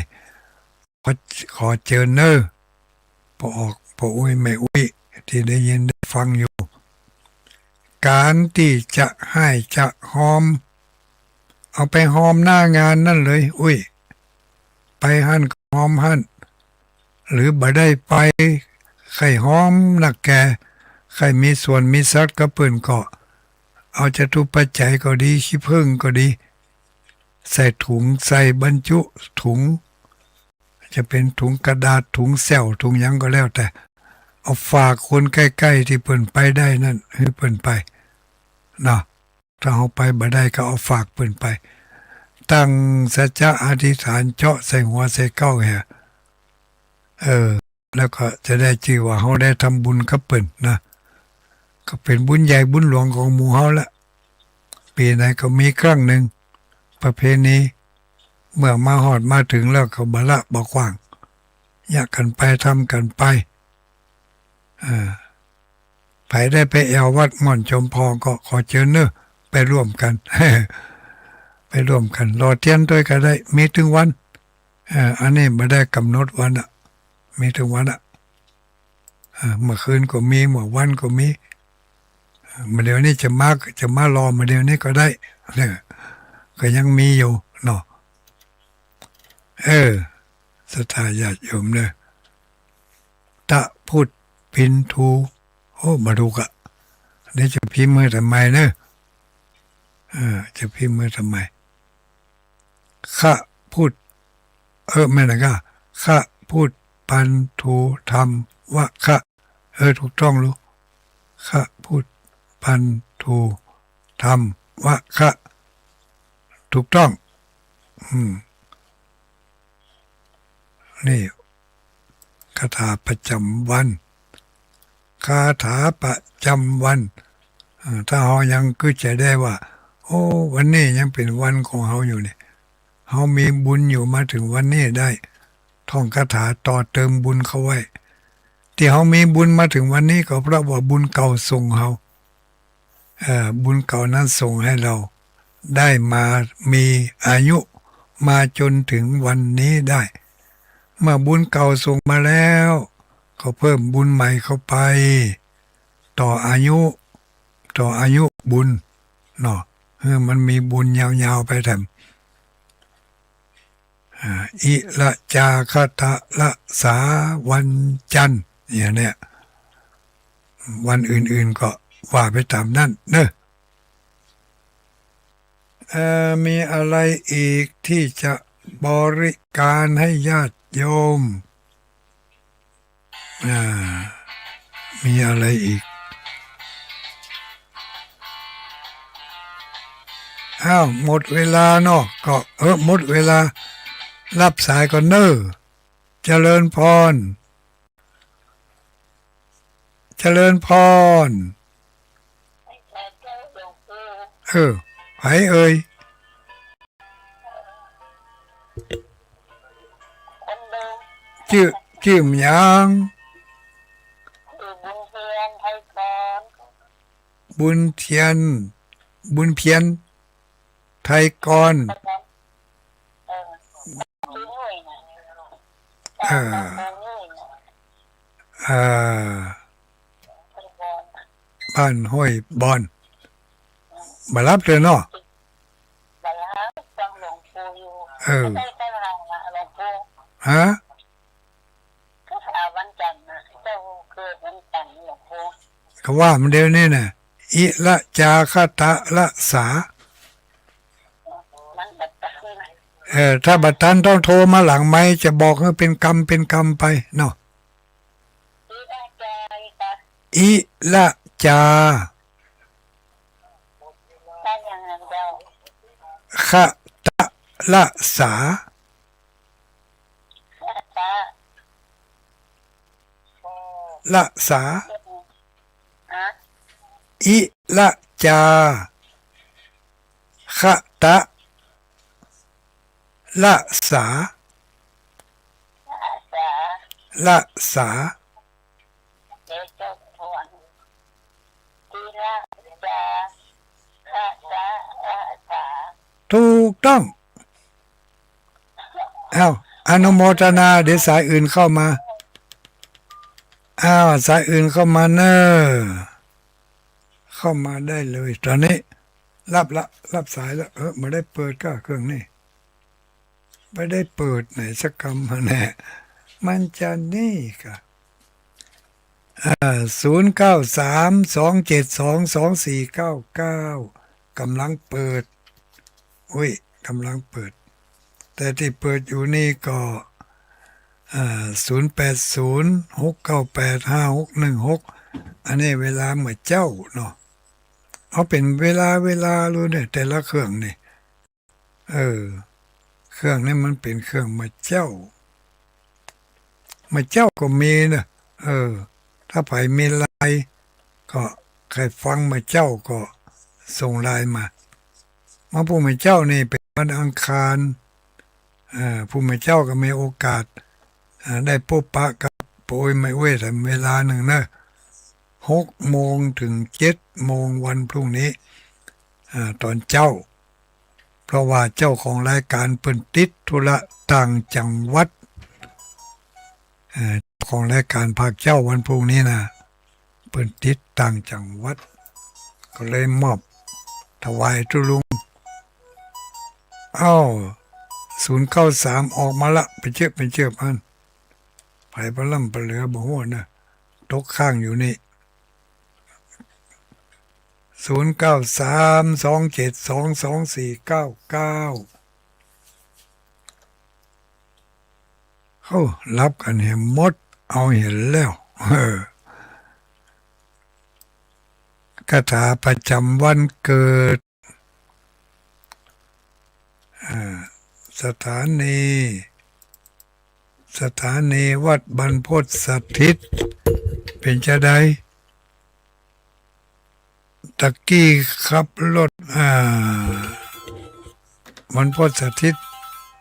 ขอ ขอเจิญเน่อ ป้อออก ป้ออุ๊ย แม่อุ๊ย ตี้ได้ยินได้ฟังอยู่ ก๋านตี้จะฮ้ายจะฮอม เอาไปฮอมหน้างานนั้นเลย อุ๊ย ไปหั้นก็ฮอมหั้น หรือบ่ได้ไป ใค่ฮอมนักแก่ ใค่มีส่วนมีสัตย์กับเปิ้นก็ เอาจตุปัจจัยก็ดี ขี้ผึ้งก็ดี ใส่ถุง ใส่บรรจุถุง จะเป๋นถุงกระดาษ ถุงแส้ว ถุงหยังก็แล้วแต่ เอาฝากคนใก้ๆ ตี้เปิ้นไปได้นั้น หื้อเปิ้นไป เนาะ ถ้าเฮาไปบ่ได้ก็เอาฝากเปิ้นไป ตั้งสัจจะอธิษฐานเจาะใส่หัวใส่เก๊าแห เออ แล้วก็จะได้จื้อว่าเฮาได้ทำบุญกับเปิ้นนะ ก็เป๋นบุญใหญ่บุญหลวงของหมู่เฮาละ ปี๋ไหนก็มีครั้งนึ่ง ประเพณี เมื่อมาฮอดมาเถิงแล้วก็บ่ละบ่ขว้าง เยียะกั๋นไป ทำกั๋นไป เออ ใผได้ไปแอ่ววัดม่อนจอมทองก็ขอเจิญเน่อ ไปร่วมกั๋น ไปร่วมกั๋น หล่อเตียนตวยก็ได้ มีตึงวัน เออ อันนี้บ่ได้ก๋ำหนดวันอะ มีตึงวันอะ เออ เมื่อคืนก็มี เมื่อวันก็มี เออ บ่าเดี่ยวนี้จะมา จะมาหล่อบ่าเดี่ยวนี้ก็ได้ เออ ก็ยังมีอยู่เนาะ เออ ศรัทธาญาติโยมเน่อ ตะพุทธปินทู โอ้ บ่ถูกอะ เดี๋ยวจะพิมพ์หื้อตำไมเน่อ เออ จะพิมพ์หื้อตำไม ขะพุทธ เออ แม่นละก้า ขะพุทธปันทูธรรมวะคะ เออ ถูกต้องลูก ขะพุทธปันทูธรรมวะคะ ถูกต้อง อืม นี่ คาถาประจ๋ำวัน คาถาประจ๋ำวัน เอ่อ ถ้าเฮายังกึ๊ดใจ๋ได้ว่า โอ้ วันนี้ยังเป๋นวันของเฮาอยู่นี่ เฮามีบุญอยู่มาเถิงวันนี้ได้ ท่องคาถาต่อเติมบุญเข้าไว้ ตี้เฮามีบุญมาเถิงวันนี้ก็เพราะว่าบุญเก่าส่งเฮา เอ่อ บุญเก่านั้นส่งหื้อเฮาได้มามีอายุมาจ๋นเถิงวันนี้ได้ เมื่อบุญเก่าส่งมาแล้ว ก็เพิ่มบุญใหม่เข้าไป ต่ออายุ ต่ออายุบุญเนาะ หื้อมันมีบุญยาวๆ ไปแถม อ่า อิละจาคะตะละสา วันจันทร์ อย่างเนี้ย วันอื่นๆ ก็ว่าไปต๋ามนั้นเน่อ เอ่อ มีอะไรอีกตี้จะบริการหื้อญาติโยม อ่า มีอะไรอีก อ้าว หมดเวลาเนาะ ก็ เออ หมดเวลา ฮับสายก่อนเน่อ เจริญพร เจริญพร เออ ใผเอ่ย จื้อ จื้อหยัง บุญเทียน บุญเพียร ไทยกร เออ เออ บ้านห้วยบอน บ่ฮับเตื้อเนาะ เออ ฮะ ก็ว่ามันเดี๋ยวนี้น่ะ อิละจาคะตะละสา เออ ถ้าบ่ตันต้องโทรมาหลังไมค์ จะบอกหื้อเป๋นกำเป๋นกำไปเนาะ อิละจา คะตะละสา ละสา อิละจา คะตะ ละสา ละสา ถูกต้อง อ้าว อนุโมทนา เดี๋ยวสายอื่นเข้ามา อ้าว สายอื่นเข้ามาเน่อ เข้ามาได้เลย ต๋อนนี้ ฮับละ ฮับสายละ เออ บ่ได้เปิดก้าเครื่องนี่ บ่ได้เปิดไหนสักกำแน่ มันจะนี่กะ อ่า ศูนย์เก้าสาม สองเจ็ดสอง สองสี่เก้าเก้า ก่ำลังเปิด อุ๊ย ก่ำลังเปิด แต่ตี้เปิดอยู่นี่ก็ อ่า ศูนย์แปดศูนย์ หกเก้าแปด ห้าหกหนึ่งหก อันนี้เวลาเมื่อเจ๊าเนาะ เอาเป๋นเวลา เวลาลูกเนี่ย แต่ละเครื่องนี่ เออ เครื่องนี้มันเป๋นเครื่องเมื่อเจ๊า เมื่อเจ๊าก็มีเน่อ เออ ถ้าใผมีไลน์ ก็ใผฟังเมื่อเจ๊าก็ส่งไลน์มา มาพูดเมื่อเจ๊านี่เป๋นวันอังคาร เอ่อ พูดเมื่อเจ๊าก็มีโอกาส อ่า ได้พบปะกับป้ออุ๊ยแม่อุ๊ยแถมเวลานึ่งเน่อ หกโมงเถิงเจ็ดโมงวันพรุ่งนี้ อ่า ต๋อนเจ๊า เพราะว่าเจ้าของรายก๋านเปิ้นติดธุระต่างจังหวัด เอ่อ เจ้าของรายก๋านภาคเจ๊าวันพรุ่งนี้นะ เปิ้นติดต่างจังหวัด ก็เลยมอบถวายตุ๊ลุง อ้าว ศูนย์เก้าสาม ออกมาละ ไปเจิบ ไปเจิบอัน ใผปะล่ำปะเหลือบ่ฮู้นะ ตกค้างอยู่นี่ ศูนย์เก้าสาม สองเจ็ดสอง สองสี่เก้าเก้า เฮ้า ฮับกั๋นแหมหมด เอาหั้นแล้ว เออ คาถาประจ๋ำวันเกิด อ่า สถานี สถานีวัดบรรพตสถิต เป๋นจาใด ตะกี้ขับรถ อ่า บรรพตสถิต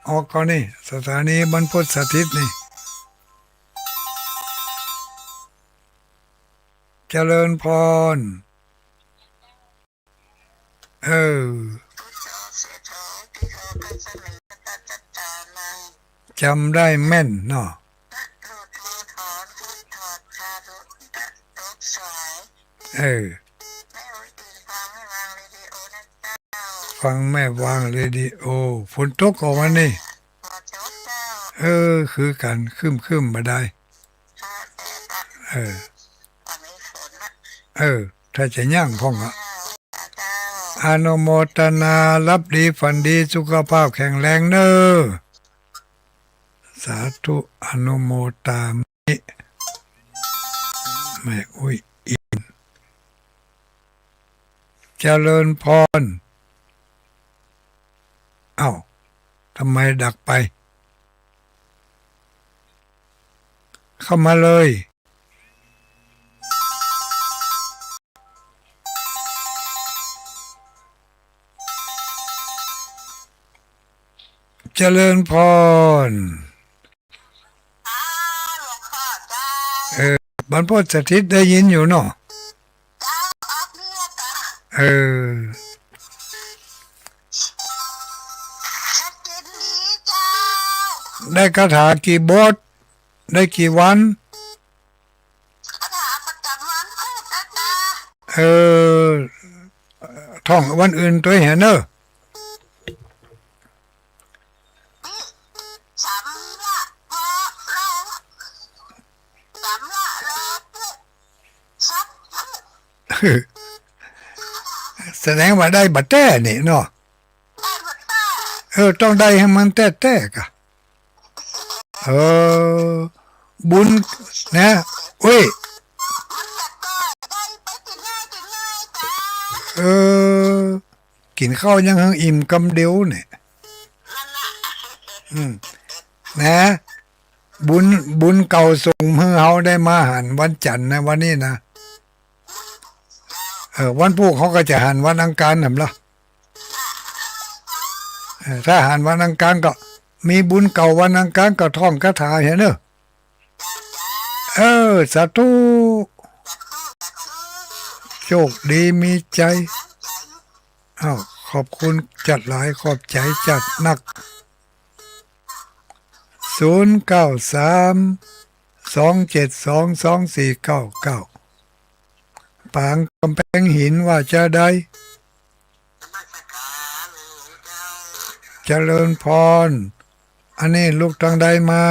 ออกก่อนนี่ สถานีบรรพตสถิตนี่ เจริญพร เออ จ๋ำได้แม่นเนาะ เออ ฟังแม่วางเรดิโอ ฝนตกก่อวันนี้ เออ คือกั๋น ครึ้มๆ บ่ดาย เออ เออ ถ้าจะยั้งพ่องอะ อนุโมทนา หลับดีฝันดี สุขภาพแข็งแรงเน่อ สาธุ อนุโมทามิ แม่อุ๊ยอิน เจริญพร อ้าว ทำไมดักไป เข้ามาเลย เจริญพร เออ บรรพตสถิตได้ยินอยู่เนาะ เออ ได้คาถากี่บท ได้กี่วัน เออ ท่องวันอื่นตวยเหียเน่อ แสดงว่าได้บ่แต๊นี่เนาะ เออ ต้องได้หื้อมันแต๊ๆ ก่ะ เออ บุญนะ อุ๊ย เออ กิ๋นข้าวยังเฮิงอิ่มกำเดียวเนี่ย อืม นะ บุญ บุญเก่าส่งหื้อเฮาได้มาหันวันจันทร์นะ วันนี้นะ เออ วันพูกเขาก็จะหันวันอังคารนั่นละ เออ ถ้าหันวันอังคารก็มีบุญเก่าวันอังคารก็ท่องคาถาเหียเน่อ เออ สาธุ โชคดีมีชัย อ้าว ขอบคุณจ๊าดหลาย ขอบใจ๋จ๊าดนัก ศูนย์เก้าสาม สองเจ็ดสอง สองสี่เก้าเก้า ปางก๋ำแพงหินว่าจาใด เจริญพร อันนี้ลูกตางใดมา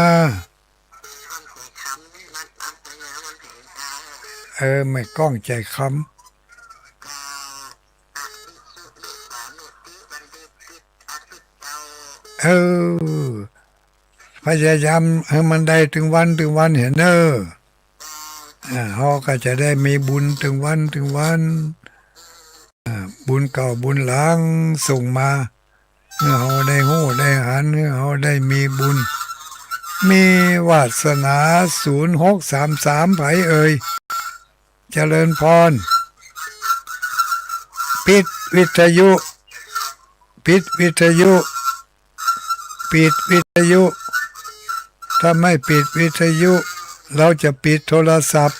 เออ แม่ก้องใจ๋คำ เออ พยายามหื้อมันได้ตึงวันตึงวันเหียเน่อ อ่า เฮาก็จะได้มีบุญตึงวันตึงวัน อ่า บุญเก่าบุญหลังส่งมา หื้อเฮาได้ฮู้ได้หัน หื้อเฮาได้มีบุญ มีวาสนา ศูนย์หกสามสาม ไผเอ่ย เจริญพร ปิดวิทยุ ปิดวิทยุ ปิดวิทยุ ถ้าไม่ปิดวิทยุ เราจะปิดโทรศัพท์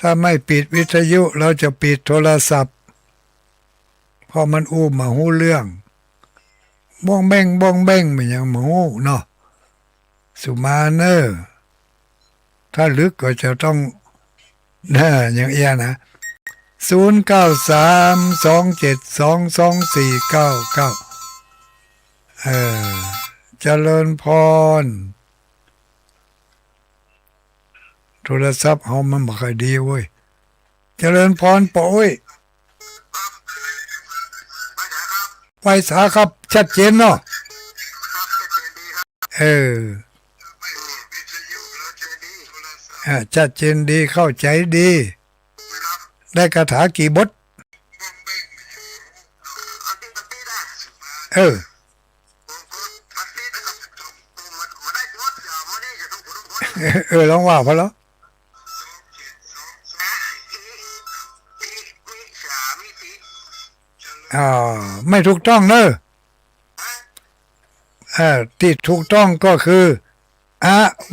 ถ้าไม่ปิดวิทยุ เราจะปิดโทรศัพท์ เพราะมันอู้บ่ฮู้เรื่อง บ้องแบ้ง บ้องแบ้ง บ่าหยังบ่ฮู้เนาะ สุมาเน่อ ถ้าลึกก็จะต้อง น่า อย่างเอี้ยนะ ศูนย์เก้าสาม สองเจ็ดสอง สองสี่เก้าเก้า เออ เจริญพร โทรศัพท์เฮามันบ่ค่อยดีเว้ย เจริญพรป้ออุ๊ย ไหว้สาครับ ชัดเจนเนาะ เออ อ่า ชัดเจนดี เข้าใจ๋ดี ได้คาถากี่บท เออ เออ ลองว่าพอแล้ว อ่า ไม่ถูกต้องเนอะ เอ่อ ตี้ถูกต้องก็คือ อ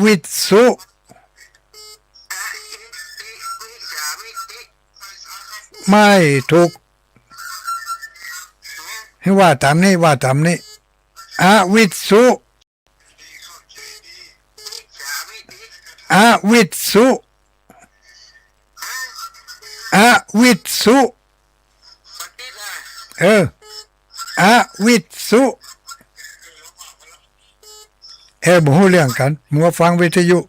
วิชชุ ไม่ถูก หื้อว่าต๋ามนี้ ว่าต๋ามนี้ อวิชชุ อวิชชุ อวิชชุ เออ อวิชชุ เออ บ่ฮู้เรื่องกั๋น มัวฟังวิทยุ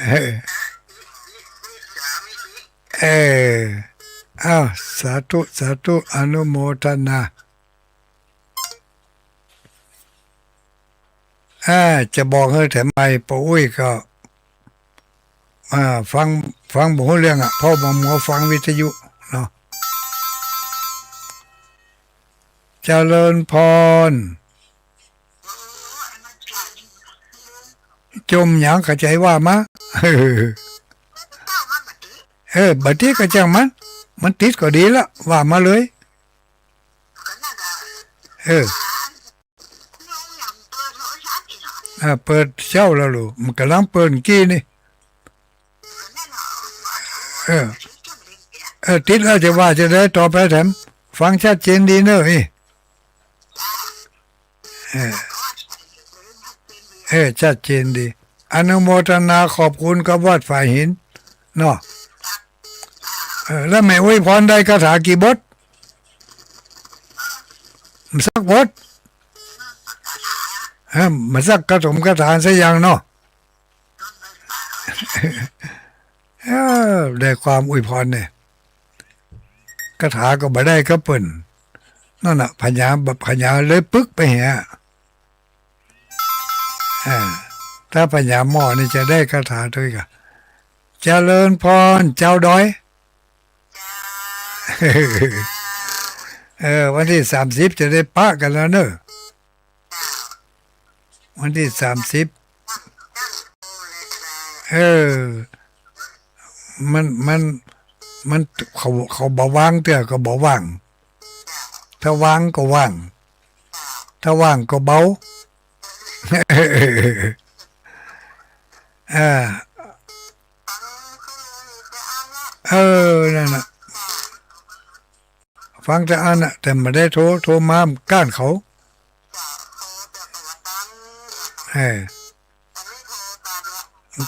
เออ เออ อ้าว สาธุ สาธุ อนุโมทนา อ่า จะบอกหื้อแถมใหม่ ป้ออุ๊ยก็ อ่า ฟัง ฟังบ่ฮู้เรื่องอะ เพราะบ่ามัวฟังวิทยุเนาะ เจริญพร จ่มหยัง เข้าใจ๋ว่ามา เออ บ่ติดก็จ้างมัน มันติดก็ดีละ ว่ามาเลย เออ อ่า เปิดเซ้าแล้วลูก มันก่ำลังเปิดกี้นี่ เออ เออ ติดแล้วจะว่าจะได้ต่อไปแถม ฟังชัดเจนดีเนอะ เอ้ย เออ เออ ชัดเจนดี อนุโมทนาขอบคุณกับวัดฝ่ายหิน เนาะ เออ แล้วแม่อุ๊ยพรได้คาถากี่บท บ่สักบท เออ บ่สักคาถงคาถาสักอย่างเนาะ เออ ได้ความอวยพรเนี่ย คาถาก็บ่ได้กับเปิ้น นั่นน่ะ ผญา ผญาเลยปึกไปเหีย อ่า ถ้าพญาหมอนี่จะได้คาถาตวยก่ะ เจริญพร จาวดอย เออ วันตี้สามสิบจะได้ปะกั๋นแล้วเน่อ วันตี้สามสิบ เออ มัน มัน มัน เขา เขาบ่ว่างเตื้อก็บ่ว่าง ถ้าว่างก็ว่าง ถ้าว่างก็เบา อ่า เออ นั่นน่ะ ฟังแต่อั้นน่ะ แต่บ่ได้โทร โทรมาก้านเขา เออ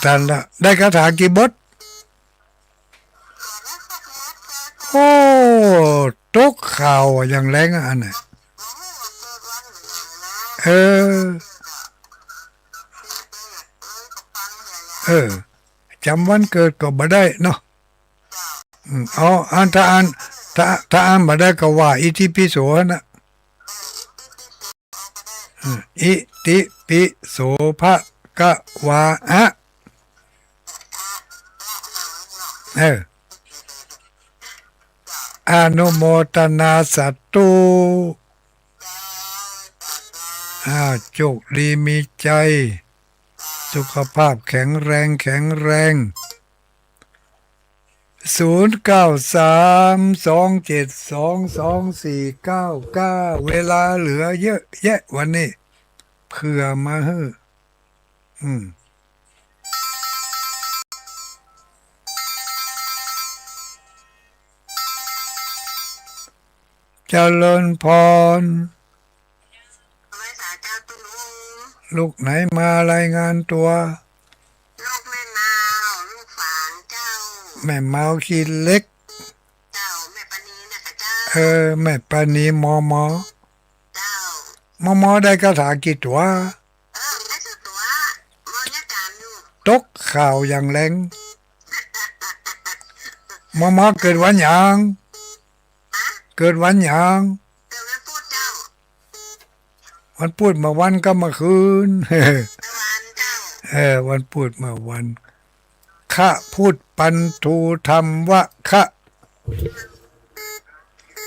ตันละ ได้คาถากี่บท โอ้ ตกข่าวอย่างแรงอะอันน่ะ เออ เออ จำวันเกิดก็บ่ได้เนาะ อืม เอา อัน ถ้าอ่าน ถ้า ถ้าอ่านบ่ได้ก็ว่าอิติปิโสน่ะ อืม อิติปิโสภะคะวาอะ เออ อนุโมทนาสาธุ อ่า โชคดีมีชัย สุขภาพแข็งแรง แข็งแรง ศูนย์เก้าสาม สองเจ็ดสอง สองสี่เก้าเก้า เวลาเหลือเยอะแยะวันนี้ เผื่อมาหื้อ อืม เจริญพร ไหว้สาเจ้าตุ๊ลุง ลูกไหนมารายงานตั๋ว ลูกแม่เมา ลูกฝางเจ้า แม่เมาขี้เหล็ก เจ้า แม่ปานีนะกะเจ้า เออ แม่ปานี มม เจ้า มม ได้คาถากี่ตั๋ว เออ ได้สักตั๋ว มอเนี่ยถามอยู่ ตกข่าวอย่างแรง มม เกิดวันหยัง ฮะ เกิดวันหยัง เกิดวันพุธเจ้า วันพุธเมื่อวันกับเมื่อคืน เมื่อวานเจ้า เออ วันพุธเมื่อวัน คะพุทธันทูธัมมะคะ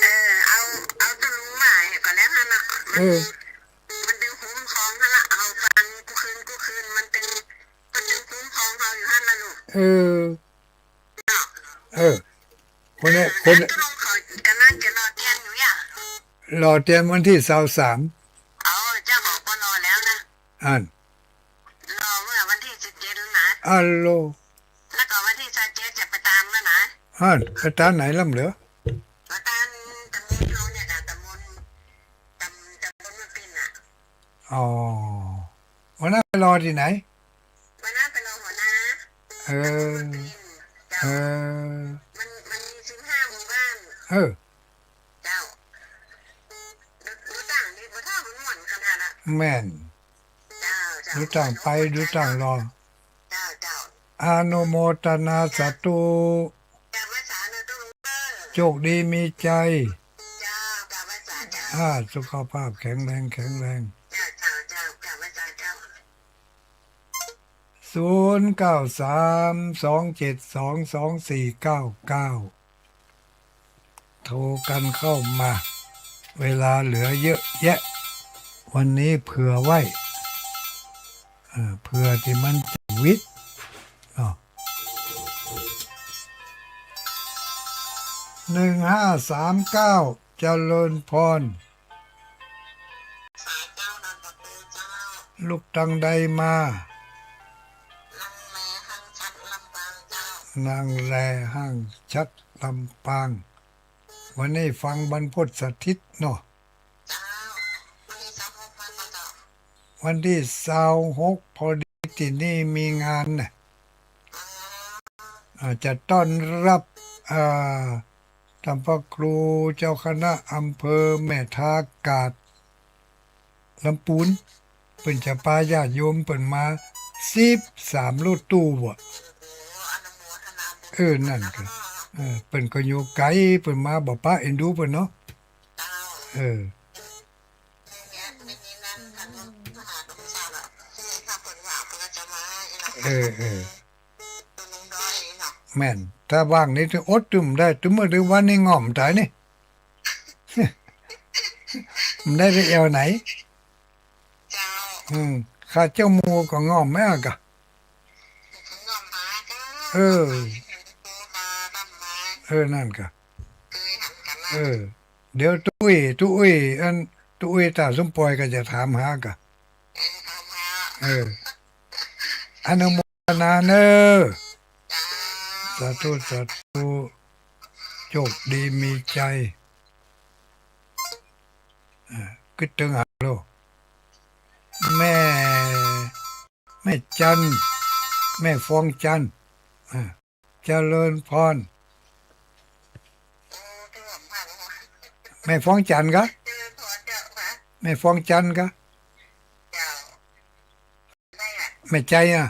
เออ เอา เอาตุ๊ลุงมาก่อนแล้วกันเนาะ เออ มันตึง มันตึงคุ้มครองหั้นละ เอาฟังกู้คืนกู้คืน มันตึง มันตึงคุ้มครองเฮาอยู่หั้นละลูก เออ เนาะ เออ คนนี้ คน ตุ๊ลุงเขากำลังจะรอเตียนอยู่อย่าง รอเตียนวันตี้ซาวสาม เอา เจ้าของก็รอแล้วนะ อั้น รอเมื่อวันตี้สิบเจ็ดนะ อัลโหล แล้วก็วันตี้ซาวเจ็ดจะไปตามแล้วนะ อั้น ไปตามไหนล่ำเหลือ ไปตามตำบลเฮาเนี่ยนะ ตำบล ตำ ตำบลแม่ปิ่นน่ะ อ๋อ วันนั้นไปรอตี้ไหน วันนั้นไปรอหัวหน้า เออ ตำบลแม่ปิ่น เจ้า เออ มัน มันมีสิบห้าหมู่บ้าน เออ เจ้า ดู ดูต่างดี บ่เท่ามันม่วนขนาดน่ะ แม่น เจ้า เจ้า ดูต่างไป ดูต่างรอ เจ้า เจ้า อนุโมทนาสาธุ เจ้า ไหว้สาเนาะตุ๊ลุงเด้อ โชคดีมีชัย เจ้า เจ้า ไหว้สาเจ้า อ่า สุขภาพแข็งแรง แข็งแรง เจ้า เจ้า เจ้า เจ้า ไหว้สาเจ้า ศูนย์เก้าสาม สองเจ็ดสอง สองสี่เก้าเก้า โทรกันเข้ามา เวลาเหลือเยอะแยะ วันนี้เผื่อไว้ เอ่อ เผื่อตี้มันจะวิดเนาะ หนึ่งห้าสามเก้า เจริญพร ลูกตังใดมา นางแลห้างฉัตรลำปาง วันนี้ฟังบรรพตสถิตเนาะ วันตี้ซาวหก พอดีตี้นี่มีงานน่ะ อ่า จะต้อนรับ อ่า ต้านพระครูเจ้าคณะอำเภอแม่ทากาศ ลำปูน เปิ้นจะปาญาติโยมเปิ้นมาสิบสามรถตู้บ่ เออ นั่นก็ เออ เปิ้นก็อยู่ไก๋ เปิ้นมาบ่ปะ เอ็นดูเปิ้นเนาะ เออ เออ เออ แม่น ถ้าว่างนี่อดตึงบ่ได้ ตึงมื้อตึงวันนี่ง่อมต๋ายนี่ บ่ได้ไปแอ่วไหน อืม ข้าเจ้าหมู่ก็ง่อมแม่กะ เออ เออ นั่นกะ เออ เดี๋ยวตุ๊อุ้ย ตุ๊อุ้ย อัน ตุ๊อุ้ยต๋าสมปอยก็จะถามหากะ เออ อนุโมทนาเน้อ สาธุ สาธุ โจคดีมีชัย อ่า กึ๊ดเติงหาโล แม่ แม่จันทร์ แม่ฟองจันทร์ อ่า เจริญพร แม่ฟองจันทร์กะ แม่ฟองจันทร์กะ แม่ใจ๋อะ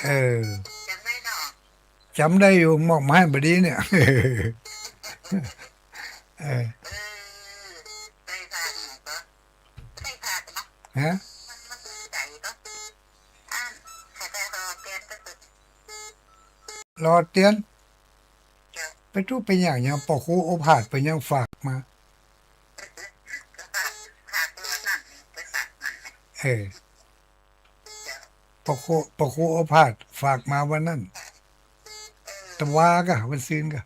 เออ จ๋ำได้อยู่ มอบหมายบ่ดีเนี่ย เออ ฮะ หล่อเตียน ไปตุ๊เป๋นหยัง หยัง ป้อครูโอภาสเปิ้นยังฝากมา เออ ป้อครู ป้อครูโอภาสฝากมาวันนั้น ตะวากะ วันซืนกะ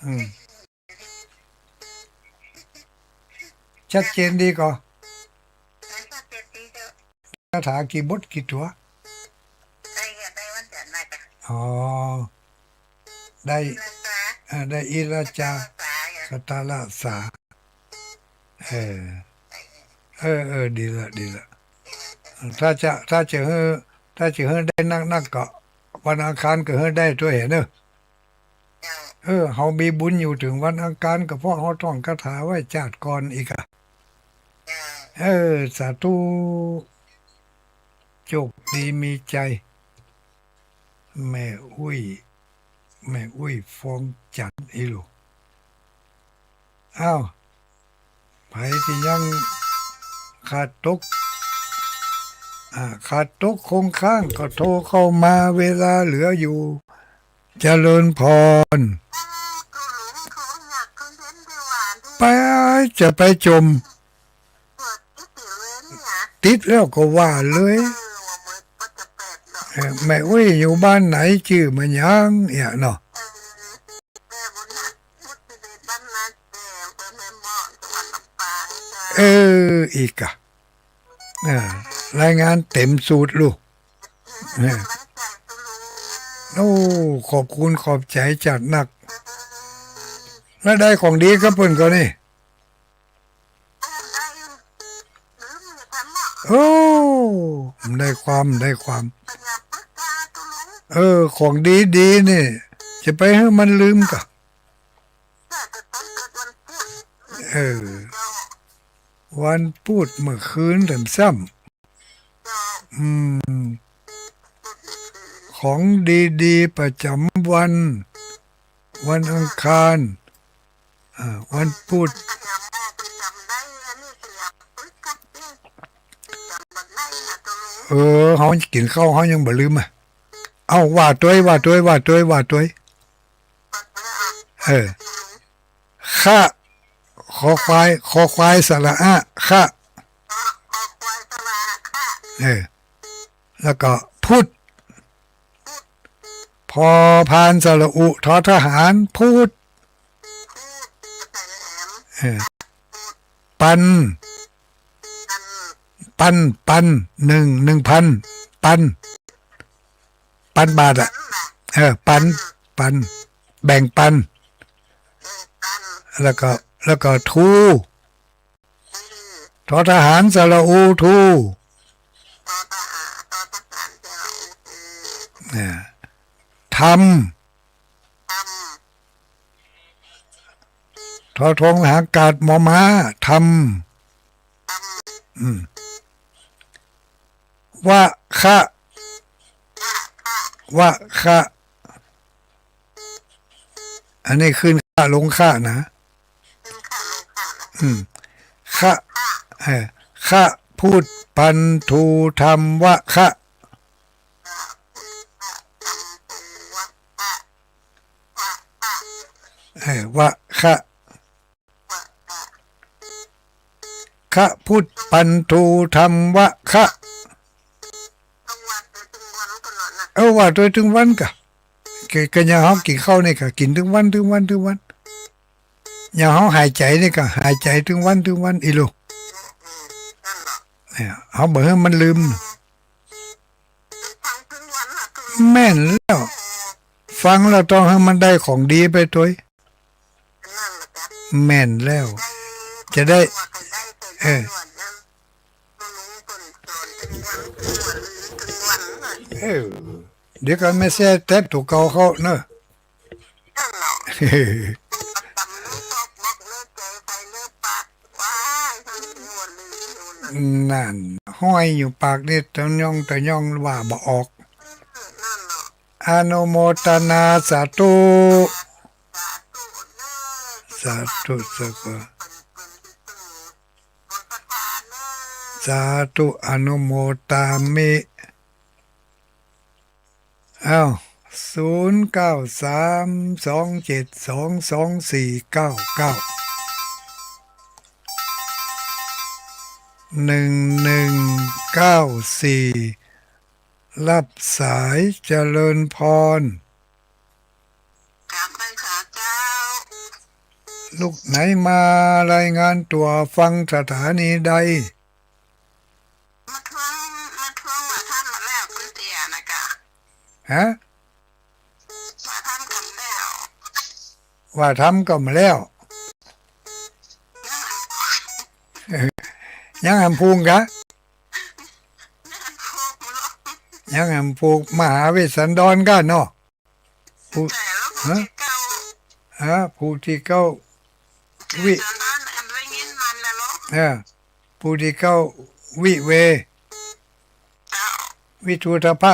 อืม ชัดเจนดีก่อ คาถากี่บทกี่ตั๋ว อ๋อ ได้ เออ ได้อิราจา คาถาละสา เออ เออ เออ ดีละ ดีละ ถ้าจะ ถ้าจะหื้อ ถ้าจะหื้อได้นักๆ ก็วันอังคารก็หื้อได้ตั๋วเหน่อ เออ เฮามีบุญอยู่เถิงวันอังคารก็เพราะเฮาท่องคาถาไหว้จาติก่อนอีกอะ เออ สาธุ โจคดีมีชัย แม่อุ้ย แม่อุ้ยฟองจันทร์อีหลู อ้าว ใผตี้ยังขาดตก อ่า ขาดตกคงค้างก็โทรเข้ามา เวลาเหลืออยู่ เจริญพร ไป จะไปจ่ม ติดแล้วก็ว่าเลย เออ แม่อุ้ยอยู่บ้านไหน จื้อเปิ้นหยัง เนี่ยเนาะ เออ อีกอะ อ่า รายงานเต็มสูตรลูก เออ โอ้ ขอบคุณขอบใจ๋จัดนัก แล้วได้ของดีกับเปิ้นก่อนี่ โอ้ ได้ความ ได้ความ เออ ของดีๆ นี่ จะไปหื้อมันลืมก่อ เออ วันพูดเมื่อคืนแถมซ้ำ อืม ของดีๆ ประจ๋ำวัน วันอังคาร อ่า วันพูด เออ เฮากิ๋นข้าว เฮายังบ่ลืมอะ เอ้า ว่าตวย ว่าตวย ว่าตวย ว่าตวย เออ คะ คอควาย คอควายสระอะ คะ เออ แล้วก็พุทธ พอพานสระอุ ทอทหาร พุทธ เออ ปัน ปัน ปัน หนึ่ง หนึ่งพัน ปัน ปันบาทอะ เออ ปัน ปัน แบ่งปัน แล้วก็ แล้วก็ทู ทอทหารสระอุ ทู อ่า ธรรม ทอทงหางกาด มอม้า ธรรม อืม วะคะ วะคะ อันนี้ขึ้นคะลงคะนะ อืม คะ เออ คะ พูด ปันทูธัมวะคะ เออ วะคะ คะพุทธันทูธัมวะคะ เออ ว่าตวยตึงวันกะ กะ กะอย่างเฮากิ๋นข้าวนี่กะ กิ๋นตึงวัน ตึงวัน ตึงวัน อย่างเฮาหายใจ๋นี่กะ หายใจ๋ตึงวัน ตึงวัน อี้ลูก เนี่ย เฮาบ่หื้อมันลืม แม่นแล้ว ฟังแล้วต้องหื้อมันได้ของดีไปตวย แม่นแล้ว จะได้ เออ เออ เดี๋ยวก่อน แม่แซ่แต๊บตั๋วเก่าเข้าเนาะ นั่น ห้อยอยู่ปากนี่ ตะย่องตะย่องว่าบ่ออก อนุโมทนาสาธุ สาธุ สาธุ สาธุ อนุโมทามิ อ้าว ศูนย์เก้าสาม สองเจ็ดสอง สองสี่เก้าเก้า หนึ่งหนึ่งเก้าสี่ รับสาย เจริญพร กราบไหว้สาเจ้า ลูกไหนมารายงานตั๋วฟังสถานีใด มาทวง มาทวงว่าธรรมมาแล้ว คุณเตี้ยนะกะ ฮะ ว่าธรรมกำแล้ว ว่าธรรมกำแล้ว ยังแหมพูงกะ ยังแหมพูง มหาเวสสันดรกะเนาะ ภู ฮะ ฮะ ภูที่เก้า วิ เออ ภูที่เก้า วิเว วิทูตพะ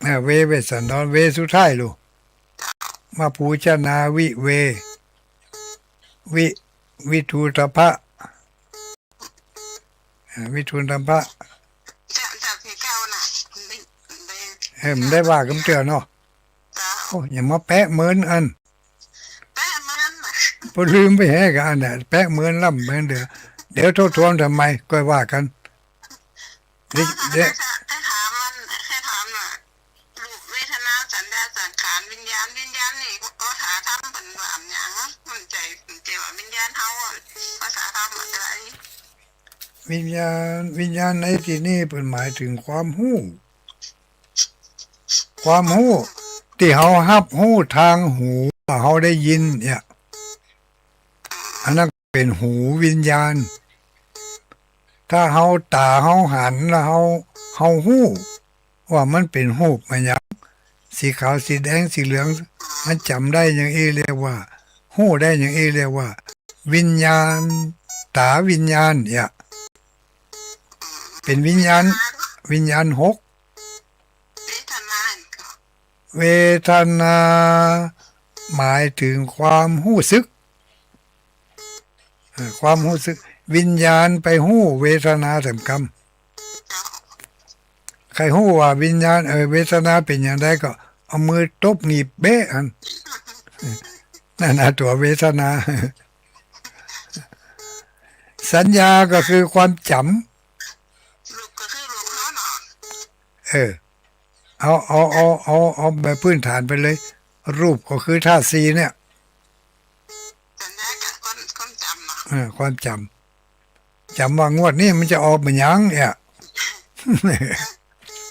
เออ เวเวสสันดร เวสุดท้ายลูก มาภูชนาวิเว วิ วิทูตพะ อ่า วิทูลธรรมพระ จะ จะที่เก้าน่ะ ได้ ได้ เออ มันได้ว่ากำเตื้อเนาะ เจ้า โอ้ อย่ามาแปะเมินอัน แปะเมินน่ะ ปะลืมไปแฮะกะอันน่ะ แปะเมินล้ำเมินเดือ เดี๋ยวทบทวนทำไม ก้อยว่ากั๋น เดี๋ยว เดี๋ยว แค่ถามมัน แค่ถามน่ะ รูป เวทนา สัญญา สังขาร วิญญาณ วิญญาณนี่ภาษาธรรมเปิ้นว่าหยัง มันใจ๋ มันใจ๋ว่าวิญญาณเฮาอะ ภาษาธรรมอะ วิญญาณ วิญญาณในตี้นี่เปิ้นหมายเถิงความฮู้ ความฮู้ตี้เฮาฮับฮู้ตางหู เฮาได้ยินเนี่ย อันนั้นเป๋นหูวิญญาณ ถ้าเฮาต๋าเฮาหันแล้วเฮา เฮาฮู้ว่ามันเป๋นฮูปอะหยัง สีขาว สีแดง สีเหลือง มันจ๋ำได้อย่างอี้เรียกว่า ฮู้ได้อย่างอี้เรียกว่า วิญญาณ ต๋าวิญญาณเนี่ย เป๋นวิญญาณ วิญญาณหก เวทนา เวทนา หมายเถิงความฮู้สึก เอ่อ ความฮู้สึก วิญญาณไปฮู้เวทนาแถมกำ ใค่ฮู้ว่าวิญญาณ เอ่อ เวทนาเป๋นอย่างใดก็เอามือตบหนีบเป๊ะอัน นั่นน่ะตั๋วเวทนา สัญญาก็คือความจ๋ำ รูปก็คือรูปเฮาเนาะ เออ เอา เอา เอา เอา เอาแบบพื้นฐานไปเลย รูปก็คือธาตุสี่เนี่ย สัญญากับความ ความจ๋ำเนาะ เออ ความจ๋ำ จ๋ำว่างวดนี้มันจะออกเป๋นหยังเนี่ย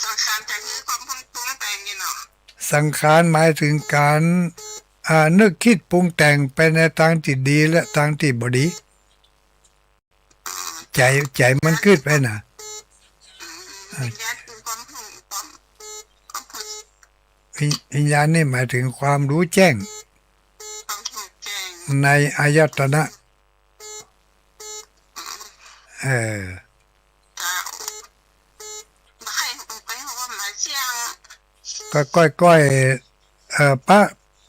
สังขารก็คือความปรุง ปรุงแต่งนี่เนาะ สังขารหมายเถิงก๋าน อ่า นึกคิดปรุงแต่งไปในตางตี้ดีและตางตี้บ่ดี ใจ๋ ใจ๋มันกึ๊ดไปน่ะ อืม อ่า วิญญาณคือความฮู้ ความ ความฮู้ วิญ วิญญาณนี่หมายเถิงความฮู้แจ้ง ความฮู้แจ้ง ในอายตนะ เออ เจ้า บ่ใค่ฮู้ บ่ใค่ฮู้ความหมายเสี้ยง ก็ก้อยๆ เอ่อ ปะ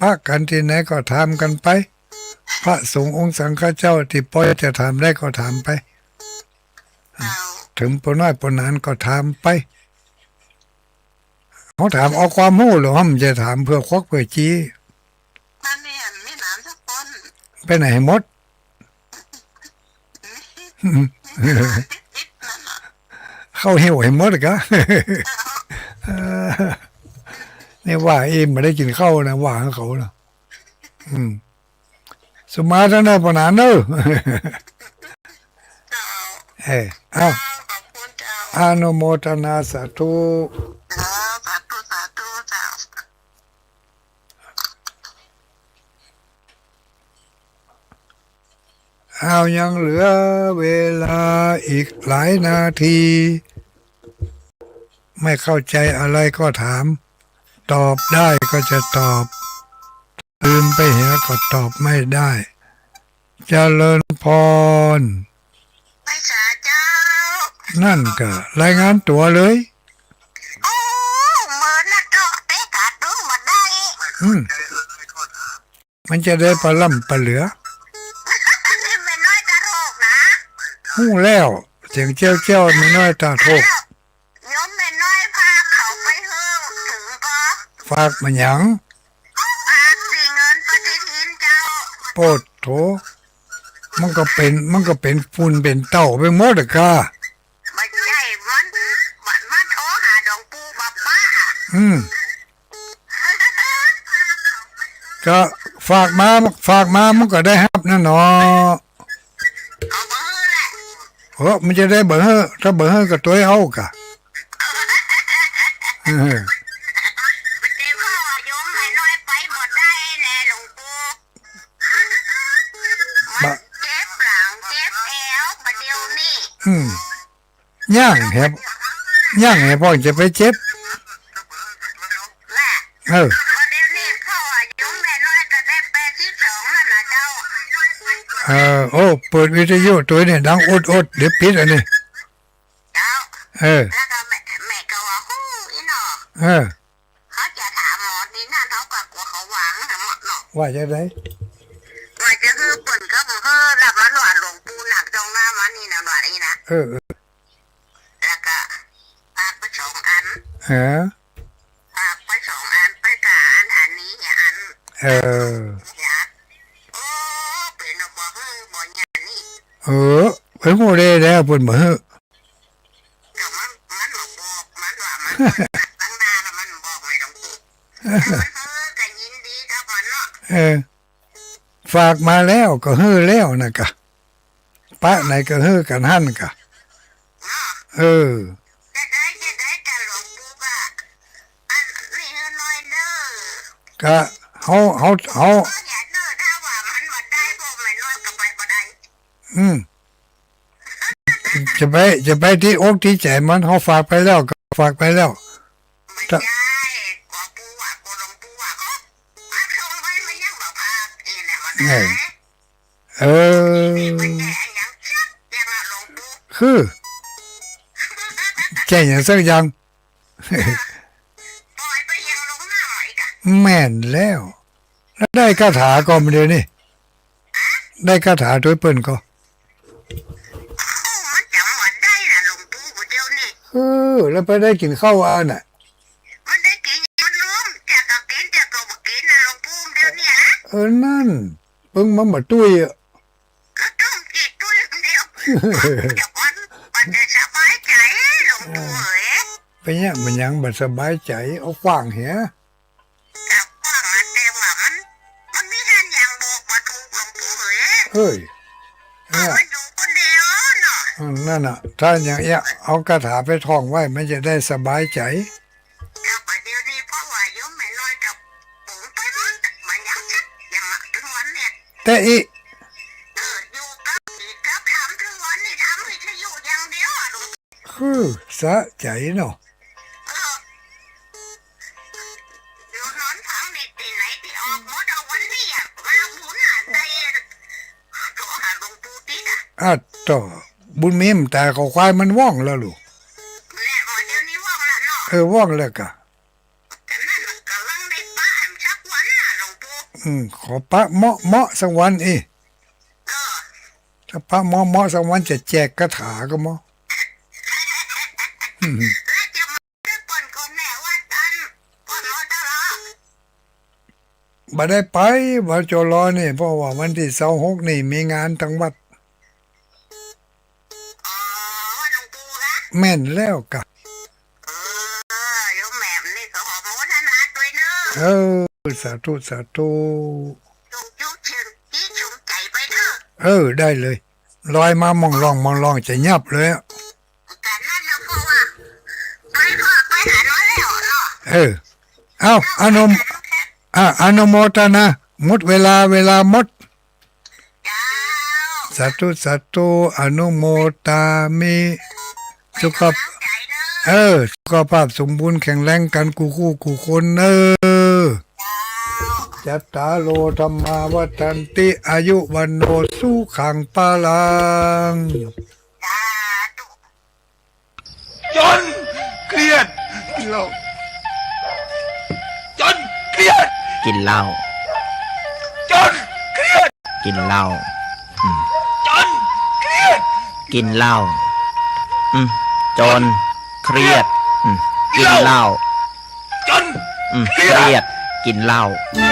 ปะกั๋นตี้ไหนก็ถามกั๋นไป พระสงฆ์องค์สังฆเจ้าตี้ปอจะถามได้ก็ถามไป เจ้า เถิงป้อน้อยป้อหนานก็ถามไป เฮาถามเอาความฮู้เหรอ เฮาบ่ใจ้ถามเปื้อควักเปื้อจี้ มันเนี่ยมีหนานสักคน ไปไหนหมด เข้าเหี่ยวให้หมดกะ เออ นี่ว่าเองบ่ได้กิ๋นข้าวนะ ว่าของเขานะ อืม สุมาเถอะนะป้อหนานเอ้อ เจ้า เออ เอ้า ขอบคุณเจ้า อนุโมทนา สาธุ เออ สาธุ สาธุเจ้า อ้าว ยังเหลือเวลาอีกหลายนาที ไม่เข้าใจ๋อะไรก็ถาม ตอบได้ก็จะตอบ ลืมไปเหียก็ตอบไม่ได้ เจริญพร ไหว้สาเจ้า นั่นกะ รายงานตั๋วเลย โอ้ เมินนะเจ้า เต๊ะกาดดูบ่ได้ อืม มันจะได้ปะล่ำปะเหลือ นี่แม่น้อยตาโทกนะ ฮู้แล้ว เสียงเจ้าเจ้าแม่น้อยตาโทก โยมแม่น้อยฝากเขาไปหื้อ เถิงก่อ ฝากมาหยัง ฝากสีเงินปฏิทินเจ้า โปดโถ มันก็เป๋น มันก็เป๋นฝุ่นเป๋นเต้าไปหมดอะกา บ่ใจ้ มัน มัน มันโทรหาหลวงปู่บ่ปะ อืม ก็ฝากมา ฝากมามันก็ได้ฮับนั่นเนาะ เอาเบอร์แหละ เออ มันจะได้บ่หื้อ ถ้าบ่หื้อก็ตวยเอากะ เออ บ่ใจ้ว่าโยมแม่น้อยไปบ่ได้แลหลวงปู่ บะ มันเจ็บหลังเจ็บแอวบ่าเดี่ยวนี้ อืม ย่างแหบ ย่างแหบพ่องจะไปเจ็บ แม่ เออ บ่าเดี่ยวนี้พ่ออายุแม่น้อยก็ได้แปดสิบสองแล้วนะเจ้า เออ โอ้ เปิดวิทยุตวยเนี่ยดังอุดอุด เดี๋ยวปิดอันนี้ เจ้า เออ แล้วก็แม่ แม่ก็ว่า ฮู้ อี่หนอ เออ เขาจะถามหมอนี่นั่น เขาก็กั๋วเขาหวังนะหมอเนาะ ว่าจะได ว่าจะหื้อเปิ้นก็บ่หื้อ แล้วมันว่าหลวงปู่หนักจ้องหน้ามันนี่นะ ว่าอี้นะ เออ เออ แล้วก็ฝากไปสองอัน เออ ฝากไปสองอัน ไปกาอัน อันนี้เนี่ยอัน เออ เนี่ย โอ้ เป๋นบ่หื้อบ่หยังนี่ เออ ไปฮู้ได้แล้วเปิ้นบ่หื้อ ก็มัน มันบ่บอก มันว่ามันตั้งหน้าแล้วมันบอกไม่ต้องพูด แต่มันเออก็ยินดีกับมันเนาะ เออ ฝากมาแล้วก็หื้อแล้วนะกะ ปะไหนก็หื้อกั๋นหั้นกะ เนาะ เออ จะได้ จะได้แต่หลวงปู่ว่า อันนี้หื้อน้อยเด้อ กะ เฮา เฮา เฮา ก็อย่าเด้อ ถ้าว่ามันบ่ได้ พวกแม่น้อยก็ไปบ่ได้ อืม จะไป จะไปตี้อกตี้ใจ๋มัน เฮาฝากไปแล้วก็ฝากไปแล้ว บ่ใจ้ กั๋วปู่ว่า กั๋วหลวงปู่ว่า เขาฝากส่งไว้มันยังบ่ฝาก นี่แหละมัน เออ เออ บ่ใจ้อันหยังจักอย่างละหลวงปู่ คือ ใจ้หยังสักอย่าง ปล่อยไปยังลงน้ำอีกอะ แม่นแล้ว แล้วได้คาถาก่อเดี๋ยวนี้ ได้คาถาตวยเปิ้นก่อ โอ้ มันจ๋ำบ่ได้นะหลวงปู่ เดี๋ยวนี้ เออ แล้วไปได้กิ๋นข้าวอันน่ะ มันได้กิ๋น มันลืม จะก็กิ๋น จะก็บ่กิ๋นนะหลวงปู่ เดี๋ยวนี้นะ เออ นั่น เปิ้นมันบ่ตุ้ยอะ ก็ต้องกิ๋นตุ้ยคนเดียว เดี๋ยวก่อน มันจะสบายใจ๋ หลวงปู่เอ๋ย เป๋นหยัง มันยังบ่สบายใจ๋ เอาขว้างเหีย ก็ขว้างอะ แต่ว่ามัน มันมีอันหยังบอกบ่ถูกหลวงปู่เอ๋ย เอ้ย เนี่ย มันอยู่คนเดียวเนาะ อืม นั่นน่ะ ถ้าอย่างเอี้ย เอาคาถาไปท่องไว้ มันจะได้สบายใจ๋ ก็บ่าเดี๋ยวนี้เพราะว่าโยมแม่น้อยกับผมไปหมด มันยังจัก ยังมาถึงวันเนี่ย แต่อี เออ อยู่กับ กับทำถึงวันนี้ ทำวิทยุอย่างเดียวอะลูก คือสะใจ๋เนาะ เออ อยู่นอนฟังนี่ตี้ไหนตี้ออกหมด เอาวันนี้อะ มาบุญอะ ได้โทรหาหลวงปู่ติดอะ อ่ะ ต่อ บุญมีมต๋าย เขาควายมันว่องแล้วลูก แหละ อ๋อ เดี๋ยวนี้ว่องแล้วเนาะ เออ ว่องแล้วกะ แต่นั่นมันกำลังได้ปะสักวันน่ะหลวงปู่ อืม ขอปะเมาะเมาะสักวันอี้ ถ้าปะเมาะเมาะสักวันจะแจกคาถาก็เมาะ อืม บ่ได้ไปวัดจอรอนี่ เพราะว่าวันตี้ซาวหกนี่มีงานตังวัด แม่นแล้วกะ เออ สาธุ สาธุ เออ ได้เลย ลอยมาม่องล่องม่องล่องจะยับเลยอะ เออ เอ้า อนุโม- อ่ะ อนุโมทนา หมดเวลา เวลาหมด สาธุ สาธุ อนุโมทามิ สุขภ- เออ สุขภาพสมบูรณ์แข็งแรงกั๋นกู้คู่กู้คนเนอ จัตตาโร ธัมมา วัฑฒันติ อายุ วัณโณ สุขัง พลัง จน เครียด กินเหล้า จน เครียด กินเหล้า จน เครียด กินเหล้า อืม จน เครียด กินเหล้า อืม จน เครียด อืม กินเหล้า จน อืม เครียด เครียด กินเหล้า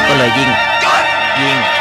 ก็เลยยิ่ง จน ยิ่ง